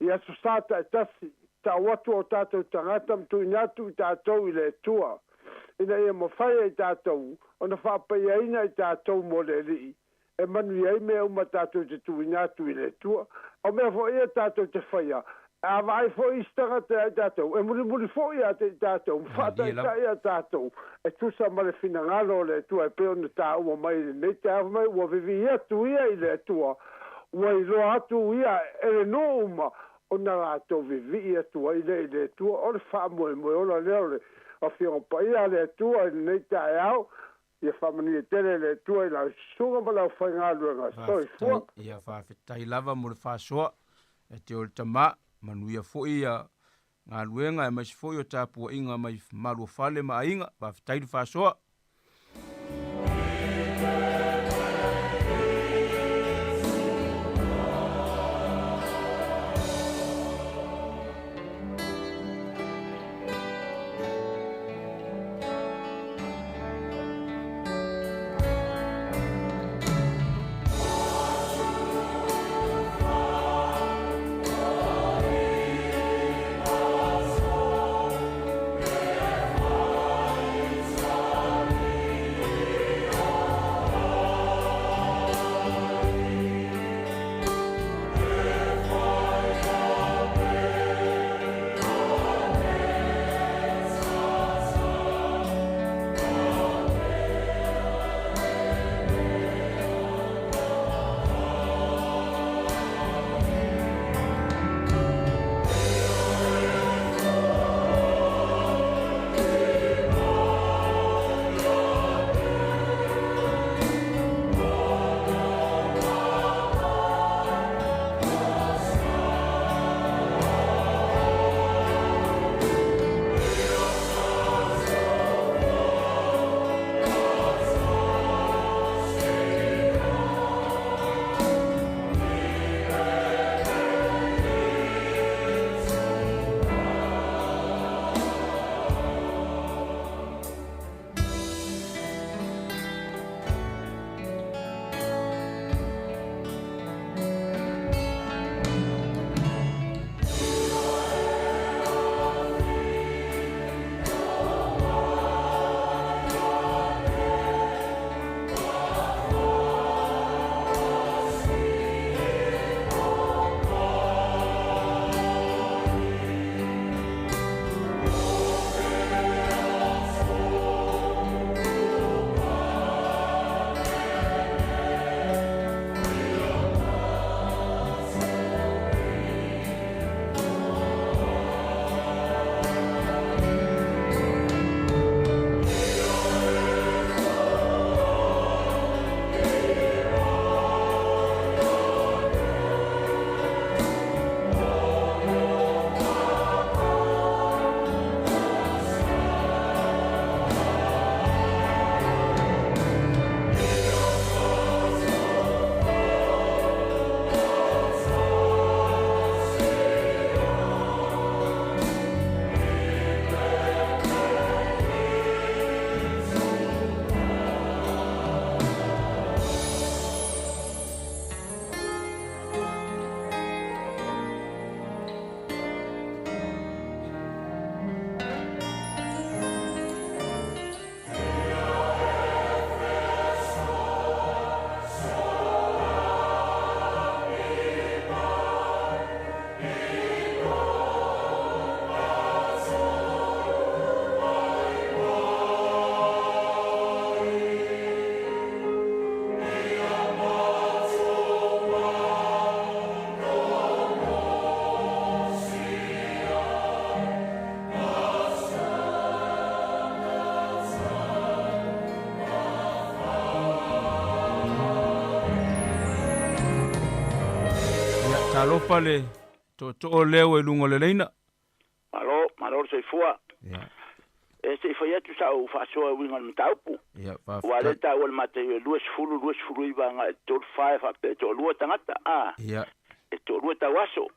i aso sa taitasi, tau atu o tatou tagata ma tuuina atu i tatou i le Atua, ina ia mafai e i tatou ona faapaiaina i tatou mo le Alii, e manuia ai mea uma tatou te tuuina atu i le Atua. O mea foi ia tatou te faia, a vaai foi isi tagata ia i tatou, e mulimuli foi ia te i tatou, ma faataitai ia tatou, e tusa ma le finagalo o le Atua e pei ona taua mai i lenei taeao, fai mai ua vivii atu ia i le Atua, ua iloa atu ia e le nuu uma ona latou vivii atu ai lea i le Atua. O le faamoemoe ola lea o le Afioga Paia a le Atua i lenei taeao. Ia faamanuia tele le Atua i lau susuga ma le aufaigaluega. Soifua. Faafetai, ia faafetai lava mo le faasoa e te o le tama, manuia foi ia galuega aemaise foi o tapuaiga mai maluafale ma aiga. Faafetai le faasoa. Talofa le tootoo lea ua i luga o le laina. Malo, malo le soifua. Ia. E se i fai atu sau faasoa e uiga i le mataupu. Ia, Aua o lea faafetai. e taua e le Mataio e 20, 29 agai i le 34 e faapea e toalua tagata, a, Ia. e toalua tauaso.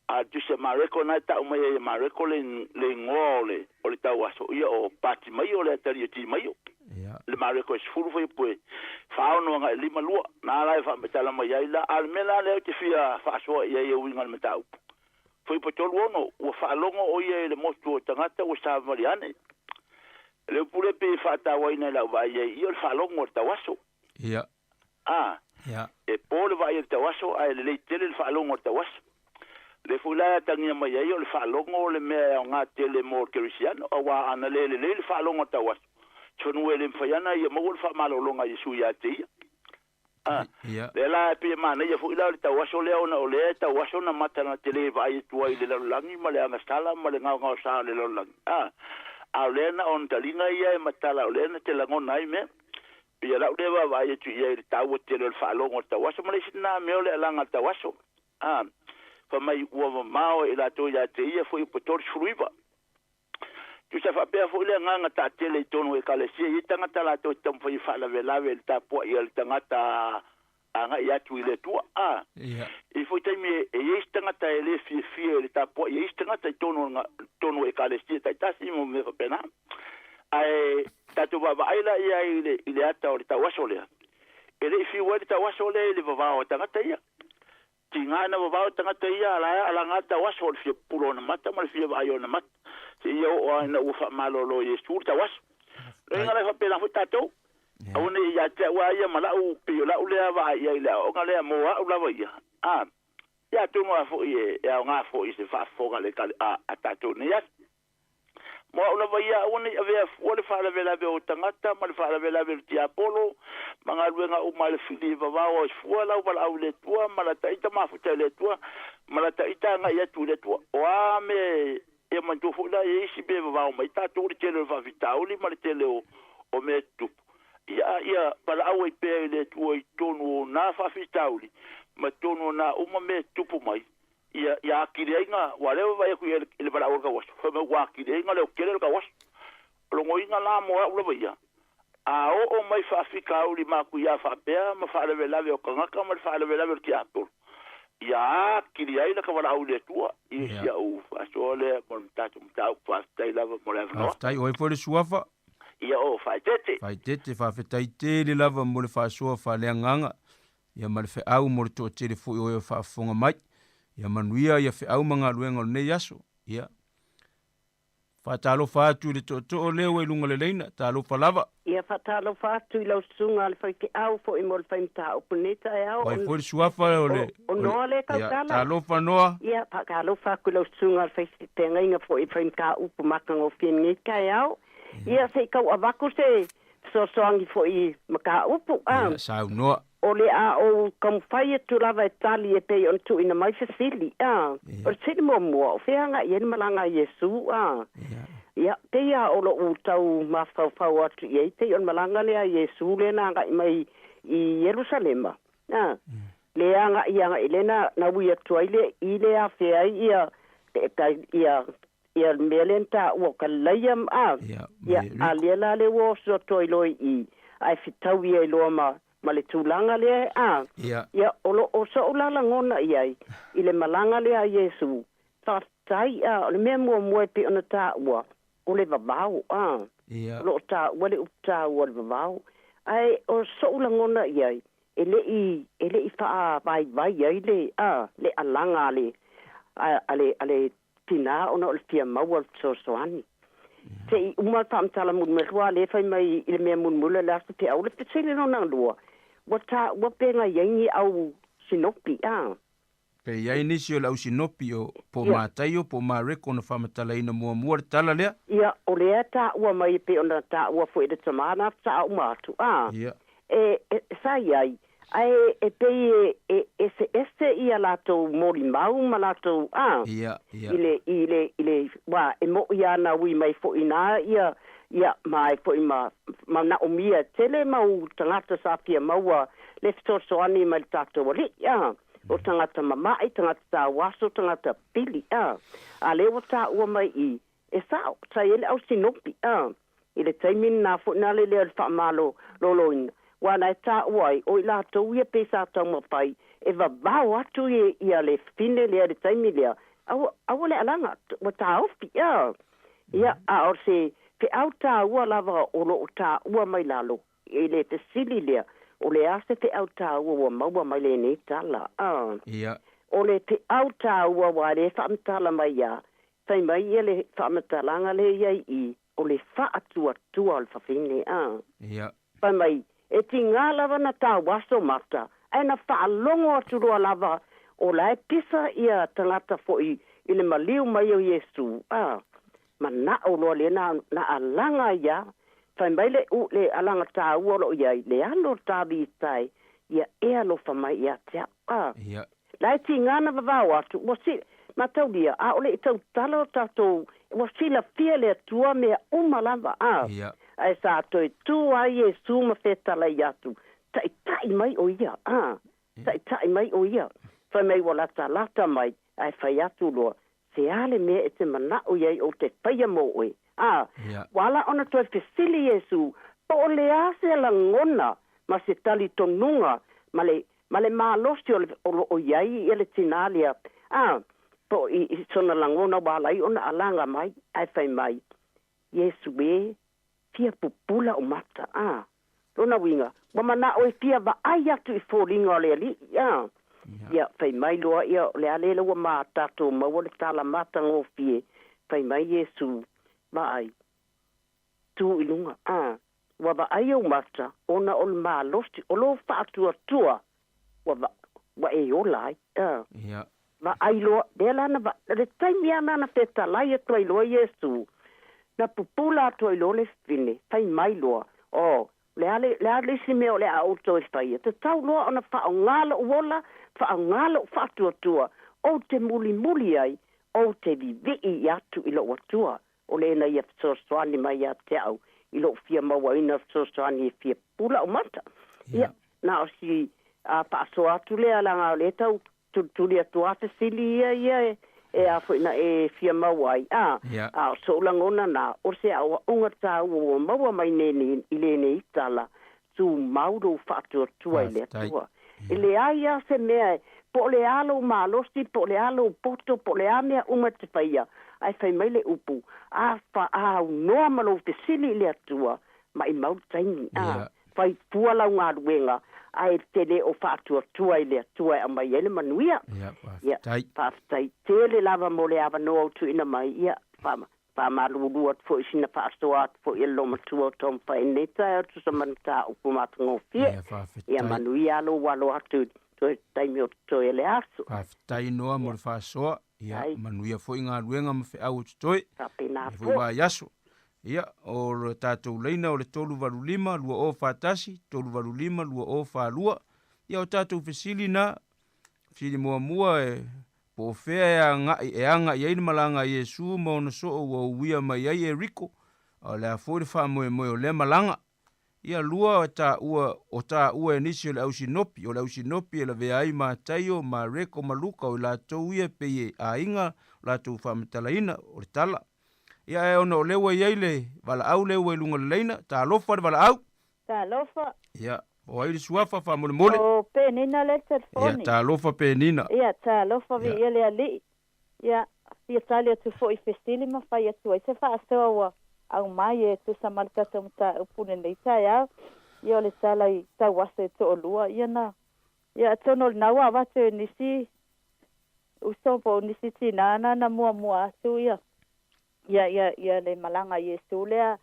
A o le tusi a Mareko lena e tau mai ai e Mareko le, le igoa o le, o le tauaso, ia o Patimaio le atalii o Timaio. Ia. Le Mareko e 10 fuaiupu e 46 agai i le 52. Na la e faamatala mai ai la, a o le mea la lea ou te fia faasoa i ai e uiga i le mataupu. Fuaiupu 36, ua faalogo o ia i le motu o tagata ua savavali ane. Le upu lea pei e faatauaina i lau vaai i ai, ia o le faalogo o le tauaso. Ia. A, Ia. e po le vaai a le tauaso ae lelei tele le faalogo a le tauaso. O lea foi la e atagia mai ai o le faalogo o le mea e aoga tele mo le kerisiano, auā ana le lelei le faalogo a le tauaso, sefanua e le mafai ana ia maua le faamalologa a Iesu ia te ia. A, Ia. lea la e pei e manaia foi la o le tauaso lea ona o lea e tauaso na mata na te le vaai atu ai i le lalolagi ma le agasala ma le gaogaosa o le lalolagi. A, a o lea na ona taliga ia e matala o lea na te lagona ai mea. Pei o lau lea vaavaai atu i ai i le taua tele o le faalogo o le tauaso ma le isi lena mea o le alaga o le tauaso. A, fai mai ua mamao e i latou ia te ia fuaiupu 39. Tusa faapea foi le agaga taatele i totonu o Ekalesia, e i ai tagata latou te taumafai e faalavelave i le tapuai a le tagata agai atu i le Atua. A, i foi taimi e i ai se tagata e le fiafia i le tapuai a isi tagata i totonu o Ekalesia taitasi ma mea faapena. Ae tatou vaavaai la i ai i le ata o le tauaso lea, e le i fiu ai le tauaso lea i le vavao a tagata ia. Tiga na vavao tagata ia a la e alaga tauaso o le fia pupula o ona mata ma le fia vaai o ona mata, seia oo lava ina ua faamalolo e Iesu le tauaso. Loiga la e faapena foi tatou. Aua ne i ia te au lava ia ma lau, pei o lau lea vaai i ai i le aoaoga lea mo au lava ia, a, ia atonu lava foi e aoga foi i se faafofoga a a tatou i lenei aso. Mo au lava ia, aua ne i avea fua le faalavelave o tagata ma le faalavelave o le tiapolo ma galuega uma a le fili e vavao ai fua lau valaau i le Atua ma lata ita mafuta i le Atua ma lata ita agai atu i le Atua. O a mea e manatua foi la e i ai isi mea e vavao mai tatou le tele o le faafitauli ma le tele o mea e tutupu. Ia, ia valaau ai pea i le Atua i totonu o na faafitauli ma totonu o na uma mea e tutupu mai. Ia, ia atili ai na, ua lea vaai atu i le valaau o le tauaso, fai mai ua atili ai na leotele o le tauaso. O logoina la mo au lava ia, a oo mai faafitauli matuia faapea ma faalavelave o tagata ma le faalavelave o le tiapolo, ia atili ai lata valaau i le Atua, i si au faasoa lea mo le tatou mataupu. Faafetai lava mo le avanoa. Faafetai, o ai foi le suafa? Ia, o Faaeteete. Faaeteete, faafetai tele lava mo le faasoa faaleagaga. ia ma le feau mo le toatele foi o e o faafofoga mai. Ia manuia ia feau ma galuega o lenei aso. Ia. Faatalofa atu i le tootoo lea ua i luga o le laina. Talofa lava. Ia faatalofa atu i lau susuga a le faifeau foi mo le fai mataupu i lenei taeao. O ai foi le suafa o le... O Noa lea tautala. Ia, talofa Noa. Ia, faatalofa atu i lau susuga a le faifeagaiga foi i le fai mataupu matagofie i lenei taeao. Ia, se i tau avatu se fesoasoani foi i mataupu, a. Ia, saunoa. O le a ou taumafai atu lava e tali e pei ona tuuina mai fesili, a. O le fesili muamua, o fea agai i ai le malaga a Iesu, a. Ia, pei lava o lou tau mafaufau atu i ai, pei o le malaga lea a Iesu lea na agai mai i Ierusalema, a. Lea agai agai lea na, na ui atu ai le i le afea ai ia, ia, ia le mea lea na taua o Kalilaia ma a, ia, a lea la lea ua oso atu ai loa i i, ae fetaui ai loa ma, ma le tulaga lea, a, ia, o lo o soʻu la lagona i ai, i le malaga lea a Iesu, faafetai, a, o le mea muamua e pei ona taua, o le vavao, a, o lo o taua le upu taua o le vavao, ae o soʻu lagona i ai, e le i, e le i faavaivai ai le, a, le alaga a le, a le, a le tinā ona o le fia maua o le fesoasoani. Se i uma le faamatala mulimuli atu, a lea fai mai i le mea mulimuli o le aso te au le fesili lona lua, ua taua pe na i ai ni au sinopi, a? Pe i ai nisi o le au sinopi o po o Mataio po o Mareko na faamatalaina muamua le tala lea? Ia, o lea e taua mai e pei ona taua foi e le tama na faatoa uma atu, a? E, e, sa i ai, ae e pei e, e eseese ia latou molimau ma latou, a, Ia, ia. i le, i le, i le, ua, e moʻi lava na ui mai foi ina ia, ia, ma ai foi ma, manaomia e tele mau tagata sa fia maua le fesoasoani mai le tatou Alii, a. O tagata mama'i, tagata tauaso, tagata pili, a. A lea ua taua mai i, e sa'o, sa i ai le au sinopi, a. I le taimi lena foi na le lea o le faamaloloina, aua na e taua ai, o i latou ia pei sa taumafai e vavao atu ia le fafine lea i le taimi lea, aua, aua le alaga, ua taofi, a. Ia, a o se feau taua lava o lo o taua mai lalo, i le fesili lea, o le a se feau taua ua maua mai lenei tala? A. Ia. O le feau taua aua lea e faamatala mai ia, fai mai ia le faamatalaga lea i ai i, o le faatuatua o le fafine. A. Ia. Fai mai, e tiga lava na tauaso mata, ae na faalogo atu loa lava o la e pisa ia tagata foi i le maliu mai o Iesu. A. Manao loa lea na, na alaga ai a. Fai mai le u, le alaga taua o lo o i ai, le alo o Tavita ia e alofa mai ia te au. A. Ia. La e tiga na vavao atu, ua si, mataulia, a o le i tautala o tatou, ua silafia le Atua mea uma lava, a. Ia. Ae sa toe tu ai Iesu ma fetalai atu, Taitai mai o ia, a. Taitai mai o ia. Fai mai ua latalata mai, ae fai atu loa, Se a le mea e te manaʻo i ai ou te faia mō oe? A, ua ala ona toe fesili Iesu, po o le a se lagona ma se talitonuga ma le, ma le malosi o le, o lo o i ai ia le tinā lea, a, po o i, i sona lagona ua ala ai ona alaga mai, ae fai mai, Iesu e, fia pupula o mata, a. Lona uiga, ua manao e fia vaai atu i foliga o le Alii, a. Ia, fai mai loa ia, o le a lele ua ma tatou maua le tala matagofie, fai mai Iesu, Vaai, tu i luga, a. Ua vaai ou mata, ona o le malosi o lou faatuatua, ua, ua e ola ai, a. Ia. Vaai loa, lea la na va, le taimi lava na na fetalai atu ai loa Iesu, na pupula atu ai loa le fine, fai mai loa, Oh, le a le, le a le isi mea o le a outou e faia? Tatau loa ona faaaoga lou ola, faaaoga lou faatuatua, ou te mulimuli ai, ou te vivii atu i lou Atua, o lena ia fesoasoani mai ia te au i lou fia mauaina fesoasoani e fia pupula ou mata. Ia, na o si a faasoa atu lea, leaga o lea tau tulituli atu a fesili ia ia e e a foi na e fia maua ai, a, a o soʻu lagona na, o se aʻoaʻoga tāua ua maua mai nei i lenei tala, tumau lou faatuatua i le Atua. E leai a se mea e, po o le a lou malosi, po o le a lou poto, po o le a mea uma e te faia, ae fai mai le upu, a faaunoa ma lou fesili i le Atua, maʻimau le taimi, a fai fua lau galuega, ae te le o faatuatua i le Atua e aumai ai le manuia. Ia, faafetai tele lava mo le avanoa ua tuuina mai, ia, faamalulu atu foi i sina faasoa atu foi e le loomatua o taumafai i lenei taeao tusa ma mataupu matagofie. Ia manuia lou alo atu i toe taimi o totoe o le aso. Faafetai Noa mo le faasoa. Ia, manuia foi galuega ma feau o totoe. Faapena foi. Foi vaiaso. Ia, o le tatou laina o le 385 2041, 385 2042. Ia, o tatou fesili na, fesili muamua e po o fea e agai, e aga i ai le malaga a Iesu ma ona soo ua uia mai ai Eriko, a o le a foi le faamoemoe o lea malaga. Ia lua o taua, o taua e nisi o le au sinopi, o le au sinopi e lavea ai Mataio, Mareko ma Luka o i latou ia e pei e aiga o latou faamatalaina o le tala. Ia ae ona o lea ua i ai le valaau lea ua i luga o le laina, talofa le valaau. Talofa. Ia, o ai le suafa faamolemole? O Penina lea telefoni. Ia, talofa Penina. Ia, talofa viia le Alii. Ia, fia tali atu foi i fesili ma fai atu ai se faasoa ua aumai e tusa ma le tatou mataupu lenei taeao. Ia o le tala i tauaso e toalua, ia na, ia atonu o lena ua avatu e nisi uso po o nisi tina na na muamua atu ia, ia, ia, ia le malaga a Iesu lea,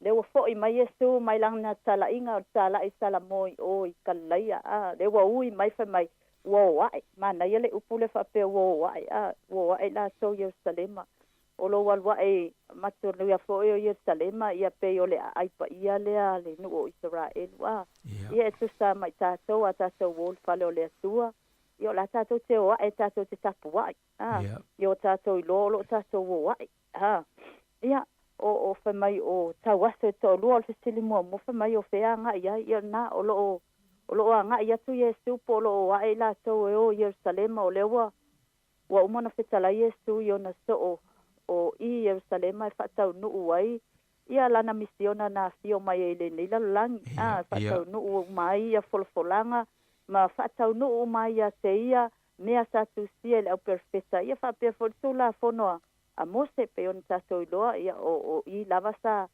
lea ua foi mai Iesu mai lana talaiga o le talai Salamo i o i Kalilaia, a, lea ua ui mai fai mai, ua o ae. Manaia le upu lea faapea ua o ae, a, ua o ae latou i Ierusalema. O lou alu ae matuanuia foi o Ierusalema, ia pei o le aai paia lea a le nuu o Isaraelu, a. Ia e tusa ma i tatou a tatou o i le fale o le Atua, ia o le a tatou te o ae tatou te tapuai, a. Ia o tatou iloa o lo o tatou o ae, a. Ia, o, o fai mai o tauaso e toalua o le fesili muamua fai mai o fea agai ai, ia na o lo o. O lo o agaʻi atu Iesū po o lo o aʻe i latou e o i Ierusalema, o lea ua Ua uma ona fetalai Iesū i ona soo o i Ierusalema e faataunuu ai ia lana misiona na afio mai ai i lenei lalolagi, a, e faataunuu uma ai ia folafolaga ma faataunuu uma ai ia te ia mea sa tusia i le auperofeta, ia faapea foi le Tulafono a a Mose, pei ona tatou iloa, ia, o, o i lava sa,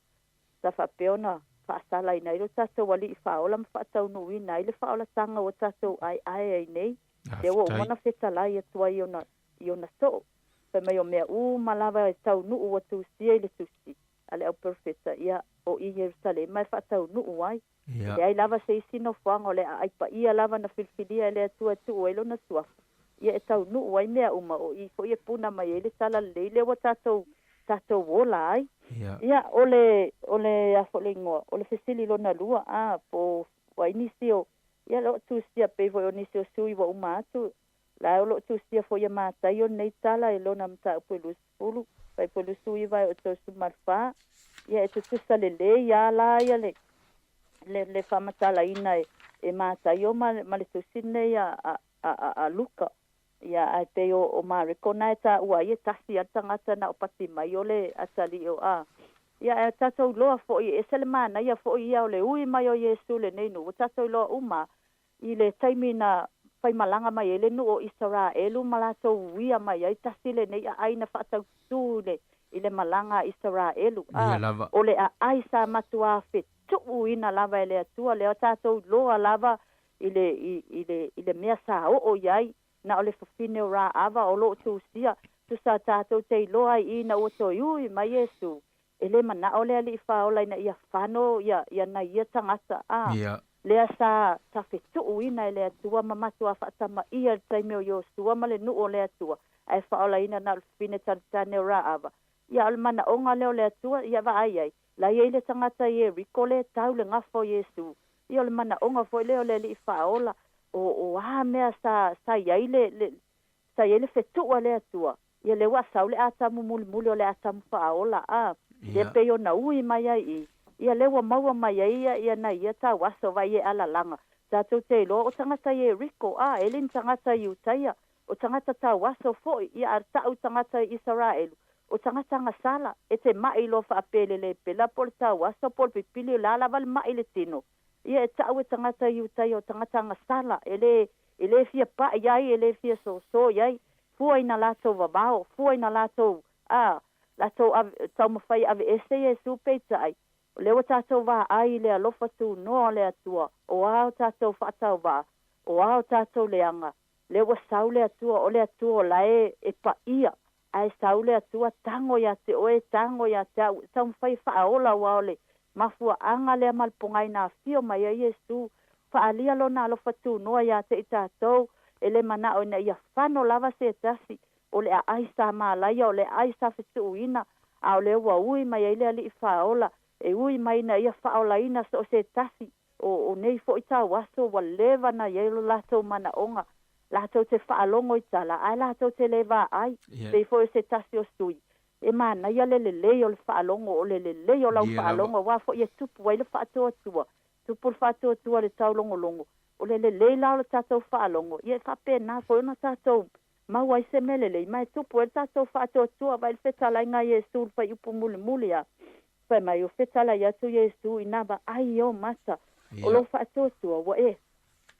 sa faapea ona faasalaina ai lo tatou Alii Faaola ma faataunuuina ai le faaolataga ua tatou aeae ai nei. Lea ua uma ona fetalai atu ai ona, i ona soo. Fai mai o mea uma lava e taunuu ua tusia i le tusi a le auperofeta, ia, o i Ierusalema e faataunuu ai. E leai lava se isi nofoaga o le aai paia lava na filifilia e le Atua e tuu ai lona suafa, ia e taunuu ai mea uma, o i foi e puna mai ai le talalelei lea ua tatou, tatou ola ai. Ia, o le, o le a foi le igoa, o le fesili lona lua, a, po o ai nisi o, ia, o lo o tusia pei foi o nisi o sui ua uma atu, la o lo o tusia foi ia Mataio lenei tala i lona mataupu e 20, fuaiupu e 29 e oo i le 34, ia e tutusa lelei lava la ia le, le, le faamatalaina e, e Mataio ma, ma le tusi lenei a, a, a, a Luka. Ia, ae pei o, o Mareko na e taua ai e tasi lava le tagata na o Patimai o le atalii o a. Ia, ae tatou iloa foi, e ese le manaia foi ia o le ui mai o Iesu lenei nuu, ua tatou iloa uma i le taimi na faimalaga mai ai le nuu o Isaraelu ma latou uia mai ai tasi lenei aai na faataututu i le, i le malaga a Isaraelu, a o le aai sa matuā fetuuina lava e le Atua, lea tatou iloa lava i le, i, i le, i le mea sa oo i ai, na o le fafine o Raava o lo o tusia, tusa tatou te iloa ai ina ua toe ui mai Iesu, e le manao le Alii Faaola ina ia fano ia, ia nai ia tagata, a, lea sa, sa fetuuina e le Atua ma matuā faatamaia i le taimi o Iosua ma le nuu o le Atua, ae faaolaina na o le fafine tanetane o Raava. Ia, o le manaoga lea o le Atua, ia vaai ai, la i ai le tagata i Ieriko lea e tau le gafa o Iesu. Ia, o le manaoga foi lea o le Alii Faaola, o, o a mea sa, sa i ai le, le, sa i ai le fetuu a le Atua, ia lea ua sau le Atamu mulimuli o le Atamu faaola, a, lea pei ona ui mai ai i, ia lea ua maua mai ai ia, ia nai ia tau aso vai e alalaga. Tatou te iloa o tagata Ieriko, a, e le ni tagata Iutaia, o tagata tau aso foi, ia a ta'u tagata Isaraelu, o tagata agasala, e te ma'i loa faapelele pela po o le tau aso po o le pipili o le a lava le ma'i i le tino, ia e ta'u e tagata Iutaia o tagata agasala, e le E le fia paʻi ai, e le fia soso i ai, fua i na latou vavao, fua i na latou, a, latou ave, taumafai e aveese Iesu peitai, o lea ua tatou vaai i le alofa tunoa o le Atua, o a o tatou faatauvaa, o a o tatou leaga, lea ua sau le Atua, o le Atua o la e, e paia, Ae sau le Atua, tago ia te oe, tago ia te au, e taumafai e faaola, aua o le mafuaaga lea ma le pogai na afio mai ai Iesu, faaalia Lona alofa tunoa ia te i tatou, e le manao ina ia fano lava se tasi, o le aai sa malaia, o le aai sa fetuuina, a o lea ua ui mai ai le Alii faaola, e ui mai ina ia faaolaina so o se tasi, O, o nei foi tauaso ua leva na i ai lo latou manaoga, latou te faalogo i tala, ae latou te le vaai, pei foi o se tasi o sui, e manaia le lelei o le faalogo, o le lelei o lau faalogo, aua foi e tupu ai le faatuatua, tupu le faatuatua i le taulogologo, o le lelei la o le tatou faalogo, ia e faapena foi ona tatou maua ai se mea lelei, ma e tupu ai le tatou faatuatua, vaai le fetalaiga a Iesu i le fuaiupu mulimuli a. Fai mai, o fetalai atu Iesu i na vaai o mata o lou faatuatua, ua e,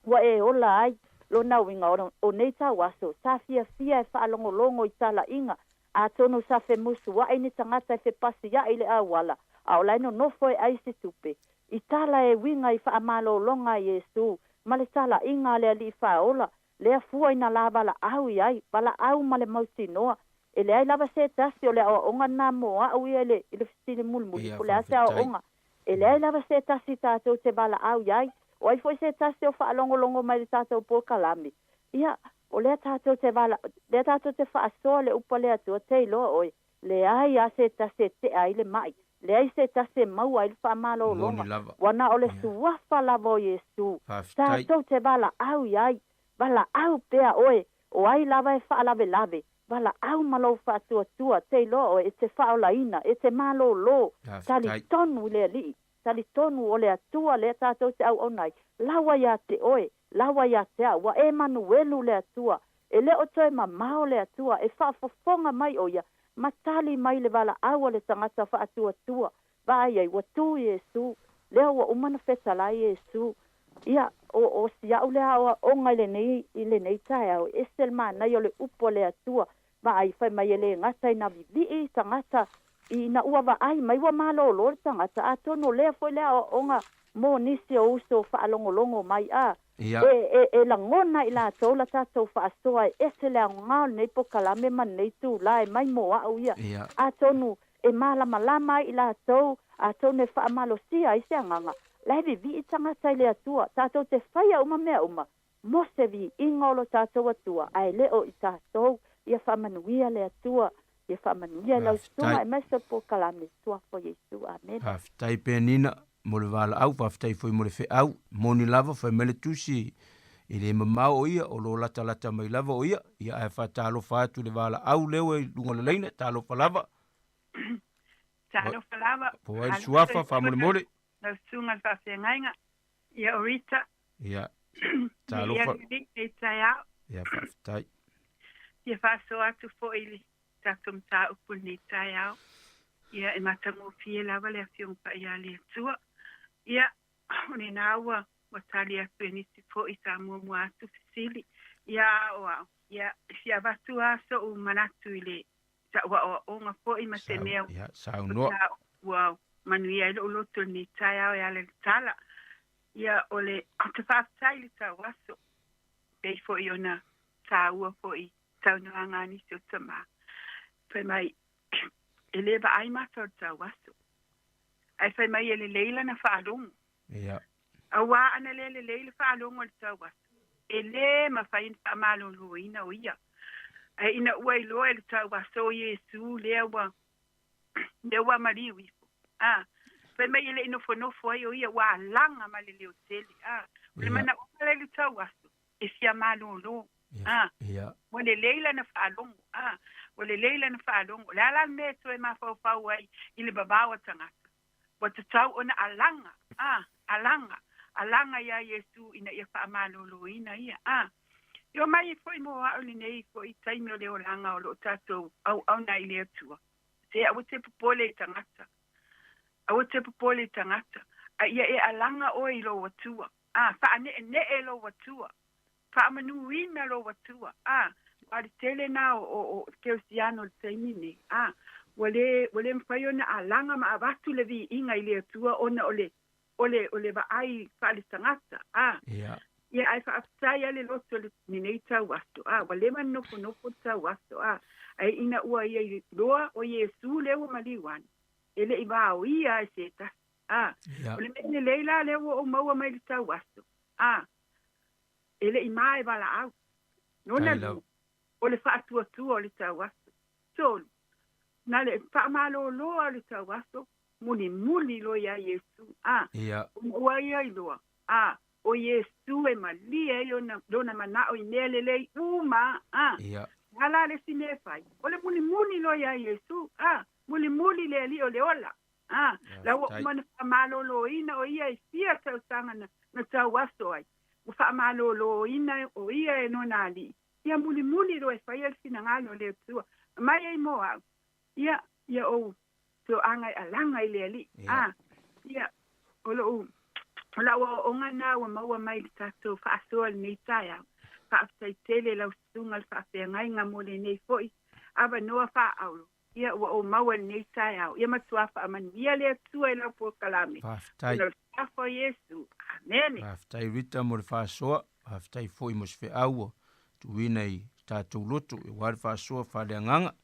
ua e ola ai lona uiga o, o nei tauaso, sa fiafia e faalogologo i talaiga, atonu sa femusuai ni tagata e fepasiaʻi i le auala, a o la e nonofo e ai se tupe. I tala e uiga i faamalologa a Iesu ma le talaiga a le Alii Faaola, lea fua ina la valaau i ai, valaau ma le mautinoa. E leai lava se tasi o le aoaoga lena mo au ia i le, i le fesili mulimuli, po o le a se aoaoga. E leai lava se tasi tatou te valaau i ai. O ai foi se tasi o faalogologo mai i le tatou polokalame? Ia, o lea tatou te vala, lea tatou te faasoa le upu a le Atua, te iloa oe, leai a se tasi e tea ai le maʻi, leai se tasi e maua ai le faamalologa, ua na o le suafa lava o Iesu, tatou te valaau i ai, valaau pea oe, o ai lava e faalavelave, valaau ma lou faatuatua, te iloa oe e te faaolaina, e te malōlō, talitonu i le Alii. Talitonu o le Atua lea tatou te auauna ai, laua ia te oe, laua ia te au, ua Emanuelu le Atua, e le o toe mamao le Atua, e faafofoga mai ʻo ia, ma tali mai le valaau a le tagata faatuatua. Vaai ai, ua tu Iesu, lea ua uma ona fetalai Iesu. Ia, o, o si a'u lea aoaoga i lenei, i lenei taeao, e ese le manaia o le upu a le Atua. Vaai, fai mai e le gata ina vivii tagata ina ua vaai mai ua malolo le tagata, atonu o lea foi le aoaoga mo nisi o uso faalogologo mai, a e, e, e lagona i latou la tatou faasoa e ese le aoga o lenei pokalame ma lenei itula e mai mo a'u ia. Atonu e malamalama ai i latou, atonu e faamalosia ai se agaga, la e vivii tagata i le Atua, tatou te faia uma mea uma, Mo se viiga o lo tatou Atua, ae le o i tatou, ia faamanuia le Atua, ia faamanuia i lau susuga aemaise o le polokalame, Suafa o Iesu. Amene. Faafetai Penina mo le valaau, faafetai foi mo le feau. Moni lava, fai mai le Tusi, e le mamao o ia, o lo o latalata mai lava o ia, ia ae faatalofa atu i le valaau lea ua i luga o le laina, talofa lava. Talofa lava. Po ai le suafa, faamolemole. Lau susuga i le faafeagaiga, ia o Rita. Ia, talofa. Ia taeao. Ia, faafetai. Ia faasoa atu foi i le tatou mataupu i lenei taeao. Ia, e matagofie lava le Afioga Paia a le Atua. Ia, o lena ua ua tali atu e nisi foi sa muamua atu fesili. Ia, a o au, ia, e fia avatu lava so'u manatu i le sa'u aoaoga foi ma se mea Ia, saunoa. ua manuia ai lo'u loto i lenei taeao e ala i le tala. Ia, o le, ou te faafetai i le tauaso, pei foi ona taua foi i saunoaga a nisi o tamā, fai mai, e le vaai mata o le tauaso, ae fai mai e lelei lana faalogo. Ia. Auā ana le lelei le faalogo a le tauaso, e le mafai ona faamaloloina o ia. Ae ina ua iloa e le tauaso o Iesu lea ua lea ua maliu ifo, a, fai mai e le i nofonofo ai o ia, ua alaga ma le leo tele, a, o le manaoga lea i le tauaso, e fia malolo, a, ua lelei lana faalogo, a, ua lelei lana faalogo. O le a la le mea e toe mafaufau ai i le vavao a tagata? Ua tatau ona alaga, a, alaga, alaga iā Iesu ina ia faamaloloina ia, a. E omai ai foi mo a'u i lenei foi taimi o le olaga o lo o tatou auauna ai i le Atua. Se aua te popole i tagata. Aua te popole i tagata, a ia e alaga oe i lou Atua. A, faaneenee lou Atua. Faamanuina lou Atua. A, aua le tele na o, o, o kerisiano i le taimi nei. A, ua le, ua le mafai ona alaga ma avatu le viiga i le Atua ona o le, o le, o le vaai faaletagata. A, Ia. Ia, ae faafetai a le loto i lenei tauaso. A, ua leva ona nofonofo le tauaso. A, ae ina ua ia iloa o Iesu lea ua maliu ane, e le i vaoia e se tasi. A, Ia. o le mea lelei la lea ua ou maua mai le tauaso. A, e le i mae valaau. Lona Tai lava. lua, o le faatuatua o le tauaso. Tolu, na le faamalolo a o le tauaso, mulimuli loa iā Iesu, a, Ia. ona ua ia iloa, a, o Iesu e malie ai ona, lona manao i mea lelei uma, a. Ia. O le a la le isi mea e fai? O le mulimuli loa iā Iesu, a, mulimuli le Alii o le ola, a. La ua Faafetai. uma ona faamaloloina o ia i fia tausaga na, na tauaso ai, ua faamaloloina o ia e lona Alii, ia mulimuli loa e faia le finagalo o le Atua. Mai ai mo au, ia, ia ou toaga e alaga i le Alii. A, ia, o lou, o lau aoaoga lena ua maua mai i le tatou faasoa i lenei taeao. Faafetai tele i lau susuga i le faafeagaiga mo lenei foi avanoa faaauro, ia, ua ou maua i lenei taeao. Ia matua faamanuia le Atua i lau polokalame. Faafetai. Ona o le Suafa o Iesu. Amene. Faafetai Rita mo le faasoa, faafetai foi mo se feau ua tuuina i tatou loto aua le faasoa faaleagaga.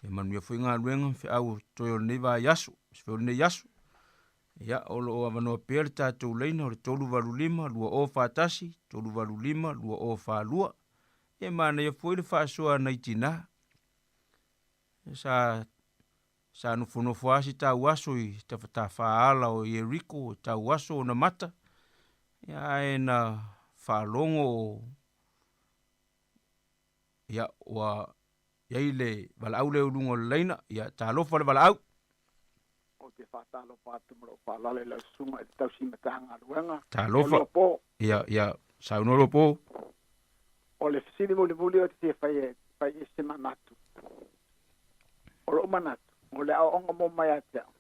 Ia manuia foi galuega ma feau o totoe o lenei vaiaso, aemaise foi o lenei aso. Ia, o lo o avanoa pea le tatou laina o le 385 2041, 385 2042. Ia e manaia foi le faasoa a nai tinā. Sa sa nofonofo lava si tauaso i tafatafaala o Ieriko, tauaso ona mata, ia ae na faalogo o ia ua i ai le valaau lea i luga o le laina, ia talofa le valaau. fia faatalofa atu ma lou faaaloalo i lau susuga i le tausi Matagaluega. Talofa. Lua po. Ia, ia, saunoa lua po. O le fesili mulimuli ou te fia fai e fai i se manatu. O lou manatu, o le aoaoga mo mai ia te au,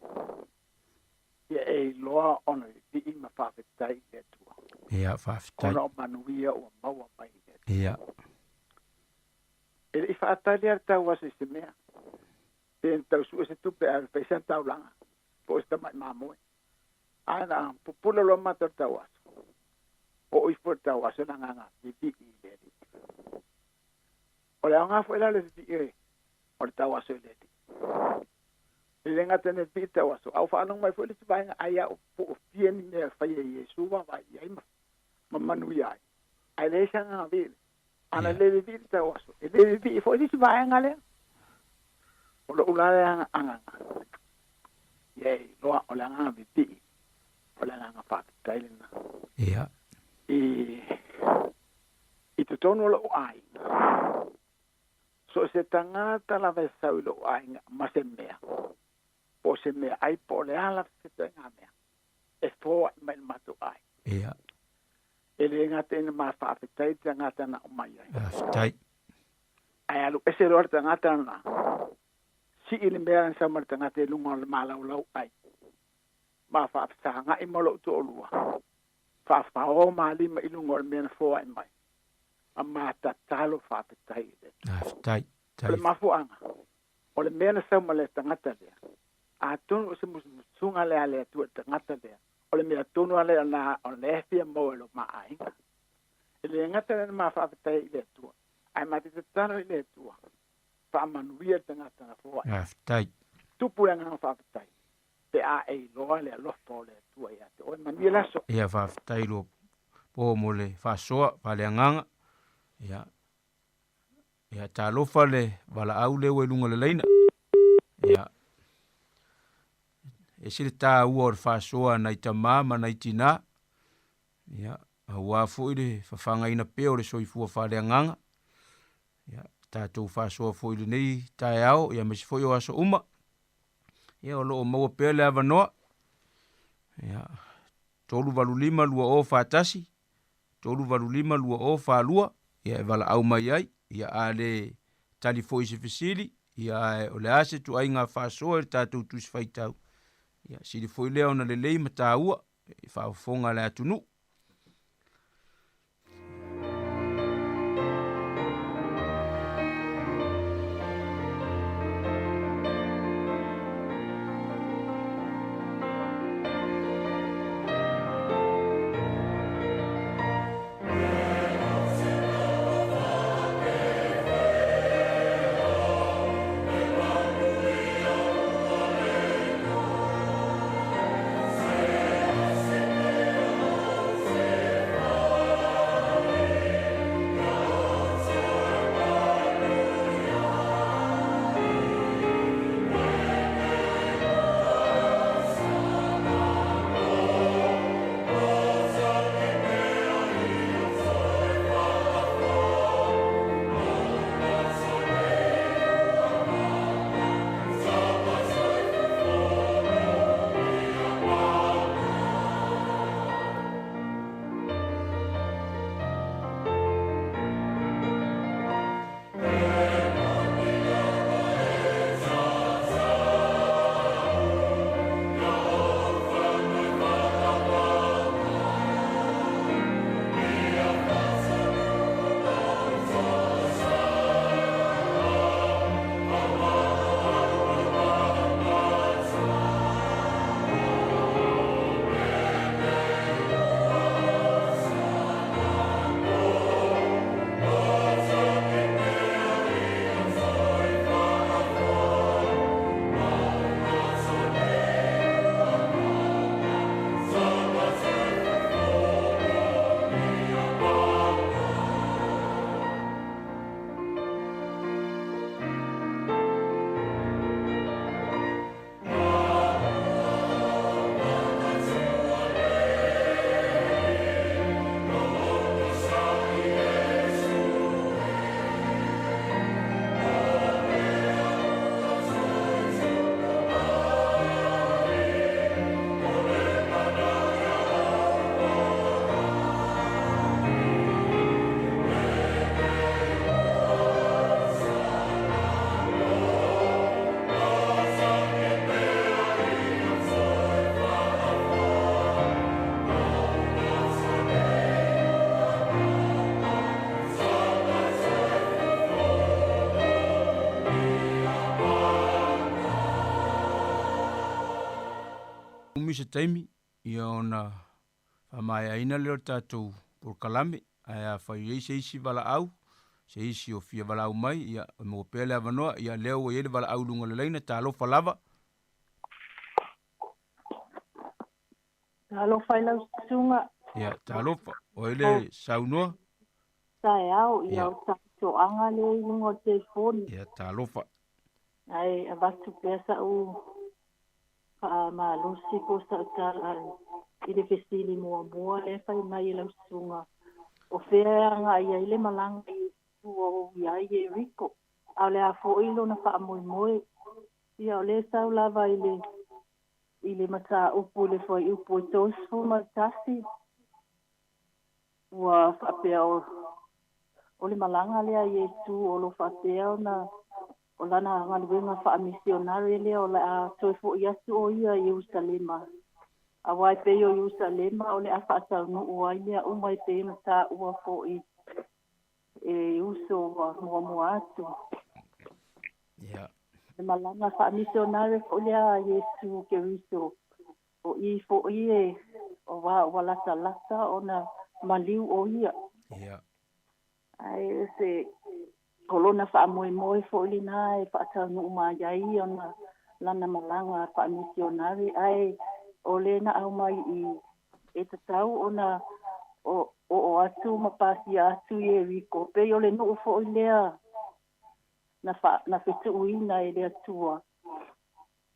ia e iloa ona vivii ma faafetai i le Atua. Ia, faafetai. Ona o manuia ua maua mai i le Atua. Ia. E le i faatali lava le tauaso i se mea. Pe na tau sue se tupe ae fai sana taulaga po o se tamai mamoe. Ae na pupula loa matou i le tauaso. Oo ifo i le tauaso le agaga vivii i le Alii. O le aoga foi la o le vivii o le tauaso i le Alii. E le gata ina vivii le tauaso, a ua faalogo mai foi le isi vaega ai a po o fia ni mea e fai e Iesu vaavaai i ai ma manuia ai. Ae leai se agaga vili. Ana le vivii le tauaso, e le vivii foi le isi vaega lea. O lou la lea agaga, ia e iloa o le agaga vivii, o le agaga faafetai lena. Ia. I, i totonu o lou aiga, so o se tagata lava e sau i lou aiga ma se mea, po o se meaai po o le a lava se ituaiga mea, e foai mai i le matou aiga. Ia. E le gata ina ma faafetai le tagata na aumai ai. Faafetai. Ae alu ese loa le tagata lena, sii le mea na sau ma le tagata i luga o le malaulau ai, ma faafesagai ma lou toalua, faafao ma lima i luga o le mea na foai mai, ma ma tatalo faafetai i le Atua. Faafetai. O le mafuaaga, o le mea na sau ma le tagata lea, atonu o se musumusuga lea a le Atua i le tagata lea, o le mea tonu lava lea na o lea e fia maua e lo ma aiga. E le gata lea na ma faafetai i le Atua, ae ma te tatalo i le Atua, faamanuia le tagata na foai. Faafetai. Tupu le agaga faafetai, pe a e iloa le alofa o le Atua ia te oe. Manuia le aso. Ia, faafetai lo po mo le faasoa faaleagaga. Ia, Ia, talofa le valaau lea ua i luga o le laina. Ia, ese le taua o le faasoa a nai tamā ma nai tinā. Ia, auā foi le fafagaina pea o le soifua faaleagaga. Ia, tatou faasoa foi i lenei taeao, ia aemaise foi o aso uma. Ia, o lo o maua pea le avanoa. Ia, 385 2041, 385 2042, ia e valaau mai ai, ia a le tali foi i se fesili, ia ae o le a se ituaiga faasoa i le tatou Tusi Faitau, ia sili foi lea ona lelei ma taua i faafofoga a le atunuu. umi se taimi, ia ona faamaeaina lea o le tatou polokalame, ae afai i ai se isi valaau, se isi o fia valaau mai, ia e maua pea le avanoa, ia lea ua i ai le valaau i luga o le laina, talofa lava. Talofa i lau susuga. Ia, talofa. O ai le saunoa? Taeao, ia o Tautoaga lea i luga o le telefoni. Ia, talofa. Ae avatu pea sa'u faamalosi po o sa'u tala i le fesili muamua lea e fai mai e lau susuga, o fea e agai ai le malaga a Iesu ua ui ai Ieriko, a o le a foi lona faamoemoe? Ia, o lea e sau lava i le i le mataupu i le fuaiupu e 31, Ua faapea o, o le malaga lea a Iesu o lo o faapea ona o lana galuega faamisionare lea o le a toe fo'i atu o ia i Ierusalema. Aua e pei o Ierusalema o le a faataunuu ai mea uma e pei ona taua fo'i e uso ua muamua atu. Yeah. Le malaga faamisionare fo'i lea a Iesu Keriso O i foʻi e o wā ua latalata ona maliu ʻo ia. Ia. Ae o se o lona faamoemoe foʻi lenā e faataunuu mai ai ona lana malaga faamisionare, ae o le na aumai i e tatau ona o oo atu ma pasia atu Ieriko, pei o le nuu foʻi lea na fa na fetuuina e le Atua.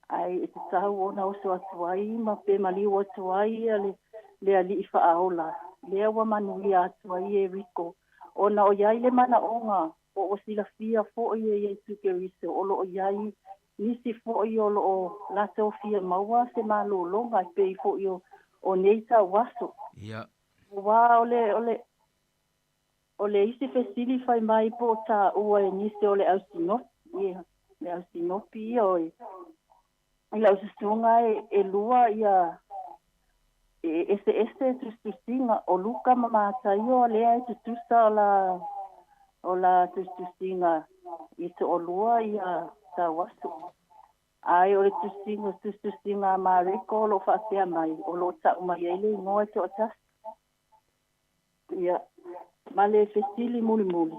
Ae e tatau ona oso atu ai ma pe maliu atu ai ia le, le Alii Faaola, lea ua manuia atu ai Ieriko, ona o i ai le manaoga o ua silafia foi e Iesu Keriso o lo o i ai nisi foi o lo o latou fia maua se malologa e pei foi o, o nei tauaso. Ia. Aua o le, o le, O le isi fesili fai mai po o taua e nisi o le au sinopi, ia, le au sinopi ia o i lau susuga e, e lua ia e eseese tusitusiga o Luka ma Mataio lea e tutusa o la o la tusitusiga i to'olua ia tauaso. Ae o le tusiga tusitusiga a Mareko o lo o faapea mai o lo o ta'u mai ai le igoa e to'atasi. Ia, ma le fesili mulimuli,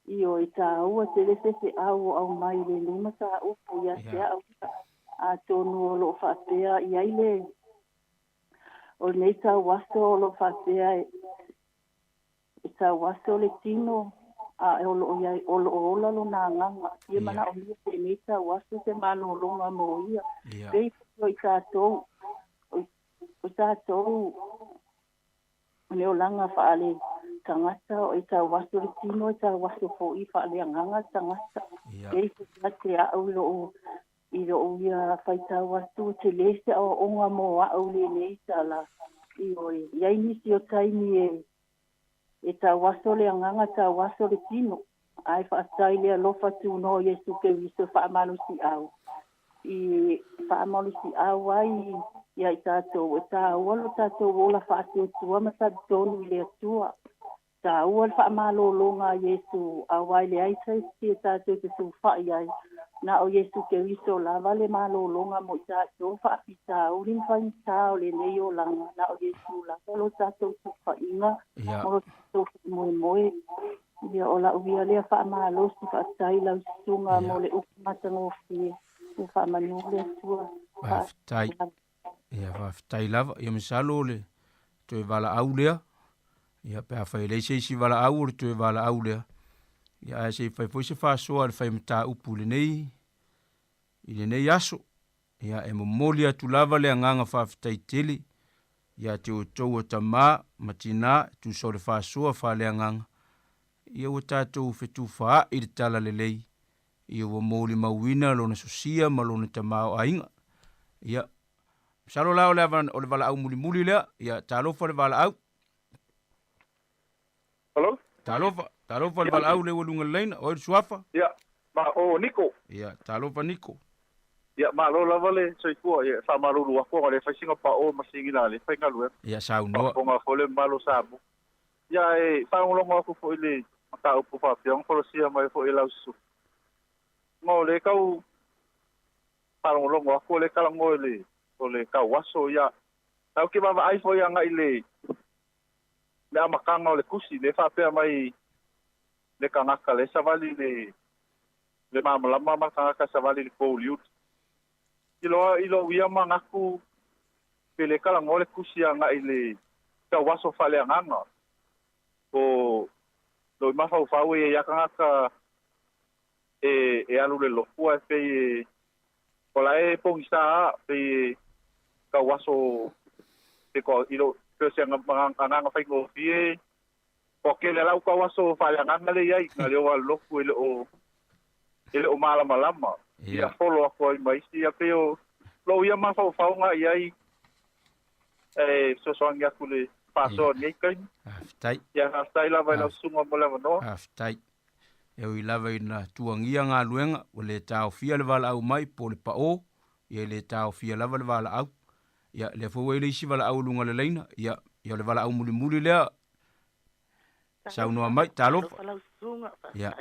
Ioe, tāua tele se feau o aumai i lenei mataupu ia te au ia, atonu o lo o faapea i ai le, o lenei tauaso o lo o faapea e, e tauaso le tino, a o lo o i ai, o lo o ola lona agaga, fia manaomia lenei tauaso se malologa mo ia. Pei foi o i tatou, o i tatou, O le olaga faale tagata e tauaso le tino e tauaso foʻi faaleagaga le tagata. E i ai ia te a'u i lo'u i lo'u ia faitau atu e tele se aoaoga mo a'u i lenei tala. Ioe, i ai nisi o taimi e e tauaso le agaga tauaso le tino, ae faafetai i le alofa tunoa o Iesu Keriso e faamalosi'au i faamalosi'au ai ia i tatou, e tāua lo tatou ola faatuatua ma talitonu i le Atua. Tāua le faamalologa a Iesu, auā e leai se isi e tatou te sulufai ai, na o Iesu Keriso lava le malologa mo i tatou faafitauli ma faigata o lenei olaga, na o Iesu lava lo tatou sulufaiga ma lo tatou faamoemoe. Ia, o la'u ia lea faamalosi faafetai i lau susuga mo le upu matagofie. Ia faamanu le Atua. Faafetai. Ia, faafetai lava. Ia masalo o le toe valaau lea. Ia, pe afai e leai se isi valaau o le toe valaau lea. Ia, ae se i fai foi se faasoa a le fai mataupu i lenei, i lenei aso. Ia, e momoli atu lava le agaga faafetai tele ia te outou o tamā ma tinā e tusa o le faasoa faaleagaga, ia ua tatou fetufaai i le talalelei, ia ua molimauina lona sosia ma lona tamaoaiga. Ia, masalo la o le, o le valaau mulimuli lea, ia talofa le valaau. Hello? Talofa, talofa le valaau lea ua luga le laina, oi le suafa. Ia, ma o Niko. Ia, talofa Niko. Ia, malo lava le soifua, ia, faamalulu atu ona o lea e fai sina pao ma sina lea e faigaluega. Ia, saunoa. Faafofoga foi le mamalu o Samoa. Ia, e faalogologo atu foi i le mataupu faapea ona folasia mai foi e lau susuga. Ma o lea e tau faalogologo atu o lea e talanoa i le o le tauaso ia ae ou te vaavaai foi agai i le le amataga o le tusi lea e faapea mai le tagata lea e savali le le malamalama ma le tagata e savali i le pouliuli. I loa i lou ia manatu pe le talanoa le tusi agai i le tauaso faaleagaga o lou mafaufau e i ai lava tagata e e alu i le lotu ae pei e o la e pogisa lava pei e tauaso pe toa i lou pei o se agaga faigofie toatele a lau tauaso faaleagaga lea e i ai na le o alu lotu e le o e le o malamalama ia folo atu ai ma isi ia pei o lou ia mafaufauga i ai e fesoasoani atu i le faasoa i lenei taimi. Faafetai. Ia faafetai lava i lau susuga mo le avanoa. Faafetai. E ui lava ina tuagia galuega, ua le taofia le valaau mai po o le paʻō, ia e le taofia lava le valaau. Ia, lea foi ua i ai le isi valaau i luga o le laina, ia, ia o le valaau mulimuli lea, saunoa mai, talofa. Ia,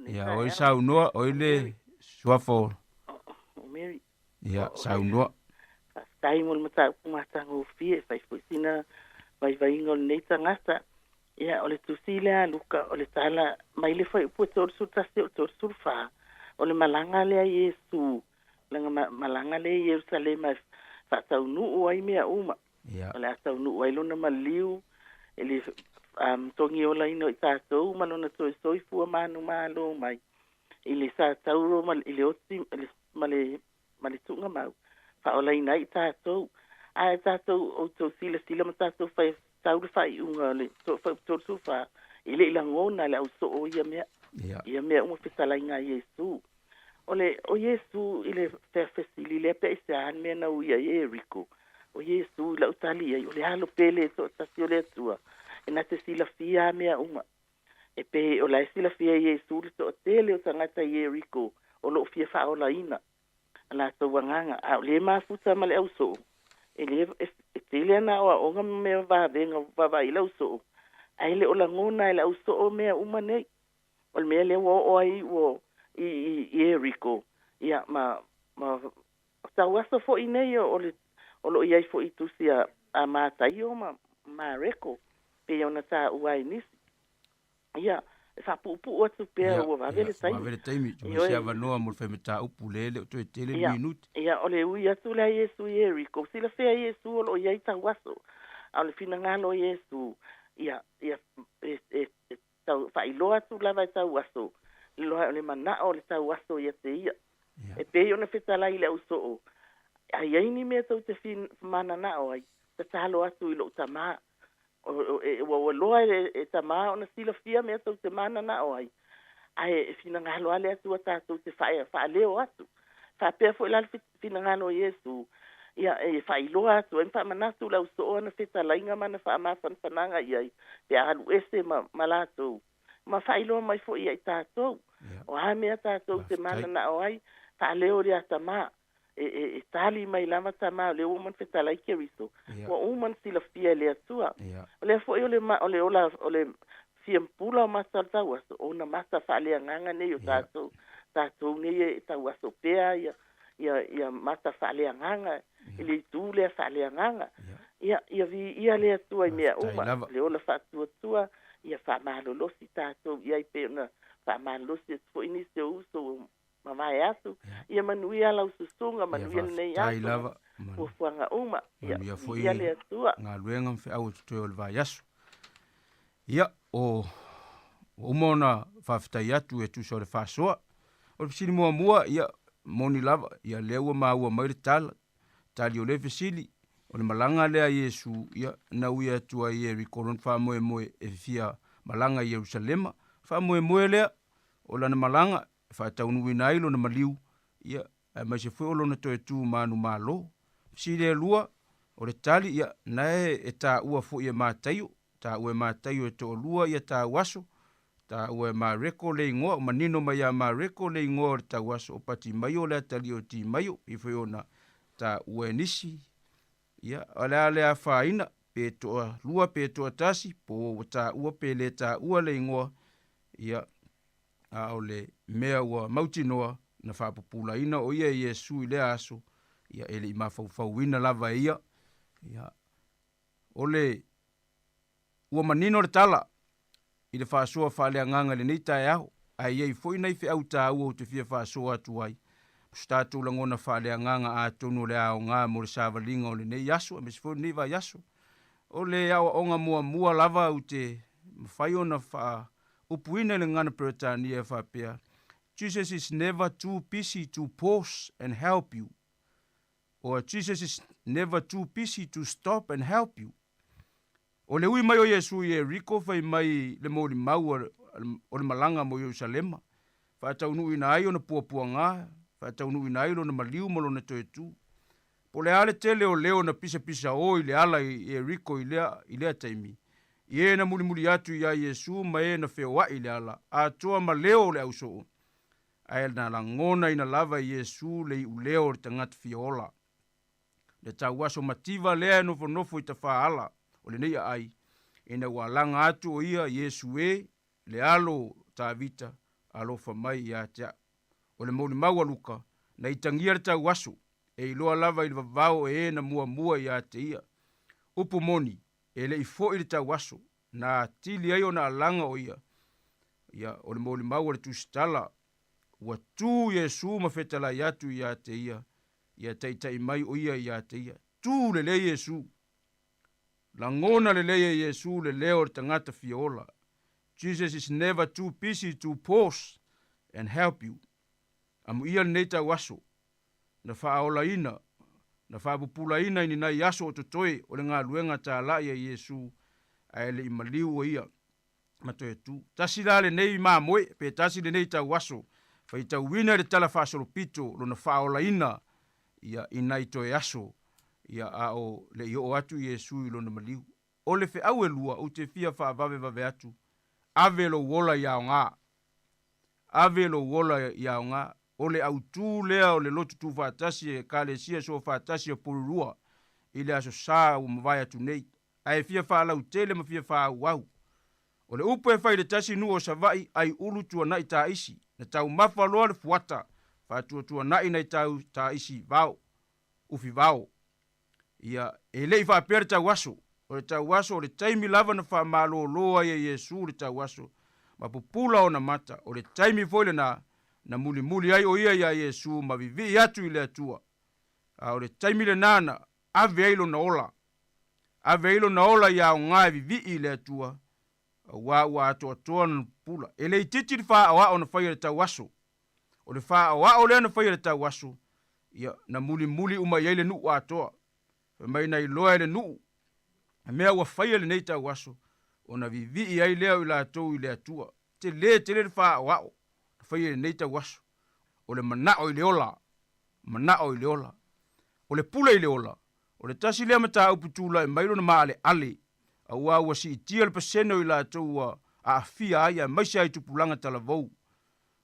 ia oi saunoa, oi le suafa o, ia, saunoa. Faafetai mo le mataupu matagofie e fai foi sina vaivaiga o lenei tagata. Ia, o le tusi lea a Luka, o le tala mai le fuaiupu e 31 o le 34, o le malaga lea a Iesu, lana malaga lea i Ierusalema e faataunuu ai mea uma. O le a taunuu ai lona maliu i le togiolaina o i tatou ma lona toe soifua manumalo mai i le satauro ma i le oti ma le ma le tuugamau, faaolaina ai i tatou. Ae tatou outou silasila ma tatou fai tau le faaiuga o le 34, e le i lagona e le ausoo ia mea, ia mea uma fetalaiga a Iesu. O le, o Iesu i le feafesili lea pe aisea le mea na ui ai e Ieriko, o Iesu i lau tali i ai, o le Alo pele e toatasi o le Atua, e na te silafia a mea uma. E pei o la e silafia e Iesu le toatele o tagata i Ieriko o lo o fia faaolaina a latou agaga, a o lē mafuta ma le ausoo, e lē e tele ana aoaoga ma mea vavega vaavaai i le ausoo, ae le o lagona e le ausoo mea uma nei. O le mea lea ua oo ai ua i i Ieriko, ia ma ma tauaso foi nei o le o lo o i ai foi i tusi a a Mataio ma Mareko, pei ona taua ai nisi. Ia, e faapuupuu atu pea ua vave le taimi. Ua vave le taimi, tuu mai se avanoa mo le faimataupu lea e le o toe tele ni minute. Ia, o le ui atu lea a Iesu i Ieriko, silafia e Iesu o lo o i ai tauaso, a o le finagalo o Iesu, ia, ia, e, e, e tau faailoa atu lava e tauaso, le o le manao o le tauaso ia te ia. E pei ona fetalai i le ausoo, a i ai ni mea tou te mananao ai, tatalo atu i lou Tama, Ua ua loa e Tama ona silafia mea tou te mananao ai, ae e finagalo lava le Atua tatou te faaleo atu. Faapea foi la le finagalo o Iesu, ia e faailoa atu ai ma faamanatu le ausoo ana fetalaiga ma ana faamafanafanaga i ai, pe a alu ese ma ma latou, ma faailoa mai foi ia i tatou. O a mea tatou te mananao ai, faaleo ia Tama. E, e, e tali mai lava Tama, o lea ua uma ona fetalai Keriso, ua uma ona silafia e le Atua. O lea foi o le, o le ola, o le fia pula o mata o le tauaso, o ona mata faaleagaga nei o tatou, tatou nei e tauaso pea ia, ia, ia mata faaleagaga, i le itu lea faaleagaga. Ia, ia viia le Atua i mea uma, le ola faatuatua, ia faamalolosi tatou i ai pei ona faamalolosi atu foi nisi o uso ua mavae atu, ia manuia lau susuga, manuia lenei aso, fuafuaga uma, ia viia le Atua. Galuega ma feau o totoe o le vaiaso. Ia, o ua uma ona faafetai atu e tusa o le faasoa. O le fesili muamua, ia, moni lava, ia lea ua maua mai le tala, tali o lea fesili, o le malaga lea a Iesu, ia, na ui atu ai i Ieriko lona faamoemoe e fia malaga i Ierusalema. Faamoemoe lea, o lana malaga, e faataunuuina ai lona maliu, ia, aemaise foi o lona toe tu manumalo. Fesili e lua, o le tali, ia, na e, e taua foi e Mataio, taua e Mataio e toalua ia tauaso, taua e Mareko le igoa, o manino mai ia Mareko le igoa o le tauaso o Patimaio le atalii o Timaio, pei foi ona taua e nisi, ia, o le a le afaina, pe toalua pe toatasi, po ua taua pe le taua le igoa, ia, a o le mea ua mautinoa na faapupulaina o ia e Iesu i lea aso, Ia, e le i mafaufauina lava e ia. Ia, o le ua manino le tala i le faasoa faaleagaga i lenei taeao, ae i ai foi nai feau taua ou te fia faasoa atu ai ma so tatou lagona faaleagaga atonu o le aoga mo le savaliga o lenei aso aemaise foi o lenei vaiaso. O le aoaoga muamua lava ou te mafai ona faaupuina i le gagana Peretania e faapea, Jesus is never too busy to pause and help you or Jesus is never too busy to stop and help you. O le ui mai o Iesu i Ieriko fai mai le molimau o le malaga mo Ierusalema, faataunuuina ai ona puapuaga, faataunuuina ai lona maliu ma lona toe tu. Po o le a le tele o leo na pisapisao i le ala i Ieriko i lea, i lea taimi, i e na mulimuli atu iā Iesu ma e na feoaʻi i le ala, atoa ma leo o le ausoo, ae na lagonaina lava e Iesu le iuleo o le tagata fia ola. Le tauaso mativa lea e nofonofo i tafaala o lenei aai, ina ua alaga atu o ia Iesu e, le alo o Tavita, alofa mai ia te a'u. O le molimau a Luka, na itagia le tauaso, e iloa lava i le vavao e e na muamua ia te ia. Upu moni, e le i fo'i le tauaso, na atili ai ona alaga o ia. Ia, o le molimau a le Tusitala, ua tu Iesu ma fetalai atu ia te ia, ia taitai mai o ia ia te ia. Tu lelei Iesu. Lagona lelei e Iesu le leo o le tagata fia ola. Jesus is never too busy to pause and help you. Amuia lenei tauaso, na faaolaina, na faapupulaina i ni nai aso o totoe o le galuega talaʻi a Iesu, ae le i maliu o ia ma toe tu. Tasi la lenei mamoe, pe tasi lenei tauaso, faitauina i le Tala Faasolopito lona faaolaina ia i nai toe aso, ia a o le i oo atu Iesu i lona maliu. O le feau e lua ou te fia faavavevave atu, ave lou ola i aoga. Ave lou ola i aoga. O le autū lea o le lotu tuufaatasi e Ekalesia Soofaatasi o Porirua i le Aso Sa ua mavae atu nei, ae fia faalautele ma fia faaauau. O le upu e fai i le tasi nuu o Savaii ai ulu tuanai taisi, na taumafa loa le fuata faatuatuanai nai tau taisi vao, ufi vao. Ia, e le i faapea le tauaso. O le tauaso o le taimi lava na faamalōlō ai e Iesu le tauaso, ma pupula ona mata, o le taimi foi lenā na mulimuli ai o ia iā Iesu ma vivii atu i le Atua. A o le taimi lenā na ave ai lona ola. Ave ai lona ola i aoga e vivii i le Atua, auā ua atoatoa lona pupula. E le itiiti le faaoao na faia i le tauaso. O le faaoao lea na faia i le tauaso, ia, na mulimuli uma i ai le nuu atoa. Fai mai na iloa e le nuu, le mea ua faia i lenei tauaso, ona vivii ai lea o i latou i le Atua. Tele tele le faaoao na faia i lenei tauaso. O le manao i le ola, manao i le ola. O le pule i le ola, o le tasi lea mataupu tulai mai lona maaleale, auā ua siitia le pasene o i latou ua aafia ai aemaise lava i tupulaga talavou.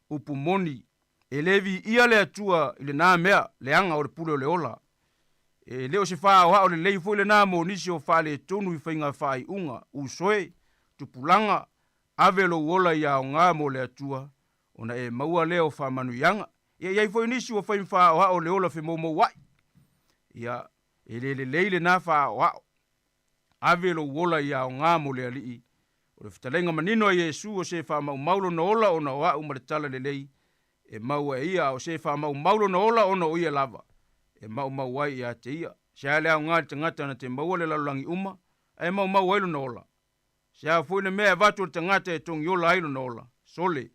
Upu moni, e le viia le Atua i lenā mea leaga o le pule o le ola. E le o se faaoao lelei foi lenā mo nisi o faaletonu i faiga faaiuga, usoe, tupulaga, ave lou ola i aoga mo le Atua, ona e maua lea o faamanuiaga. Ia i ai foi nisi ua fai ma faaoao le ola femoumouaʻi. Ia, e le lelei lenā faaoao. Ave lou ola i aoga mo le Alii. O le fetalaiga manino a Iesu o se faamaumau lona ola ona o a'u ma le tala lelei e maua e ia, a o se faamaumau lona ola ona o ia lava e maumau ai ia te ia. Se a le aoga i le tagata na te maua le lalolagi uma, ae maumau ai lona ola? Se a foi le mea e avatu e le tagata e togiola ai lona ola? Sole!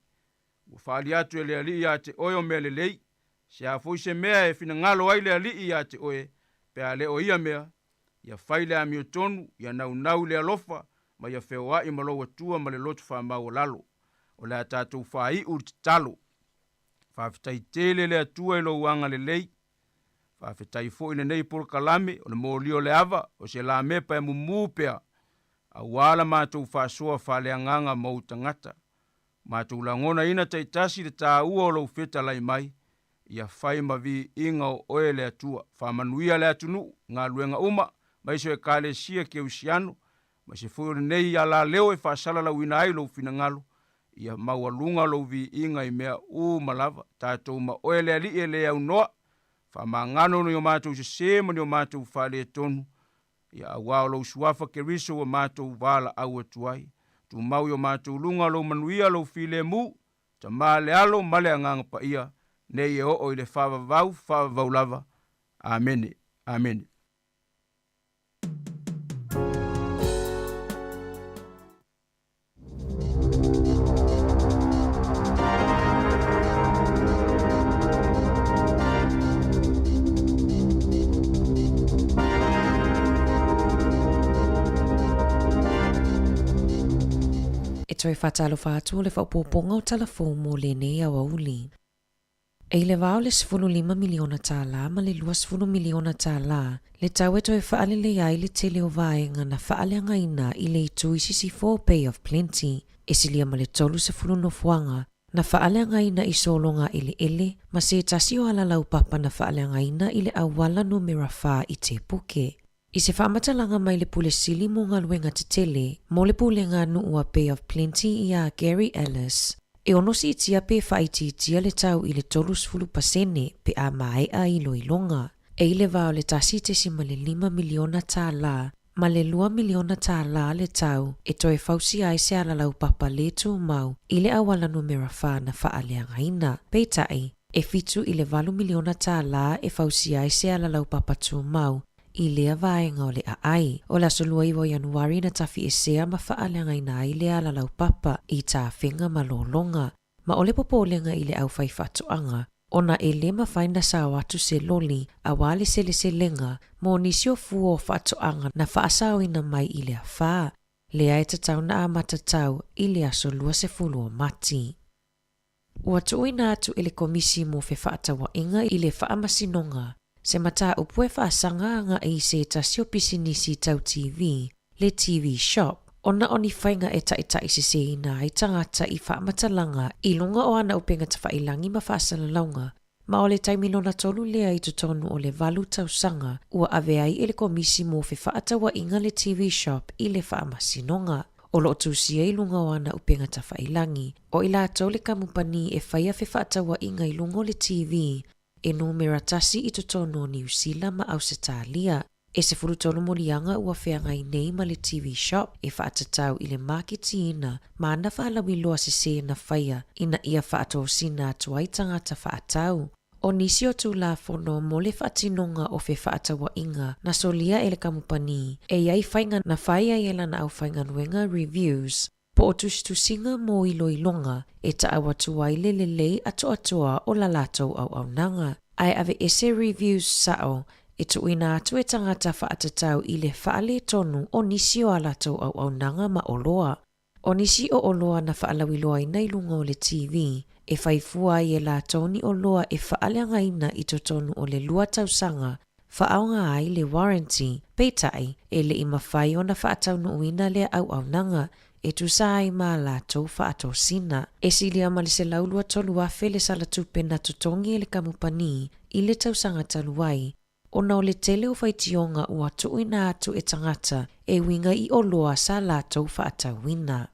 Ua faali atu e le Alii ia te oe o mea lelei. Se a foi se mea e finagalo ai le Alii ia te oe, pe a le o ia mea, ia fai le amiotonu, ia naunau i le alofa, ma ia feoaʻi ma lou Atua ma le loto faamaualalo. O le a tatou faaiu i le tatalo. Faafetai tele le Atua i lou agalelei. Faafetai foi i lenei polokalame o le moli o le ava, o se lamepa e mumu pea, auā la matou faasoa faaleagaga ma ou tagata. Matou lagonaina taitasi le taua o lou fetalai mai, ia fai ma viiga o oe le Atua. Faamanuia le atunuu, galuega uma, ma isi o Ekalesia Keusiano, ma se foi o lenei alaleo e faasalalauina ai lou finagalo, ia maualuga lou viiga i mea uma lava. Tatou ma oe le Alii e le aunoa. Faamagalo ni o matou sesē ma ni o matou faaletonu, ia auā o lou Suafa Keriso ua matou valaau atu ai. Tumau i o matou luga lou manuia, lou filemu, Tamā le Alo ma le Agaga Paia, nei e oo i le faavavau, faavavau lava. Amene. Amene. E toe faatalofa atu o le faaopoopoga o tala fou mo lenei aoauli. E i le va o le $15 miliona tālā ma le $20 miliona tālā le tau e toe faaleleia ai le tele o vaega na faaleagaina i le itu i sisifo o Bay of Plenty, e silia ma le 30 nofoaga na faaleagaina i sologa eleele ma se tasi o alalaupapa na faaleagaina i le auala numera 4 i Tepuke. I se faamatalaga mai le Pule Sili mo Galuega Tetele mo le Pulega Nuu a Bay of Plenty iā Gary Ellis, e ono siitia pe faaitiitia le tau i le 30% pe a maea iloiloga. E i le va o le $1.5 miliona tālā ma le $2 miliona tālā le tau e toe fausia ai se alalaupapa lē tumau i le auala numera 4 na faaleagaina. Peitai, e 7 i le 8 miliona tālā e fausia ai se alalaupapa tumau i lea vaega o le aai. O le aso 29 o Ianuari na tafiesea ma faaleagaina ai lea alalaupapa i tafega ma lologa, ma o le popolega i le aufaifaatoaga, ona e lē mafai na sao atu se loli auā le seleselega mo nisi o fua o faatoaga na faasaoina mai i le afā, lea e tatau na amata tau i le aso 20 o Mati. Ua tuuina atu e le Komisi mo Fefaatauaiga i le Faamasinoga se mataupu e faasaga agai i se tasi o pisinisi tau TV, le TV Shop, ona o ni faiga e taitaiseseina ai tagata i faamatalaga i luga o ana upega tafailangi ma faasalalauga Ma o le taimi lona tolu lea i totonu o le valu tausaga ua ave ai e le Komisi mo Fefaatauaiga le TV Shop i le faamasinoga. O lo o tusia i luga o ana upega tafailangi, o i latou le kamupani e faia fefaatauaiga i luga o le TV e numera tasi i totonu o Niu Sila ma Ausetalia. E 13 moliaga ua feagai nei ma le TV Shop e faatatau i le maketiina ma ana faalauiloa sesē na faia ina ia faatosina atu ai tagata faatau. O nisi o Tulafono mo le faatinoga o fefaatauaiga na solia e le kamupani e i ai faiga na fai ai e lana aufaigaluega reviews po o tusitusiga mo iloiloga e taau atu ai le lelei atoatoa o la latou auaunaga, ae aveese reviews sao e tuuina atu e tagata faatatau i le faaletonu o nisi o a latou auaunaga ma oloa. O nisi o oloa na faalauiloaina i luga o le TV, e fai fua ai e latou ni oloa e faaleagaina i totonu o le lua tausaga Faaaoga ai le warranty, peitai, e le i mafai ona faataunuuina lea auaunaga e tusa ai ma a latou faatosina. E silia ma le 123,000 le sala tupe na totogi e le kamupani i le tausaga talu ai, ona o le tele o faitioga ua tuuina atu e tagata e uiga i oloa sa latou faatauina.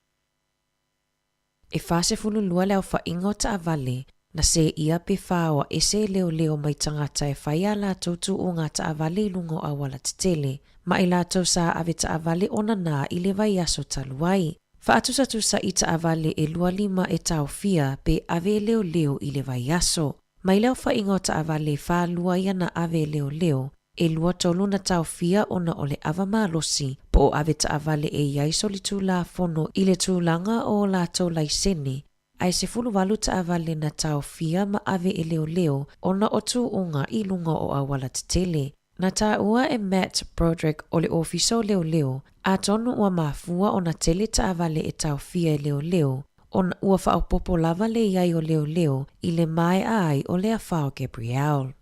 E 42 le aofaiga o taavale na sēia pe whāoa ese e leoleo mai tagata e whai a latou tuuga taavale i luga o auala tetele, ma i latou sa ave taavale ona nā i le vaiaso talu ai. Faatusatusa i taavale e 25 e taofia pe ave e leoleo i le vaiaso. Mai le aofaiga o taavale e 42 ia na ave e leoleo, e 23 na taofia ona o le ava malosi po o ave taavale e i ai solitulafono i le tulaga o o latou laisene, ae 18 taavale na taofia ma ave e leoleo ona o tuuga i luga o auala tetele. Na taua e Matt Broderick o le Ofisa o Leoleo, atonu ua mafua ona tele taavale e taofia e leoleo ona ua faaopoopo lava le i ai o leoleo i le maea ai o le afa o Gabrielle.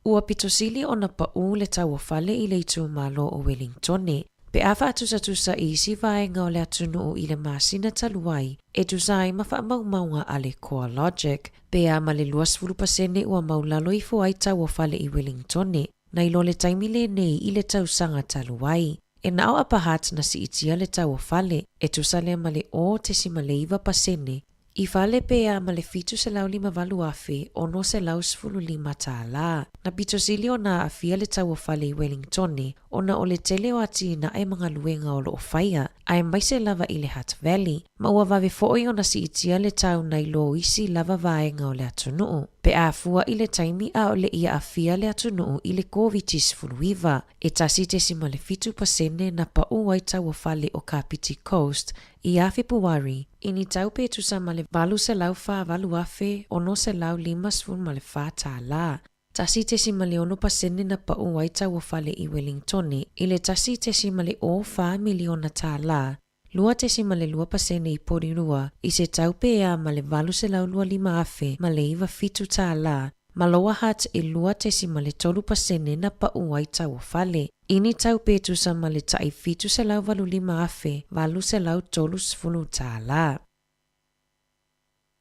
Ua pito sili ona paʻū le tau o fale i le itumalo o Welingtone pe a faatusatusa i isi vaega o le atunuu i le masina talu ai e tusa ai ma faamaumauga a le CoreLogic pe a ma le 20% ua maulalo ifo ai tau o fale i Welingtone nai lo le taimi lenei i le tausaga talu ai. E na o Upper Hutt na siitia le tau o fale e tusa lea ma le 0.9% I fale pe a ma le $758,615 tālā. Na pito sili ona aafia le tau o fale i Wellingtone ona o le tele o atinae ma galuega o lo o faia, aemaise lava i le Hutt Valley, ma ua vave foi ona siitia le tau nai lo isi lava vaega o le atunuu, pe a fua i le taimi a o le i aafia le atunuu i le Koviti-19. E 1.7 pasene na pau ai tau o fale o Kapiti Coast ia Fepuari, i ni tau pe tusa ma le $804,654 tālā. 1.6 pasene na pau ai tau o fale i Wellingtone i le $1.04 miliona tālā, 2.2 pasene i Porirua i se tau pe a ma le $825,097 tālā, ma Lower Hutt e 2.3 pasene na pau ai tau o fale, i ni tau pe tusa ma le tai $785,830 tālā.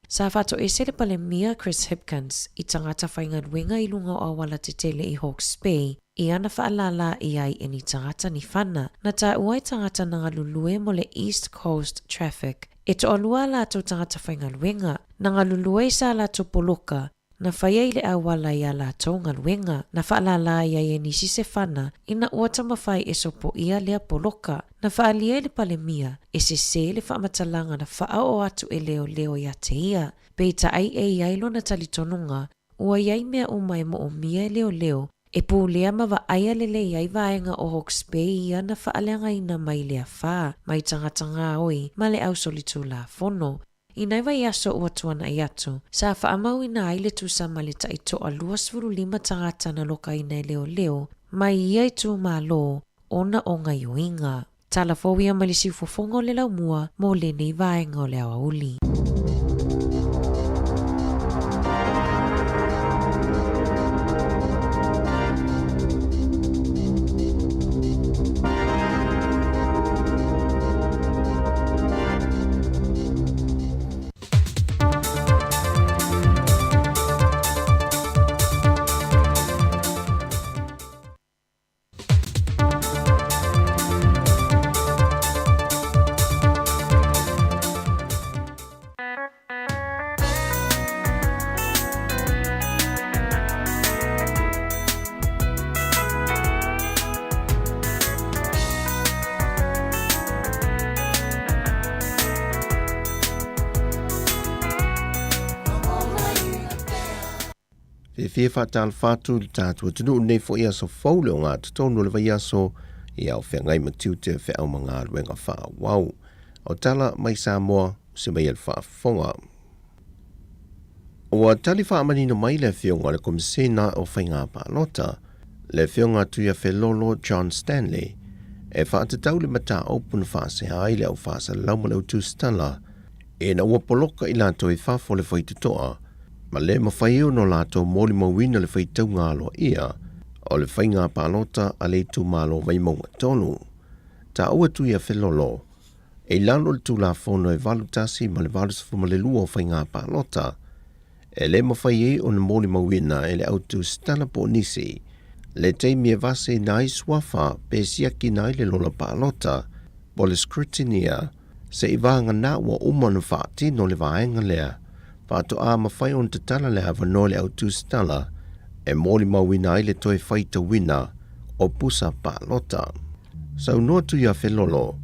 Sa faatoese le Palemia Chris Hipkins i tagata faigaluega i luga o auala tetele i Hawke's Bay i ana faalālā i ai e ni tagata ni fana na taua ai tagata na galulue mo le East Coast Traffic e toalua a latou tagata faigaluega na galulue i sa latou poloka na faia i le auala i a latou galuega, na faalālā i ai e nisi se fana ina ua taumafai e sopoia lea poloka. Na faaalia e le Palemia e sesē le faamatalaga na faaoo atu e leoleo iā te ia, peitai e i ai lona talitonuga ua i ai mea uma e moomia e leoleo e pulea ma vaaia lelei ai vaega o Hawke's Bay ia na faaleagaina mai le afā mai tagata gaoi ma le ausolitulafono. I nai vaiaso ua tuanai atu, sa faamauina ai le tusa ma le tai toa 25 tagata na lokaina e leoleo mai ia itumalo ona o gaioiga. Tala fou ia mai le siufofoga o le laumua mo lenei vaega o le aoauli. Fiafia faatalofa atu i le tatou atunuu nei foi aso fou le ogatotonu o le vaiaso i ao feagai ma tiute o feau ma galuega faaauau. O tala mai Samoa, se mai e le faafofoga. Ua tali faamanino mai le Afioga i le Komisena o Faiga Palota, le Afioga Tuiafelolo John Stanley, e faatatau le mataupu na faasea ai le au faasalalau ma le au tusitala ina ua poloka i latou i fafo le faitotoa ma le mafai ona latou molimauina le faitauga aloaia o le faiga palota a le itumalo Vaimauga 3. Taua Tuiafelolo, I lalo o le Tulafono e 81 ma le 82 o Faiga Palota, e le mafai ai ona molimauina e le au tusitala po o nisi le taimi e vaseina ai suafa pe siakina ai le lola palota po o le scrutineer se'i vagana ua uma ona faatino le vaega lea faatoa mafai ona tatala le avanoa i le au tusitala e molimauina ai le toe faitauina o pusa palota. Saunoa Tuiafelolo,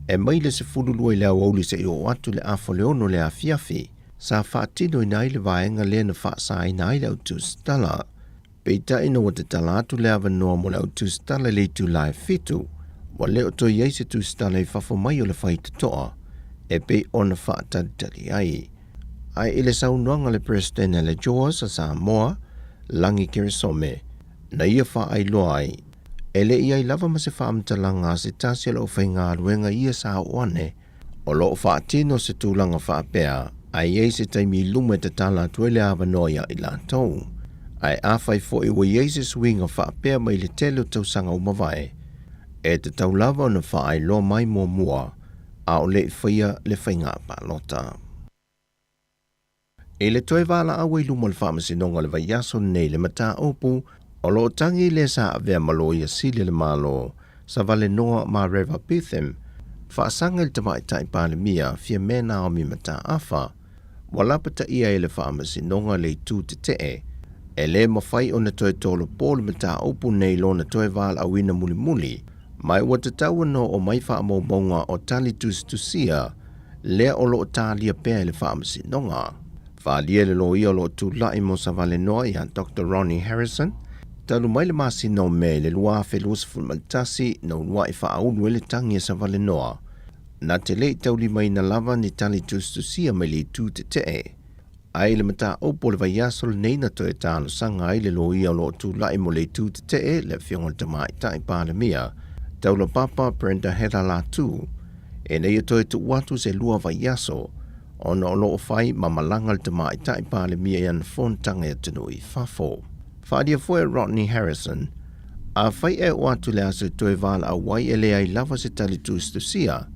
e mai le 12 i le aoauli seia oo atu i le afa o le ono i le afiafi, sa faatinoina ai le vaega lea na faasaina ai le au tusitala. Peitai ina ua tatala atu le avanoa mo le au tusitala i le itula e fitu, ua le o toe i ai se tusitala i fafo mai o le faitotoa e pei ona faatalitali ai. Ae i le saunoaga a le Peresetene a le JAWS a Samoa, Lagi Keresome, na ia faailoa ai, e le i ai lava ma se faamatalaga a se tasi o le aufaigaluega i ia sa oo ane, o lo o faatino se tulaga faapea, ae i ai se taimi i luma e tatala atu ai le avanoa iā i latou. Ae afai foi ua i ai se suiga faapea mai le tele o tausaga ua mavae, e tatau lava ona faailoa mai muamua a o le i faia le faiga palota. I le toe valaau ai luma o le Faamasinoga o le vaiaso lenei le mataupu o lo o tagi le sa avea ma Loia Sili a le Malo, Savalenoa Mareva Betham, faasaga i le Tamaitai Palemia Fiame Naomi Mataafa. Ua lapataia e le Faamasinoga le itu tetee, e le mafai ona toe tolopo le mataupu nei lona toe valaauina mulimuli, ma ua tatau ona oo mai faamaumauga o tali tusitusia lea o lo o talia pea e le Faamasinoga. Faaalia e le loia o lo o tulai mo Savalenoa ia Doctor Ronnie Harrison, talu mai le masina o Me i le 2021 na uluai faaulu ai le tagi a Savalenoa, na te le i taulimaina lava ni tali tusitusia mai le itu tetee. Ae i le mataupu o le vaiaso lenei na toe talosaga ai le loia o lo o tulai mo le itu tetee, le Afioga i le Tamaitai Palemia, Taulapapa Brenda Hela Latu, ina ia toe tuu atu se lua vaiaso ona o lo o fai ma malaga le Tamaitai Palemia i ana fonotaga i atunuu i fafo. Faaalia foi e Rodney Harrison, Afai e oo atu le aso e toe valaau ai e leai lava se tali tusitusia,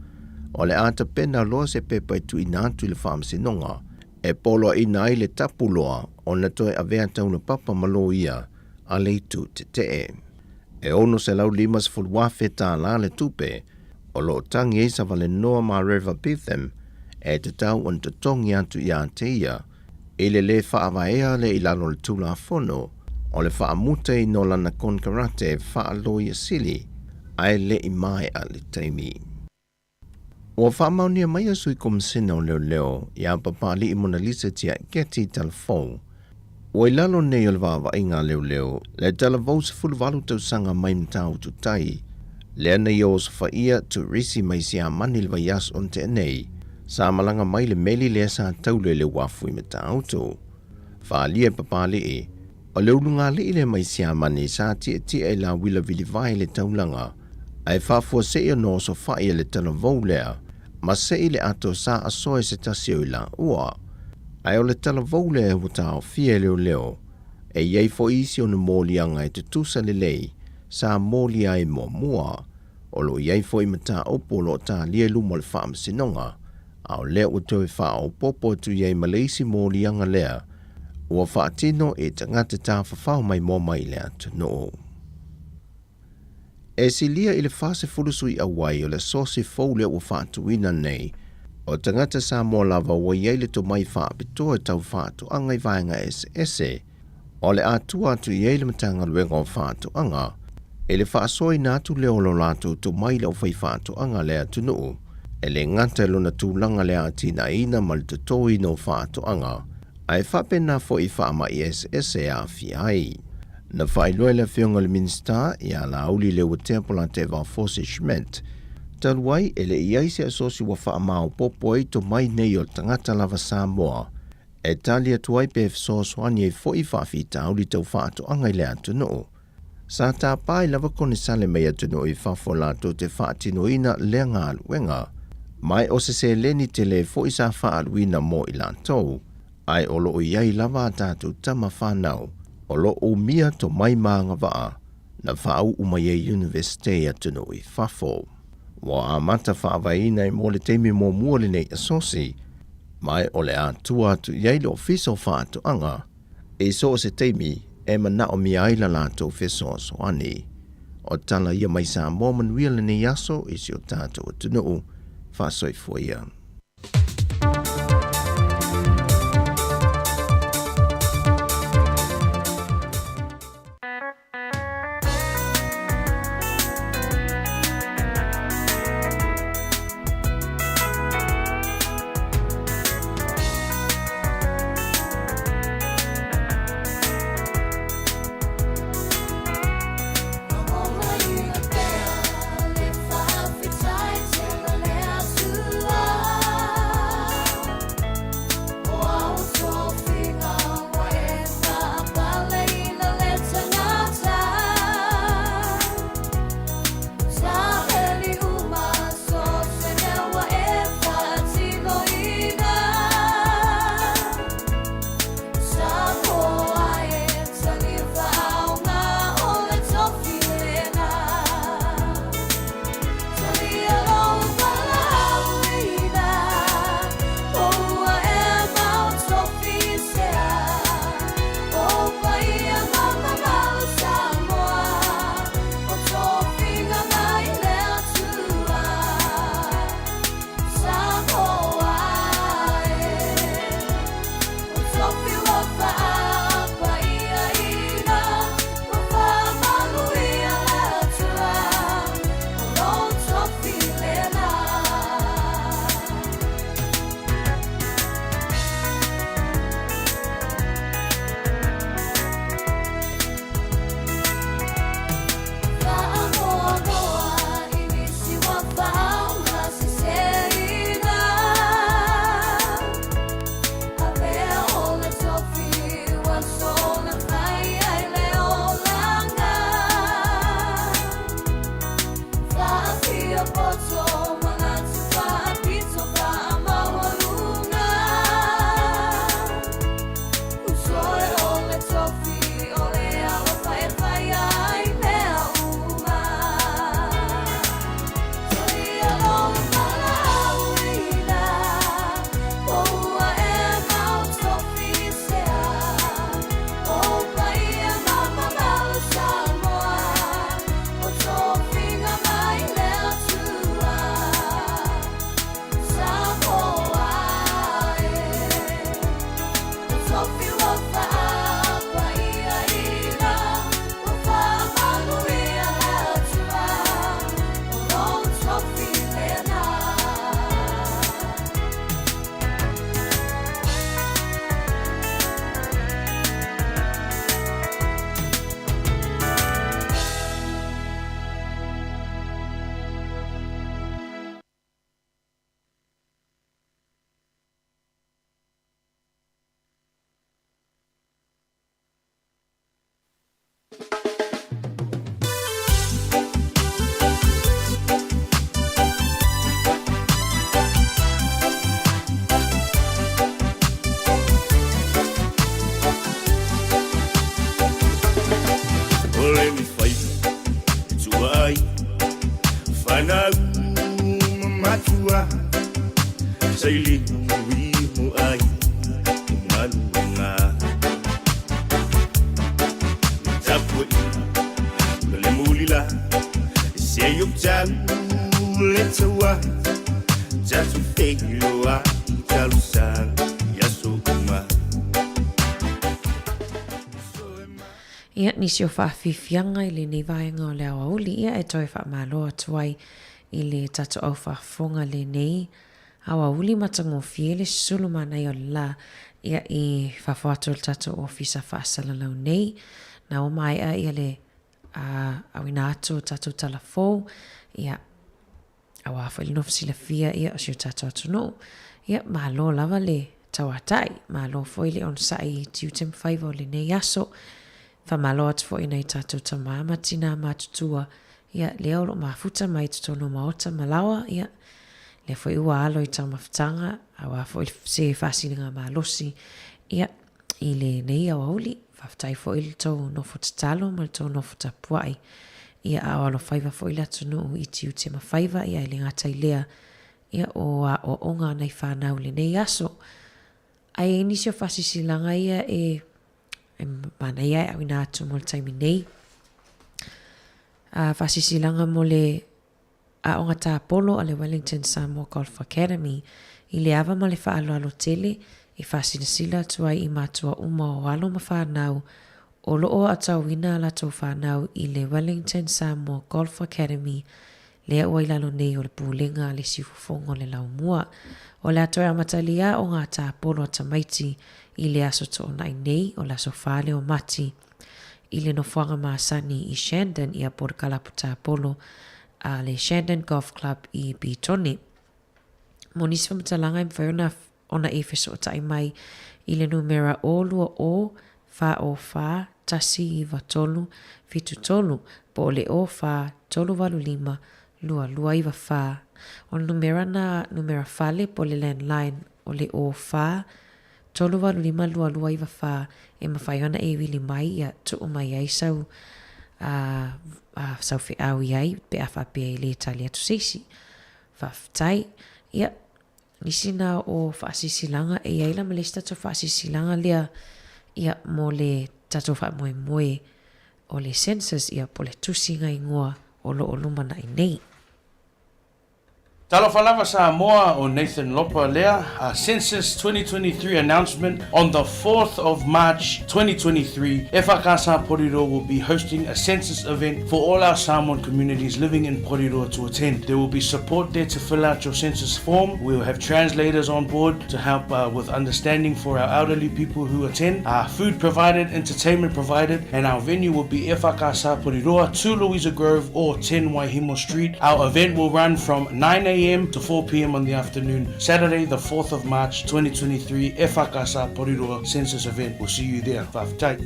o le a tapena loa se pepa e tuuina atu i le Faamasinoga e poloaiina ai le tapu loa ona toe avea taulapapa ma loia a le itu tetee. E $650,000 tālā le tupe o lo o tagi ai Savalenoa ma Reva Betham e tatau ona totogi atu iā te ia i le lē faavaea lea i lalo o le Tulafono o le faamutaina o lana konekarate faaloia sili ae le i maea le taimi. Ua faamaonia mai e Sui Komisena o Leoleo iā Papali'i Monalisa Tiaiketi Talavou, ua i lalo nei o le vaavaaiga a leoleo le talavou 18 tausaga mai Matautu Tai, lea na ia osofaia turisi mai Siamani i le vaiaso na tea nei, sa malaga mai le meli lea sa taula i le uafu i Matautu. Faaalia e Papali'i, o le ulugalii lea mai Siamani sa tietie i la uila vilivae i le taulaga, ae faafuasei ona osofai e le talavou lea ma sei le ato sa asoa i se tasi o i laua. Ae o le talavou lea ua taofia e leoleo, e i ai foi isi ona moliaga e tutusa lelei sa molia ai muamua. O lo o i ai foi mataupu o lo o talia i luma o le Faamasinoga, a o lea ua toe faaopoopo atu i ai ma le isi moliaga lea ua faatino e tagata tafafao maimoa mai i le atunuu. E silia i le 40 sui auai o le asosi fou lea ua faatuina nei, o tagata Samoa lava ua i ai le tomai faapitoa e tau faatoaga i vaega eseese, o le a tua atu i ai le Matagaluega o Faatoaga i le faasoaina atu lea o lo latou tomai i le aufaifaatoaga a le atunuu, e le gata i lona tulaga le atinaeina ma le totoina o faatoaga, ae faapena foi i faamai eseese e aafia ai. Na faailoa e le Afioga i le Minisita ia Laauli Leuatea Polataivao Fosi Schmidt, talu ai e le i i ai se asosi ua faamaopoopo ai tomai nei o le tagata lava Samoa e tali atu ai pe fesoasoani ai foi faafitauli tau faatoaga i le atunuu. Sa tapa ai lava konesale mai atunuu i fafo latou te faatinoina lea galuega. Ma o se seleni tele foi sa faaaluina mo i latou, ae o lo o i ai lava a tatou tama fanau o lo o umia tomai ma agavaa na faauu mai ai Iunivesite i atunuu i fafo. Ua amata faavaeina ai mo le taimi muamua lenei asosi, ma o le a tua atu i ai le Ofisa o Faatoaga i so o se taimi e manaomia ai la latou fesoasoani. O tala ia mai Samoa manuia lenei aso i si o tatou atunuu. Faasoifua ia. faapaiaina ua faamanuia le Atua o lou tofi lena. O le faiva e tua ai fanau ma matua sailiga mui mo ai i galuega le tapuaiga ma le mulila e se i ou tau le taua tatou feiloai i talosaga i aso uma. Ia, nisi o faafiafiaga i lenei vaega o le aoauli, ia e toe faamalo atu ai i le tatou au faafofoga lenei aoauli matagofie le sulu manaia o le la, ia i fafo atu o le tatou ofisa faasalalau nei. Na ua maea ia le auina atu o tatou tala fou, ia, Auā foi le nofo silafia ia o si o tatou atunuu. Ia, malo lava le tauatai, malo foi le onosai i tiute ma faiva o lenei aso. Faamalo atu foi i nai tatou tamā ma tinā matutua, ia, lea o lo o mafuta mai i totonu o maota ma laoa, ia, lea foi ua alo i taumafataga, auā foi se faasiliga malosi, ia, i lenei aoauli. Faafetai foi i le tou nofo tatalo ma le tou nofo tapuai. Ia, a o alofaiva foi le atunuu i tiute ma faiva, ia, e le gata i lea, ia, o aoaoga a nai fanau i lenei aso. Ae i ai nisi o faasisilaga ia e, e manaia e auina atu mo le taimi nei. A faasisilaga mo le Aoga Tāpolo a le Wellington Samoa Golf Academy i le ava ma le faaaloalo tele e faasilasila atu ai i matua uma o alo ma fanau o lo o aotauina a latou fanau i le Wellington Samoa Golf Academy lea ua i lalo nei o le Pulega a le Siufofoga o le Laumua. O le a toe amatalia Aoga Tāpolo a tamaiti i le Aso Toonai nei o le Aso 4 lea o Mati. I le nofoaga masani i Shandon ia po o le kalapu tāpolo a le Shandon Golf Club i Petone. Mo nisi faamatalaga e mafai ona ona e fesootai mai i le numera 0 2 0 4 0 4 1 9 3 7 3 po o le 0 4 3 8 5 2 2 9 4. O le numera na numera fale po o le landline o le 0 4 385 2294 e mafai ona e wili mai ia tuu mai ai sau a a sau feau i ai pe a faapea e le tali atu se isi. Faafetai. Ia, nisi na o faasisilaga e i ai la ma le isi tatou faasisilaga lea ia mo le tatou faamoemoe o le census ia po o le tusiga ingoa o lo o lumanai nei. Talofa lava Samoa, o Nathan Lopa lea, a Census 2023 announcement on the 4th of March 2023, EFKS Porirua will be hosting a census event for all our Samoan communities living in Porirua to attend. There will be support there to fill out your census form. We will have translators on board to help uh, with understanding for our elderly people who attend. Uh, food provided, entertainment provided, and our venue will be EFKS Porirua, 2 Louisa Grove or 10 Waihemo Street. Our event will run from 9am to 4pm on the afternoon, Saturday the 4th of March 2023, EFKS Porirua Census Event. We'll see you there. Fa'afetai.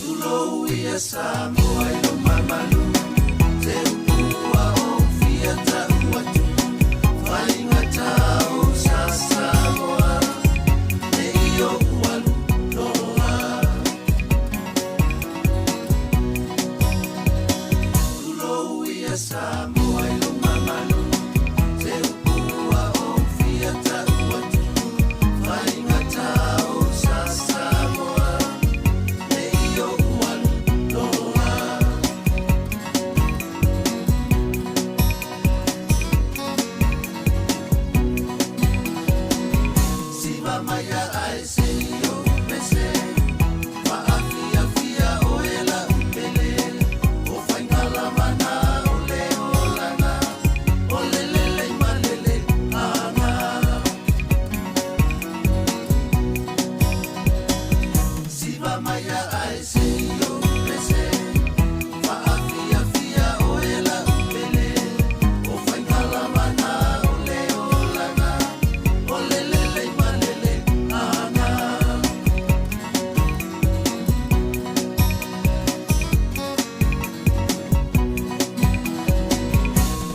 Tulou ia Samoa i lo mamalu Te upu ua ou fia tau atu Faigata o sa Samoa Ne i ou alu loa Tulou ia Samoa i lo mamalu Te upu ua ou fia tau atu Faigata o sa Samoa Ne i ae se i ou pese Faafiafia oe lau pele O faiga lava na o le olaga O le lelei ma le leaga.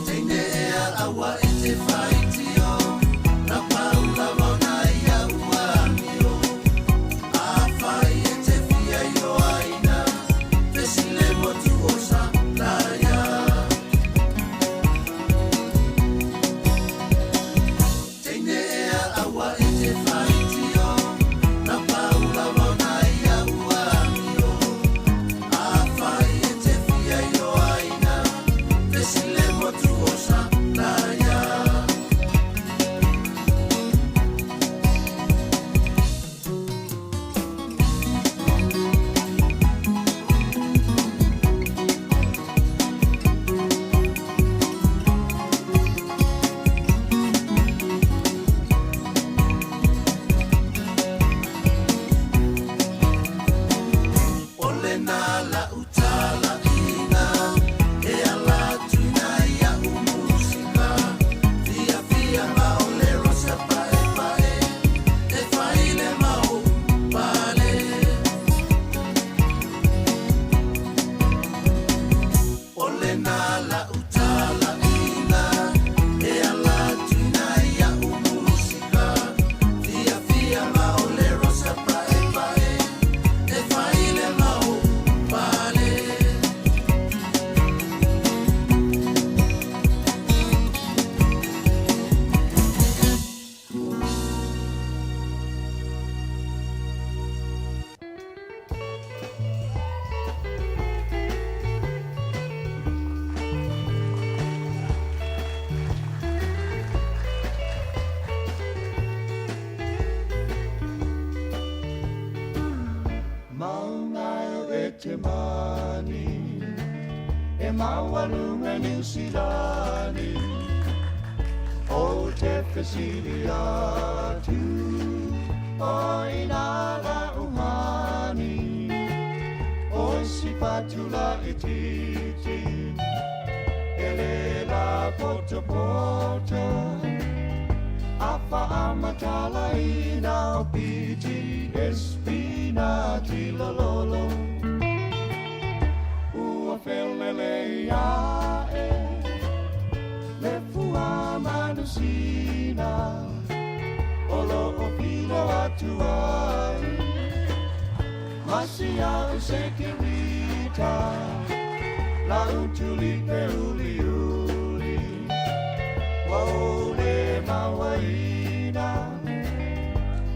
Teine ea aua e te faitio Na pau lava ona ia ua amio Afai e te fia ioaina Fesile motu o Salaia. Teine ea aua e te faitio Na pau lava ona ia ua amio Afai e te fia ioaina Fesile motu o Salaia. O lena la'u talaiga e ala atu ina ia'u musika fiafia ma o le rosa pa'epa'e e fai le ma ou pale. O lena la'u talaiga e ala atu ina ia'u musika fiafia ma o le rosa pa'epa'e e fai le ma ou pale. Maunga e te mani e maualuga Niu Silani O te fesili atu o ina la uhani O si fatula itiiti e le la potopoto A faamatalaina o PTSP na tilololo Ua felelei ae le fua manusina O loo pilo atu ai Ma si a'u sekirita La'u tulipe uliuli Ua ou le mauaina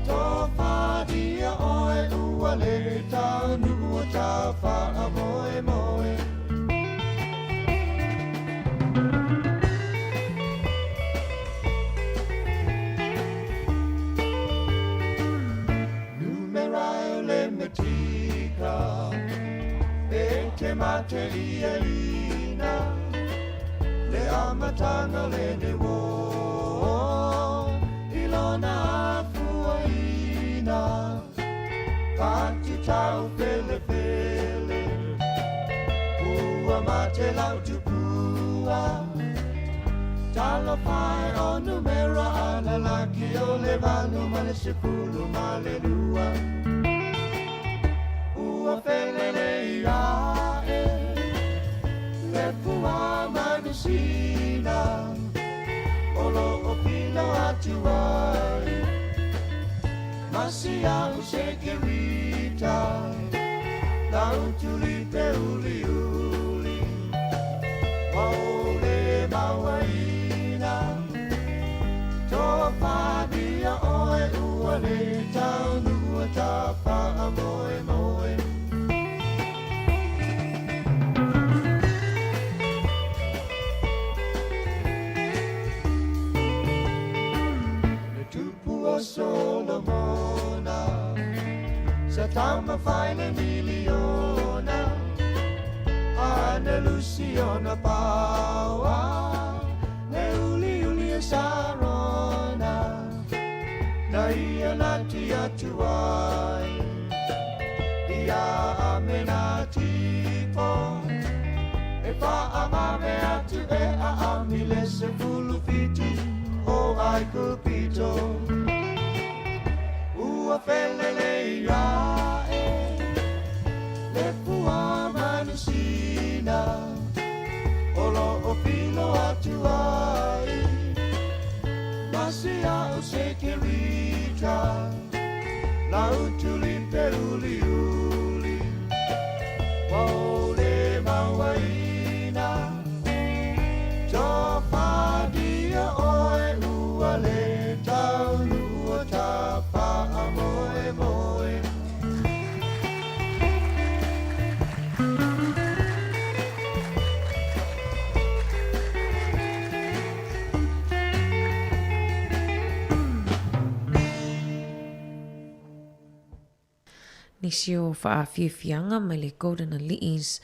Tofatia oe ua le taunuu o ta faamoemoe. Numera o le matika e te mateliaina le amataga o lenei uō i lona afuaina Patu tau felefele ua mate lau tupua Talofa e o numera alalaki o le 8 ma le 12 Ua felelei ae le fua manusina o loo pilo atu ai Ma si a'u sekirita lau tulipe uliuli Ua ou le mauaina Tofatia oe ua le taunuu o ta faamoemoe. Le tupu o Solomona Sa taumafai le miliona A na lusi ona paoa Le uliuli o Sarona Na ia lati atu ai I ia a me nā tipo E fa'amame atu e a'ami le 17 o Aikupito Ua felelei a'e le pua manusina O lo'o filo atu ai Ma si a'u sekerita Lau tulipe uliuli Ua ole mauaina Tofadia oe ua le taunuu o ta faamoemoe. Nisi o faafiafiaga mai le Golden Aliis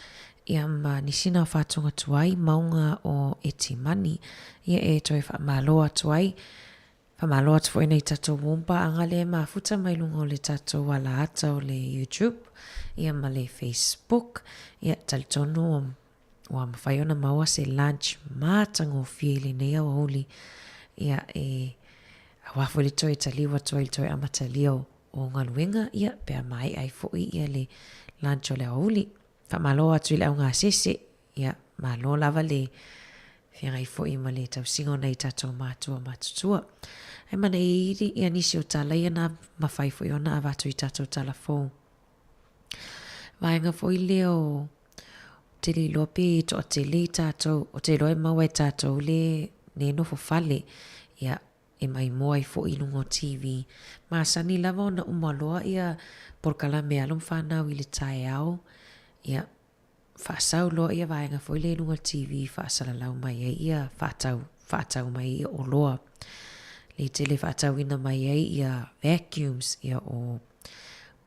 ia ma nisi na o faatogatuai mauga o Etimani ia e toe faamalo atu ai. Faamalo atu foi nei tatou uom paaga lea e mafuta mai luga o le tatou alaata o le YouTube ia ma le Facebook. Ia talitonu ua mafai ona maua se lunch matagofie i lenei aoauli ia e aua foi le toe taliu atu ai i le toe amatalia o galuega ia pe a maea ai foi ia le lunch o le aoauli. Faamalo atu i le augasese Ia, malo lava le feagai foi ma le tausiga o nai tatou matua matutua. Ae mana e iri ia nisi o tala ia na mafai foi ona avatu i tatou tala fou. Vaega foi lea o te le iloa pe toatele i tatou, o te iloa e maua e tatou le le nofo fale, ia, e maimoa ai foi i luga o TV. Masani lava ona uma loa ia polokalame a alo ma fanau i le taeao, ia, faasau loa ia vaega foi lea i luga o le TV faasalalau mai ai ia faatau faatau mai ai ia oloa. Le tele faatauina mai ai ia vacuums ia o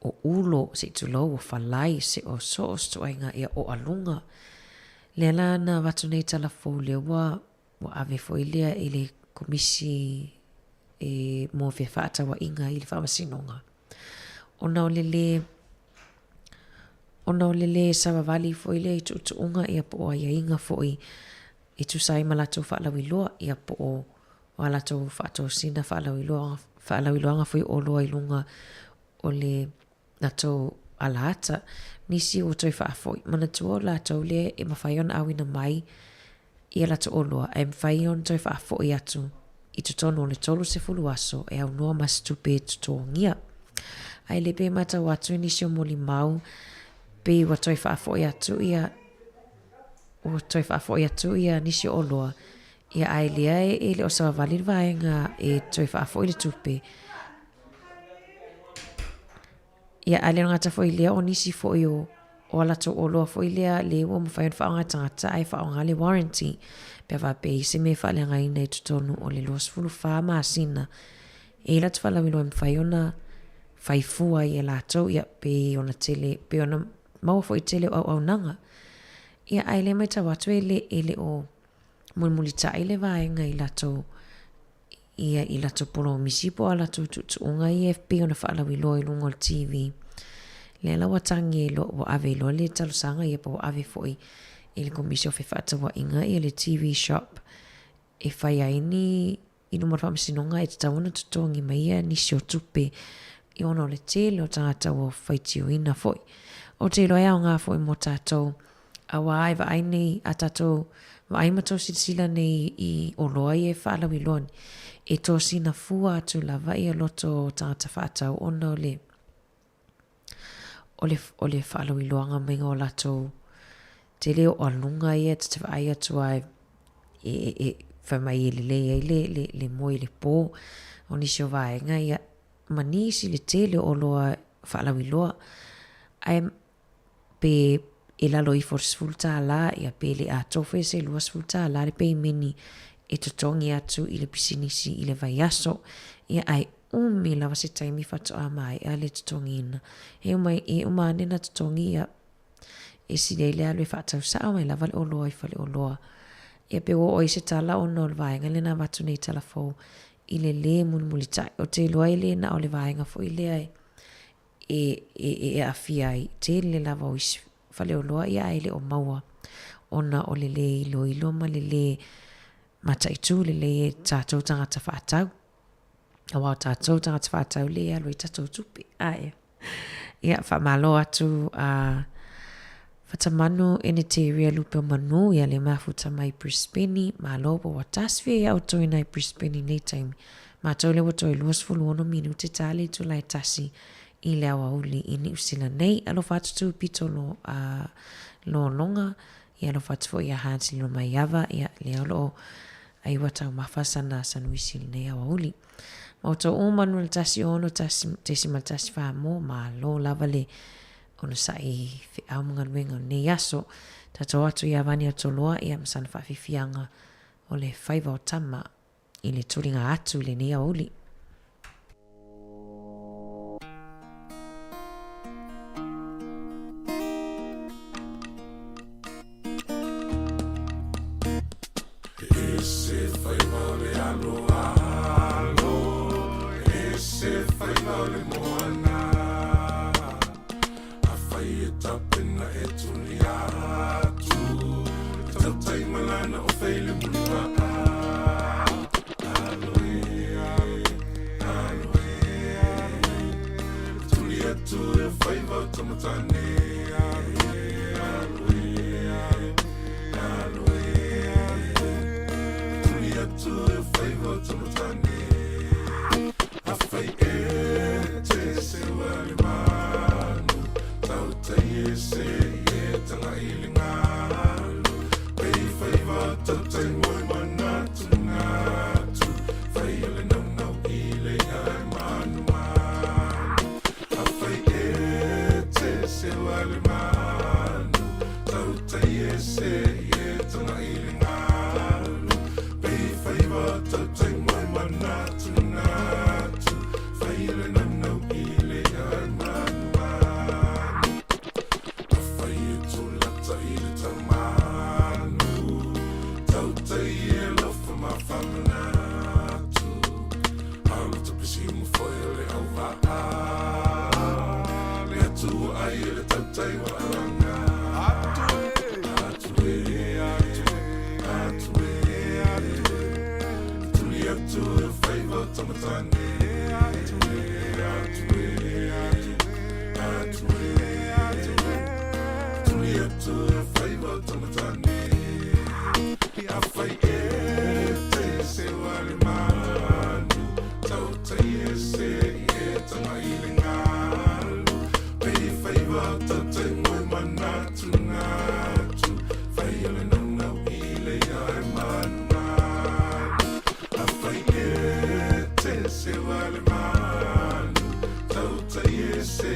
o ulo se i tulou o falai se o so o se ituaiga ia o aluga. Lea la na avatu nei tala fou lea ua ua ave foi lea i le Komisi e mo Fefaatauaiga i le Faamasinoga. Ona o le lē ona o le lē savavali foi lea i tuutuuga ia po o aiaiga foi e tusa ai ma latou faalauiloa ia po o a latou faatosina faalauiloa faalauiloaga foi o oloa i luga o le latou alaata. Nisi ua toe faafoi, manatua o latou lea e mafai ona auina mai ia latou oloa ae mafai ona toe faafoi atu i totonu o le 30 aso e aunoa ma se tupe e totogia. Ae le pe matau atu i nisi o molimau pei ua toe faafoi atu ia ua toe faafoi atu ia nisi o oloa ia ae lea e le o savavali le vaega e toe faafoi le tupe. Ia, a le gata foi i lea, o nisi foi o, o a latou oloa foi lea, le ua mafai ona faaaoga e tagata ae faaaoga le warranty. Pe a faapea e i ai se mea e faaleagaina i totonu o le 24 masina, e i ai latou faalauiloa e mafai ona fai fua ai e latou, ia, pe ona tele, pe ona maua foi i tele o auaunaga. Ia, ae le matau atu e le, e le o mulimulitai le vaega i latou ia i latou polomisi po o a latou tuutuuga ia e pei ona faalauiloa i luga o le TV. Lea la ua tagi ai loa, ua ave ai loa le talosaga ia po ua ave foi i le Komisi o Fefaatauaiga ia le TV shop e fai ai ni i luma o le faamasinoga e tatau ona totogi mai ia nisi o tupe i ona o le tele o tagata ua faitioina foi. Ou te iloa e aoga foi mo tatou Auā e vaai nei a tātou vaai ma tō silasila nei i oloa ia e faalauiloa nei, e tōsina fua atu lava ia loto o tagata whaatau ona o le o le o le faalauiloaga maiga o latou tele o aluga ia ta te vaai atu a e e e fai mai e lelei ai le le le moe i le pō. O nisi o vaega ia ma nisi le tele o oloa faalauiloa ae pe e lalo ifo le $10 ia pe le atoa foi se $20 le peimeni e totogi atu i le pisinisi i le vaiaso. Ia ae umi lava se taimi faatoa maea le totogiina. E uma, e uma ane na totogi ia e sili ai le alu e faatau sao mai lava le oloa i faleoloa. Ia pe ua oo ai se tala ona o le vaega lea na avatu nei tala fou i le lē mulimulitai. Ou te iloa e le na o le vaega foi lea e. e, e, e aafia ai. Tele lava o isi faleoloa ia ae le o maua ona o le lē iloilo ma le lē mataitu lelei e tatou tagata faatau. Aua o tatou tagata faatau lea e alu ai tatou tupe. Ae. Ia, faamalo atu a Fatamanu Eneteria Lupe o Manu ia le mafuta mai Brisbane. Malo po ua tasfia ia outou ina i Brisbane i nei taimi. Matou lea ua toe 26 minute ta le itula e tasi i le aoauli i Niu Sila nei. Alofa atu tu pito lo, a, lologa. Ia alofa atu foi ia Hans Lilomaiava, ia lea o loo ai ua taumafa sana sanuisi i lenei aoauli. Ma outou uma 161.1 mo, malo lava le onosai i feau ma galuega o lenei aso. Tatou atu ia Vani Atoloa ia ma sana faafiafiaga o le faiva o tama i le tuliga atu i lenei aoauli. E ese faiva o le aloalo, e ese faiva o le moana. Afai e tapena e tuli atu, e tautai ma lana o fei le mulimaa. Alo e, alo e, tuli atu e faiva o tamatane. Alo e, alo e, alo e, tuli atu e faiva o tamatane. Afai e te seua le manu, tautai e se e tanga i le ngalu. Pei faiva tautai moe manatu natu, whai le naunau i le ai manu manu. Afai e te seua le manu, tautai e se e tanga i le ngalu. Pei faiva tautai moe manatu natu, whai le naunau i le ai manu manu. Afai e tūlata i le taumanu, tautai e lofa ma whamanatu. Alo tapisi mo foi o le au vaa, le atua ai e le tautai wa alanga. Atu e, atu e, atu e, atu e, tuli atu e faiva o tamatane. Atu e, atu e, atu e, atu e, tuli atu e faiva o tamatane. Afai e te seua le manu, tautai e se e tanga i le ngalu. Pei faiva tautai moe manatu natu, whai le naunau i le ai manu manu. Afai e te seua le manu, tautai e se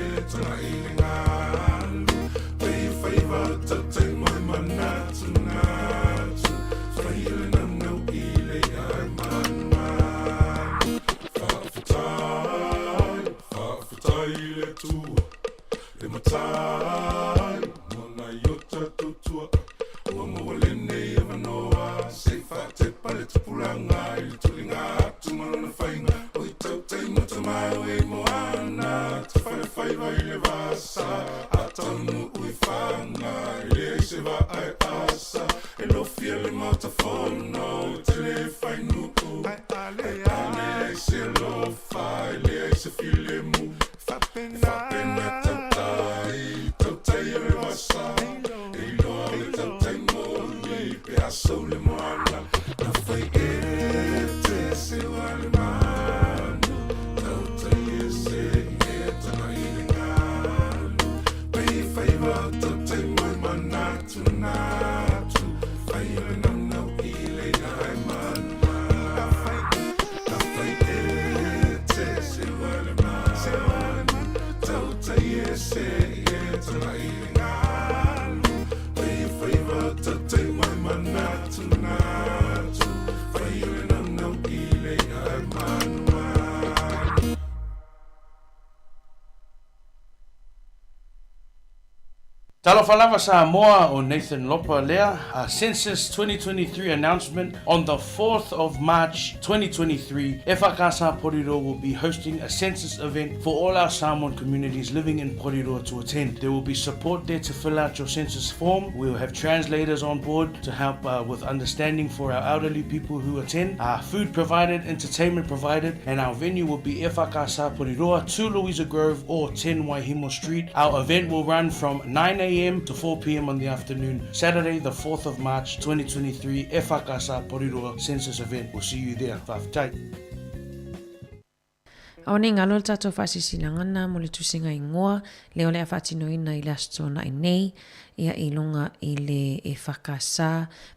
e tanga i le ngalu. Pei faiva tautai moe manatu natu, whai le naunau i le ai manu manu. Whawhitai, whawhitai le tua, le matai, mona iota tutua. Ua maua lenei e vanoa, se i whaatepa le tupuranga i le tulinga atu ma lona whainga. O i tautai mo tamau e moana, te whare whaiva i le vasa. A taunu ui whanga, i le ai se va ai asa. E lofia le mata fono, te le whainuku. Ai ale ai se lofa, i le ai se filemu. Whapena tautai, tautai e le vasa. E iloa le tautai moli, pe aso le moana. Na whai e te seua le manu, tautai e se e tanga i le ngalu. Pei whaiva tautai moe manatu natu, whai le naunau i le ai manu manu. Afai e te seua le manu, tautai e se e tanga i le ngalu. Pei whaiva tautai moe manatu natu, whai le naunau i le ai manu manu. Talofa lava Samoa, o Nathan Lopa lea, a Census 2023 announcement on the 4th of March 2023, EFKS Porirua will be hosting a census event for all our Samoan communities living in Porirua to attend. There will be support there to fill out your census form. We will have translators on board to help uh, with understanding for our elderly people who attend. Uh, food provided, entertainment provided, and our venue will be EFKS Porirua, 2 Louisa Grove or 10 Waihemo Street. Our event will run from 9 a.m. to 4 p.m. on the afternoon, Saturday the 4th of March 2023, EFKS Porirua Census event. We'll see you there. Fa'afetai. Aua ne i galo le tatou faasilasilaga lena mo le tusiga igoa lea o le a faatinoina i le Aso Toonai nei, ia i luga i le EFKS,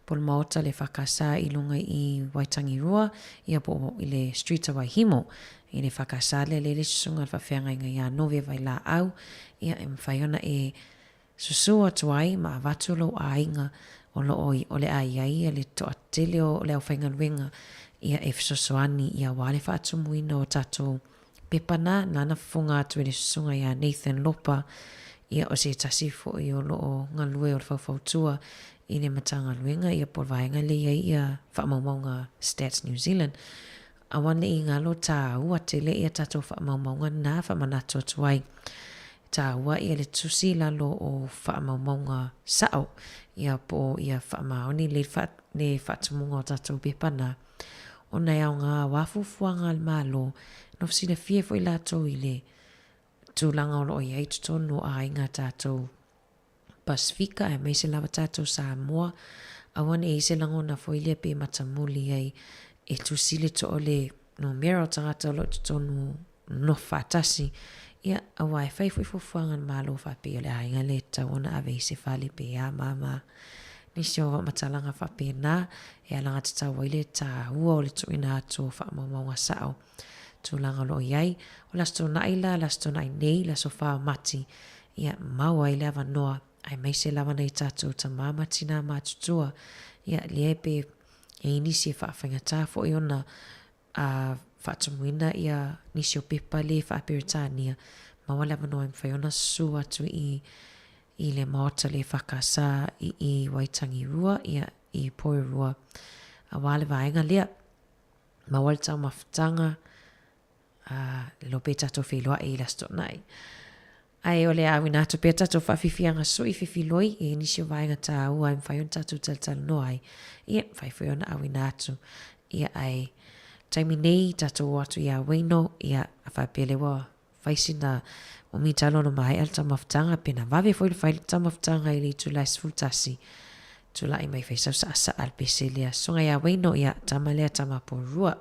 po o le Maota o le EFKS i luga i Waitangirua, ia po o i le Street a Waihimo. I le EFKS lea lea le susuga a le faafeagaiga ia Nove Vailaau, ia e mafai ona e Susu atu ai ma avatu lou aiga o lo o o le a i ai ia le toatele o le aufaigaluega ia e fesoasoani ia aua le faatumuina o tatou pepa na nana fofoga atu e le susuga ia Nathan Lopa ia o se tasi foi o lo o galue o le faufautua i le Matagaluega ia po o le vaega lea i ai ia faamaumauga Stats New Zealand. Aua ne i galo tāua tele ia tatou faamaumauga na faamanatu atu ai. Tāua ia le tusi i lalo o faamaumauga sao ia po o ia faamaoni le le faatumuga o tatou pepa na. Ona e aoga aua fuafuaga a le Malo, no silafia foi latou i le tulaga o lo o i ai i totonu o aiga tatou Pasifika aemaise lava tatou Samoa, aua ne i se lagona foi lea pe matamuli ai e tusi le toa o le numera o tagata o lo o i totonu nofo faatasi. Ia, aua e fai foi fuafuaga a le Malo faapea o le aiga lea e tatau ona ave i se fale pe a ma ma nisi o matalaga faapena e alagatatau ai le taua o le tuuina atu o faamaumauga sao tulaga o lo o i ai. O le Aso Toonai la, le Aso Toonai nei, le Aso 4 o Mati, ia mau ai le avanoa, aemaise lava nai tatou tamā ma tinā matutua, ia lea pe i ai nisi e faafaigata foi ona a faatumuina ia nisi o pepa le faa-Peretania, maua le avanoa e mafai ona susu atu i i le Maota le EFKS i i Waitangirua, ia i Porirua, aua le vaega lea. Maua le taumafataga, ā, lilo pea tatou feiloai i le Aso Toonai. Ae o le a auina atu pea tatou faafiafiaga sui fifiloi i nisi o vaega tāua e mafai ona tatou talatalanoa ai. Ia, mafai foi ona auina atu. Ia, ae taimi nei tatou o atu iā Wayno, ia, a faapea lea ua fai sina umi talu ona maea le taumafataga, pe na vave foi le fai le taumafataga i le itula e 11, tulai mai fai sau saasaa le pese lea. Soga iā Wayno, ia, tama lea tama porua.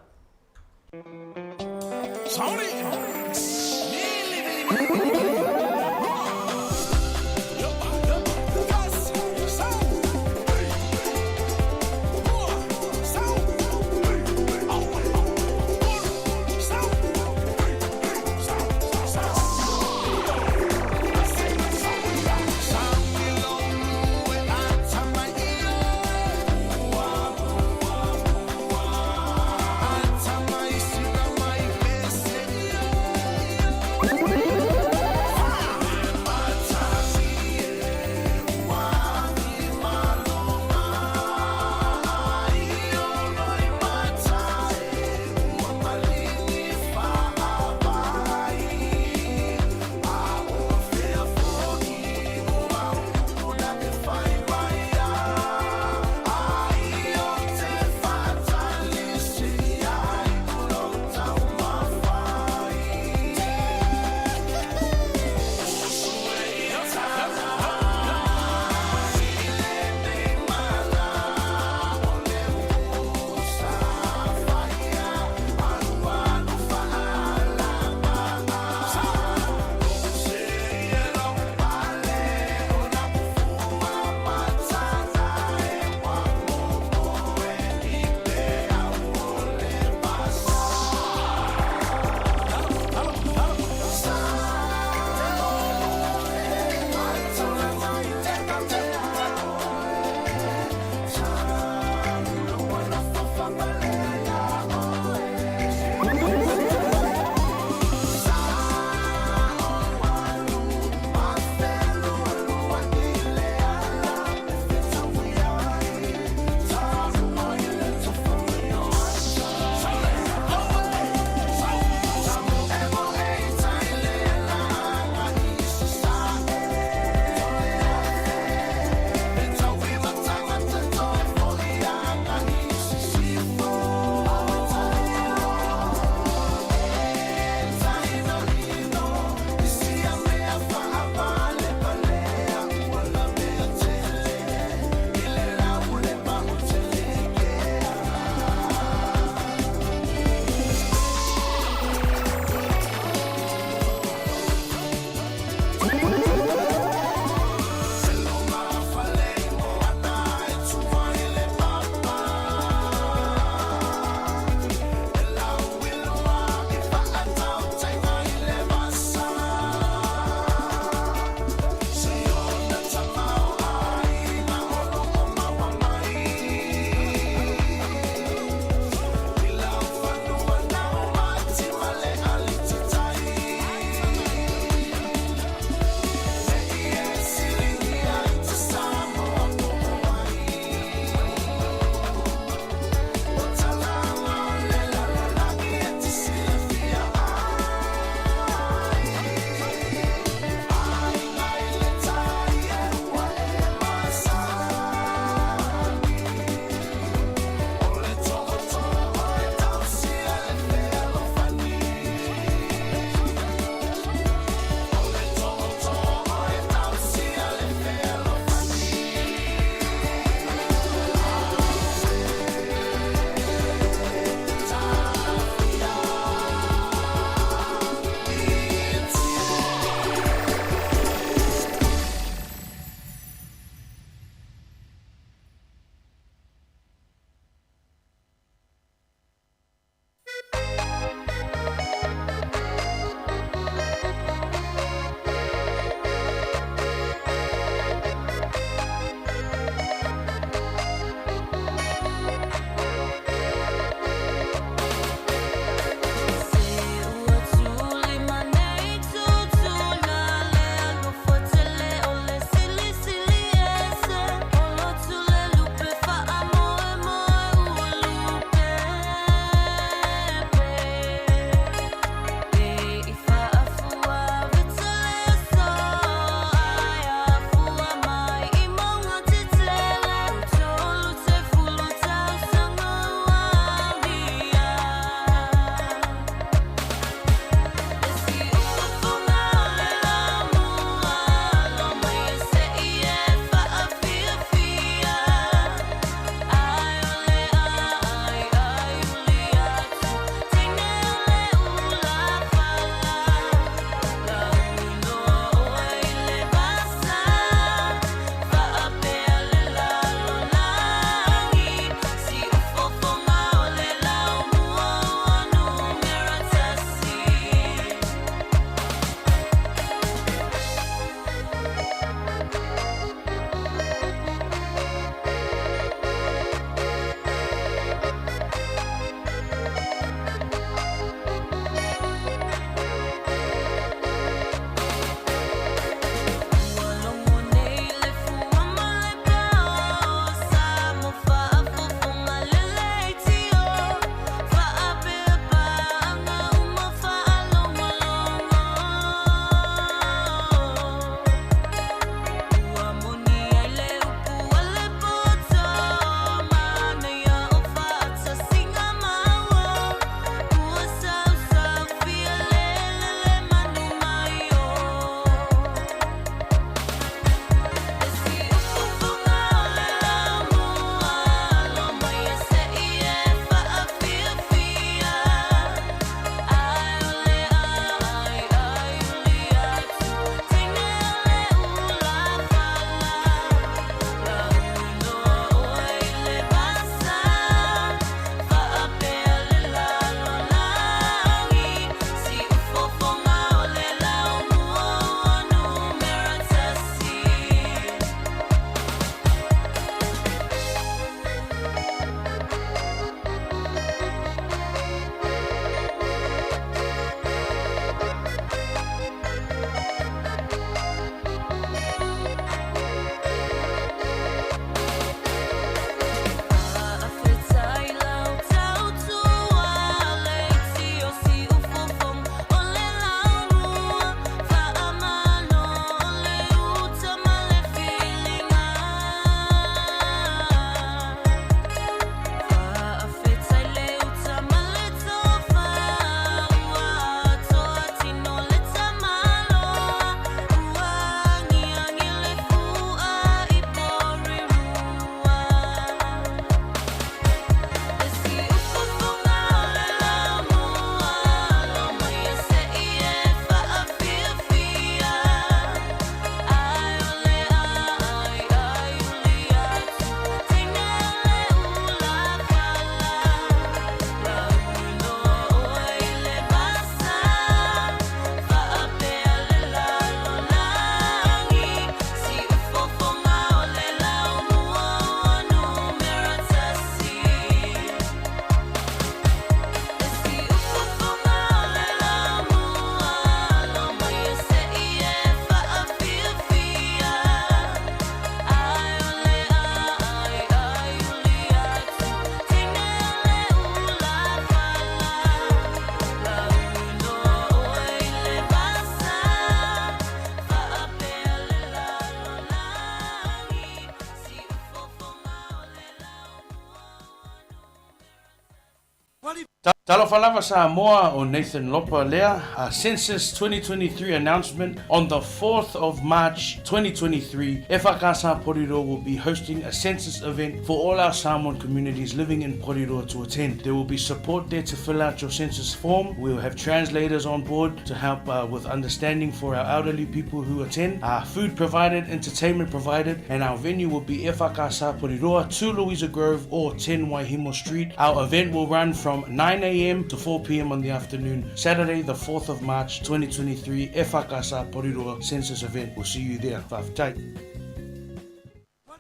Talofa lava Samoa, o Nathan Lopa lea, a Census 2023 announcement on the 4th of March 2023, EFKS Porirua will be hosting a census event for all our Samoan communities living in Porirua to attend. There will be support there to fill out your census form. We will have translators on board to help uh, with understanding for our elderly people who attend. Uh, food provided, entertainment provided, and our venue will be EFKS Porirua, 2 Louisa Grove or 10 Waihemo Street. Our event will run from 9 a.m. to 4 p.m. on the afternoon, Saturday, the 4th of March 2023, EFKS Porirua Census event. We'll see you there. Fa'afetai.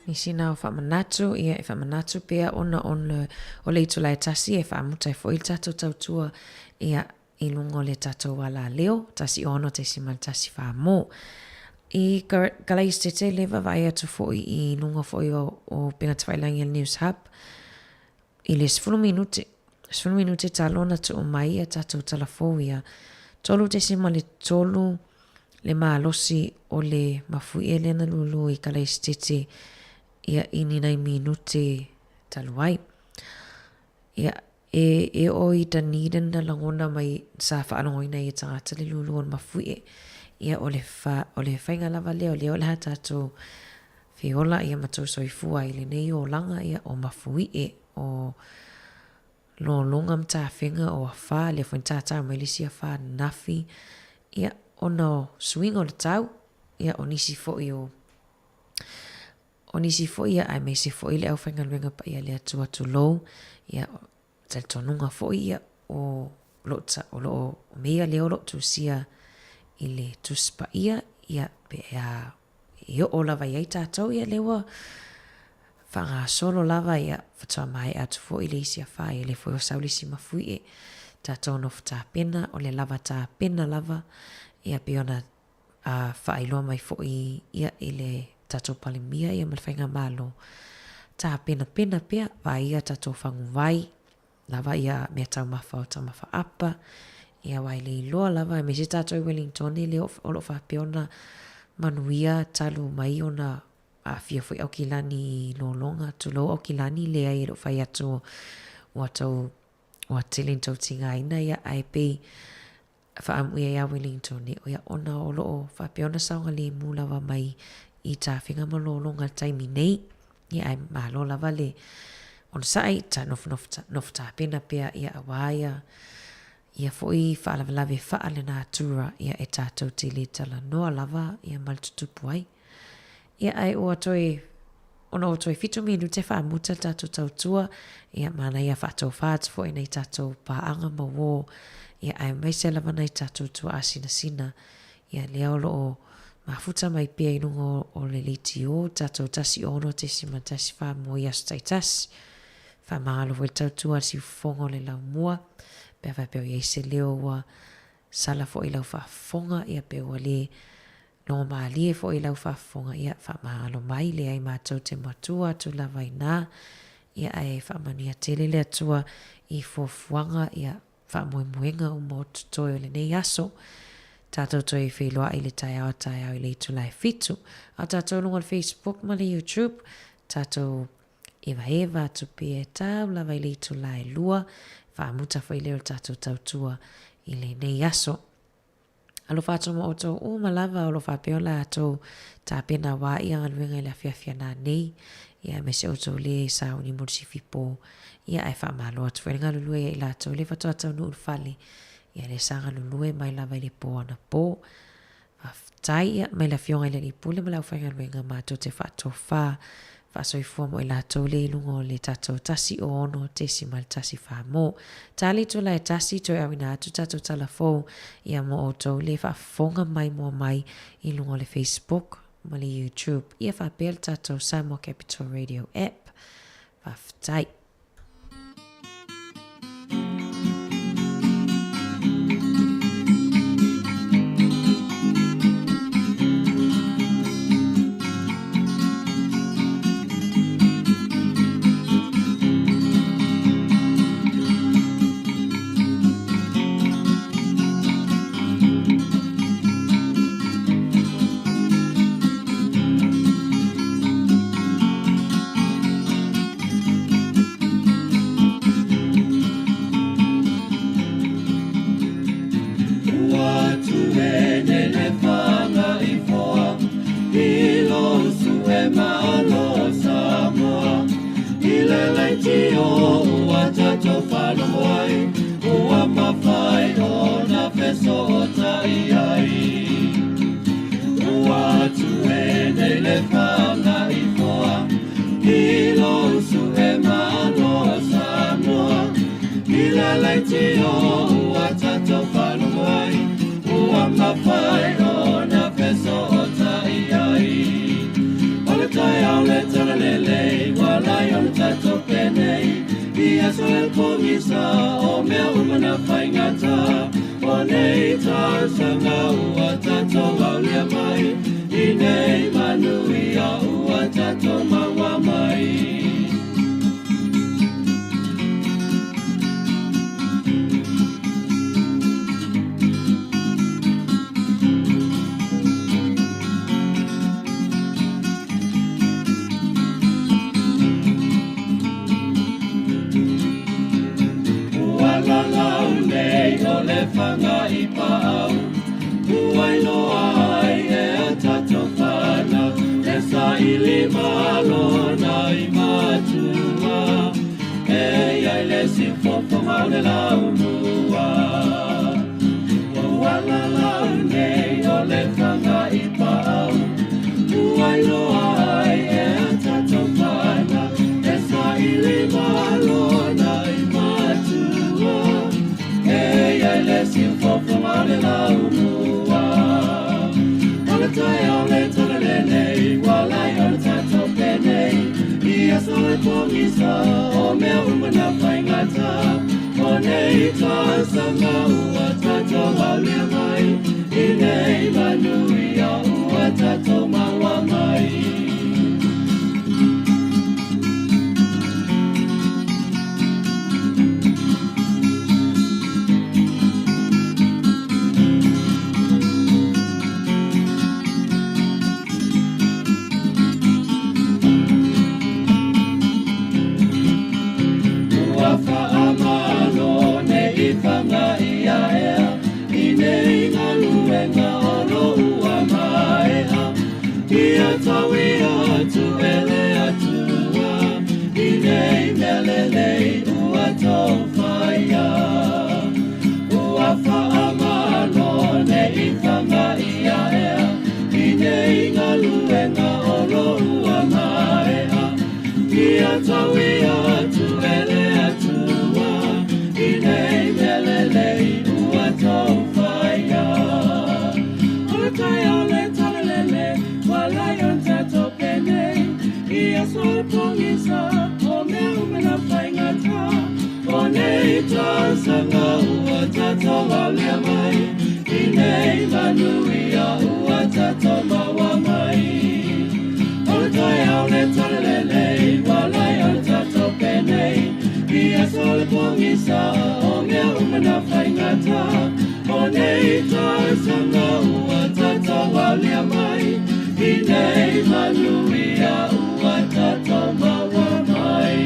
Nisi na o faamanatu, ia e faamanatu pea ona ona o le itula e tasi e faamuta ai foi le tatou tautua ia i luga o le tatou alaleo, 16.14 mo. I Kalaisete le vaavaai atu foi i luga foi o, o Upega Tafailangi a le News Hub, I le 10 minute, 10 minute talu ona tuu mai a tatou tala fou ia, 3.3 le malosi o le mafuie lea na lulu i Kalaisitete ia i ni nai minute talu ai. Ia, e, e oo i Dunedin na lagona mai sa faalogoina ai e tagata le lulu o le mafuie. Ia, o le, fa, o le faiga lava lea o lea o le a tatou Feola ia matou soifua i lenei olaga ia o Mafuie o Lologa ma Tafega o Afā lea foi na tātā mai le isi Afā ananafi ia ona o suiga o le tau ia o nisi foi o o nisi foi ia aemaise foi le aufaigaluega paia le Atua tulou ia talitonuga foi ia o lo o lo o mea lea o lo o tusia i le Tusi Paia ia pe a e oo lava i ai tatou ia lea ua faagasolo lava ia faatoa maea atu foi le isi afa ia lea foi ua sau le isi mafuie tatou nofo tapena o le lava tapena lava ia pei ona a faailoa mai foi ia i le tatou Palemia ia ma le Faigamalo tapenapena pea vaai ia tatou faguvai lava ia mea taumafa o taumafa apa, ia aua e le iloa lava aemaise tatou i Wellingtone lea o lo o faapea ona manuia talu mai ona aafia foi Aukilani i lologa, tulou Aukilani, leai e le o fai atu ua tau ua tele ina tau tigaina ia ae pei Faamuia iā Wellington e oia ona o lo o faapea ona saogalemu lava mai i tafega ma lologa i le taimi nei. Ia ae malo lava le onosai, ta nofonofo nofo tapena pea ia auā ia ia foi faalavelave faalenatura ia e tatou te le talanoa lava ia ma le tutupu ai. Ia ae ua toe ona ua toe fitu minute faamuta le tatou tautua, ia manaia faatofā atu foi nai tatou paaga ma uō, ia aemaise lava nai tatou tuaasinasina, ia lea o lo o mafuta mai pea i luga o le leitio tatou 16.14 mo i aso taitasi. Faamagalo foi le tautua a le siufofoga o le laumua, pe a faapea o i ai se leo ua sala foi i lau faafofoga, ia pe ua le Noho mālie foi lau faafofoga, ia, faamagalo mai, leai matou te matua atu lava inā, ia, ae faamanuia tele le Atua i fuafuaga, ia, faamoemoega uma o totoe o lenei aso. Tatou toe feiloai i le taeao a taeao i le itula e fitu. A o tatou luga o le Facebook ma le YouTube, tatou evaeva atu pea e tau lava i le itula e lua, faamuta foi lea o le tatou tautua i lenei aso. Alofa atu ma outou uma lava o lo o faapea ona latou tapena aua ia galuega i le afiafi ana nei, ia aemaise outou le sauni mo le sifi po, ia ae faamalo atu foi le galulue ia i latou le faatoa taunuu i le fale, ia le sa galulue mai lava i le po anapo. Faafetai ia mai le Afioga i le Alii Pule ma le aufaigaluega matou te faatofa faasoifua mo i latou le i luga o le tatou 16.14 mo. Tali itula e tasi toe auina atu tatou tala fou ia mo outou le faafofoga mai mua mai i luga o le Facebook ma le YouTube ia faapea le tatou Samoa Capital Radio app. Faafetai. fesootai ai. Ua tuenei le fagaifoa i lou suemalo o Samoa. I le leitio ua tatou faalogo ai, ua mafai ona fesootai ai. O le taeao le talalelei, ua lai ona tatou penei, i aso e pogisa o mea uma na faigata. O nei tausaga ua tatou aulia mai, i nei manuia ua tatou maua mai. Ua lalau nei o le faga i paau, ua iloa ai e a tatou fanau, e saili malo na i matua, e iai le siufofoga o le laumua. Ua lalau nei o le faga i paau, ua iloa ai e a tatou fanau, e saili malo na i matua, e iai le siufofoga o le laumua. O le taeao le talalelei, ua lai ona tatou penei, i aso e pogisa o mea uma na faigata. O nei tausaga ua tatou aulia mai, i nei manuia ua tatou maua mai. Ua faamalo nei faga ia ea, i nei galuega o lo ua maea. Ia tauia atu e le Atua, i nei mea lelei ua tou faia. Ua faamalo nei faga ia ea, i nei galuega o lo ua maea. Ia tauia atu e le Atua, i nei mea lelei ua tou faia. O le taeao le talalele, ua lai ona tatou penei, i aso e pogisa o mea uma na faigata. O nei tausaga ua tatou aulia mai, i nei manuia ua tatou maua mai. O le taeao le talalelei, ua lai ona tatou penei, i aso le pogisa o mea uma na faigata. O nei tausaga ua tatou aulia mai, i nei manuia ua tatou maua mai.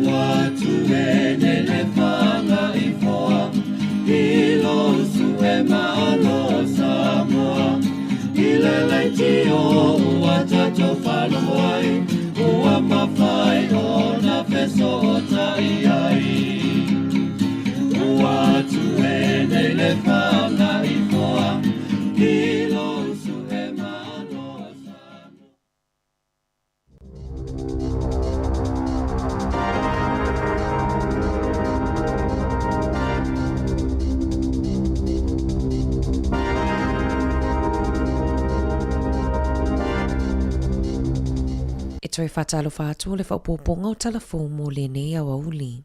Ua tuenei le fagaifoa i lou suemalo o Samoa. I le leitio ua tatou faalogo ai, ua mafai ona fesootai ai. Ua tuenei le fagaifoa i lou suemalo o Samoa. E toe faatalofa atu o le faaopoopoga o Tala Fou mo lenei aoauli.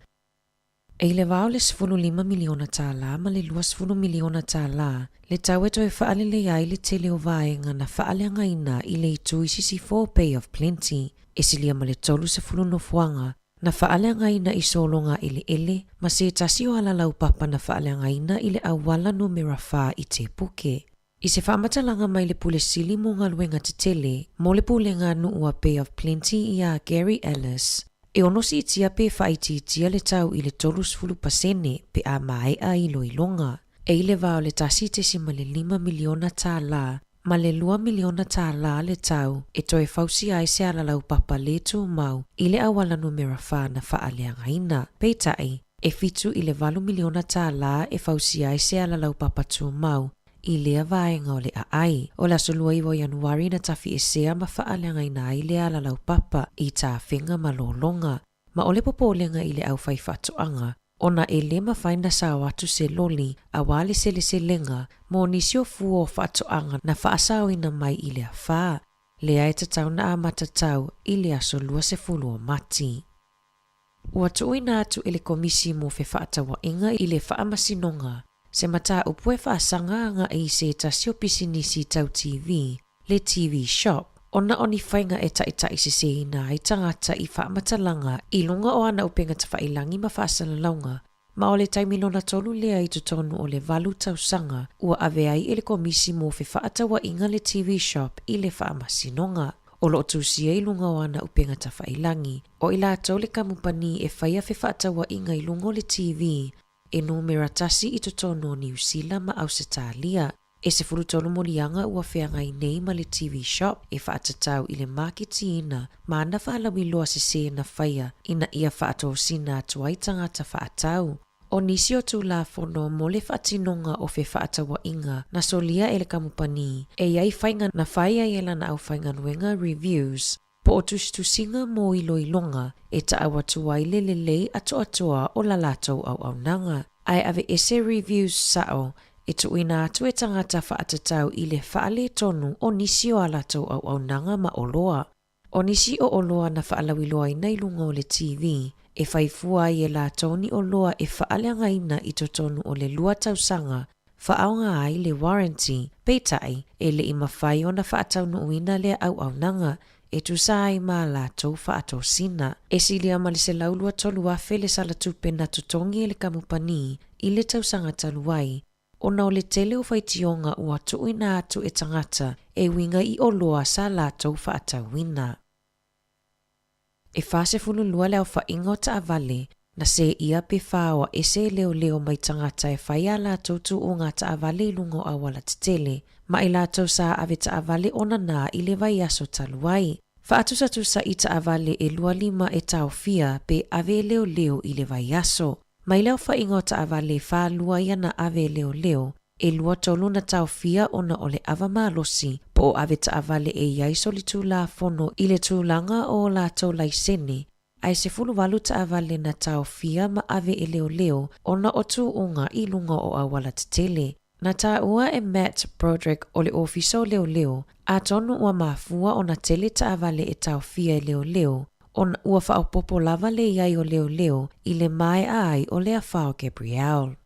E i le vao le $15 miliona tālā ma le $20 miliona tālā le tau e toe faaleleia ai le tele o vaega na faaleagaina i le itu i sisifo o Bay of Plenty. E silia ma le 30 nofoaga na faaleagaina i sologa eleele ma se tasi o alalaupapa na faaleagaina i le auala numera 4 i Tepuke. I se faamatalaga mai le Pule Sili mo Galuega Tetele mo le Pulega Nuu a Bay of Plenty iā Gary Ellis, e ono siitia pe faaitiitia le tau i le 30% pe a maea iloiloga. E i le va o le $1.5 miliona tālā ma le $2 miliona tālā le tau e toe fausia ai se alalaupapa lē tumau i le auala numera 4 na faaleagaina. Peitai, e $7 i le $8 miliona tālā e fausia ai se alalaupapa tumau i lea vaega o le aai. O le aso 29 o Ianuari na tafiesea ma faaleagaina ai lea alalaupapa i Tafega ma Lologa, ma o le popolega i le aufaifaatoaga ona e lē mafai na sao atu se loli auā le seleselega mo nisi o fua o faatoaga na faasaoina mai i le afā lea e tatau na amata tau i le aso 20 o Mati. Ua tuuina atu e le Komisi mo Fefaatauaiga i le Faamasinoga se mataupu e faasaga agai i se tasi o pisinisi tau TV, le TV Shop, ona o ni faiga e taitaiseseina ai tagata i faamatalaga i luga o ana upega tafailangi ma faasalalauga, ma o le taimi lona tolu lea i totonu o le valu tausaga ua ave ai e le Komisi mo Fefaatauaiga le TV Shop i le Faamasinoga. O lo o tusia i luga o ana upega tafailangi, o i latou le kamupani e faia fefaatauaiga i luga o le TV e numera tasi i totonu o Niu Sila ma Ausetalia. E 13 moliaga ua feagai nei ma le TV Shop e faatatau i le maketiina ma ana faalauiloa sesē na faia ina ia faatosina atu ai tagata faatau. O nisi o Tulafono mo le faatinoga o fefaatauaiga na solia e le kamupani e i ai faiga na fai ai e lana aufaigaluega reviews po o tusitusiga mo iloiloga e taau atu ai le lelei atoatoa o la latou auaunaga, ae aveese reviews sao e tuuina atu e tagata faatatau i le faaletonu o nisi o a latou auaunaga ma oloa. O nisi o oloa na faalauiloaina i luga o le TV, e fai fua ai e latou ni oloa e faaleagaina i totonu o le lua tausaga faaaoga ai le warranty, peitai, e le i mafai ona faataunuuina lea auaunaga e tusa ai ma a latou faatosina. E silia ma le 123,000 le sala tupe na totogi e le kamupani i le tausaga talu ai, ona o le tele o faitioga ua tuuina atu e tagata e uiga i oloa sa latou faatauina. E 42 le aofaiga o taavale na sēia pe whāoa ese e leoleo mai tagata e whai a latou tuuga taavale i luga o auala tetele, ma i latou sa ave taavale ona nā i le vaiaso talu ai. Faatusatusa i taavale e 25 e taofia pe ave e leoleo i le vaiaso. Mai le aofaiga o taavale e 42 ia na ave e leoleo, e 23 na taofia ona o le ava malosi po o ave taavale e i ai solitulafono i le tulaga o o latou laisene, ae 18 taavale na taofia ma ave e leoleo ona o tuuga i luga o auala tetele. Na taua e Matt Broderick o le Ofisa o Leoleo, atonu ua mafua ona tele taavale e taofia e leoleo ona ua faaopoopo lava le i ai o leoleo i le maea ai o le afa o Gabrielle.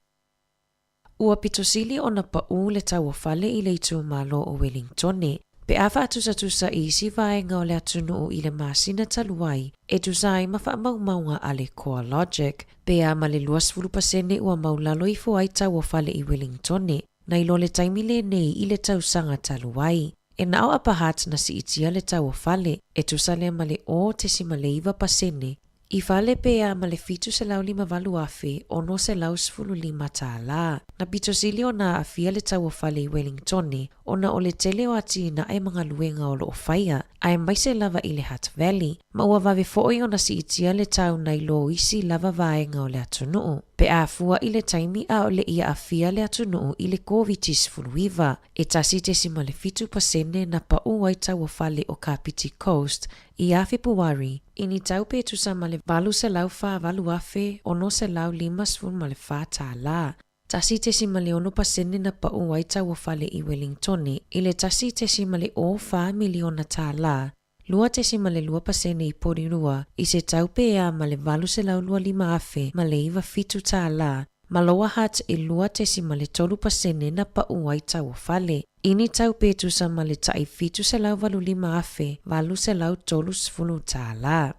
Ua pito sili ona paʻū le tau o fale i le itumalo o Welingtone pe a faatusatusa i isi vaega o le atunuu i le masina talu ai e tusa ai ma faamaumauga a le CoreLogic pe a ma le 20% ua maulalo ifo ai tau o fale i Welingtone nai lo le taimi lenei i le tausaga talu ai. E na o Upper Hutt na siitia le tau o fale e tusa lea ma le 0.9% I fale pe a ma le $758,615 tālā. Na pito sili ona aafia le tau o fale i Wellingtone ona o le tele o atinae ma galuega o lo o faia, aemaise lava i le Hutt Valley, ma ua vave foi ona siitia le tau nai lo isi lava vaega o le atunuu, pe a fua i le taimi a o le i aafia le atunuu i le Koviti-19. E 1.7% na paʻū ai tau o fale o Kapiti Coast Iā Fepuari, i ni tau pe tusa ma le $848,654 tālā, 1.6% na paʻū ai tau o fale i Welingtone i le $1.04 miliona tālā, 2.2% i Porirua i se tau pe ea ma le $825,097 tālā. ma Lower Hutt e 2.3% na paʻu ai tau o fale. I ni tau pe tusa ma le taʻi $785,830 tālā.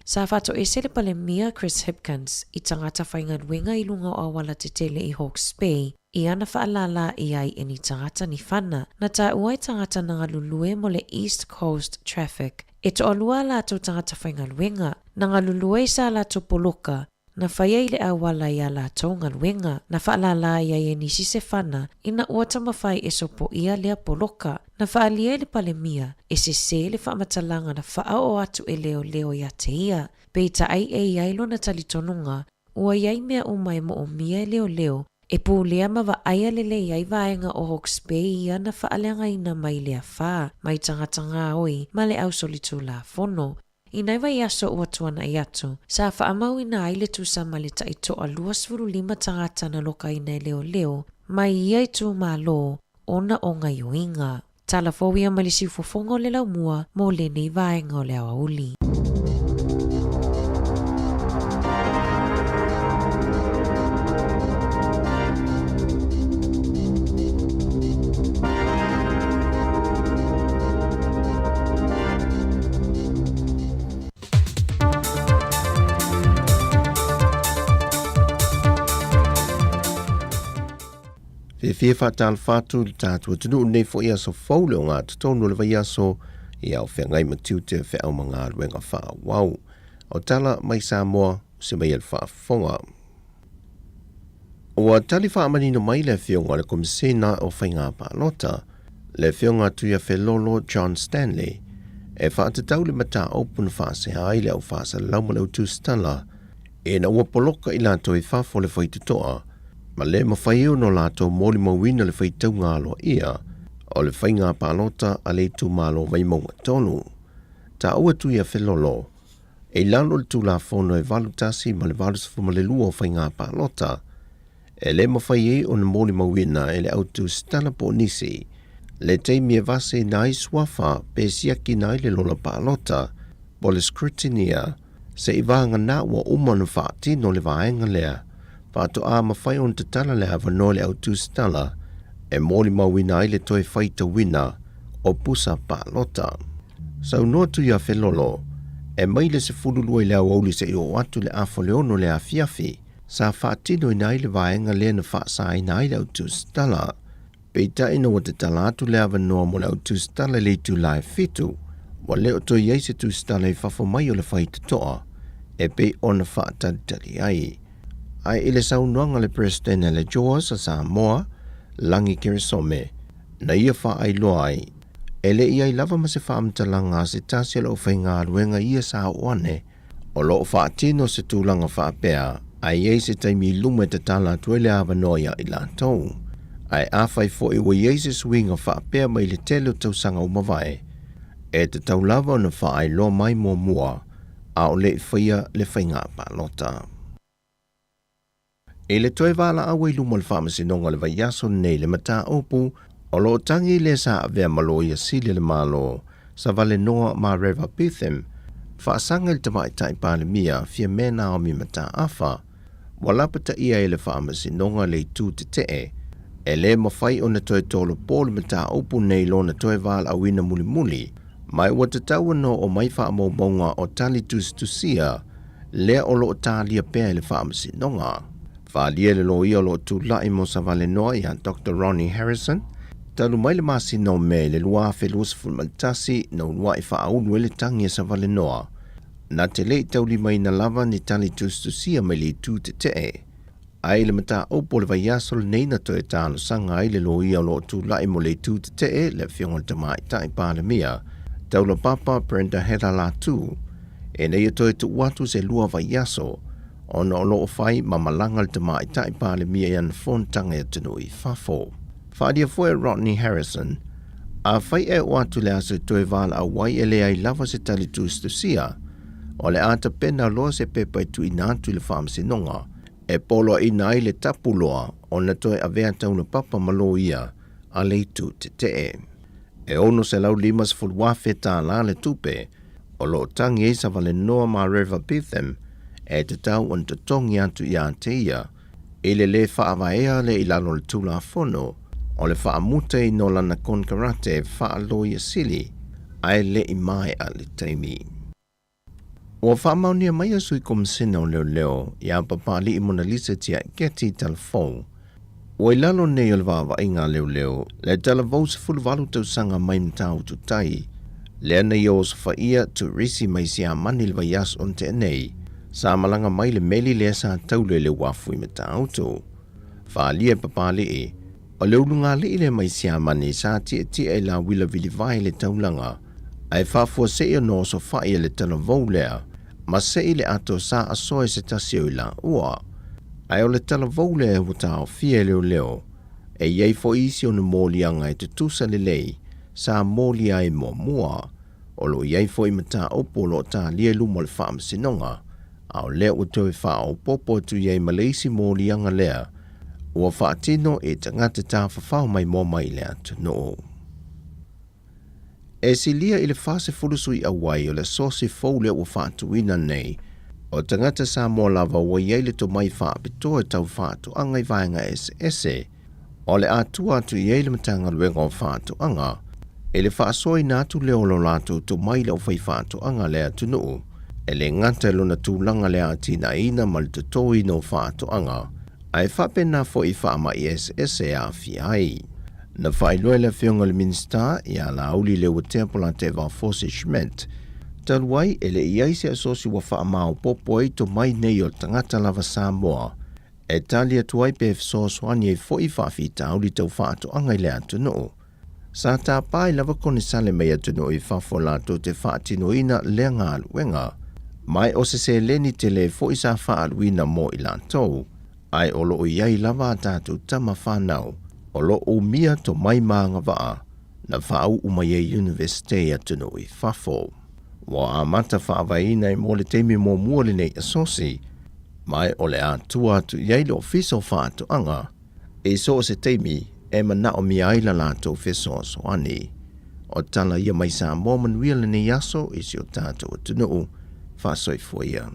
Sa faatoese le Palemia Chris Hipkins i tagata faigaluega i luga o auala tetele i Hawke's Bay i ana faalālā i ai e ni tagata ni fana na taua ai tagata na galulue mo le East Coast Traffic e toalua a latou tagata faigaluega na galulue i sa latou poloka na faia i le auala i a latou galuega, na faalālā i ai e nisi se fana ina ua taumafai e sopoia lea poloka. Na faaalia e le Palemia e sesē le faamatalaga na faaoo atu e leoleo iā te ia, peitai e i ai lona talitonuga ua i ai mea uma e moomia e leoleo e pulea ma vaaia lelei ai vaega o Hawke's Bay i ana faaleagaina mai le afā, mai tagata gaoi ma le ausolitulafono. I nai vaiaso ua tuanai atu, sa faamauina ai le tusa ma le taʻi toa 25 tagata na lokaina e leoleo mai ia itumalo ona o gaioiga. Tala fou ia mai le siufofoga o le laumua mo lenei vaega o le aoauli. Fiafia e faatalofa atu i le tatou atunuu lenei foi aso fou le ogatotonu o le vaiaso i ao feagai ma tiute o feau ma galuega faaauau. O tala mai Samoa, se mai e le faafofoga. Ua tali faamanino mai le Afioga i le Komisena o Faiga Palota, le Afioga Tuiafelolo John Stanley, e faatatau le mataupu na faasea ai le au faasalalau ma le au tusitala ina ua poloka i latou i fafo le faitotoa ma le mafai ona o latou molimauina le faitauga aloaia o le faiga palota a le itumalo Vaimauga 3. Taua Tuiafelolo, I lalo o le Tulafono e 81 ma le 82 o Faiga Palota, e le mafai ai ona molimauina e le au tusitala po o nisi le taimi e vaseina ai suafa pe siakina ai le lola palota po o le scrutineer se'i vagana ua uma ona faatino le vaega lea faatoa mafai ona tatala le avanoa i le au tusitala e molimauina ai le toe faitauina o pusa palota. Saunoa Tuiafelolo, e mai le 12 i le aoauli seia oo atu i le afa o le 6 i le afiafi, sa faatinoina ai le vaega lea na faasaina ai le au tusitala. Peitai ina ua tatala atu le avanoa mo le au tusitala i le itula e 7, ua le o toe i ai se tusitala i fafo mai o le faitotoa e pei ona faatalitali ai. Ae i le saunoaga a le Peresetene a le JAWS a Samoa, Lagi Keresome, na ia faailoa ai, e le i ai lava ma se faamatalaga a se tasi o le aufaigaluega i ia sa oo ane, o lo o faatino se tulaga faapea, a i ai se taimi i luma e tatala atu ai le avanoa iā i latou. Ae afai foi ua i ai se suiga faapea mai le tele o tausaga ua mavae, e tatau lava ona faailoa mai muamua a o le i faia le faiga palota. I le toe valaau ai luma o le Faamasinoga o le vaiaso lenei le mataupu o lo o tagi le sa avea ma Loia Sili a le Malo, Savalenoa Mareva Betham, faasaga i le Tamaitai Palemia Fiame Naomi Mataafa, ua lapataia e le Faamasinoga le itu tetee e le mafai ona toe tolopo le mataupu nei lona toe valaauina mulimuli, ma ua tatau ona oo mai faamaumauga o tali tusitusia lea o lo o talia pea e le Faamasinoga. Faaalia e le loia o lo o tulai mo Savalenoa ia Doctor Ronnie Harrison, talu mai le masina o Me i le 2021 na uluai faaulu ai le tagi a Savalenoa, na te le i taulimaina lava ni tali tusitusia mai le itu tetee. Ae i le mataupu o le vaiaso lenei na toe talosaga ai le loia o lo o tulai mo le itu tetee, le Afioga i le Tamaitai Palemia, Taulapapa Brenda Hela Latu, ina ia toe tuu atu se lua vaiaso ona o lo o fai ma malaga le Tamaitai Palemia i ana fonotaga i atunuu i fafo. Faaalia foi e Rodney Harrison, Afai e oo atu le aso e toe valaau ai e leai lava se tali tusitusia, o le a tapena loa se pepa e tuuina atu i le Faamasinoga e poloaiina ai le tapu loa ona toe avea taunapapa ma loia a le itu tetee. E $650,000 tālā le tupe o lo o tagi ai Savalenoa ma River Betham e tatau ona totogi atu ia te ia i le lē faavaea lea i lalo o le Tulafono o le faamutaina o lana konekarate faa-Loia Sili ae le i maea le taimi. Ua faamaonia mai e Sui Komisena o Leoleo ia Papali'i Monalisa Tiaiketi Talavou, ua i lalo nei o le vaavaaiga a leoleo le talavou 18 tausaga mai Matautu Tai, lea na ia osofaia turisi mai Siamani i le vaiaso na tea nei, sa malaga mai le meli lea sa taula i le uafu i Matautu. Faaalia e Papali'i, o le ulugalii lea mai Siamani sa tietie i lauila vilivae i le taulaga, ae faafuasei ona osofai e le talavou lea ma sei le ato sa asoa i se tasi o i laua. Ae o le talavou lea ua taofia e leoleo, e i ai foi isi ona moliaga e tutusa lelei sa molia ai muamua. O lo o i ai foi mataupu o lo o talia i luma o le Faamasinoga, a o lea ua toe faaopoopo atu i ai ma le isi moliaga lea ua faatino e tagata tafafao maimoa mai i le atunuu. E silia i le 40 sui auai o le asosi fou lea ua faatuina nei, o tagata Samoa lava ua i ai le tomai faapitoa tau faatoaga i vaega eseese, o le a tua atu i ai le Matagaluega o Faatoaga i le faasoaina atu lea o lo latou tomai i le aufaifaatoaga a le atunuu, e le gata i lona tulaga le atinaeina ma le totoina o faatoaga, ae faapena foi i faamai eseese e aafia ai. Na faailoa e le Afioga i le Minisita ia Laauli Leuatea Polataivao Fosi Schmidt, talu ai e le i i ai se asosi ua faamaopoopo ai tomai nei o le tagata lava Samoa e tali atu ai pe fesoasoani ai foi faafitauli tau faatoaga i le atunuu. Sa tapa ai lava konesale mai atunuu i fafo latou te faatinoina lea galuega, ma o se seleni tele foi sa faaaluina mo i latou, ae o lo o i ai lava a tatou tama fanau o lo o umia tomai ma agavaa na faauu mai ai Iunivesite i atunuu i fafo. Ua amata faavaeina ai mo le taimi muamua lenei asosi, ma o le a tua atu i ai le Ofisa o Faatoaga i so o se taimi e manaomia ai la latou fesoasoani. O tala ia mai Samoa manuia lenei aso i si o tatou atunuu. Faasoifua ia.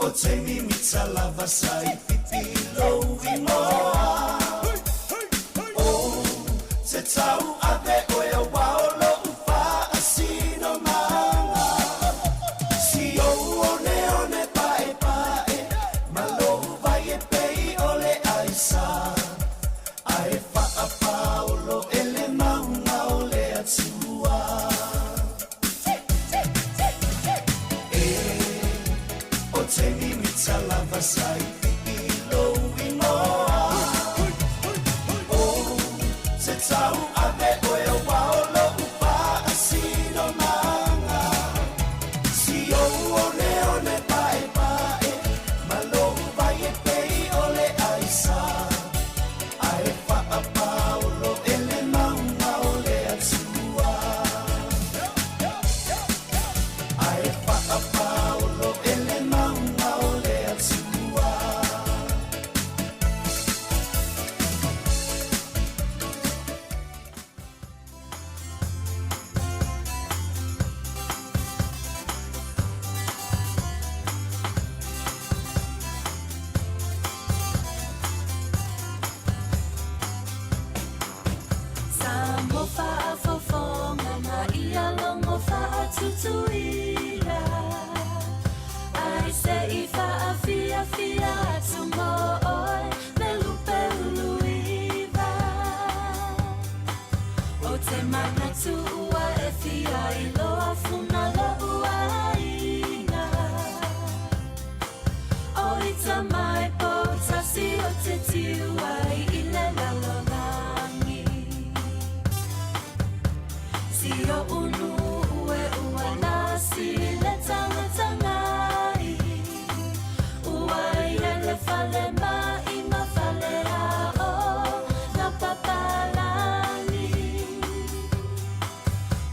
O te mimita lava sa i pipi lou inoa. O te tau ave oe aua o lo'u faasinomaga. Si ou oneone paepae ma lou vai e pei o le aisa. Ae faapaolo e le mauga o le Atua. E o te mimita lava sa i pipi lou inoa. O te tau ave oe aua o lo'u faasinomaga. Si ou oneone paepae ma lou vai e pei o le aisa. Ae faapaolo e le mauga o le Atua. Ae faapaolo e le mauga o le Atua. Sa mo faafofoga ma ia logo faatutuila ai se i faafiafia atu mo oe le lupe uluiva o te manatu ua e fia iloa funa lo'u aiga o ita mai poutasi o te tiu ai i le lalolagi. Si o unu ue ua lasi le tagatagai ua ia le fale mai ma fale ao na papalagi.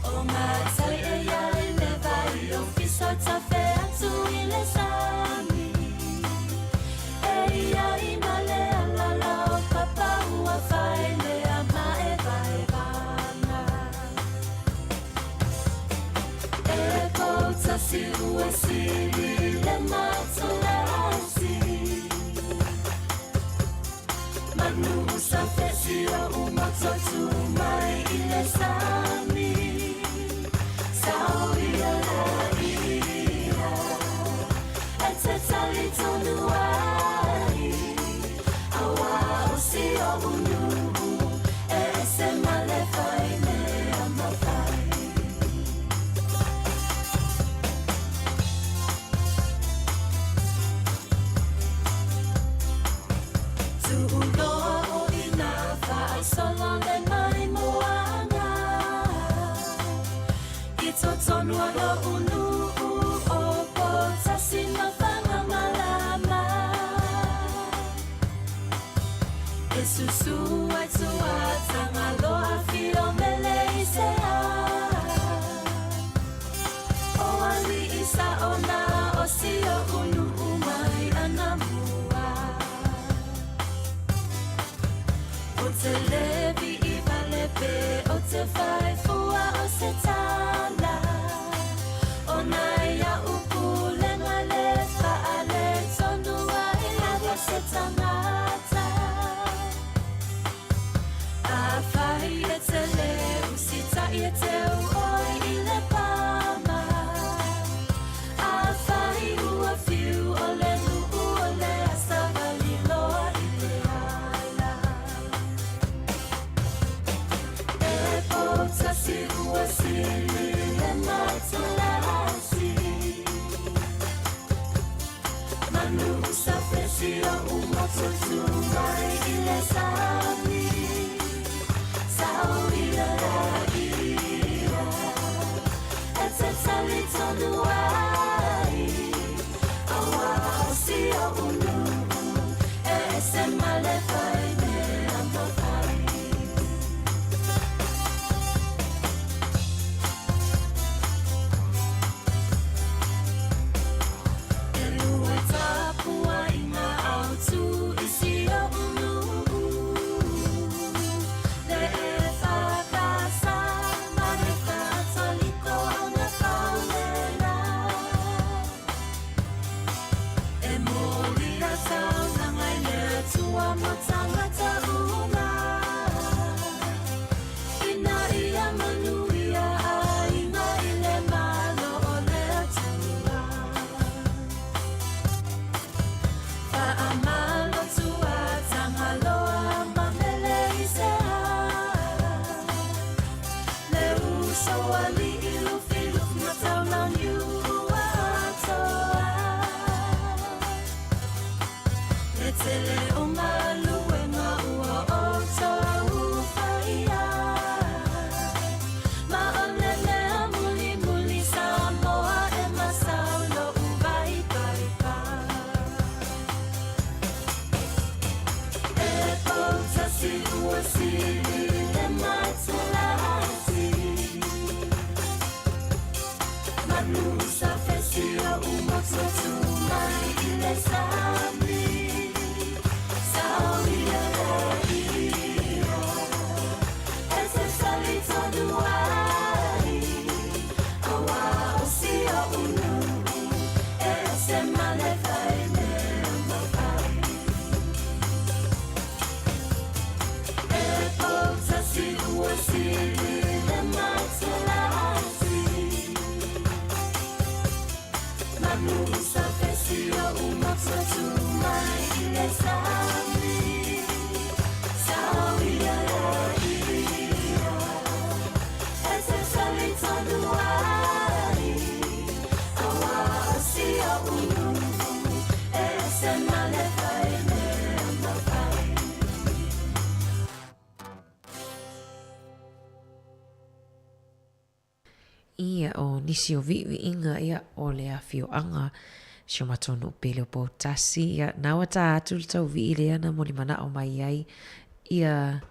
O matai e ia i le vai o fiso tafe atu i le sami. E ia i male alala o papa ua faelea ma e vaevaga. E poutasi ua sili le matolasi. Manu sa fesi o umototu mai i le sami. Sao ia la ia. E te tali tonu ai. Aua o si o unu. E ese ma le fai mea mafai. Tu'uloa o ina faasolo le mai moana. I totonu o lo'u nu'u o Poutasi ma Fagamalama. E susu ai tua Tagaloa fio mele i se a. O ali'i sa'o na o si o'u nu'u mai anamua. O te levi i vale pe o te faifua o se tala. O nai a'u pulega le faale tonu ai lava se tagata. Afai e te le usita'i e teu oe i le pama. Afai ua fiu o le nu'u o le a savali loa i le ala. E poutasi ua sili le matolasi. Manu sa fesi o umototu mai i le sami. Sao ia la ia. E te tali tonu ai. Aua o si o nu'u. E ese ma le fai mea mafai. E lua tapuaiga autu i si o'u nu'u. Le EFKS ma le Kataliko o na paulela. si oʻu matumatu mai i le sami. Sao ia ia e te talitonu ai, auā o si oʻu nuu e ese ma le fai mea mafai. Ia, o nisi o viʻiviʻiga, ia, o le afioaga si o matou nuu pele o Poutasi, ia, na ua tā atu le tauviʻi lea na molimanao mai ai ia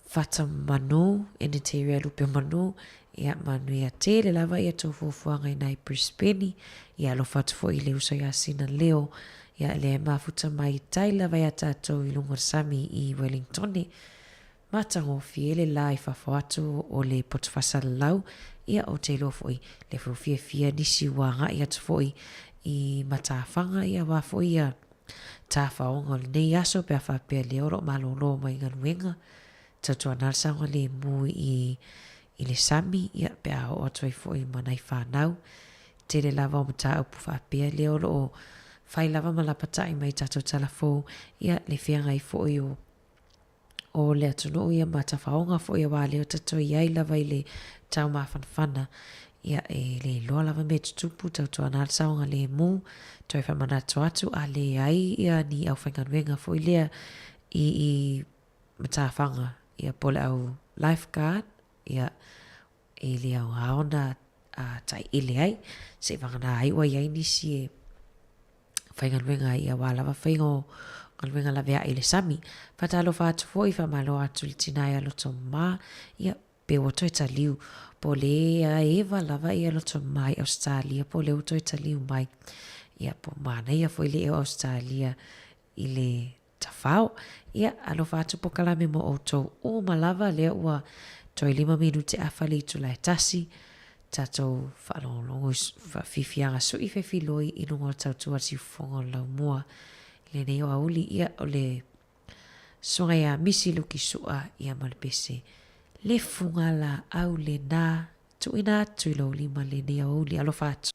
fata manu, Enetaria lupe manu, ia, manuia tele lava ia tou fuafuaga i nai Brisbane, ia, alofa atu foi i le uso ia Sina Leo, ia, lea e mafuta mai tai lava ia tatou i luga o le sami i Wellingtone. Matagofie le la i fafo atu o le poto faasalalau, ia ou te iloa foi lea foi ua fiafia nisi ua agai atu foi i matafaga ia aua foi ia tafaoga o lenei aso pe a faapea lea o lo o malolo mai galuega tautuana le saogalemu i i le sami ia pe a oo atu ai foi ma nai fanau. Tele lava o mataupu faapea lea o lo o fai lava ma lapatai mai i tatou tala fou ia le feagai foi o o le atunuu ia ma tafaoga foi aua lea ua tatou i ai lava i le tau mafanafana ia e le iloa lava mea tutupu tautuana le saogalemu toe faamanatu atu a leai ia ni aufaigaluega foi lea i i matafaga ia po o le au lifeguard ia e le aoga ona taʻiele ai seivagana ai ua i ai nisi e faigaluega ai aua lava faiga o galuega laveai i le sami. Faatalofa atu foi, faamalo atu i le tina ia Lotomā, ia, pe ua toe taliu, po o lea eva lava ia Lotomā i Ausetalia, po o lea ua toe taliu mai. Ia, po o manaia foi le ea o Ausetalia i le tafao. Ia, alofa atu pokalame mo outou uma lava, lea ua toe 5 minute afa le itula e tasi, tatou faalogologo i faafiafiaga sui fefiloi i luga o le tautua a le siufofoga o le laumua i lenei aoauli. Ia, o le susuga ia Misi Luki Su'a, ia ma le pese le fugalaau lena tuuina atu i lou lima lenei aoauli. Alofa atu.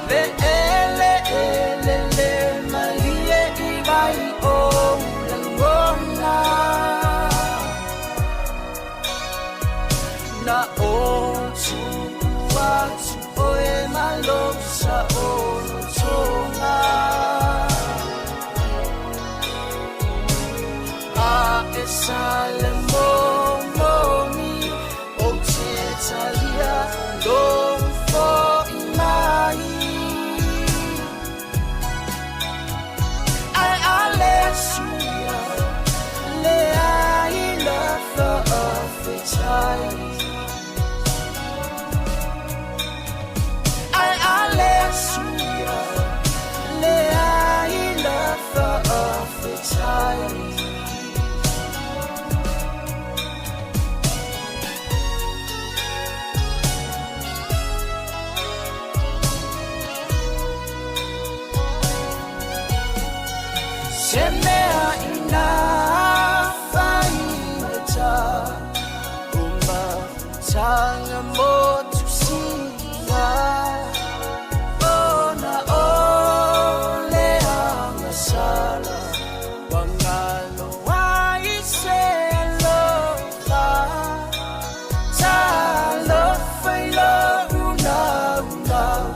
Le ele ele le malie i vai o lagona Na o tuku atu oe ma lou saolotoga A e sa le momomi ou te talia lou fo'i mai Ae a le suia leai le faafetai Ae a le suia leai le faafetai Se mea ina faigata O mafutaga motusia Ona o le agasala Ua galo ai se alofa Talofa i lou naunau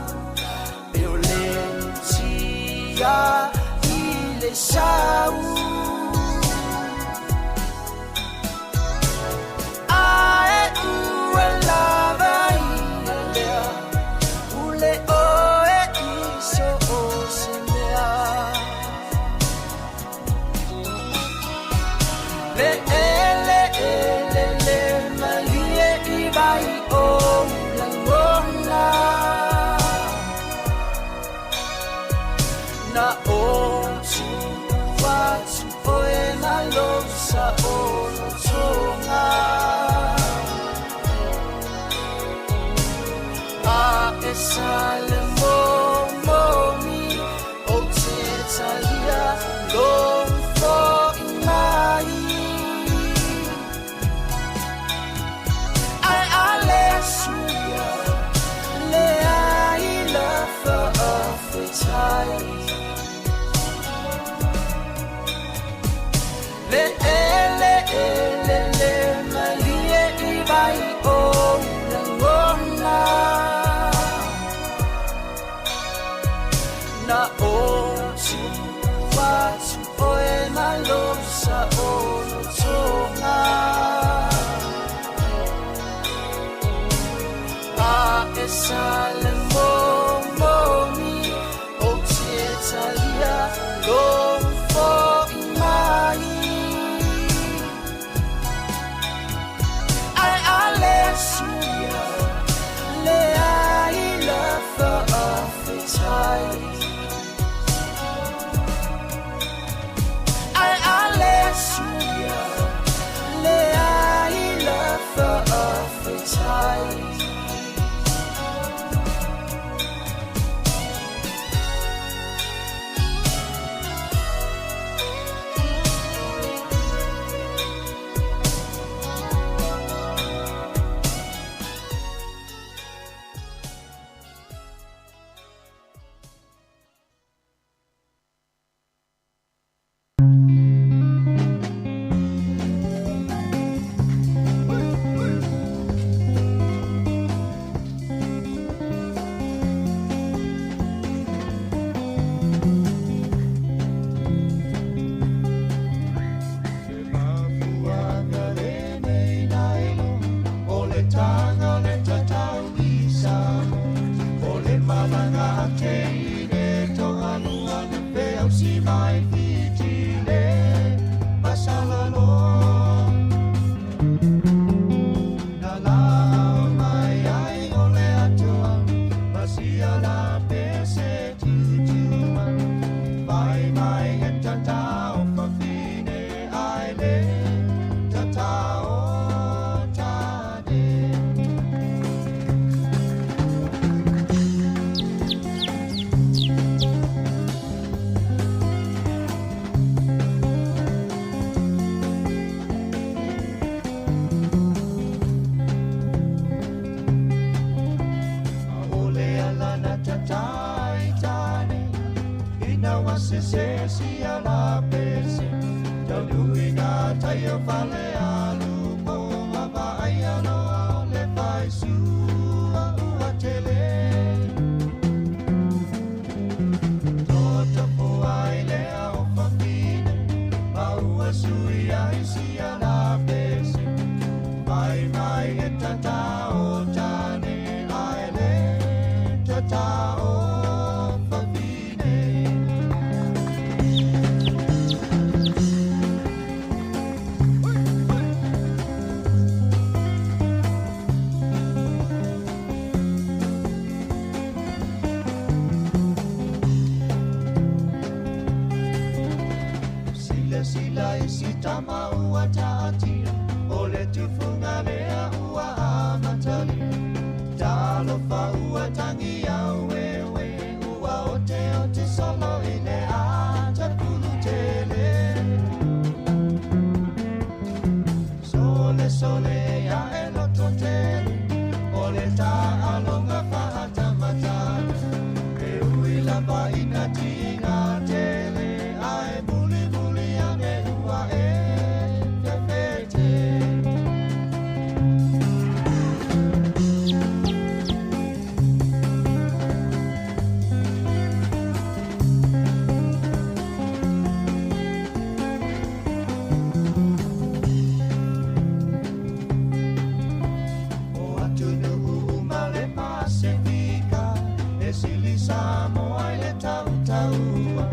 Pe o le mutia i le sau Ae ua lava ia lea Pule oe i so o se mea Le ele ele le malie i vai ou lagona Na o tuku atu oe ma lou saolotoga A e sa le momomi ou te talia lou fo'i mai Ae a le suia leai le faafetai Le ele ele le malie i vai ou lagona Na o tuku atu oe ma lou saolotoga A e sa le momomi ou te talia lou fo'i mai Ae a le suia leai le faafetai Ae a le suia leai le faafetai. sese sia la pese Taunuu i ngā tai o Falealupo Ma vaaia loa o le faisua ua tele Totofua i lea o fafine Ma ua sui ai sia la pese Mai mai e tatao tane Ae le tatao fafine. Silasila i si tama ua taatia, o le tufuga lea ua amatalia. Talofa ua tangi aueue, ua oteote solo i le ata pulutele. Sole sole ia e loto tele, o le taaloga faatamatala. E ui lava ina tiga tele, ae mulimuli ane ua e fefete. O atunuu uma le Pasefika, e sili Samoa i le tautaua.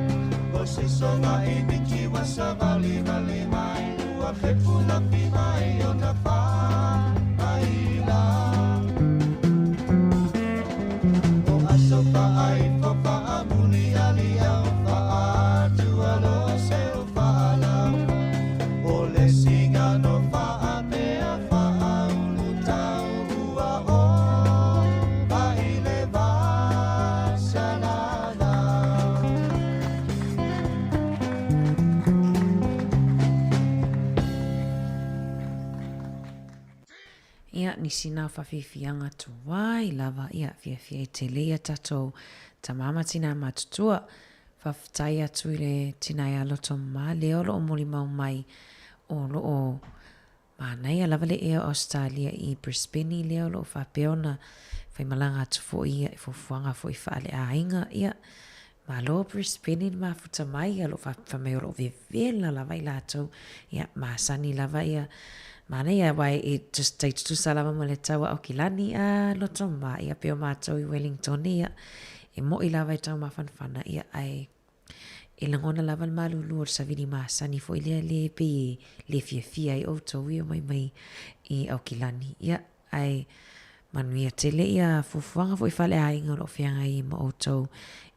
O se soga i miti ua savalivali mai, ua fepulafi mai ona faaila. O aso faaifo faamuliali au faatualo seu faalau. O le sigano faapea faaulutau ua o vai le vasalavau. Ia, nisi na whawhiwhianga tuai lava, ia, fiafia i tele ia tatou tama ma tina matutua. Faafetai atu i le tina ia Loto ma lea o loo molimau mai o loo manaia lava le ea o Ausetalia i Brisbane lea o loo faapea ona faimalaga atu foi ia i fuafuaga foi faaleaiga. Ia, malo Brisbane i le mafuta mai, ia, o loo fai mai o loo vevela lava i latou. Ia, masani lava ia, manaia aua e just tai tutusa lava ma le tau a Aukilani a Loto ma, ia, pei o matou i Wellington, ia, e mo'i lava e taumafanafana, ia, ae e lagona lava le malulu o le savili masani foi lea le pei e le fiafia ai outou i omai mai i Aukilani. Ia, ae manuia tele ia fuafuaga foi faaleaiga o loo feagai ai ma outou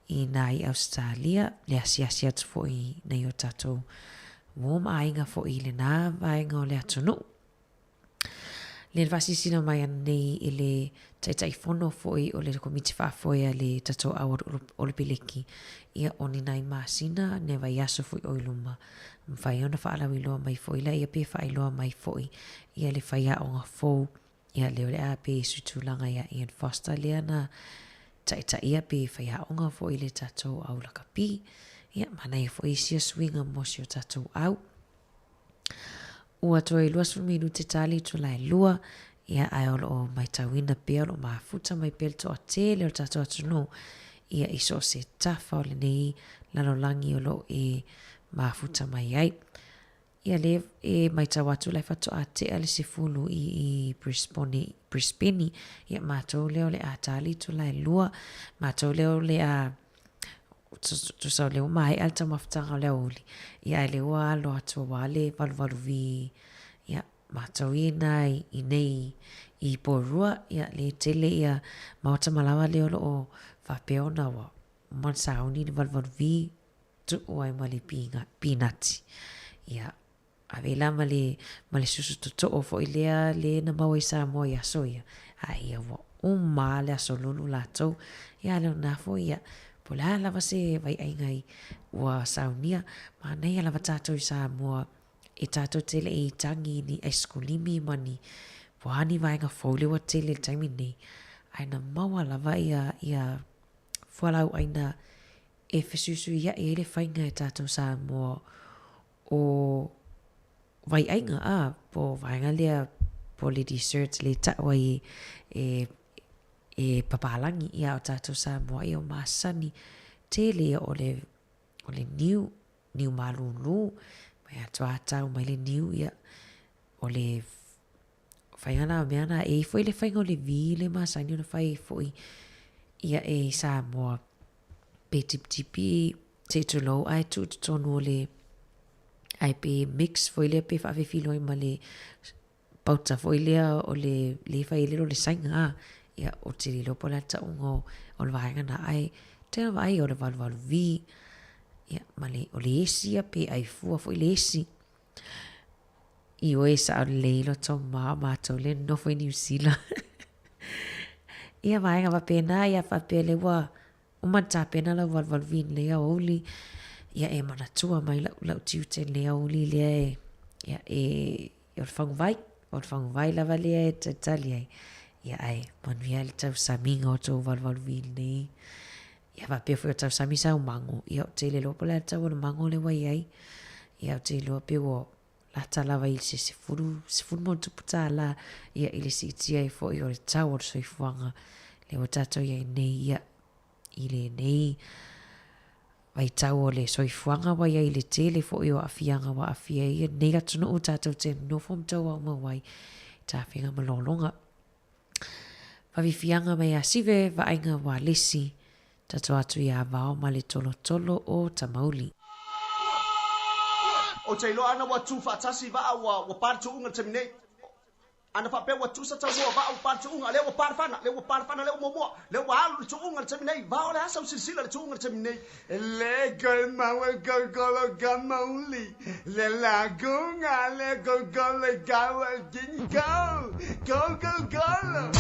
i nā i Ausetalia, le asiasi atu foi i nai o tatou uo ma aiga foi i lenā vaega o le atunuu. Le faasilasila mai ana nei e le Taitaifono foi o le Komiti Faafoe a le tatou Au Olopeleki, ia o ni nai masina ne vaiaso foi o i luma, mafai ona faalauiloa mai foi laia pe faailoa mai foi ia le faiaoga fou, ia lea o le a pe sui tulaga ia Ian Foster lea na taitaia pe faiaoga foi le tatou au lakapi, ia manaia foi isia suiga mo si o tatou au. Ua toe 20 minute tali itula e lua, ia ae o loo maitauina pea o loo mafuta mai pea le toatele o le tatou atunuu, ia i so o se tafa o lenei lalolagi o loo e mafuta mai ai. Ia le e maitau atu la e faatoa tea le sefulu i i Brisbane, Brisbane, ia matou lea o le a tali itula e lua, matou lea o le a tusa o lea ua maea le taumafataga o le aoauli, ia ae lea ua alo atu aua le valuvalu vi, ia, matou ia ina i nei i Porirua, ia le tele ia maota malawa lea o lo o faapea ona ua uma ona sauni le valuvalu vi, tuu ai ma le pinati. Ia, Ave la ma le, ma le susu totoo foi lea le na maua i Samoa i aso ia, a ia ua uma lava le aso lulu latou, ia a le o lena foi ia, po o le a lava se vaiaiga i ua saunia, manaia lava tatou i Samoa e tatou te le i tagi i ni aisikulimi ma ni, po o a ni vaega fou lea ua tele i le taimi lenei, ae na maua lava ia, ia fualaau aina. e fesuisuiaʻi ai le faiga e tātou Samoa o vaiaiga, ā, po vaega lea po le dessert le ta'u ai e, e papalagi, ia o tātou Samoa, ia o masani tele ia o le, o le niu, niu malūlū, mai atu tau mai le niu, ia, o le faiga na mea na e foi le faiga o le vi le masani ona fai foi ia e i Samoa pe tipitipi se tulou ae tuu i totonu o le ae pe mix foi lea pe faafefiloi ma le pauta foi lea o le le fai ai le o le saiga a ia o te le iloa po o le a le tauga o le vaega na ae tena vaai o le valuvalu vi ia ma le o le esi ia pe ai fua foi le esi Ioe sao lelei loto ma matou le nofo i Niu Sila. Ia vaega faapena ia faapea le ua uma ona tapena lau valuvalu vi i lenei aoauli, ia e manatua mai lau, lau tiute i lenei aoauli lea e, ia e, o le faguvai, o le faguvai lava lea e talitali ai. Ia ae manuia le tausamiga o tou valuvalu vi i lenei. Ia faapea foi o tausami sau mago, ia ou te le iloa po o le a le tau o le mago lea ua i ai. Ia ou te iloa pe ua lata lava i se 10, 10 ma ona tupu tālā, ia i le siitia ai foi o le tau o le soifuaga lea ua tātou i ai nei, ia, i lenei vaitau o le soifuaga ua i ai i le tele foi o aafiaga ua aafia ai lenei atunuu tātou te nofo ma tauaumau ai i tafega ma lologa. Fafifiaga mai ia Sive, vaaiga ua lesi, tatou atu ia Vao ma le tolotolo o Tamauli. Ou te iloa ana ua tu faatasi vaa ua ua pa le tuuga le taimi nei. Ana faapea ua tusa taumua vaa ua pa le tuuga, lea ua pa le fana, lea ua pa le fana lea ua muamua, lea ua alu le tuuga le taimi nei. Vao o le a sau silasila le tuuga le taimi nei. Le koe maua kolokolo ka mauli, le lagunga le kolokolo i ka ua kini go, go go golo.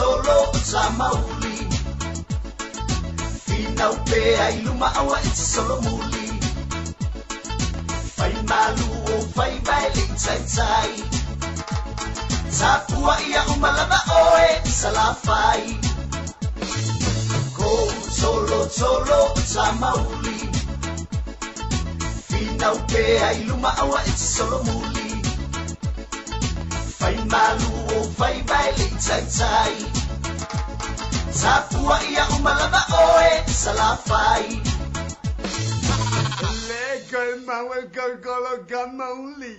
tolo samauli Finau pea i luma aua e te solomuli Fai malu o fai vai le taitai Tapua ia umalava oe salafai Ko tolo tolo samauli Finau pea i luma aua e te solomuli Fai malu o fai vai le taitai Tapua ia umalava oe salafai Le gol maua gol golo gamauli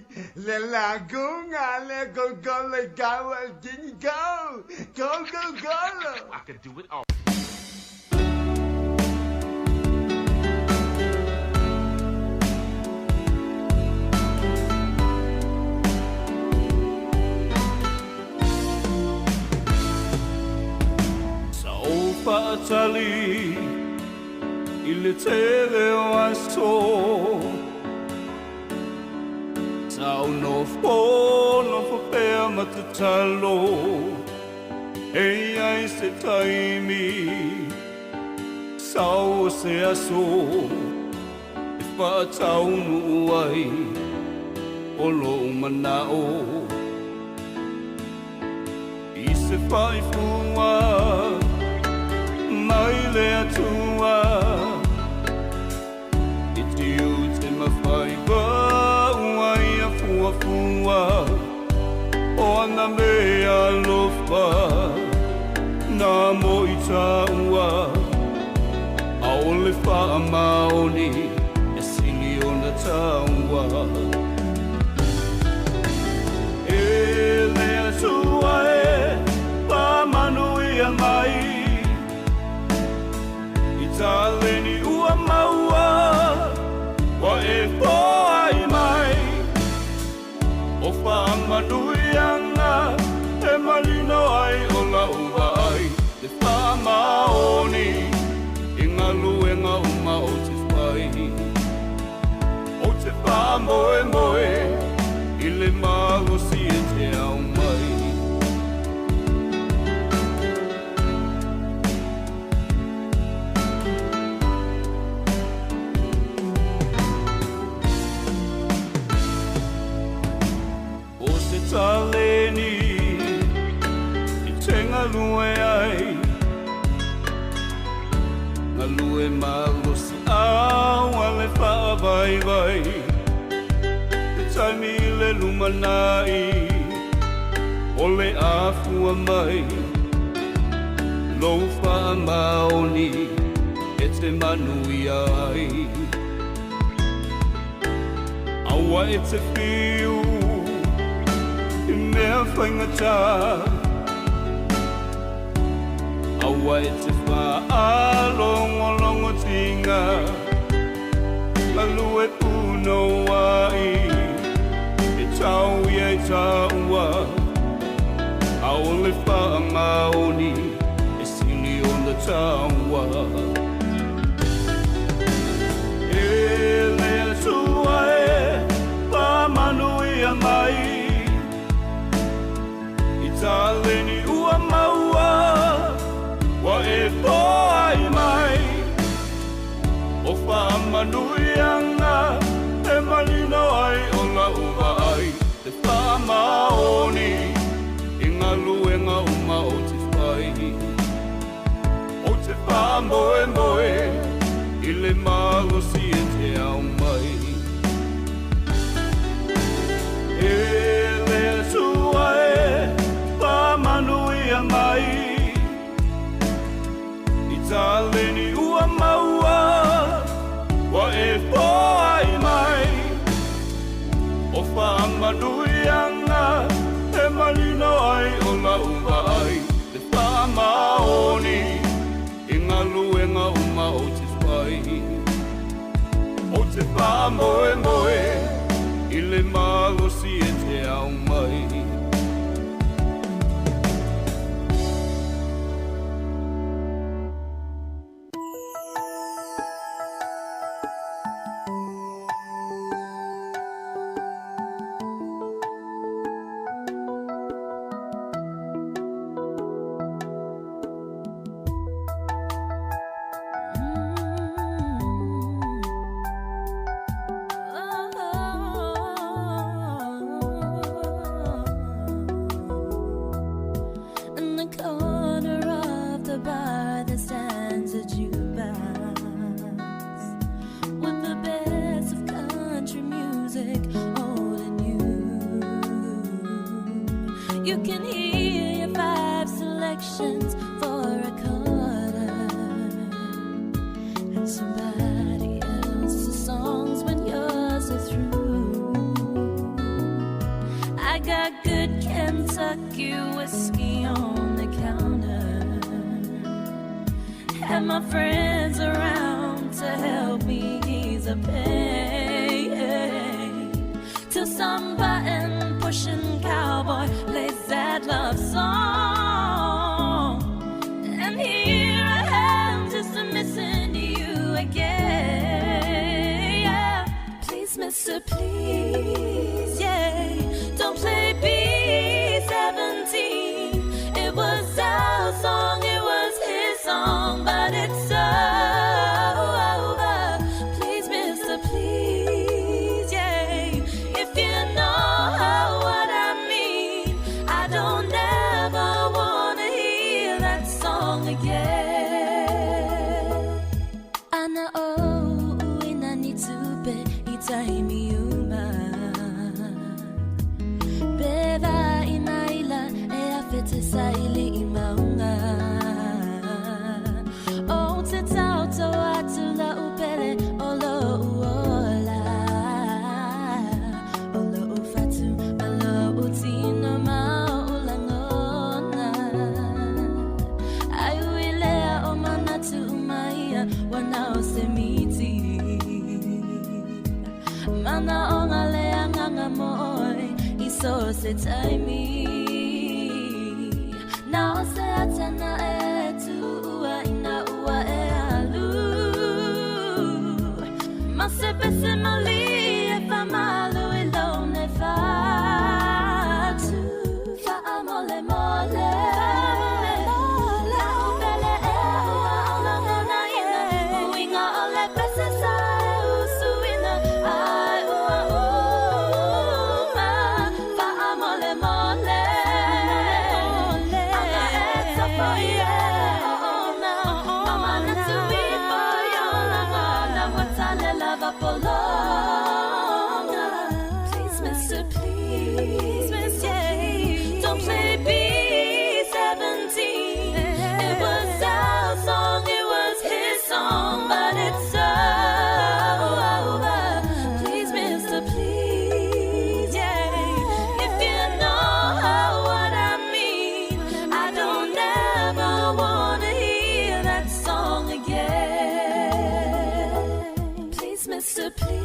Le lagunga le gol gol gawa ding go Go go go I could do it all. Sa ou faatali i le tele o aso Sa ou nofo nofo pea ma tatalo E iai se taimi Sau o se aso E faataunuu ai O lou manao I se faifua mai le Atua I tiute ma faiva ua ia fuafua O ana mea alofa Na mo i taua Aole faamaoni E sili ona taua E le Atua e faamanuia mai I taleni ua maua Ua e foai mai O faamanuiaga E malino ai o lau vaai Le faamaoni I galuega uma ou te fai Ou te faamoemoe I le malosi e te aumai O se taleni I te galue ai Galue malosi au a le faavaivai Te taimi i le lumanai O le afua mai Lou faamaoni E te manuia ai Aua e te fiu I mea faigata Aua e te faalogologotiga Galue punouai E tau ia i taua Aole faamaoni E sili ona taua E le Atua e faamanuia mai I taleni ua maua Ua e foai mai O faamanuiaga E malino ai o lau vaai Le faamaoni I galuega uma ou te fai Ou te faamoemoe I le malosi e te aumai E le Atua e faamanuia mai I taleni ua maua Ua e foai mai O faamanuiaga E malino ai o lau vaai Le faamaoni I galuega uma ou te fai Ou te faamoemoe I le malosi e te aumai the jukebox with the best of country music, old and new. You can hear your five selections for a quarter and somebody else's songs when yours are through. I got good Kentucky whiskey on the counter, and my friends around to help me ease the pain. Till some button pushing cowboy plays that love song, and here I am just missing you again. Yeah. Please, mister, please, yeah. Don't play B-17. It was our song, it was his song, but it's over. Please, mister, please, yeah. If you know what I mean, I don't ever wanna hear that song again. Ana o uina ni tupe i taimi uma. Pe va i maila e awhete sa ili i maunga. O te tauto atu la upele o lo uola. O lo ufatu ma lo utino ma o ulangona. Ai uilea o manatu umaia wana o se miti. Mana o ngā lea nganga moe i so se taimi. Na o se atana e tuua ina ua e alu. Ma se pese mali e whamalu i lone whatu. Wha mole mole. La upele e ua o langona ina. Uinga o le pese sa e usuina. Ai ua uma. Wha mole mole. Anga e tapo i e ona. Mama na tui po i ona ngana. Watale lava polonga. Please, mister, please, mister, please. Don't play B-17. It was our song, it was his song, but it's over. Please, mister, please, yeah. If you know what I mean, I don't ever wanna hear that song again. Please, mister, please.